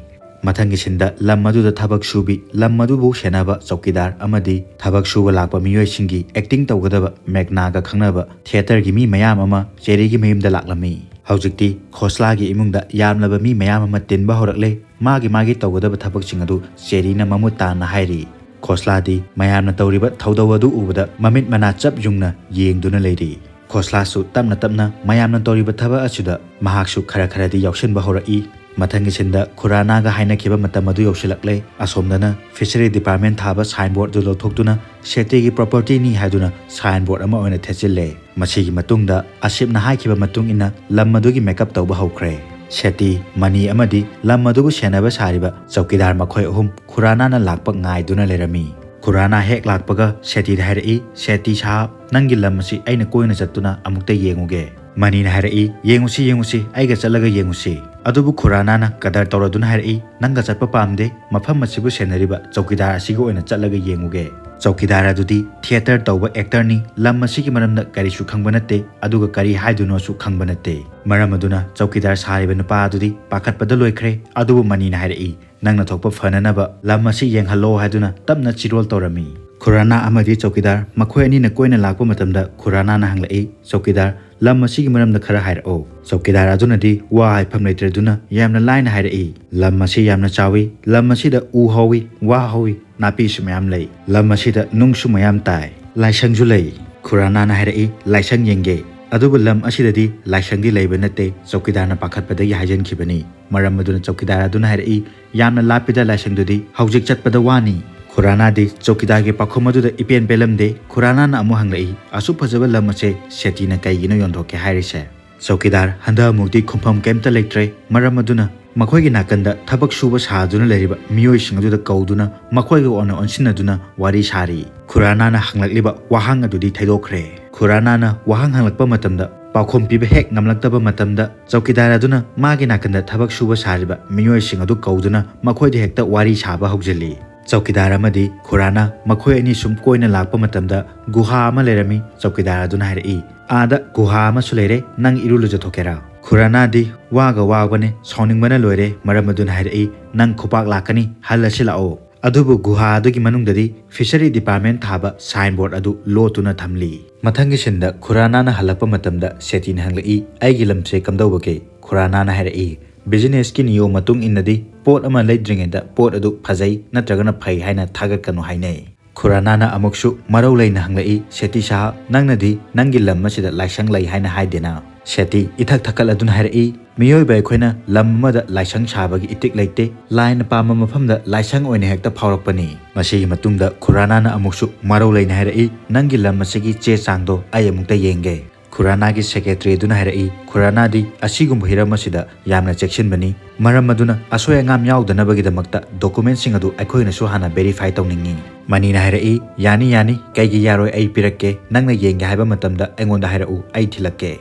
ꯃꯊꯪꯒꯤ ꯁꯤꯟꯗ ꯂꯝ ꯑꯗꯨꯗ ꯊꯕꯛ ꯁꯨꯕꯤ, ꯂꯝ ꯑꯗꯨꯕꯨ ꯁꯦꯟꯅꯕ ꯆꯧꯀꯤꯗꯥꯔ ꯑꯃꯗꯤ ꯊꯕꯛ ꯁꯨꯕ ꯂꯥꯛꯄ ꯃꯤꯑꯣꯏꯁꯤꯡꯒꯤ ꯑꯦꯛꯇꯤꯡ ꯇꯧꯒꯗꯕ ꯃꯦꯒꯅꯥꯒ ꯈꯪꯅꯕ ꯊꯤꯌꯦꯇꯔꯒꯤ ꯃꯤ ꯃꯌꯥꯝ ꯑꯃ ꯆꯦꯔꯤꯒꯤ ꯃꯌꯨꯝꯗ ꯂꯥꯛꯂꯝꯃꯤ꯫ ꯍꯧꯖꯤꯛꯇꯤ ꯈꯣꯁꯂꯥꯒꯤ ꯏꯃꯨꯡꯗ ꯌꯥꯝꯂꯕ ꯃꯤ ꯃꯌꯥꯝ ꯑꯃ ꯇꯤꯟꯕ ꯍꯧꯔꯛꯂꯦ꯫ ꯃꯥꯒꯤ ꯃꯥꯒꯤ ꯇꯧꯒꯗꯕ ꯊꯕꯛꯁꯤꯡ ꯑꯗꯨ ꯆꯦꯔꯤꯅ ꯃꯃꯨꯠ ꯇꯥꯅ ꯍꯥꯏꯔꯤ꯫ ꯈꯣꯁꯂꯥꯗꯤ ꯃꯌꯥꯝꯅ ꯇꯧꯔꯤꯕ ꯊꯧꯗꯧ ꯑꯗꯨ ꯎꯕꯗ ꯃꯃꯤꯠ ꯃꯅꯥ ꯆꯞ ꯌꯨꯡꯅ ꯌꯦꯡꯗꯨꯅ ꯂꯩꯔꯤ꯫ ꯈꯣꯁꯂꯥꯁꯨ ꯇꯞꯅ ꯇꯞꯅ ꯃꯌꯥꯝꯅ ꯇꯧꯔꯤꯕ ꯊꯕꯛ ꯑꯁꯤꯗ ꯃꯍꯥꯛꯁꯨ ꯈꯔ ꯈꯔꯗꯤ ꯌꯥꯎꯁꯤꯟꯕ ꯍꯧꯔꯛꯏ꯫ ꯃꯊꯪꯒꯤ ꯁꯤꯟꯗ ꯈꯨꯔꯥꯅꯥꯒ ꯍꯥꯏꯅꯈꯤꯕ ꯃꯇꯝ ꯑꯗꯨ ꯌꯧꯁꯤꯜꯂꯛꯂꯦ꯫ ꯑꯁꯣꯝꯗꯅ ꯐꯤꯁꯔꯤ ꯗꯤꯄꯥꯔꯠꯃꯦꯟ ꯊꯥꯕ ꯁꯥꯏꯟ ꯕꯣꯔꯗ ꯑꯗꯨ ꯂꯧꯊꯣꯛꯇꯨꯅ ꯁꯦꯇꯤꯒꯤ ꯄ꯭ꯔꯣꯄꯔꯇꯤꯅꯤ ꯍꯥꯏꯗꯨꯅ ꯁꯥꯏꯟ ꯕꯣꯔꯗ ꯑꯃ ꯑꯣꯏꯅ ꯊꯦꯠꯆꯤꯜꯂꯦ꯫ ꯃꯁꯤꯒꯤ ꯃꯇꯨꯡꯗ ꯑꯁꯤꯞꯅ ꯍꯥꯏꯈꯤꯕ ꯃꯇꯨꯡ ꯏꯟꯅ ꯂꯝ ꯑꯗꯨꯒꯤ ꯃꯦꯀꯞ ꯇꯧꯕ ꯍꯧꯈ꯭ꯔꯦ꯫ ꯁꯦꯇꯤ, ꯃꯅꯤ ꯑꯃꯗꯤ ꯂꯝ ꯑꯗꯨꯕꯨ ꯁꯦꯟꯅꯕ ꯁꯥꯔꯤꯕ ꯆꯧꯀꯤꯗꯥꯔ ꯃꯈꯣꯏ ꯑꯍꯨꯝ ꯈꯨꯔꯥꯅꯥꯅ ꯂꯥꯛꯄ ꯉꯥꯏꯗꯨꯅ ꯂꯩꯔꯝꯃꯤ꯫ ꯈꯨꯔꯥꯅꯥ ꯍꯦꯛ ꯂꯥꯛꯄꯒ ꯁꯦꯇꯤꯗ ꯍꯥꯏꯔꯛꯏ, "ꯁꯦꯇꯤ ꯁꯥꯍꯕ, ꯅꯪꯒꯤ ꯂꯝ ꯑꯁꯤ ꯑꯩꯅ ꯀꯣꯏꯅ ꯆꯠꯇꯨꯅ ꯑꯃꯨꯛꯇ ꯌꯦꯡꯉꯨꯒꯦ꯫" ꯃꯅꯤꯅ ꯍꯥꯏꯔꯛꯏ, "ꯌꯦꯡꯉꯨꯁꯤ, ꯌꯦꯡꯉꯨꯁꯤ, ꯑꯩꯒ ꯆꯠꯂꯒ ꯌꯦꯡꯉꯨꯁꯤ꯫" ꯑꯗꯨꯕꯨ ꯈꯨꯔꯥꯅꯥꯅ ꯀꯗꯔ ꯇꯧꯔꯗꯨꯅ ꯍꯥꯏꯔꯛꯏ, "ꯅꯪꯒ ꯆꯠꯄ ꯄꯥꯝꯗꯦ, ꯃꯐꯝ ꯑꯁꯤꯕꯨ ꯁꯦꯟꯅꯔꯤꯕ ꯆꯧꯀꯤꯗꯥꯔ ꯑꯁꯤꯒ ꯑꯣꯏꯅ ꯆꯠꯂꯒ ꯌꯦꯡꯉꯨꯒꯦ꯫" ꯆꯧꯀꯤꯗꯥꯔ ꯑꯗꯨꯗꯤ ꯊꯤꯌꯦꯇꯔ ꯇꯧꯕ ꯑꯦꯛꯇꯔꯅꯤ, ꯂꯝ ꯑꯁꯤꯒꯤ ꯃꯔꯝꯗ ꯀꯔꯤꯁꯨ ꯈꯪꯕ ꯅꯠꯇꯦ, ꯑꯗꯨꯒ ꯀꯔꯤ ꯍꯥꯏꯗꯣꯏꯅꯣꯁꯨ ꯈꯪꯕ ꯅꯠꯇꯦ꯫ ꯃꯔꯝ ꯑꯗꯨꯅ ꯆꯧꯀꯤꯗꯥꯔ ꯁꯥꯔꯤꯕ ꯅꯨꯄꯥ ꯑꯗꯨꯗꯤ ꯄꯥꯈꯠꯄꯗ ꯂꯣꯏꯈ꯭ꯔꯦ꯫ ꯑꯗꯨꯕꯨ ꯃꯅꯤꯅ ꯍꯥꯏꯔꯛꯏ, "ꯅꯪꯅ ꯊꯣꯛꯄ ꯐꯅꯅꯕ ꯂꯝ ꯑꯁꯤ ꯌꯦꯡꯍꯜꯂꯣ" ꯍꯥꯏꯗꯨꯅ ꯇꯞꯅ ꯆꯤꯔꯣꯜ ꯇꯧꯔꯝꯃꯤ꯫ ꯈꯨꯔꯥꯅꯥ ꯑꯃꯗꯤ ꯆꯧꯀꯤꯗꯥꯔ ꯃꯈꯣꯏ ꯑꯅꯤꯅ ꯀꯣꯏꯅ ꯂꯥꯛꯄ ꯃꯇꯝꯗ ꯈꯨꯔꯥꯅꯥꯅ ꯍꯪꯂꯛꯏ, "ꯆꯧꯀꯤꯗꯥꯔ, ꯂꯝ ꯑꯁꯤꯒꯤ ꯃꯔꯝꯗ ꯈꯔ ꯍꯥꯏꯔꯛꯑꯣ꯫" ꯆꯧꯀꯤꯗꯥꯔ ꯑꯗꯨꯅꯗꯤ ꯋꯥ ꯍꯥꯏꯐꯝ ꯂꯩꯇ꯭ꯔꯗꯨꯅ ꯌꯥꯝꯅ ꯂꯥꯏꯅ ꯍꯥꯏꯔꯛꯏ, "ꯂꯝ ꯑꯁꯤ ꯌꯥꯝꯅ ꯆꯥꯎꯏ, ꯂꯝ ꯑꯁꯤꯗ ꯎ ꯍꯧꯏ, ꯋꯥ ꯍꯧꯏ, ꯅꯥꯄꯤꯁꯨ ꯃꯌꯥꯝ ꯂꯩ, ꯂꯝ ꯑꯁꯤꯗ ꯅꯨꯡꯁꯨ ꯃꯌꯥꯝ ꯇꯥꯏ, ꯂꯥꯏꯁꯪꯁꯨ ꯂꯩ꯫" ꯈꯨꯔꯥꯅꯥꯅ ꯍꯥꯏꯔꯛꯏ, "ꯂꯥꯏꯁꯪ ꯌꯦꯡꯒꯦ, ꯑꯗꯨꯕꯨ ꯂꯝ ꯑꯁꯤꯗꯗꯤ ꯂꯥꯏꯁꯪꯗꯤ ꯂꯩꯕ ꯅꯠꯇꯦ꯫" ꯆꯧꯀꯤꯗꯥꯔꯅ ꯄꯥꯈꯠꯄꯗꯒꯤ ꯍꯥꯏꯖꯤꯟꯈꯤꯕꯅꯤ꯫ ꯃꯔꯝ ꯑꯗꯨꯅ ꯆꯧꯀꯤꯗꯥꯔ ꯑꯗꯨꯅ ꯍꯥꯏꯔꯛꯏ, "ꯌꯥꯝꯅ ꯂꯥꯞꯄꯤꯗ ꯂꯥꯏꯁꯪꯗꯨꯗꯤ, ꯍꯧꯖꯤꯛ ꯆꯠꯄꯗ ꯋꯥꯅꯤ꯫" ꯈꯨꯔꯥꯅꯥꯗꯤ ꯆꯧꯀꯤꯗꯥꯔꯒꯤ ꯄꯥꯎꯈꯨꯝ ꯑꯗꯨꯗ ꯏꯄꯦꯟ ꯄꯦꯜꯂꯝꯗꯦ꯫ ꯈꯨꯔꯥꯅꯥꯅ ꯑꯃꯨꯛ ꯍꯪꯂꯛꯏ, "ꯑꯁꯨꯛ ꯐꯖꯕ ꯂꯝ ꯑꯁꯦ ꯁꯦꯇꯤꯅ ꯀꯩꯒꯤꯅꯣ ꯌꯣꯟꯊꯣꯛꯀꯦ ꯍꯥꯏꯔꯤꯁꯦ?" ꯆꯧꯀꯤꯗꯥꯔ, ꯍꯟꯗꯛ ꯑꯃꯨꯛꯇꯤ ꯈꯨꯝꯐꯝ ꯀꯩꯝꯇ ꯂꯩꯇ꯭ꯔꯦ꯫ ꯃꯔꯝ ꯑꯗꯨꯅ ꯃꯈꯣꯏꯒꯤ ꯅꯥꯀꯟꯗ ꯊꯕꯛ ꯁꯨꯕ ꯁꯥꯗꯨꯅ ꯂꯩꯔꯤꯕ ꯃꯤꯑꯣꯏꯁꯤꯡ ꯑꯗꯨꯗ ꯀꯧꯗꯨꯅ ꯃꯈꯣꯏꯒ ꯑꯣꯟꯅ ꯑꯣꯟꯁꯤꯟꯅꯗꯨꯅ ꯋꯥꯔꯤ ꯁꯥꯔꯤ꯫ ꯈꯨꯔꯥꯅꯥꯅ ꯍꯪꯂꯛꯂꯤꯕ ꯋꯥꯍꯪ ꯑꯗꯨꯗꯤ ꯊꯩꯗꯣꯛꯈ꯭ꯔꯦ꯫ ꯈꯨꯔꯥꯅꯥꯅ ꯋꯥꯍꯪ ꯍꯪꯂꯛꯄ ꯃꯇꯝꯗ ꯄꯥꯎꯈꯨꯝ ꯄꯤꯕ ꯍꯦꯛ ꯉꯝꯂꯛꯇꯕ ꯃꯇꯝꯗ ꯆꯧꯀꯤꯗꯥꯔ ꯑꯗꯨꯅ ꯃꯥꯒꯤ ꯅꯥꯀꯟꯗ ꯊꯕꯛ ꯁꯨꯕ ꯁꯥꯔꯤꯕ ꯃꯤꯑꯣꯏꯁꯤꯡ ꯑꯗꯨ ꯀꯧꯗꯨꯅ ꯃꯈꯣꯏꯗ ꯍꯦꯛꯇ ꯋꯥꯔꯤ ꯁꯥꯕ ꯍꯧꯖꯤꯜꯂꯤ꯫ ꯆꯧꯀꯤꯗꯥꯔ ꯑꯃꯗꯤ ꯈꯨꯔꯥꯅꯥ ꯃꯈꯣꯏ ꯑꯅꯤ ꯁꯨꯝ ꯀꯣꯏꯅ ꯂꯥꯛꯄ ꯃꯇꯝꯗ ꯒꯨꯍꯥ ꯑꯃ ꯂꯩꯔꯝꯃꯤ꯫ ꯆꯧꯀꯤꯗꯥꯔ ꯑꯗꯨꯅ ꯍꯥꯏꯔꯛꯏ, "ꯑꯥꯗ ꯒꯨꯍꯥ ꯑꯃꯁꯨ ꯂꯩꯔꯦ, ꯅꯪ ꯏꯔꯨ ꯂꯨꯖꯊꯣꯛꯀꯦꯔꯥ?" ꯈꯨꯔꯥꯅꯥꯗꯤ ꯋꯥꯒ ꯋꯥꯕꯅꯦ, ꯁꯥꯎꯅꯤꯡꯕꯅ ꯂꯣꯏꯔꯦ꯫ ꯃꯔꯝ ꯑꯗꯨꯅ ꯍꯥꯏꯔꯛꯏ, "ꯅꯪ ꯈꯨꯄꯥꯛ ꯂꯥꯛꯀꯅꯤ, ꯍꯜꯂꯁꯤ ꯂꯥꯛꯑꯣ꯫" ꯑꯗꯨꯕꯨ ꯒꯨꯍꯥ ꯑꯗꯨꯒꯤ ꯃꯅꯨꯡꯗꯗꯤ ꯐꯤꯁꯔꯤ ꯗꯤꯄꯥꯔꯠꯃꯦꯟ ꯊꯥꯕ ꯁꯥꯏꯟ ꯕꯣꯔꯗ ꯑꯗꯨ ꯂꯣꯠꯇꯨꯅ ꯊꯝꯂꯤ꯫ ꯃꯊꯪꯒꯤ ꯁꯤꯟꯗ ꯈꯨꯔꯥꯅꯥꯅ ꯍꯜꯂꯛꯄ ꯃꯇꯝꯗ ꯁꯦꯇꯤꯅ ꯍꯪꯂꯛꯏ, "ꯑꯩꯒꯤ ꯂꯝꯁꯦ ꯀꯝꯗꯧꯕꯒꯦ?" ꯈꯨꯔꯥꯅꯥꯅ ꯍꯥꯏꯔꯛꯏ, "ꯕꯤꯖꯤꯅꯦꯁꯀꯤ ꯅꯤꯌꯣꯝ ꯃꯇꯨꯡ ꯏꯟꯅꯗꯤ ꯄꯣꯠ ꯑꯃ ꯂꯩꯗ꯭ꯔꯤꯉꯩꯗ ꯄꯣꯠ ꯑꯗꯨ ꯐꯖꯩ ꯅꯠꯇ꯭ꯔꯒꯅ ꯐꯩ ꯍꯥꯏꯅ ꯊꯥꯒꯠꯀꯅꯨ ꯍꯥꯏꯅꯩ꯫" ꯈꯨꯔꯥꯅꯥꯅ ꯑꯃꯨꯛꯁꯨ ꯃꯔꯧ ꯂꯩꯅ ꯍꯪꯂꯛꯏ, "ꯁꯦꯇꯤ ꯁꯥꯍꯕ, ꯅꯪꯅꯗꯤ ꯅꯪꯒꯤ ꯂꯝ ꯑꯁꯤꯗ ꯂꯥꯏꯁꯪ ꯂꯩ ꯍꯥꯏꯅ ꯍꯥꯏꯗꯦꯅ?" ꯁꯦꯇꯤ ꯏꯊꯛ ꯊꯛꯀꯠꯂꯗꯨꯅ ꯍꯥꯏꯔꯛꯏ, "ꯃꯤꯑꯣꯏꯕ ꯑꯩꯈꯣꯏꯅ ꯂꯝ ꯑꯃꯗ ꯂꯥꯏꯁꯪ ꯁꯥꯕꯒꯤ ꯏꯇꯤꯛ ꯂꯩꯇꯦ꯫ ꯂꯥꯏꯅ ꯄꯥꯝꯕ ꯃꯐꯝꯗ ꯂꯥꯏꯁꯪ ꯑꯣꯏꯅ ꯍꯦꯛꯇ ꯐꯥꯎꯔꯛꯄꯅꯤ꯫" ꯃꯁꯤꯒꯤ ꯃꯇꯨꯡꯗ ꯈꯨꯔꯥꯅꯥꯅ ꯑꯃꯨꯛꯁꯨ ꯃꯔꯧ ꯂꯩꯅ ꯍꯥꯏꯔꯛꯏ, "ꯅꯪꯒꯤ ꯂꯝ ꯑꯁꯤꯒꯤ ꯆꯦ ꯆꯥꯡꯗꯣ ꯑꯩ ꯑꯃꯨꯛꯇ ꯌꯦꯡꯒꯦ꯫" ꯈꯨꯔꯥꯅꯥꯒꯤ ꯁꯦꯀ꯭ꯔꯦꯇꯔꯤ ꯑꯗꯨꯅ ꯍꯥꯏꯔꯛꯏ, "ꯈꯨꯔꯥꯅꯥꯗꯤ ꯑꯁꯤꯒꯨꯝꯕ ꯍꯤꯔꯝ ꯑꯁꯤꯗ ꯌꯥꯝꯅ ꯆꯦꯛꯁꯤꯟꯕꯅꯤ꯫ ꯃꯔꯝ ꯑꯗꯨꯅ ꯑꯁꯣꯏ ꯑꯉꯥꯝ ꯌꯥꯎꯗꯅꯕꯒꯤꯗꯃꯛꯇ ꯗꯣꯀꯨꯃꯦꯟꯁꯤꯡ ꯑꯗꯨ ꯑꯩꯈꯣꯏꯅꯁꯨ ꯍꯥꯟꯅ ꯚꯦꯔꯤꯐꯥꯏ ꯇꯧꯅꯤꯡꯏ꯫" ꯃꯅꯤꯅ ꯍꯥꯏꯔꯛꯏ, "ꯌꯥꯅꯤ, ꯌꯥꯅꯤ, ꯀꯩꯒꯤ ꯌꯥꯔꯣꯏ? ꯑꯩ ꯄꯤꯔꯛꯀꯦ꯫ ꯅꯪꯅ ꯌꯦꯡꯒꯦ ꯍꯥꯏꯕ ꯃꯇꯝꯗ ꯑꯩꯉꯣꯟꯗ ꯍꯥꯏꯔꯛꯎ, ꯑꯩ ꯊꯤꯜꯂꯛꯀꯦ꯫"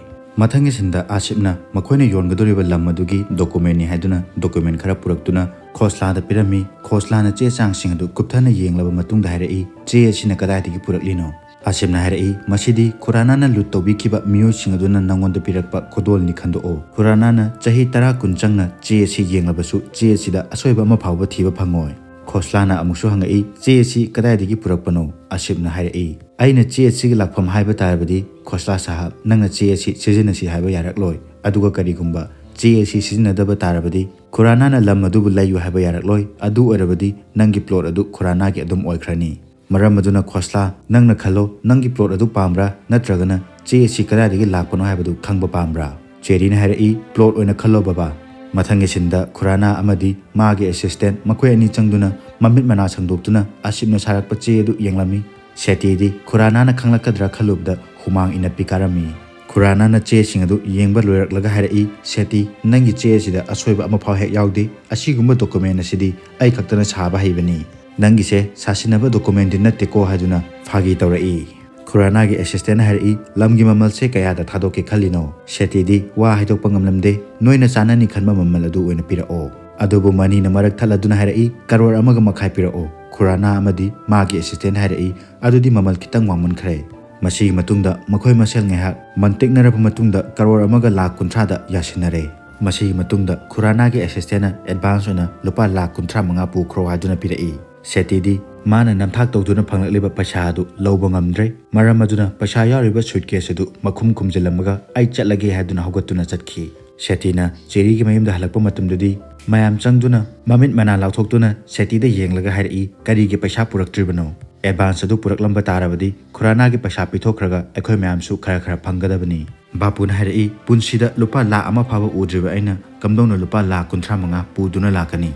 ꯃꯊꯪꯒꯤ ꯁꯤꯟꯗ ꯑꯥꯁꯤꯞꯅ ꯃꯈꯣꯏꯅ ꯌꯣꯟꯒꯗꯧꯔꯤꯕ ꯂꯝ ꯑꯗꯨꯒꯤ ꯗꯣꯀꯨꯃꯦꯟꯅꯤ ꯍꯥꯏꯗꯨꯅ ꯗꯣꯀꯨꯃꯦꯟ ꯈꯔ ꯄꯨꯔꯛꯇꯨꯅ ꯈꯣꯁꯂꯥꯗ ꯄꯤꯔꯝꯃꯤ꯫ ꯈꯣꯁꯂꯥꯅ ꯆꯦ ꯆꯥꯡꯁꯤꯡ ꯑꯗꯨ ꯀꯨꯞꯊꯅ ꯌꯦꯡꯂꯕ ꯃꯇꯨꯡꯗ ꯍꯥꯏꯔꯛꯏ, "ꯆꯦ ꯑꯁꯤꯅ ꯀꯗꯥꯏꯗꯒꯤ ꯄꯨꯔꯛꯂꯤꯅꯣ?" ꯑꯥꯁꯤꯞꯅ ꯍꯥꯏꯔꯛꯏ, "ꯃꯁꯤꯗꯤ ꯈꯨꯔꯥꯅꯥꯅ ꯂꯨꯠ ꯇꯧꯕꯤꯈꯤꯕ ꯃꯤꯑꯣꯏꯁꯤꯡ ꯑꯗꯨꯅ ꯅꯪꯉꯣꯟꯗ ꯄꯤꯔꯛꯄ ꯈꯨꯗꯣꯜꯅꯤ ꯈꯟꯗꯣꯛꯑꯣ꯫ ꯈꯨꯔꯥꯅꯥꯅ ꯆꯍꯤ ꯇꯔꯥ ꯀꯨꯟ ꯆꯪꯅ ꯆꯦ ꯑꯁꯤ ꯌꯦꯡꯂꯕꯁꯨ ꯆꯦ ꯑꯁꯤꯗ ꯑꯁꯣꯏꯕ ꯑꯃ ꯐꯥꯎꯕ ꯊꯤꯕ ꯐꯪꯉꯣꯏ꯫" ꯈꯣꯁꯂꯥꯅ ꯑꯃꯨꯛꯁꯨ ꯍꯪꯉꯛꯏ, "ꯆꯦ ꯑꯁꯤ ꯀꯗꯥꯏꯗꯒꯤ ꯄꯨꯔꯛꯄꯅꯣ?" ꯑꯥꯁꯤꯞꯅ ꯍꯥꯏꯔꯛꯏ, "ꯑꯩꯅ ꯆꯦ ꯑꯁꯤꯒꯤ ꯂꯥꯛꯐꯝ ꯍꯥꯏꯕ ꯇꯥꯔꯕꯗꯤ, ꯈꯣꯁꯂꯥ ꯁꯥꯍꯕ, ꯅꯪꯅ ꯆꯦ ꯑꯁꯤ ꯁꯤꯖꯤꯟꯅꯁꯤ ꯍꯥꯏꯕ ꯌꯥꯔꯛꯂꯣꯏ꯫ ꯑꯗꯨꯒ ꯀꯔꯤꯒꯨꯝꯕ ꯆꯦ ꯑꯁꯤ ꯁꯤꯖꯤꯟꯅꯗꯕ ꯇꯥꯔꯕꯗꯤ, ꯈꯨꯔꯥꯅꯥꯅ ꯂꯝ ꯑꯗꯨꯕꯨ ꯂꯩꯌꯨ ꯍꯥꯏꯕ ꯌꯥꯔꯛꯂꯣꯏ꯫ ꯑꯗꯨ ꯑꯣꯏꯔꯕꯗꯤ ꯅꯪꯒꯤ ꯄ꯭ꯂꯣꯠ ꯑꯗꯨ ꯈꯨꯔꯥꯅꯥꯒꯤ ꯑꯗꯨꯝ ꯑꯣꯏꯈ꯭ꯔꯅꯤ꯫ ꯃꯔꯝ ꯑꯗꯨꯅ ꯈꯣꯁꯂꯥ, ꯅꯪꯅ ꯈꯜꯂꯣ, ꯅꯪꯒꯤ ꯄ꯭ꯂꯣꯠ ꯑꯗꯨ ꯄꯥꯝꯕ꯭ꯔꯥ, ꯅꯠꯇ꯭ꯔꯒꯅ ꯆꯦ ꯑꯁꯤ ꯀꯗꯥꯏꯗꯒꯤ ꯂꯥꯛꯄꯅꯣ ꯍꯥꯏꯕꯗꯨ ꯈꯪꯕ ꯄꯥꯝꯕ꯭ꯔꯥ?" ꯆꯦꯔꯤꯅ ꯍꯥꯏꯔꯛꯏ, "ꯄ꯭ꯂꯣꯠ ꯑꯣꯏꯅ ꯈꯜꯂꯣ ꯕꯕꯥ꯫" ꯃꯊꯪꯒꯤ ꯁꯤꯟꯗ ꯈꯨꯔꯥꯅꯥ ꯑꯃꯗꯤ ꯃꯥꯒꯤ ꯑꯦꯁꯤꯁꯇꯦꯟ ꯃꯈꯣꯏ ꯑꯅꯤ ꯆꯪꯗꯨꯅ ꯃꯃꯤꯠ ꯃꯅꯥ ꯁꯪꯗꯣꯛꯇꯨꯅ ꯑꯥꯁꯤꯞꯅ ꯁꯥꯔꯛꯄ ꯆꯦ ꯑꯗꯨ ꯌꯦꯡꯂꯝꯃꯤ꯫ ꯁꯦꯇꯤꯗꯤ ꯈꯨꯔꯥꯅꯥꯅ ꯈꯪꯂꯛꯀꯗ꯭ꯔꯥ ꯈꯜꯂꯨꯕꯗ ꯍꯨꯃꯥꯡ ꯏꯅꯞꯄꯤ ꯀꯥꯔꯝꯃꯤ꯫ ꯈꯨꯔꯥꯅꯥꯅ ꯆꯦꯁꯤꯡ ꯑꯗꯨ ꯌꯦꯡꯕ ꯂꯣꯏꯔꯛꯂꯒ ꯍꯥꯏꯔꯛꯏ, "ꯁꯦꯇꯤ, ꯅꯪꯒꯤ ꯆꯦ ꯑꯁꯤꯗ ꯑꯁꯣꯏꯕ ꯑꯃꯐꯥꯎ ꯍꯦꯛ ꯌꯥꯎꯗꯦ꯫ ꯑꯁꯤꯒꯨꯝꯕ ꯗꯣꯀꯨꯃꯦꯟ ꯑꯁꯤꯗꯤ ꯑꯩ ꯈꯛꯇꯅ ꯁꯥꯕ ꯍꯩꯕꯅꯤ꯫ ꯅꯪꯒꯤꯁꯦ ꯁꯥꯁꯤꯟꯅꯕ ꯗꯣꯀꯨꯃꯦꯟꯗꯤ ꯅꯠꯇꯦꯀꯣ" ꯍꯥꯏꯗꯨꯅ ꯐꯥꯒꯤ ꯇꯧꯔꯛꯏ꯫ ꯈꯨꯔꯥꯅꯥꯒꯤ ꯑꯦꯁꯤꯁꯇꯦꯟꯅ ꯍꯥꯏꯔꯛꯏ, "ꯂꯝꯒꯤ ꯃꯃꯜꯁꯦ ꯀꯌꯥꯗ ꯊꯥꯗꯣꯛꯀꯦ ꯈꯜꯂꯤꯅꯣ?" ꯁꯦꯇꯤꯗꯤ ꯋꯥ ꯍꯥꯏꯗꯣꯛꯄ ꯉꯝꯂꯝꯗꯦ꯫ "ꯅꯣꯏꯅ ꯆꯥꯅꯅꯤ ꯈꯟꯕ ꯃꯃꯜ ꯑꯗꯨ ꯑꯣꯏꯅ ꯄꯤꯔꯛꯑꯣ꯫" ꯑꯗꯨꯕꯨ ꯃꯅꯤꯅ ꯃꯔꯛ ꯊꯠꯂꯗꯨꯅ ꯍꯥꯏꯔꯛꯏ, "ꯀꯔꯣꯔ ꯑꯃꯒ ꯃꯈꯥꯏ ꯄꯤꯔꯛꯑꯣ꯫" ꯈꯨꯔꯥꯅꯥ ꯑꯃꯗꯤ ꯃꯥꯒꯤ ꯑꯦꯁꯤꯁꯇꯦꯟ ꯍꯥꯏꯔꯛꯏ, "ꯑꯗꯨꯗꯤ ꯃꯃꯜ ꯈꯤꯇꯪ ꯋꯥꯡꯃꯟꯈ꯭ꯔꯦ꯫" ꯃꯁꯤꯒꯤ ꯃꯇꯨꯡꯗ ꯃꯈꯣꯏ ꯃꯁꯦꯜ ꯉꯥꯏꯍꯥꯛ ꯃꯟꯇꯤꯛꯅꯔꯕ ꯃꯇꯨꯡꯗ ꯀꯔꯣꯔ ꯑꯃꯒ ꯂꯥꯈ ꯀꯨꯟꯊ꯭ꯔꯥꯗ ꯌꯥꯁꯤꯟꯅꯔꯦ꯫ ꯃꯁꯤꯒꯤ ꯃꯇꯨꯡꯗ ꯈꯨꯔꯥꯅꯥꯒꯤ ꯑꯦꯁꯤꯁꯇꯦꯟꯅ ꯑꯦꯗꯚꯥꯟꯁ ꯑꯣꯏꯅ ꯂꯨꯄꯥ ꯂꯥꯈ ꯀꯨꯟꯊ꯭ꯔꯥ ꯃꯉꯥ ꯄꯨꯈ꯭ꯔꯣ ꯍꯥꯏꯗꯨꯅ ꯄꯤꯔꯛꯏ꯫ ꯁꯦꯇꯤꯗꯤ ꯃꯥꯅ ꯅꯝꯊꯥꯛ ꯇꯧꯗꯨꯅ ꯐꯪꯂꯛꯂꯤꯕ ꯄꯩꯁꯥ ꯑꯗꯨ ꯂꯧꯕ ꯉꯝꯗ꯭ꯔꯦ꯫ ꯃꯔꯝ ꯑꯗꯨꯅ ꯄꯩꯁꯥ ꯌꯥꯎꯔꯤꯕ ꯁꯨꯠꯀꯦꯁ ꯑꯗꯨ ꯃꯈꯨꯝ ꯈꯨꯝꯖꯤꯜꯂꯝꯃꯒ "ꯑꯩ ꯆꯠꯂꯒꯦ" ꯍꯥꯏꯗꯨꯅ ꯍꯧꯒꯠꯇꯨꯅ ꯆꯠꯈꯤ꯫ ꯁꯦꯇꯤꯅ ꯆꯦꯔꯤꯒꯤ ꯃꯌꯨꯝꯗ ꯍꯜꯂꯛꯄ ꯃꯇꯝꯗꯗꯤ ꯃꯌꯥꯝ ꯆꯪꯗꯨꯅ ꯃꯃꯤꯠ ꯃꯅꯥ ꯂꯥꯎꯊꯣꯛꯇꯨꯅ ꯁꯦꯇꯤꯗ ꯌꯦꯡꯂꯒ ꯍꯥꯏꯔꯛꯏ, "ꯀꯔꯤꯒꯤ ꯄꯩꯁꯥ ꯄꯨꯔꯛꯇ꯭ꯔꯤꯕꯅꯣ?" ꯑꯦꯗꯚꯥꯟꯁ ꯑꯗꯨ ꯄꯨꯔꯛꯂꯝꯕ ꯇꯥꯔꯕꯗꯤ ꯈꯨꯔꯥꯅꯥꯒꯤ ꯄꯩꯁꯥ ꯄꯤꯊꯣꯛꯈ꯭ꯔꯒ ꯑꯩꯈꯣꯏ ꯃꯌꯥꯝꯁꯨ ꯈꯔ ꯈꯔ ꯐꯪꯒꯗꯕꯅꯤ꯫ ꯕꯥꯄꯨꯅ ꯍꯥꯏꯔꯛꯏ, "ꯄꯨꯟꯁꯤꯗ ꯂꯨꯄꯥ ꯂꯥꯈ ꯑꯃ ꯐꯥꯕ ꯎꯗ꯭ꯔꯤꯕ ꯑꯩꯅ ꯀꯝꯗꯧꯅ ꯂꯨꯄꯥ ꯂꯥꯈ ꯀꯨꯟꯊ꯭ꯔꯥ ꯃꯉꯥ ꯄꯨꯗꯨꯅ ꯂꯥꯛꯀꯅꯤ?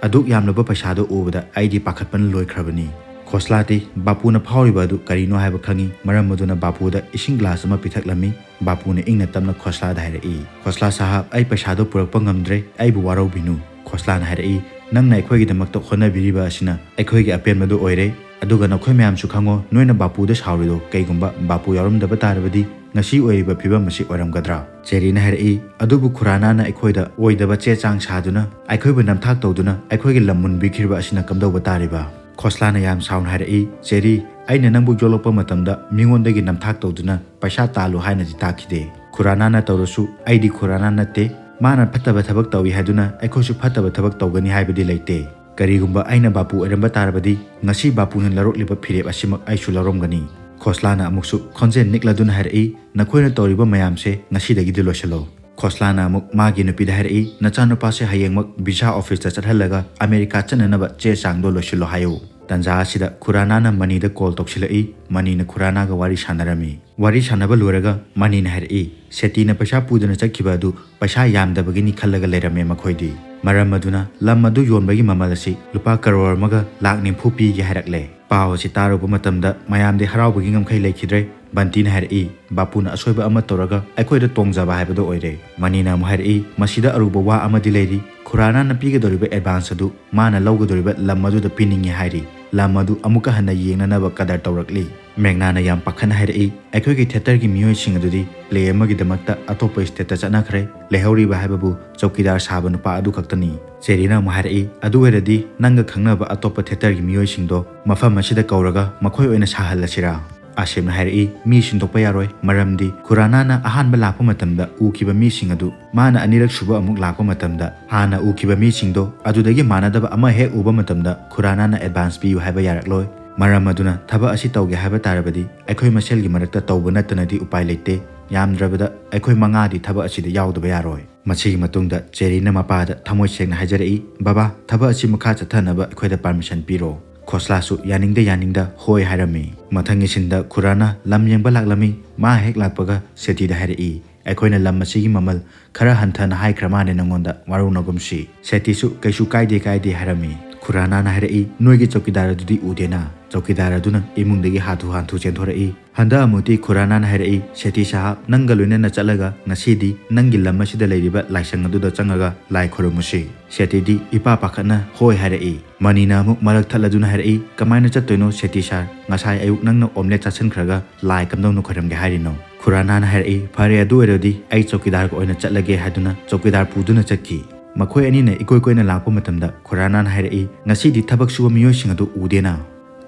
ꯑꯗꯨꯛ ꯌꯥꯝꯂꯕ ꯄꯩꯁꯥꯗꯣ ꯎꯕꯗ ꯑꯩꯗꯤ ꯄꯥꯈꯠꯄꯅ ꯂꯣꯏꯈ꯭ꯔꯕꯅꯤ꯫" ꯈꯣꯁꯂꯥꯗꯤ ꯕꯥꯄꯨꯅ ꯐꯥꯎꯔꯤꯕ ꯑꯗꯨ ꯀꯔꯤꯅꯣ ꯍꯥꯏꯕ ꯈꯪꯏ꯫ ꯃꯔꯝ ꯑꯗꯨꯅ ꯕꯥꯄꯨꯗ ꯏꯁꯤꯡ ꯒ꯭ꯂꯥꯁ ꯑꯃ ꯄꯤꯊꯛꯂꯝꯃꯤ꯫ ꯕꯥꯄꯨꯅ ꯏꯪꯅ ꯇꯞꯅ ꯈꯣꯁꯂꯥꯗ ꯍꯥꯏꯔꯛꯏ, "ꯈꯣꯁꯂꯥ ꯁꯥꯍꯥꯕ, ꯑꯩ ꯄꯩꯁꯥꯗꯣ ꯄꯨꯔꯛꯄ ꯉꯝꯗ꯭ꯔꯦ, ꯑꯩꯕꯨ ꯋꯥꯔꯧꯕꯤꯅꯨ꯫" ꯈꯣꯁꯂꯥꯅ ꯍꯥꯏꯔꯛꯏ, "ꯅꯪꯅ ꯑꯩꯈꯣꯏꯒꯤꯗꯃꯛꯇ ꯍꯣꯠꯅꯕꯤꯔꯤꯕ ꯑꯁꯤꯅ ꯑꯩꯈꯣꯏꯒꯤ ꯑꯄꯦꯟꯕꯗꯨ ꯑꯣꯏꯔꯦ, ꯑꯗꯨꯒ ꯅꯈꯣꯏ ꯃꯌꯥꯝꯁꯨ ꯈꯪꯉꯣ, ꯅꯣꯏꯅ ꯕꯥꯄꯨꯗ ꯁꯥꯎꯔꯤꯗꯣ ꯀꯩꯒꯨꯝꯕ ꯕꯥꯄꯨ ꯌꯥꯎꯔꯝꯗꯕ ꯇꯥꯔꯕꯗꯤ ꯉꯁꯤ ꯑꯣꯏꯔꯤꯕ ꯐꯤꯕꯝ ꯑꯁꯤ ꯑꯣꯏꯔꯝꯒꯗ꯭ꯔꯥ?" ꯆꯦꯔꯤꯅ ꯍꯥꯏꯔꯛꯏ, "ꯑꯗꯨꯕꯨ ꯈꯨꯔꯥꯅꯥꯅ ꯑꯩꯈꯣꯏꯗ ꯑꯣꯏꯗꯕ ꯆꯦ ꯆꯥꯡ ꯁꯥꯗꯨꯅ ꯑꯩꯈꯣꯏꯕꯨ ꯅꯝꯊꯥꯛ ꯇꯧꯗꯨꯅ ꯑꯩꯈꯣꯏꯒꯤ ꯂꯝ ꯃꯨꯟꯕꯤꯈ꯭ꯔꯤꯕ ꯑꯁꯤꯅ ꯀꯝꯗꯧꯕ ꯇꯥꯔꯤꯕ?" ꯈꯣꯁꯂꯥꯅ ꯌꯥꯝ ꯁꯥꯎꯅ ꯍꯥꯏꯔꯛꯏ, "ꯆꯦꯔꯤ, ꯑꯩꯅ ꯅꯪꯕꯨ ꯌꯣꯛꯂꯛꯄ ꯃꯇꯝꯗ ꯃꯤꯉꯣꯟꯗꯒꯤ ꯅꯝꯊꯥꯛ ꯇꯧꯗꯨꯅ ꯄꯩꯁꯥ ꯇꯥꯜꯂꯨ ꯍꯥꯏꯅꯗꯤ ꯇꯥꯛꯈꯤꯗꯦ꯫ ꯈꯨꯔꯥꯅꯥꯅ ꯇꯧꯔꯁꯨ ꯑꯩꯗꯤ ꯈꯨꯔꯥꯅꯥ ꯅꯠꯇꯦ꯫ ꯃꯥꯅ ꯐꯠꯇꯕ ꯊꯕꯛ ꯇꯧꯏ ꯍꯥꯏꯗꯨꯅ ꯑꯩꯈꯣꯏꯁꯨ ꯐꯠꯇꯕ ꯊꯕꯛ ꯇꯧꯒꯅꯤ ꯍꯥꯏꯕꯗꯤ ꯂꯩꯇꯦ꯫ ꯀꯔꯤꯒꯨꯝꯕ ꯑꯩꯅ ꯕꯥꯄꯨ ꯑꯣꯏꯔꯝꯕ ꯇꯥꯔꯕꯗꯤ ꯉꯁꯤ ꯕꯥꯄꯨꯅ ꯂꯧꯔꯛꯂꯤꯕ ꯐꯤꯔꯦꯞ ꯑꯁꯤꯃꯛ ꯑꯩꯁꯨ ꯂꯧꯔꯝꯒꯅꯤ꯫" ꯈꯣꯁꯂꯥꯅ ꯑꯃꯨꯛꯁꯨ ꯈꯣꯟꯖꯦꯜ ꯅꯤꯛꯂꯗꯨꯅ ꯍꯥꯏꯔꯛꯏ, "ꯅꯈꯣꯏꯅ ꯇꯧꯔꯤꯕ ꯃꯌꯥꯝꯁꯦ ꯉꯁꯤꯗꯒꯤꯗꯤ ꯂꯣꯏꯁꯤꯜꯂꯣ꯫" ꯈꯣꯁꯂꯥꯅ ꯑꯃꯨꯛ ꯃꯥꯒꯤ ꯅꯨꯄꯤꯗ ꯍꯥꯏꯔꯛꯏ, "ꯅꯆꯥꯅꯨꯄꯥꯁꯦ ꯍꯌꯦꯡꯃꯛ ꯚꯤꯁꯥ ꯑꯣꯐꯤꯁꯇ ꯆꯠꯍꯜꯂꯒ ꯑꯃꯦꯔꯤꯀꯥ ꯆꯠꯅꯅꯕ ꯆꯦ ꯆꯥꯡꯗꯣ ꯂꯣꯏꯁꯤꯜꯂꯣ ꯍꯥꯏꯌꯨ꯫" ꯇꯟꯖꯥ ꯑꯁꯤꯗ ꯈꯨꯔꯥꯅꯥꯅ ꯃꯅꯤꯗ ꯀꯣꯜ ꯇꯧꯁꯤꯜꯂꯛꯏ꯫ ꯃꯅꯤꯅ ꯈꯨꯔꯥꯅꯥꯒ ꯋꯥꯔꯤ ꯁꯥꯟꯅꯔꯝꯃꯤ꯫ ꯋꯥꯔꯤ ꯁꯥꯟꯅꯕ ꯂꯣꯏꯔꯒ ꯃꯅꯤꯅ ꯍꯥꯏꯔꯛꯏ, "ꯁꯦꯇꯤꯅ ꯄꯩꯁꯥ ꯄꯨꯗꯨꯅ ꯆꯠꯈꯤꯕ ꯑꯗꯨ ꯄꯩꯁꯥ ꯌꯥꯝꯗꯕꯒꯤꯅꯤ ꯈꯜꯂꯒ ꯂꯩꯔꯝꯃꯦ ꯃꯈꯣꯏꯗꯤ꯫ ꯃꯔꯝ ꯑꯗꯨꯅ ꯂꯝ ꯑꯗꯨ ꯌꯣꯟꯕꯒꯤ ꯃꯃꯜ ꯑꯁꯤ ꯂꯨꯄꯥ ꯀꯔꯣꯔ ꯑꯃꯒ ꯂꯥꯛ ꯅꯤꯐꯨ ꯄꯤꯒꯦ ꯍꯥꯏꯔꯛꯂꯦ꯫" ꯄꯥꯎ ꯑꯁꯤ ꯇꯥꯔꯨꯕ ꯃꯇꯝꯗ ꯃꯌꯥꯝꯗꯤ ꯍꯔꯥꯎꯕꯒꯤ ꯉꯝꯈꯩ ꯂꯩꯈꯤꯗ꯭ꯔꯦ꯫ ꯕꯟꯇꯤꯅ ꯍꯥꯏꯔꯛꯏ, "ꯕꯥꯄꯨꯅ ꯑꯁꯣꯏꯕ ꯑꯃ ꯇꯧꯔꯒ ꯑꯩꯈꯣꯏꯗ ꯇꯣꯡꯖꯕ ꯍꯥꯏꯕꯗꯣ ꯑꯣꯏꯔꯦ꯫" ꯃꯅꯤꯅ ꯑꯃꯨꯛ ꯍꯥꯏꯔꯛꯏ, "ꯃꯁꯤꯗ ꯑꯔꯨꯕ ꯋꯥ ꯑꯃꯗꯤ ꯂꯩꯔꯤ꯫ ꯈꯨꯔꯥꯅꯥꯅ ꯄꯤꯒꯗꯧꯔꯤꯕ ꯑꯦꯗꯚꯥꯟꯁ ꯑꯗꯨ ꯃꯥꯅ ꯂꯧꯒꯗꯧꯔꯤꯕ ꯂꯝ ꯑꯗꯨꯗ ꯄꯤꯅꯤꯡꯉꯤ ꯍꯥꯏꯔꯤ꯫ ꯂꯝ ꯑꯗꯨ ꯑꯃꯨꯛꯀ ꯍꯟꯅ ꯌꯦꯡꯅꯅꯕ ꯀꯗꯔ ꯇꯧꯔꯛꯂꯤ꯫" ꯃꯦꯒꯅꯥꯅ ꯌꯥꯝ ꯄꯥꯈꯠꯅ ꯍꯥꯏꯔꯛꯏ, "ꯑꯩꯈꯣꯏꯒꯤ ꯊꯤꯌꯦꯇꯔꯒꯤ ꯃꯤꯑꯣꯏꯁꯤꯡ ꯑꯗꯨꯗꯤ ꯄ꯭ꯂꯦ ꯑꯃꯒꯤꯗꯃꯛꯇ ꯑꯇꯣꯞꯄ ꯁ꯭ꯇꯦꯠꯇ ꯆꯠꯅꯈ꯭ꯔꯦ꯫ ꯂꯩꯍꯧꯔꯤꯕ ꯍꯥꯏꯕꯕꯨ ꯆꯧꯀꯤꯗꯥꯔ ꯁꯥꯕ ꯅꯨꯄꯥ ꯑꯗꯨ ꯈꯛꯇꯅꯤ꯫" ꯆꯦꯔꯤꯅ ꯑꯃꯨꯛ ꯍꯥꯏꯔꯛꯏ, "ꯑꯗꯨ ꯑꯣꯏꯔꯗꯤ ꯅꯪꯒ ꯈꯪꯅꯕ ꯑꯇꯣꯞꯄ ꯊꯤꯌꯦꯇꯔꯒꯤ ꯃꯤꯑꯣꯏꯁꯤꯡꯗꯣ ꯃꯐꯝ ꯑꯁꯤꯗ ꯀꯧꯔꯒ ꯃꯈꯣꯏ ꯑꯣꯏꯅ ꯁꯥꯍꯜꯂꯁꯤꯔꯥ?" ꯑꯁꯦꯝꯅ ꯍꯥꯏꯔꯛꯏ, "ꯃꯤ ꯁꯤꯟꯗꯣꯛꯄ ꯌꯥꯔꯣꯏ, ꯃꯔꯝꯗꯤ ꯈꯨꯔꯥꯅꯥꯅ ꯑꯍꯥꯟꯕ ꯂꯥꯛꯄ ꯃꯇꯝꯗ ꯎꯈꯤꯕ ꯃꯤꯁꯤꯡ ꯑꯗꯨ ꯃꯥꯅ ꯑꯅꯤꯔꯛ ꯁꯨꯕ ꯑꯃꯨꯛ ꯂꯥꯛꯄ ꯃꯇꯝꯗ ꯍꯥꯟꯅ ꯎꯈꯤꯕ ꯃꯤꯁꯤꯡꯗꯣ ꯑꯗꯨꯗꯒꯤ ꯃꯥꯟꯅꯗꯕ ꯑꯃ ꯍꯦꯛ ꯎꯕ ꯃꯇꯝꯗ ꯈꯨꯔꯥꯅꯥꯅ ꯑꯦꯗꯚꯥꯟꯁ ꯄꯤꯌꯨ ꯍꯥꯏꯕ ꯌꯥꯔꯛꯂꯣꯏ꯫ ꯃꯔꯝ ꯑꯗꯨꯅ ꯊꯕꯛ ꯑꯁꯤ ꯇꯧꯒꯦ ꯍꯥꯏꯕ ꯇꯥꯔꯕꯗꯤ ꯑꯩꯈꯣꯏ ꯃꯁꯦꯜꯒꯤ ꯃꯔꯛꯇ ꯇꯧꯕ ꯅꯠꯇꯅꯗꯤ ꯎꯄꯥꯏ ꯂꯩꯇꯦ꯫ ꯌꯥꯝꯗ꯭ꯔꯕꯗ ꯑꯩꯈꯣꯏ ꯃꯉꯥꯗꯤ ꯊꯕꯛ ꯑꯁꯤꯗ ꯌꯥꯎꯗꯕ ꯌꯥꯔꯣꯏ꯫" ꯃꯁꯤꯒꯤ ꯃꯇꯨꯡꯗ ꯆꯦꯔꯤꯅ ꯃꯄꯥꯗ ꯊꯃꯣꯏ ꯁꯦꯡꯅ ꯍꯥꯏꯖꯔꯛꯏ, "ꯕꯕꯥ, ꯊꯕꯛ ꯑꯁꯤ ꯃꯈꯥ ꯆꯠꯊꯅꯕ ꯑꯩꯈꯣꯏꯗ ꯄꯥꯔꯃꯤꯁꯟ ꯄꯤꯔꯣ꯫" ꯈꯣꯁꯂꯥꯁꯨ ꯌꯥꯅꯤꯡꯗ ꯌꯥꯅꯤꯡꯗ ꯍꯣꯏ ꯍꯥꯏꯔꯝꯃꯤ꯫ ꯃꯊꯪꯒꯤ ꯁꯤꯟꯗ ꯈꯨꯔꯥꯅꯥ ꯂꯝ ꯌꯦꯡꯕ ꯂꯥꯛꯂꯝꯃꯤ꯫ ꯃꯥ ꯍꯦꯛ ꯂꯥꯛꯄꯒ ꯁꯦꯇꯤꯗ ꯍꯥꯏꯔꯛꯏ, "ꯑꯩꯈꯣꯏꯅ ꯂꯝ ꯑꯁꯤꯒꯤ ꯃꯃꯜ ꯈꯔ ꯍꯟꯊꯅ ꯍꯥꯏꯈ꯭ꯔ ꯃꯥꯜꯂꯦ ꯅꯪꯉꯣꯟꯗ, ꯋꯥꯔꯧꯅꯒꯨꯝꯁꯤ꯫" ꯁꯦꯇꯤꯁꯨ "ꯀꯩꯁꯨ ꯀꯥꯏꯗꯦ ꯀꯥꯏꯗꯦ" ꯍꯥꯏꯔꯝꯃꯤ꯫ ꯈꯨꯔꯥꯅꯥꯅ ꯍꯥꯏꯔꯛꯏ, "ꯅꯣꯏꯒꯤ ꯆꯧꯀꯤꯗꯥꯔ ꯑꯗꯨꯗꯤ ꯎꯗꯦꯅ?" ꯆꯧꯀꯤꯗꯥꯔ ꯑꯗꯨꯅ ꯏꯃꯨꯡꯗꯒꯤ ꯍꯥꯊꯨ ꯍꯥꯊꯨ ꯆꯦꯟꯊꯣꯔꯛꯏ꯫ ꯍꯟꯗꯛ ꯑꯃꯨꯛꯇꯤ ꯈꯨꯔꯥꯅꯥꯅ ꯍꯥꯏꯔꯛꯏ, "ꯁꯦꯇꯤ ꯁꯥꯍꯕ, ꯅꯪꯒ ꯂꯣꯏꯅꯅ ꯆꯠꯂꯒ ꯉꯁꯤꯗꯤ ꯅꯪꯒꯤ ꯂꯝ ꯑꯁꯤꯗ ꯂꯩꯔꯤꯕ ꯂꯥꯏꯁꯪ ꯑꯗꯨꯗ ꯆꯪꯉꯒ ꯂꯥꯏ ꯈꯨꯔꯨꯝꯃꯨꯁꯤ꯫" ꯁꯦꯇꯤꯗꯤ ꯏꯄꯥ ꯄꯥꯈꯠꯅ ꯍꯣꯏ ꯍꯥꯏꯔꯛꯏ꯫ ꯃꯅꯤꯅ ꯑꯃꯨꯛ ꯃꯔꯛ ꯊꯠꯂꯗꯨꯅ ꯍꯥꯏꯔꯛꯏ, "ꯀꯃꯥꯏꯅ ꯆꯠꯇꯣꯏꯅꯣ ꯁꯦꯇꯤ ꯁꯥꯔ? ꯉꯁꯥꯏ ꯑꯌꯨꯛ ꯅꯪꯅ omelette ꯆꯥꯁꯤꯟꯈ꯭ꯔꯒ ꯂꯥꯏ ꯀꯝꯗꯧꯅ ꯈꯣꯏꯔꯝꯒꯦ ꯍꯥꯏꯔꯤꯅꯣ?" ꯈꯨꯔꯥꯅꯥꯅ ꯍꯥꯏꯔꯛꯏ, "ꯐꯔꯦ, ꯑꯗꯨ ꯑꯣꯏꯔꯗꯤ ꯑꯩ ꯆꯧꯀꯤꯗꯥꯔꯒ ꯑꯣꯏꯅ ꯆꯠꯂꯒꯦ" ꯍꯥꯏꯗꯨꯅ ꯆꯧꯀꯤꯗꯥꯔ ꯄꯨꯗꯨꯅ ꯆꯠꯈꯤ꯫ ꯃꯈꯣꯏ ꯑꯅꯤꯅ ꯏꯀꯣꯏ ꯀꯣꯏꯅ ꯂꯥꯛꯄ ꯃꯇꯝꯗ ꯈꯨꯔꯥꯅꯥꯅ ꯍꯥꯏꯔꯛꯏ, "ꯉꯁꯤꯗꯤ ꯊꯕꯛ ꯁꯨꯕ ꯃꯤꯑꯣꯏꯁꯤꯡ ꯑꯗꯨ ꯎꯗꯦꯅ?"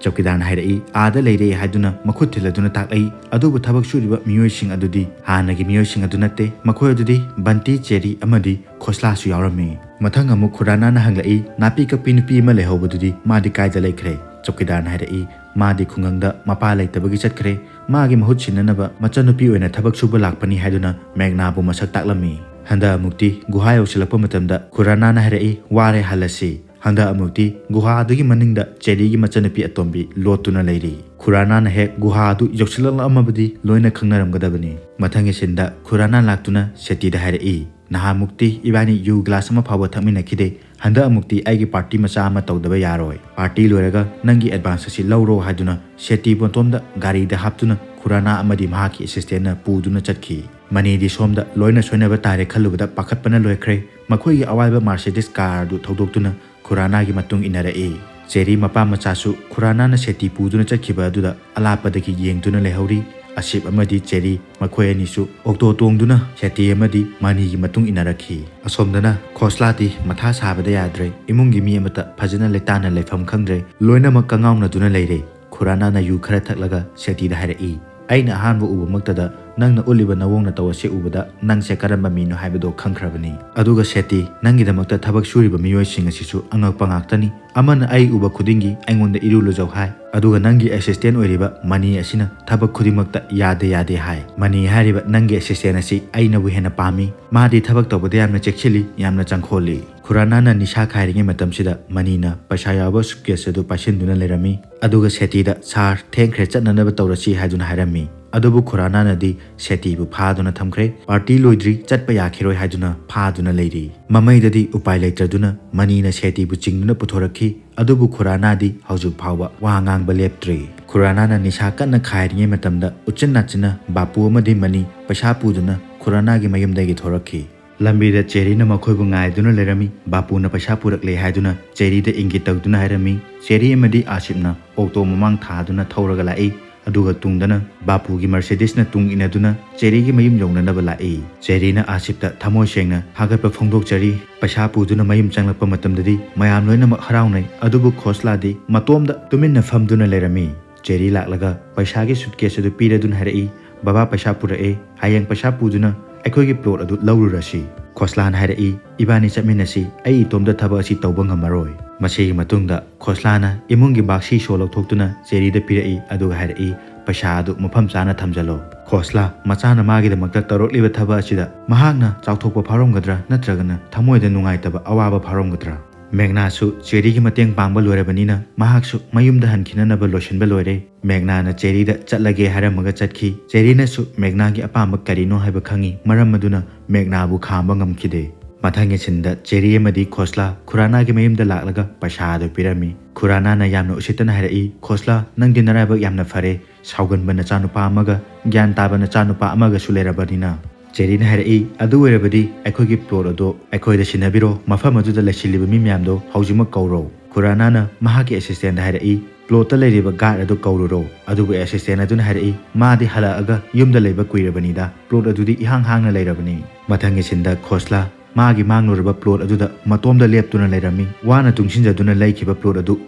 ꯆꯧꯀꯤꯗꯥꯔꯅ ꯍꯥꯏꯔꯛꯏ, "ꯑꯥꯗ ꯂꯩꯔꯦ" ꯍꯥꯏꯗꯨꯅ ꯃꯈꯨꯠ ꯊꯤꯜꯂꯗꯨꯅ ꯇꯥꯛꯂꯛꯏ꯫ ꯑꯗꯨꯕꯨ ꯊꯕꯛ ꯁꯨꯔꯤꯕ ꯃꯤꯑꯣꯏꯁꯤꯡ ꯑꯗꯨꯗꯤ ꯍꯥꯟꯅꯒꯤ ꯃꯤꯑꯣꯏꯁꯤꯡ ꯑꯗꯨ ꯅꯠꯇꯦ꯫ ꯃꯈꯣꯏ ꯑꯗꯨꯗꯤ ꯕꯟꯇꯤ, ꯆꯦꯔꯤ ꯑꯃꯗꯤ ꯈꯣꯁꯂꯥꯁꯨ ꯌꯥꯎꯔꯝꯃꯤ꯫ ꯃꯊꯪ ꯑꯃꯨꯛ ꯈꯨꯔꯥꯅꯥꯅ ꯍꯪꯂꯛꯏ, "ꯅꯥꯄꯤ ꯀꯛꯄꯤ ꯅꯨꯄꯤ ꯑꯃ ꯂꯩꯍꯧꯕꯗꯨꯗꯤ ꯃꯥꯗꯤ ꯀꯥꯏꯗ ꯂꯩꯈ꯭ꯔꯦ?" ꯆꯧꯀꯤꯗꯥꯔꯅ ꯍꯥꯏꯔꯛꯏ, "ꯃꯥꯗꯤ ꯈꯨꯡꯒꯪꯗ ꯃꯄꯥ ꯂꯩꯇꯕꯒꯤ ꯆꯠꯈ꯭ꯔꯦ꯫ ꯃꯥꯒꯤ ꯃꯍꯨꯠ ꯁꯤꯟꯅꯅꯕ ꯃꯆꯟꯅꯨꯄꯤ ꯑꯣꯏꯅ ꯊꯕꯛ ꯁꯨꯕ ꯂꯥꯛꯄꯅꯤ" ꯍꯥꯏꯗꯨꯅ ꯃꯦꯘꯅꯥꯕꯨ ꯃꯁꯛ ꯇꯥꯛꯂꯝꯃꯤ꯫ ꯍꯟꯗꯛ ꯑꯃꯨꯛꯇꯤ ꯒꯨꯍꯥ ꯌꯧꯁꯤꯜꯂꯛꯄ ꯃꯇꯝꯗ ꯈꯨꯔꯥꯅꯥꯅ ꯍꯥꯏꯔꯛꯏ, "ꯋꯥꯔꯦ, ꯍꯜꯂꯁꯤ꯫" ꯍꯟꯗꯛ ꯑꯃꯨꯛꯇꯤ ꯒꯨꯍꯥ ꯑꯗꯨꯒꯤ ꯃꯅꯤꯡꯗ ꯆꯦꯔꯤꯒꯤ ꯃꯆꯟꯅꯨꯄꯤ ꯑꯇꯣꯝꯕꯤ ꯂꯣꯠꯇꯨꯅ ꯂꯩꯔꯤ꯫ ꯈꯨꯔꯥꯅꯥꯅ ꯍꯦꯛ ꯒꯨꯍꯥ ꯑꯗꯨ ꯌꯧꯁꯤꯜꯂꯛꯂꯛꯂꯝꯃꯕꯗꯤ ꯂꯣꯏꯅ ꯈꯪꯅꯔꯝꯒꯗꯕꯅꯤ꯫ ꯃꯊꯪꯒꯤ ꯁꯤꯟꯗ ꯈꯨꯔꯥꯅꯥ ꯂꯥꯛꯇꯨꯅ ꯁꯦꯇꯤꯗ ꯍꯥꯏꯔꯛꯏ, "ꯅꯍꯥꯟꯃꯨꯛꯇꯤ ꯏꯕꯥꯅꯤ ꯌꯨ ꯒ꯭ꯂꯥꯁ ꯑꯃ ꯐꯥꯎꯕ ꯊꯛꯃꯤꯟꯅꯈꯤꯗꯦ꯫ ꯍꯟꯗꯛ ꯑꯃꯨꯛꯇꯤ ꯑꯩꯒꯤ ꯄꯥꯔꯇꯤ ꯃꯆꯥ ꯑꯃ ꯇꯧꯗꯕ ꯌꯥꯔꯣꯏ꯫ ꯄꯥꯔꯇꯤ ꯂꯣꯏꯔꯒ ꯅꯪꯒꯤ ꯑꯦꯗꯚꯥꯟꯁ ꯑꯁꯤ ꯂꯧꯔꯣ" ꯍꯥꯏꯗꯨꯅ ꯁꯦꯇꯤ ꯃꯇꯣꯝꯗ ꯒꯥꯔꯤꯗ ꯍꯥꯞꯇꯨꯅ ꯈꯨꯔꯥꯅꯥ ꯑꯃꯗꯤ ꯃꯍꯥꯛꯀꯤ ꯑꯦꯁꯤꯁꯇꯦꯟꯅ ꯄꯨꯗꯨꯅ ꯆꯠꯈꯤ꯫ ꯃꯅꯤꯗꯤ ꯁꯣꯝꯗ ꯂꯣꯏꯅ ꯁꯣꯏꯅꯕ ꯇꯥꯔꯦ ꯈꯜꯂꯨꯕꯗ ꯄꯥꯈꯠꯄꯅ ꯂꯣꯏꯈ꯭ꯔꯦ꯫ ꯃꯈꯣꯏꯒꯤ ꯑꯋꯥꯏꯕ ꯃꯥꯔꯁꯦꯗꯤꯁ ꯀꯥꯔ ꯑꯗꯨ ꯊꯧꯗꯣꯛꯇꯨꯅ ꯈꯨꯔꯥꯅꯥꯒꯤ ꯃꯇꯨꯡ ꯏꯟꯅꯔꯛꯏ꯫ ꯆꯦꯔꯤ ꯃꯄꯥ ꯃꯆꯥꯁꯨ ꯈꯨꯔꯥꯅꯥꯅ ꯁꯦꯇꯤ ꯄꯨꯗꯨꯅ ꯆꯠꯈꯤꯕ ꯑꯗꯨꯗ ꯑꯂꯥꯞꯄꯗꯒꯤ ꯌꯦꯡꯗꯨꯅ ꯂꯩꯍꯧꯔꯤ꯫ ꯑꯁꯤꯞ ꯑꯃꯗꯤ ꯆꯦꯔꯤ ꯃꯈꯣꯏ ꯑꯅꯤꯁꯨ ꯑꯣꯛꯇꯣ ꯇꯣꯡꯗꯨꯅ ꯁꯦꯇꯤ ꯑꯃꯗꯤ ꯃꯅꯤꯒꯤ ꯃꯇꯨꯡ ꯏꯟꯅꯔꯛꯈꯤ꯫ ꯑꯁꯣꯝꯗꯅ ꯈꯣꯁꯂꯥꯗꯤ ꯃꯊꯥ ꯁꯥꯕꯗ ꯌꯥꯗ꯭ꯔꯦ꯫ ꯏꯃꯨꯡꯒꯤ ꯃꯤ ꯑꯃꯠꯇ ꯐꯖꯅ ꯂꯩꯇꯥꯅ ꯂꯩꯐꯝ ꯈꯪꯗ꯭ꯔꯦ꯫ ꯂꯣꯏꯅꯃꯛ ꯀꯉꯥꯎꯅꯗꯨꯅ ꯂꯩꯔꯦ꯫ ꯈꯨꯔꯥꯅꯥꯅ ꯌꯨ ꯈꯔ ꯊꯛꯂꯒ ꯁꯦꯇꯤꯗ ꯍꯥꯏꯔꯛꯏ, "ꯑꯩꯅ ꯑꯍꯥꯟꯕ ꯎꯕꯃꯛꯇꯗ ꯅꯪꯅ ꯎꯠꯂꯤꯕ ꯅꯑꯣꯡ ꯅꯇꯧ ꯑꯁꯤ ꯎꯕꯗ ꯅꯪꯁꯦ ꯀꯔꯝꯕ ꯃꯤꯅꯣ ꯍꯥꯏꯕꯗꯣ ꯈꯪꯈ꯭ꯔꯕꯅꯤ꯫ ꯑꯗꯨꯒ ꯁꯦꯇꯤ, ꯅꯪꯒꯤꯗꯃꯛꯇ ꯊꯕꯛ ꯁꯨꯔꯤꯕ ꯃꯤꯑꯣꯏꯁꯤꯡ ꯑꯁꯤꯁꯨ ꯑꯉꯛꯄ ꯉꯥꯛꯇꯅꯤ꯫ ꯑꯃꯅ ꯑꯩ ꯎꯕ ꯈꯨꯗꯤꯡꯒꯤ ꯑꯩꯉꯣꯟꯗ ꯏꯔꯨ ꯂꯨꯖꯧ ꯍꯥꯏ, ꯑꯗꯨꯒ ꯅꯪꯒꯤ ꯑꯦꯁꯤꯁꯇꯦꯟ ꯑꯣꯏꯔꯤꯕ ꯃꯅꯤ ꯑꯁꯤꯅ ꯊꯕꯛ ꯈꯨꯗꯤꯡꯃꯛꯇ ꯌꯥꯗꯦ ꯌꯥꯗꯦ ꯍꯥꯏ꯫ ꯃꯅꯤ ꯍꯥꯏꯔꯤꯕ ꯅꯪꯒꯤ ꯑꯦꯁꯤꯁꯇꯦꯟ ꯑꯁꯤ ꯑꯩꯅꯕꯨ ꯍꯦꯟꯅ ꯄꯥꯝꯃꯤ꯫ ꯃꯥꯗꯤ ꯊꯕꯛ ꯇꯧꯕꯗ ꯌꯥꯝꯅ ꯆꯦꯛꯁꯤꯜꯂꯤ, ꯌꯥꯝꯅ ꯆꯪꯈꯣꯜꯂꯤ꯫" ꯈꯨꯔꯥꯅꯥꯅ ꯅꯤꯁꯥ ꯈꯥꯏꯔꯤꯉꯩ ꯃꯇꯝꯁꯤꯗ ꯃꯅꯤꯅ ꯄꯩꯁꯥ ꯌꯥꯎꯕ ꯁꯨꯠꯀꯦꯁ ꯑꯗꯨ ꯄꯥꯏꯁꯤꯟꯗꯨꯅ ꯂꯩꯔꯝꯃꯤ꯫ ꯑꯗꯨꯒ ꯁꯦꯇꯤꯗ, "ꯁꯥꯔ, ꯊꯦꯡꯈ꯭ꯔꯦ, ꯆꯠꯅꯅꯕ ꯇꯧꯔꯁꯤ" ꯍꯥꯏꯗꯨꯅ ꯍꯥꯏꯔꯝꯃꯤ꯫ ꯑꯗꯨꯕꯨ ꯈꯨꯔꯥꯅꯥꯅꯗꯤ ꯁꯦꯇꯤꯕꯨ ꯐꯥꯗꯨꯅ ꯊꯝꯈ꯭ꯔꯦ꯫ "ꯄꯥꯔꯇꯤ ꯂꯣꯏꯗ꯭ꯔꯤ, ꯆꯠꯄ ꯌꯥꯈꯤꯔꯣꯏ" ꯍꯥꯏꯗꯨꯅ ꯐꯥꯗꯨꯅ ꯂꯩꯔꯤ꯫ ꯃꯃꯩꯗꯗꯤ ꯎꯄꯥꯏ ꯂꯩꯇ꯭ꯔꯗꯨꯅ ꯃꯅꯤꯅ ꯁꯦꯇꯤꯕꯨ ꯆꯤꯡꯗꯨꯅ ꯄꯨꯊꯣꯔꯛꯈꯤ꯫ ꯑꯗꯨꯕꯨ ꯈꯨꯔꯥꯅꯥꯗꯤ ꯍꯧꯖꯤꯛ ꯐꯥꯎꯕ ꯋꯥ ꯉꯥꯡꯕ ꯂꯦꯞꯇ꯭ꯔꯤ꯫ ꯈꯨꯔꯥꯅꯥꯅ ꯅꯤꯁꯥ ꯀꯟꯅ ꯈꯥꯏꯔꯤꯉꯩ ꯃꯇꯝꯗ ꯎꯆꯤꯟ ꯅꯥꯆꯤꯟꯅ ꯕꯥꯄꯨ ꯑꯃꯗꯤ ꯃꯅꯤ ꯄꯩꯁꯥ ꯄꯨꯗꯨꯅ ꯈꯨꯔꯥꯅꯥꯒꯤ ꯃꯌꯨꯝꯗꯒꯤ ꯊꯣꯔꯛꯈꯤ꯫ ꯂꯝꯕꯤꯗ ꯆꯦꯔꯤꯅ ꯃꯈꯣꯏꯕꯨ ꯉꯥꯏꯗꯨꯅ ꯂꯩꯔꯝꯃꯤ꯫ ꯕꯥꯄꯨꯅ ꯄꯩꯁꯥ ꯄꯨꯔꯛꯂꯦ ꯍꯥꯏꯗꯨꯅ ꯆꯦꯔꯤꯗ ꯏꯪꯒꯤꯠ ꯇꯧꯗꯨꯅ ꯍꯥꯏꯔꯝꯃꯤ꯫ ꯆꯦꯔꯤ ꯑꯃꯗꯤ ꯑꯥꯁꯤꯞꯅ ꯑꯣꯛꯇꯣ ꯃꯃꯥꯡ ꯊꯥꯗꯨꯅ ꯊꯧꯔꯒ ꯂꯥꯛꯏ꯫ ꯑꯗꯨꯒ ꯇꯨꯡꯗꯅ ꯕꯥꯄꯨꯒꯤ ꯃꯔꯁꯦꯗꯤꯁꯅ ꯇꯨꯡ ꯏꯟꯅꯗꯨꯅ ꯆꯦꯔꯤꯒꯤ ꯃꯌꯨꯝ ꯌꯧꯅꯅꯕ ꯂꯥꯛꯏ꯫ ꯆꯦꯔꯤꯅ ꯑꯥꯁꯤꯞꯇ ꯊꯃꯣꯏ ꯁꯦꯡꯅ ꯊꯥꯒꯠꯄ ꯐꯣꯡꯗꯣꯛꯆꯔꯤ꯫ ꯄꯩꯁꯥ ꯄꯨꯗꯨꯅ ꯃꯌꯨꯝ ꯆꯪꯂꯛꯄ ꯃꯇꯝꯗꯗꯤ ꯃꯌꯥꯝ ꯂꯣꯏꯅꯃꯛ ꯍꯔꯥꯎꯅꯩ꯫ ꯑꯗꯨꯕꯨ ꯈꯣꯁꯂꯥꯗꯤ ꯃꯇꯣꯝꯗ ꯇꯨꯃꯤꯟꯅ ꯐꯝꯗꯨꯅ ꯂꯩꯔꯝꯃꯤ꯫ ꯆꯦꯔꯤ ꯂꯥꯛꯂꯒ ꯄꯩꯁꯥꯒꯤ ꯁꯨꯠꯀꯦꯁ ꯑꯗꯨ ꯄꯤꯔꯗꯨꯅ ꯍꯥꯏꯔꯛꯏ, "ꯕꯕꯥ, ꯄꯩꯁꯥ ꯄꯨꯔꯛꯑꯦ, ꯍꯌꯦꯡ ꯄꯩꯁꯥ ꯄꯨꯗꯨꯅ ꯑꯩꯈꯣꯏꯒꯤ ꯄ꯭ꯂꯣꯠ ꯑꯗꯨ ꯂꯧꯔꯨꯔꯁꯤ"꯫ ꯈꯣꯁꯂꯥꯅ ꯍꯥꯏꯔꯛꯏ, "ꯏꯕꯥꯅꯤ ꯆꯠꯃꯤꯟꯅꯁꯤ, ꯑꯩ ꯏꯇꯣꯝꯇ ꯊꯕꯛ ꯑꯁꯤ ꯇꯧꯕ ꯉꯝꯃꯔꯣꯏ"꯫ ꯃꯁꯤꯒꯤ ꯃꯇꯨꯡꯗ ꯈꯣꯁꯂꯥꯅ ꯏꯃꯨꯡꯒꯤ ꯕꯥꯛꯁꯤ ꯁꯣ ꯂꯧꯊꯣꯛꯇꯨꯅ ꯆꯦꯔꯤꯗ ꯄꯤꯔꯛꯏ, ꯑꯗꯨꯒ ꯍꯥꯏꯔꯛꯏ, "ꯄꯩꯁꯥ ꯑꯗꯨ ꯃꯐꯝ ꯆꯥꯅ ꯊꯝꯖꯜꯂꯣ"꯫ ꯈꯣꯁꯂꯥ ꯃꯆꯥꯅ ꯃꯥꯒꯤꯗꯃꯛꯇ ꯇꯧꯔꯛꯂꯤꯕ ꯊꯕꯛ ꯑꯁꯤꯗ ꯃꯍꯥꯛꯅ ꯆꯥꯎꯊꯣꯛꯄ ꯐꯥꯎꯔꯝꯒꯗ꯭ꯔꯥ ꯅꯠꯇ꯭ꯔꯒꯅ ꯊꯃꯣꯏꯗ ꯅꯨꯡꯉꯥꯏꯇꯕ ꯑꯋꯥꯕ ꯐꯥꯎꯔꯝꯒꯗ꯭ꯔꯥ? ꯃꯦꯒꯅꯥꯁꯨ ꯆꯦꯔꯤꯒꯤ ꯃꯇꯦꯡ ꯄꯥꯡꯕ ꯂꯣꯏꯔꯕꯅꯤꯅ ꯃꯍꯥꯛꯁꯨ ꯃꯌꯨꯝꯗ ꯍꯟꯈꯤꯅꯅꯕ ꯂꯣꯏꯁꯤꯟꯕ ꯂꯣꯏꯔꯦ꯫ ꯃꯦꯒꯅꯥꯅ ꯆꯦꯔꯤꯗ ꯆꯠꯂꯒꯦ ꯍꯥꯏꯔꯝꯃꯒ ꯆꯠꯈꯤ꯫ ꯆꯦꯔꯤꯅꯁꯨ ꯃꯦꯒꯅꯥꯒꯤ ꯑꯄꯥꯝꯕ ꯀꯔꯤꯅꯣ ꯍꯥꯏꯕ ꯈꯪꯉꯤ, ꯃꯔꯝ ꯑꯗꯨꯅ ꯃꯦꯒꯅꯥꯕꯨ ꯈꯥꯝꯕ ꯉꯝꯈꯤꯗꯦ꯫ ꯃꯊꯪꯒꯤ ꯁꯤꯟꯗ ꯆꯦꯔꯤ ꯑꯃꯗꯤ ꯈꯣꯁꯂꯥ ꯈꯨꯔꯥꯅꯥꯒꯤ ꯃꯌꯨꯝꯗ ꯂꯥꯛꯂꯒ ꯄꯩꯁꯥ ꯑꯗꯨ ꯄꯤꯔꯝꯃꯤ꯫ ꯈꯨꯔꯥꯅꯥꯅ ꯌꯥꯝꯅ ꯎꯁꯤꯠꯇꯅ ꯍꯥꯏꯔꯛꯏ, "ꯈꯣꯁꯂꯥ, ꯅꯪꯗꯤ ꯅꯔꯥꯏꯕꯛ ꯌꯥꯝꯅ ꯐꯔꯦ꯫ ꯁꯥꯎꯒꯟꯕ ꯅꯆꯥꯅꯨꯄꯥ ꯑꯃꯒ ꯒ꯭ꯌꯥꯟ ꯇꯥꯕ ꯅꯆꯥꯅꯨꯄꯥ ꯑꯃꯒꯁꯨ ꯂꯩꯔꯕꯅꯤꯅ"꯫ ꯆꯦꯔꯤꯅ ꯍꯥꯏꯔꯛꯏ, "ꯑꯗꯨ ꯑꯣꯏꯔꯕꯗꯤ ꯑꯩꯈꯣꯏꯒꯤ ꯄ꯭ꯂꯣꯠ ꯑꯗꯣ ꯑꯩꯈꯣꯏꯗ ꯁꯤꯟꯅꯕꯤꯔꯣ, ꯃꯐꯝ ꯑꯗꯨꯗ ꯂꯩꯁꯤꯜꯂꯤꯕ ꯃꯤ ꯃꯌꯥꯝꯗꯣ ꯍꯧꯖꯤꯛꯃꯛ ꯀꯧꯔꯣ"꯫ ꯈꯨꯔꯥꯅꯥꯅ ꯃꯍꯥꯛꯀꯤ ꯑꯦꯁꯤꯁꯇꯦꯟꯗ ꯍꯥꯏꯔꯛꯏ, "ꯄ꯭ꯂꯣꯠꯇ ꯂꯩꯔꯤꯕ ꯒꯥꯔꯗ ꯑꯗꯨ ꯀꯧꯔꯨꯔꯣ"꯫ ꯑꯗꯨꯕꯨ ꯑꯦꯁꯤꯁꯇꯦꯟ ꯑꯗꯨꯅ ꯍꯥꯏꯔꯛꯏ, "ꯃꯥꯗꯤ ꯍꯜꯂꯛꯑꯒ ꯌꯨꯝꯗ ꯂꯩꯕ ꯀꯨꯏꯔꯕꯅꯤꯗ, ꯄ꯭ꯂꯣꯠ ꯑꯗꯨꯗꯤ ꯏꯍꯥꯡ ꯍꯥꯡꯅ ꯂꯩꯔꯕꯅꯤ"꯫ ꯃꯊꯪꯒꯤ ꯁꯤꯟꯗ ꯈꯣꯁꯂꯥ ꯃꯥꯒꯤ ꯃꯥꯡꯂꯨꯔꯕ ꯄ꯭ꯂꯣꯠ ꯑꯗꯨꯗ ꯃꯇꯣꯝꯗ ꯂꯦꯞꯇꯨꯅ ꯂꯩꯔꯝꯃꯤ꯫ ꯋꯥꯅ ꯇꯨꯡꯁꯤꯟꯖꯗꯨꯅ ꯂꯩꯈꯤꯕ ꯄ꯭ꯂꯣꯠ ꯑꯗꯨ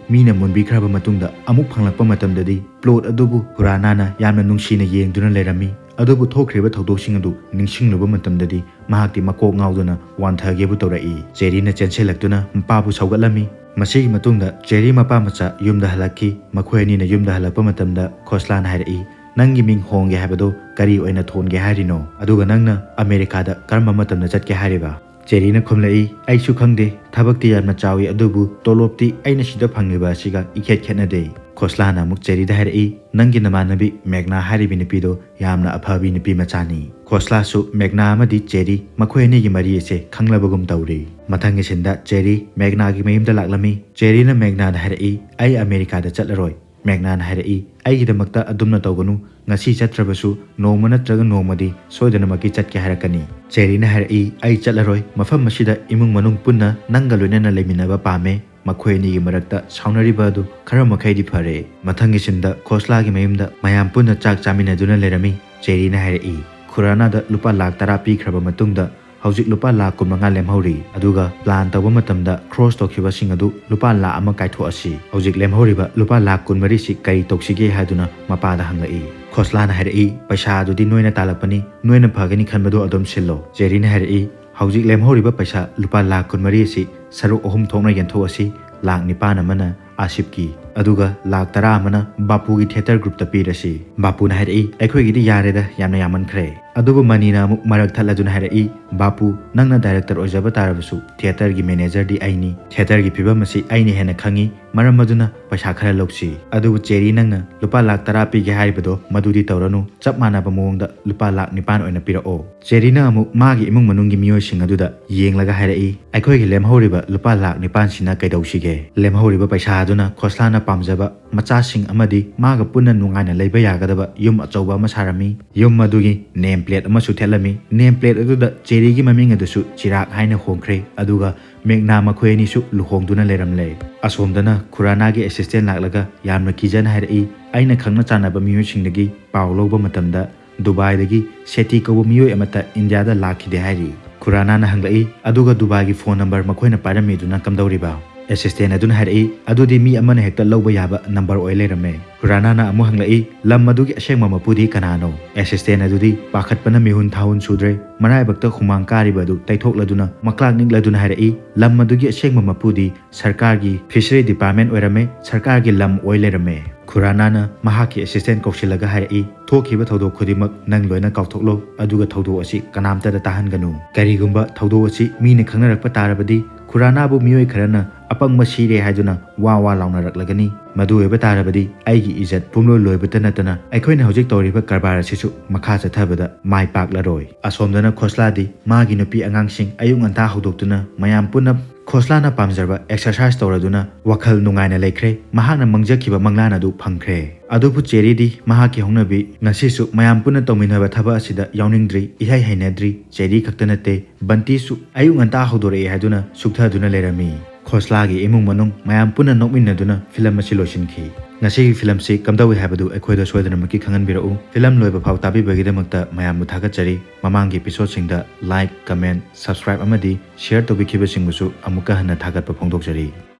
ꯃꯤꯅ ꯃꯨꯟꯕꯤꯈ꯭ꯔꯕ ꯃꯇꯨꯡꯗ ꯑꯃꯨꯛ ꯐꯪꯂꯛꯄ ꯃꯇꯝꯗꯗꯤ ꯄ꯭ꯂꯣꯠ ꯑꯗꯨꯕꯨ ꯈꯨꯔꯥꯅꯥꯅ ꯌꯥꯝꯅ ꯅꯨꯡꯁꯤꯅ ꯌꯦꯡꯗꯨꯅ ꯂꯩꯔꯝꯃꯤ꯫ ꯑꯗꯨꯕꯨ ꯊꯣꯛꯈ꯭ꯔꯤꯕ ꯊꯧꯗꯣꯛꯁꯤꯡ ꯑꯗꯨ ꯅꯤꯡꯁꯤꯡꯂꯨꯕ ꯃꯇꯝꯗꯗꯤ ꯃꯍꯥꯛꯇꯤ ꯃꯀꯣꯛ ꯉꯥꯎꯗꯨꯅ ꯋꯥꯟꯊꯒꯦꯕꯨ ꯇꯧꯔꯛꯏ꯫ ꯆꯦꯔꯤꯅ ꯆꯦꯟꯁꯤꯜꯂꯛꯇꯨꯅ ꯃꯄꯥꯕꯨ ꯁꯧꯒꯠꯂꯝꯃꯤ꯫ ꯃꯁꯤꯒꯤ ꯃꯇꯨꯡꯗ ꯆꯦꯔꯤ ꯃꯄꯥ ꯃꯆꯥ ꯌꯨꯝꯗ ꯍꯜꯂꯛꯈꯤ꯫ ꯃꯈꯣꯏ ꯑꯅꯤꯅ ꯌꯨꯝꯗ ꯍꯜꯂꯛꯄ ꯃꯇꯝꯗ ꯈꯣꯁꯂꯥꯅ ꯍꯥꯏꯔꯛꯏ, "ꯅꯪꯒꯤ ꯃꯤꯡ ꯍꯣꯡꯒꯦ ꯍꯥꯏꯕꯗꯣ ꯀꯔꯤ ꯑꯣꯏꯅ ꯊꯣꯟꯒꯦ ꯍꯥꯏꯔꯤꯅꯣ? ꯑꯗꯨꯒ ꯅꯪꯅ ꯑꯃꯦꯔꯤꯀꯥꯗ ꯀꯔꯝꯕ ꯃꯇꯝꯗ ꯆꯠꯀꯦ ꯍꯥꯏꯔꯤꯕ?" ꯆꯦꯔꯤꯅ ꯈꯨꯝꯂꯛꯏ, "ꯑꯩꯁꯨ ꯈꯪꯗꯦ, ꯊꯕꯛꯇꯤ ꯌꯥꯝꯅ ꯆꯥꯎꯏ, ꯑꯗꯨꯕꯨ ꯇꯣꯂꯣꯞꯇꯤ ꯑꯩꯅ ꯁꯤꯗ ꯐꯪꯂꯤꯕ ꯑꯁꯤꯒ ꯏꯈꯦꯠ ꯈꯦꯠꯅꯗꯦ꯫" ꯈꯣꯁꯂꯥꯅ ꯑꯃꯨꯛ ꯆꯦꯔꯤꯗ ꯍꯥꯏꯔꯛꯏ, "ꯅꯪꯒꯤ ꯅꯃꯥꯟꯅꯕꯤ ꯃꯦꯒꯅꯥ ꯍꯥꯏꯔꯤꯕꯤ ꯅꯨꯄꯤꯗꯣ ꯌꯥꯝꯅ ꯑꯐꯕꯤ ꯅꯨꯄꯤ ꯃꯆꯥꯅꯤ꯫" ꯈꯣꯁꯂꯥꯁꯨ ꯃꯦꯒꯅꯥ ꯑꯃꯗꯤ ꯆꯦꯔꯤ ꯃꯈꯣꯏ ꯑꯅꯤꯒꯤ ꯃꯔꯤ ꯑꯁꯦ ꯈꯪꯂꯕꯒꯨꯝ ꯇꯧꯔꯤ꯫ ꯃꯊꯪꯒꯤ ꯁꯤꯟꯗ ꯆꯦꯔꯤ ꯃꯦꯒꯅꯥꯒꯤ ꯃꯌꯨꯝꯗ ꯂꯥꯛꯂꯝꯃꯤ꯫ ꯆꯦꯔꯤꯅ ꯃꯦꯒꯅꯥꯗ ꯍꯥꯏꯔꯛꯏ, "ꯑꯩ ꯑꯃꯦꯔꯤꯀꯥꯗ ꯆꯠꯂꯔꯣꯏ꯫" ꯃꯦꯒꯅꯥꯅ ꯍꯥꯏꯔꯛꯏ, "ꯑꯩꯒꯤꯗꯃꯛꯇ ꯑꯗꯨꯝꯅ ꯇꯧꯒꯅꯨ, ꯉꯁꯤ ꯆꯠꯇ꯭ꯔꯕꯁꯨ ꯅꯣꯡꯃ ꯅꯠꯇ꯭ꯔꯒ ꯅꯣꯡꯃꯗꯤ ꯁꯣꯏꯗꯅꯃꯛꯀꯤ ꯆꯠꯀꯦ ꯍꯥꯏꯔꯛꯀꯅꯤ꯫" ꯆꯦꯔꯤꯅ ꯍꯥꯏꯔꯛꯏ, "ꯑꯩ ꯆꯠꯂꯔꯣꯏ, ꯃꯐꯝ ꯑꯁꯤꯗ ꯏꯃꯨꯡ ꯃꯅꯨꯡ ꯄꯨꯟꯅ ꯅꯪꯒ ꯂꯣꯏꯅꯅ ꯂꯩꯃꯤꯟꯅꯕ ꯄꯥꯝꯃꯦ꯫" ꯃꯈꯣꯏ ꯑꯅꯤꯒꯤ ꯃꯔꯛꯇ ꯁꯥꯎꯅꯔꯤꯕ ꯑꯗꯨ ꯈꯔ ꯃꯈꯩꯗꯤ ꯐꯔꯦ꯫ ꯃꯊꯪꯒꯤ ꯁꯤꯟꯗ ꯈꯣꯁꯂꯥꯒꯤ ꯃꯌꯨꯝꯗ ꯃꯌꯥꯝ ꯄꯨꯟꯅ ꯆꯥꯛ ꯆꯥꯃꯤꯟꯅꯗꯨꯅ ꯂꯩꯔꯝꯃꯤ꯫ ꯆꯦꯔꯤꯅ ꯍꯥꯏꯔꯛꯏ, "ꯈꯨꯔꯥꯅꯥꯗ ꯂꯨꯄꯥ ꯂꯥꯛ ꯇꯔꯥ ꯄꯤꯈ꯭ꯔꯕ ꯃꯇꯨꯡꯗ ꯍꯧꯖꯤꯛ ꯂꯨꯄꯥ ꯂꯥꯛ ꯀꯨꯟꯃꯉꯥ ꯂꯦꯝꯍꯧꯔꯤ, ꯑꯗꯨꯒ ꯄ꯭ꯂꯥꯟ ꯇꯧꯕ ꯃꯇꯝꯗ ꯈ꯭ꯔꯣꯁ ꯇꯧꯈꯤꯕꯁꯤꯡ ꯑꯗꯨ ꯂꯨꯄꯥ ꯂꯥꯛ ꯑꯃ ꯀꯥꯏꯊꯣꯛꯑꯁꯤ꯫ ꯍꯧꯖꯤꯛ ꯂꯦꯝꯍꯧꯔꯤꯕ ꯂꯨꯄꯥ ꯂꯥꯛ ꯀꯨꯟꯃꯔꯤꯁꯤ ꯀꯔꯤ ꯇꯧꯁꯤꯒꯦ?" ꯍꯥꯏꯗꯨꯅ ꯃꯄꯥꯗ ꯍꯪꯂꯛꯏ꯫ ꯈꯣꯁꯂꯥꯅ ꯍꯥꯏꯔꯛꯏ, "ꯄꯩꯁꯥ ꯑꯗꯨꯗꯤ ꯅꯣꯏꯅ ꯇꯥꯜꯂꯛꯄꯅꯤ, ꯅꯣꯏꯅ ꯐꯒꯅꯤ ꯈꯟꯕꯗꯣ ꯑꯗꯨꯝ ꯁꯤꯜꯂꯣ꯫" ꯆꯦꯔꯤꯅ ꯍꯥꯏꯔꯛꯏ, "ꯍꯧꯖꯤꯛ ꯂꯦꯝꯍꯧꯔꯤꯕ ꯄꯩꯁꯥ ꯂꯨꯄꯥ ꯂꯥꯛ ꯀꯨꯟꯃꯔꯤ ꯑꯁꯤ ꯁꯔꯨꯛ ꯑꯍꯨꯝ ꯊꯣꯛꯅ ꯌꯦꯟꯊꯣꯛꯑꯁꯤ, ꯂꯥꯛ ꯅꯤꯄꯥꯟ ꯑꯃꯅ ꯑꯥꯁꯤꯐꯀꯤ, ꯑꯗꯨꯒ ꯂꯥꯛ ꯇꯔꯥ ꯑꯃꯅ ꯕꯥꯄꯨꯒꯤ ꯊꯤꯌꯦꯇꯔ ꯒ꯭ꯔꯨꯞꯇ ꯄꯤꯔꯁꯤ꯫" ꯕꯥꯄꯨꯅ ꯍꯥꯏꯔꯛꯏ, "ꯑꯩꯈꯣꯏꯒꯤꯗꯤ ꯌꯥꯔꯦꯗ, ꯌꯥꯝꯅ ꯌꯥꯝꯃꯟꯈ꯭ꯔꯦ꯫" ꯑꯗꯨꯕꯨ ꯃꯅꯤꯅ ꯑꯃꯨꯛ ꯃꯔꯛ ꯊꯠꯂꯗꯨꯅ ꯍꯥꯏꯔꯛꯏ, "ꯕꯥꯄꯨ, ꯅꯪꯅ ꯗꯥꯏꯔꯦꯛꯇꯔ ꯑꯣꯏꯖꯕ ꯇꯥꯔꯕꯁꯨ ꯊꯤꯌꯦꯇꯔꯒꯤ ꯃꯦꯅꯦꯖꯔꯗꯤ ꯑꯩꯅꯤ꯫ ꯊꯤꯌꯦꯇꯔꯒꯤ ꯐꯤꯕꯝ ꯑꯁꯤ ꯑꯩꯅ ꯍꯦꯟꯅ ꯈꯪꯉꯤ, ꯃꯔꯝ ꯑꯗꯨꯅ ꯄꯩꯁꯥ ꯈꯔ ꯂꯧꯁꯤ꯫ ꯑꯗꯨꯕꯨ ꯆꯦꯔꯤ, ꯅꯪꯅ ꯂꯨꯄꯥ ꯂꯥꯛ ꯇꯔꯥ ꯄꯤꯒꯦ ꯍꯥꯏꯔꯤꯕꯗꯣ ꯃꯗꯨꯗꯤ ꯇꯧꯔꯅꯨ, ꯆꯞ ꯃꯥꯟꯅꯕ ꯃꯑꯣꯡꯗ ꯂꯨꯄꯥ ꯂꯥꯛ ꯅꯤꯄꯥꯟ ꯑꯣꯏꯅ ꯄꯤꯔꯛꯑꯣ꯫" ꯆꯦꯔꯤꯅ ꯑꯃꯨꯛ ꯃꯥꯒꯤ ꯏꯃꯨꯡ ꯃꯅꯨꯡꯒꯤ ꯃꯤꯑꯣꯏꯁꯤꯡ ꯑꯗꯨꯗ ꯌꯦꯡꯂꯒ ꯍꯥꯏꯔꯛꯏ, "ꯑꯩꯈꯣꯏꯒꯤ ꯂꯦꯝꯍꯧꯔꯤꯕ ꯂꯨꯄꯥ ꯂꯥꯛ ꯅꯤꯄꯥꯟꯁꯤꯅ ꯀꯩꯗꯧꯁꯤꯒꯦ?" ꯂꯦꯝꯍꯧꯔꯤꯕ ꯄꯩꯁꯥ ꯑꯗꯨꯅ ꯈꯣꯁꯂꯥꯅ ꯄꯥꯝꯖꯕ ꯃꯆꯥꯁꯤꯡ ꯑꯃꯗꯤ ꯃꯥꯒ ꯄꯨꯟꯅ ꯅꯨꯡꯉꯥꯏꯅ ꯂꯩꯕ ꯌꯥꯒꯗꯕ ꯌꯨꯝ ꯑꯆꯧꯕ ꯑꯃ ꯁꯥꯔꯝꯃꯤ꯫ ꯌꯨꯝ ꯑꯗꯨꯒꯤ ꯅꯦꯝ ꯄ꯭ꯂꯦꯠ ꯑꯃꯁꯨ ꯊꯦꯠꯂꯝꯃꯤ꯫ ꯅꯦꯝ ꯄ꯭ꯂꯦꯠ ꯑꯗꯨꯗ ꯆꯦꯔꯤꯒꯤ ꯃꯃꯤꯡ ꯑꯗꯨꯁꯨ ꯆꯤꯔꯥꯛ ꯍꯥꯏꯅ ꯍꯣꯡꯈ꯭ꯔꯦ꯫ ꯑꯗꯨꯒ ꯃꯦꯒꯅꯥ ꯃꯈꯣꯏ ꯑꯅꯤꯁꯨ ꯂꯨꯍꯣꯡꯗꯨꯅ ꯂꯩꯔꯝꯂꯦ꯫ ꯑꯁꯣꯝꯗꯅ ꯈꯨꯔꯥꯅꯥꯒꯤ ꯑꯦꯁꯤꯁꯇꯦꯟ ꯂꯥꯛꯂꯒ ꯌꯥꯝꯅ ꯀꯤꯖꯅ ꯍꯥꯏꯔꯛꯏ, "ꯑꯩꯅ ꯈꯪꯅ ꯆꯥꯟꯅꯕ ꯃꯤꯑꯣꯏꯁꯤꯡꯗꯒꯤ ꯄꯥꯎ ꯂꯧꯕ ꯃꯇꯝꯗ ꯗꯨꯕꯥꯏꯗꯒꯤ ꯁꯦꯇꯤ ꯀꯧꯕ ꯃꯤꯑꯣꯏ ꯑꯃꯠꯇ ꯏꯟꯗꯤꯌꯥꯗ ꯂꯥꯛꯈꯤꯗꯦ" ꯍꯥꯏꯔꯤ꯫ ꯈꯨꯔꯥꯅꯥꯅ ꯍꯪꯂꯛꯏ, "ꯑꯗꯨꯒ ꯗꯨꯕꯥꯏꯒꯤ ꯐꯣꯟ ꯅꯝꯕꯔ ꯃꯈꯣꯏꯅ ꯄꯥꯏꯔꯝꯃꯤꯗꯨꯅ ꯀꯝꯗꯧꯔꯤꯕ?" ꯑꯦꯁꯤꯁꯇꯦꯟ ꯑꯗꯨꯅ ꯍꯥꯏꯔꯛꯏ, "ꯑꯗꯨꯗꯤ ꯃꯤ ꯑꯃꯅ ꯍꯦꯛꯇ ꯂꯧꯕ ꯌꯥꯕ ꯅꯝꯕꯔ ꯑꯣꯏ ꯂꯩꯔꯝꯃꯦ꯫" ꯈꯨꯔꯥꯅꯥꯅ ꯑꯃꯨꯛ ꯍꯪꯂꯛꯏ, "ꯂꯝ ꯑꯗꯨꯒꯤ ꯑꯁꯦꯡꯕ ꯃꯄꯨꯗꯤ ꯀꯅꯥꯅꯣ?" ꯑꯦꯁꯤꯁꯇꯦꯟ ꯑꯗꯨꯗꯤ ꯄꯥꯈꯠꯄꯅ ꯃꯤꯍꯨꯟ ꯊꯥꯍꯨꯟ ꯁꯨꯗ꯭ꯔꯦ꯫ ꯃꯔꯥꯏꯕꯛꯇ ꯍꯨꯃꯥꯡ ꯀꯥꯔꯤꯕ ꯑꯗꯨ ꯇꯩꯊꯣꯛꯂꯗꯨꯅ ꯃꯀ꯭ꯂꯥꯛ ꯅꯤꯛꯂꯗꯨꯅ ꯍꯥꯏꯔꯛꯏ, "ꯂꯝ ꯑꯗꯨꯒꯤ ꯑꯁꯦꯡꯕ ꯃꯄꯨꯗꯤ ꯁꯔꯀꯥꯔꯒꯤ ꯐꯤꯁꯔꯤ ꯗꯤꯄꯥꯔꯠꯃꯦꯟ ꯑꯣꯏꯔꯝꯃꯦ, ꯁꯔꯀꯥꯔꯒꯤ ꯂꯝ ꯑꯣꯏ ꯂꯩꯔꯝꯃꯦ꯫" ꯈꯨꯔꯥꯅꯥꯅ ꯃꯍꯥꯛꯀꯤ ꯑꯦꯁꯤꯁꯇꯦꯟ ꯀꯧꯁꯤꯜꯂꯒ ꯍꯥꯏꯔꯛꯏ, "ꯊꯣꯛꯈꯤꯕ ꯊꯧꯗꯣꯛ ꯈꯨꯗꯤꯡꯃꯛ ꯅꯪ ꯂꯣꯏꯅ ꯀꯥꯎꯊꯣꯛꯂꯣ, ꯑꯗꯨꯒ ꯊꯧꯗꯣꯛ ꯑꯁꯤ ꯀꯅꯥꯝꯇꯗ ꯇꯥꯍꯟꯒꯅꯨ꯫ ꯀꯔꯤꯒꯨꯝꯕ ꯊꯧꯗꯣꯛ ꯑꯁꯤ ꯃꯤꯅ ꯈꯪꯅꯔꯛꯄ ꯇꯥꯔꯕꯗꯤ ꯈꯨꯔꯥꯅꯥꯕꯨ ꯃꯤꯑꯣꯏ ꯈꯔꯅ ꯑꯄꯪꯕ ꯁꯤꯔꯦ ꯍꯥꯏꯗꯨꯅ ꯋꯥ ꯋꯥ ꯂꯥꯎꯅꯔꯛꯂꯒꯅꯤ꯫ ꯃꯗꯨ ꯑꯣꯏꯕ ꯇꯥꯔꯕꯗꯤ ꯑꯩꯒꯤ ꯏꯖꯠ ꯄꯨꯝꯂꯣꯏ ꯂꯣꯏꯕꯇ ꯅꯠꯇꯅ ꯑꯩꯈꯣꯏꯅ ꯍꯧꯖꯤꯛ ꯇꯧꯔꯤꯕ ꯀꯔꯕꯥꯔ ꯑꯁꯤꯁꯨ ꯃꯈꯥ ꯆꯠꯊꯕꯗ ꯃꯥꯏ ꯄꯥꯛꯂꯔꯣꯏ꯫" ꯑꯁꯣꯝꯗꯅ ꯈꯣꯁꯂꯥꯗꯤ ꯃꯥꯒꯤ ꯅꯨꯄꯤ ꯑꯉꯥꯡꯁꯤꯡ ꯑꯌꯨꯛ ꯉꯟꯇꯥ ꯍꯧꯗꯣꯛꯇꯨꯅ ꯃꯌꯥꯝ ꯄꯨꯟꯅ ꯈꯣꯁꯂꯥꯅ ꯄꯥꯝꯖꯕ ꯑꯦꯛꯁꯔꯁꯥꯏꯁ ꯇꯧꯔꯗꯨꯅ ꯋꯥꯈꯜ ꯅꯨꯡꯉꯥꯏꯅ ꯂꯩꯈ꯭ꯔꯦ꯫ ꯃꯍꯥꯛꯅ ꯃꯪꯖꯈꯤꯕ ꯃꯪꯂꯥꯟ ꯑꯗꯨ ꯐꯪꯈ꯭ꯔꯦ꯫ ꯑꯗꯨꯕꯨ ꯆꯦꯔꯤꯗꯤ ꯃꯍꯥꯛꯀꯤ ꯍꯧꯅꯕꯤ ꯉꯁꯤꯁꯨ ꯃꯌꯥꯝ ꯄꯨꯟꯅ ꯇꯧꯃꯤꯟꯅꯕ ꯊꯕꯛ ꯑꯁꯤꯗ ꯌꯥꯎꯅꯤꯡꯗ꯭ꯔꯤ, ꯏꯍꯩ ꯍꯩꯅꯗ꯭ꯔꯤ꯫ ꯆꯦꯔꯤ ꯈꯛꯇ ꯅꯠꯇꯦ, ꯕꯟꯇꯤꯁꯨ ꯑꯌꯨꯛ ꯉꯟꯇꯥ ꯍꯧꯗꯣꯔꯛꯑꯦ ꯍꯥꯏꯗꯨꯅ ꯁꯨꯛꯊꯗꯨꯅ ꯂꯩꯔꯝꯃꯤ꯫ ꯈꯣꯁꯂꯥꯒꯤ ꯏꯃꯨꯡ ꯃꯅꯨꯡ ꯃꯌꯥꯝ ꯄꯨꯟꯅ ꯅꯣꯛꯃꯤꯟꯅꯗꯨꯅ ꯐꯤꯂꯝ ꯑꯁꯤ ꯂꯣꯏꯁꯤꯟꯈꯤ꯫ ꯉꯁꯤꯒꯤ ꯐꯤꯂꯝꯁꯤ ꯀꯝꯗꯧꯏ ꯍꯥꯏꯕꯗꯨ ꯑꯩꯈꯣꯏꯗ ꯁꯣꯏꯗꯅꯃꯛꯀꯤ ꯈꯪꯍꯟꯕꯤꯔꯛꯎ꯫ ꯐꯤꯂꯝ ꯂꯣꯏꯕ ꯐꯥꯎ ꯇꯥꯕꯤꯕꯒꯤꯗꯃꯛꯇ ꯃꯌꯥꯝꯕꯨ ꯊꯥꯒꯠꯆꯔꯤ꯫ ꯃꯃꯥꯡꯒꯤ ꯏꯄꯤꯁꯣꯗꯁꯤꯡꯗ ꯂꯥꯏꯛ, ꯀꯃꯦꯟ, ꯁꯕꯁꯀ꯭ꯔꯥꯏꯕ ꯑꯃꯗꯤ ꯁꯤꯌꯔ ꯇꯧꯕꯤꯈꯤꯕꯁꯤꯡꯕꯨꯁꯨ ꯑꯃꯨꯛꯀ ꯍꯟꯅ ꯊꯥꯒꯠꯄ ꯐꯣꯡꯗꯣꯛꯆꯔꯤ꯫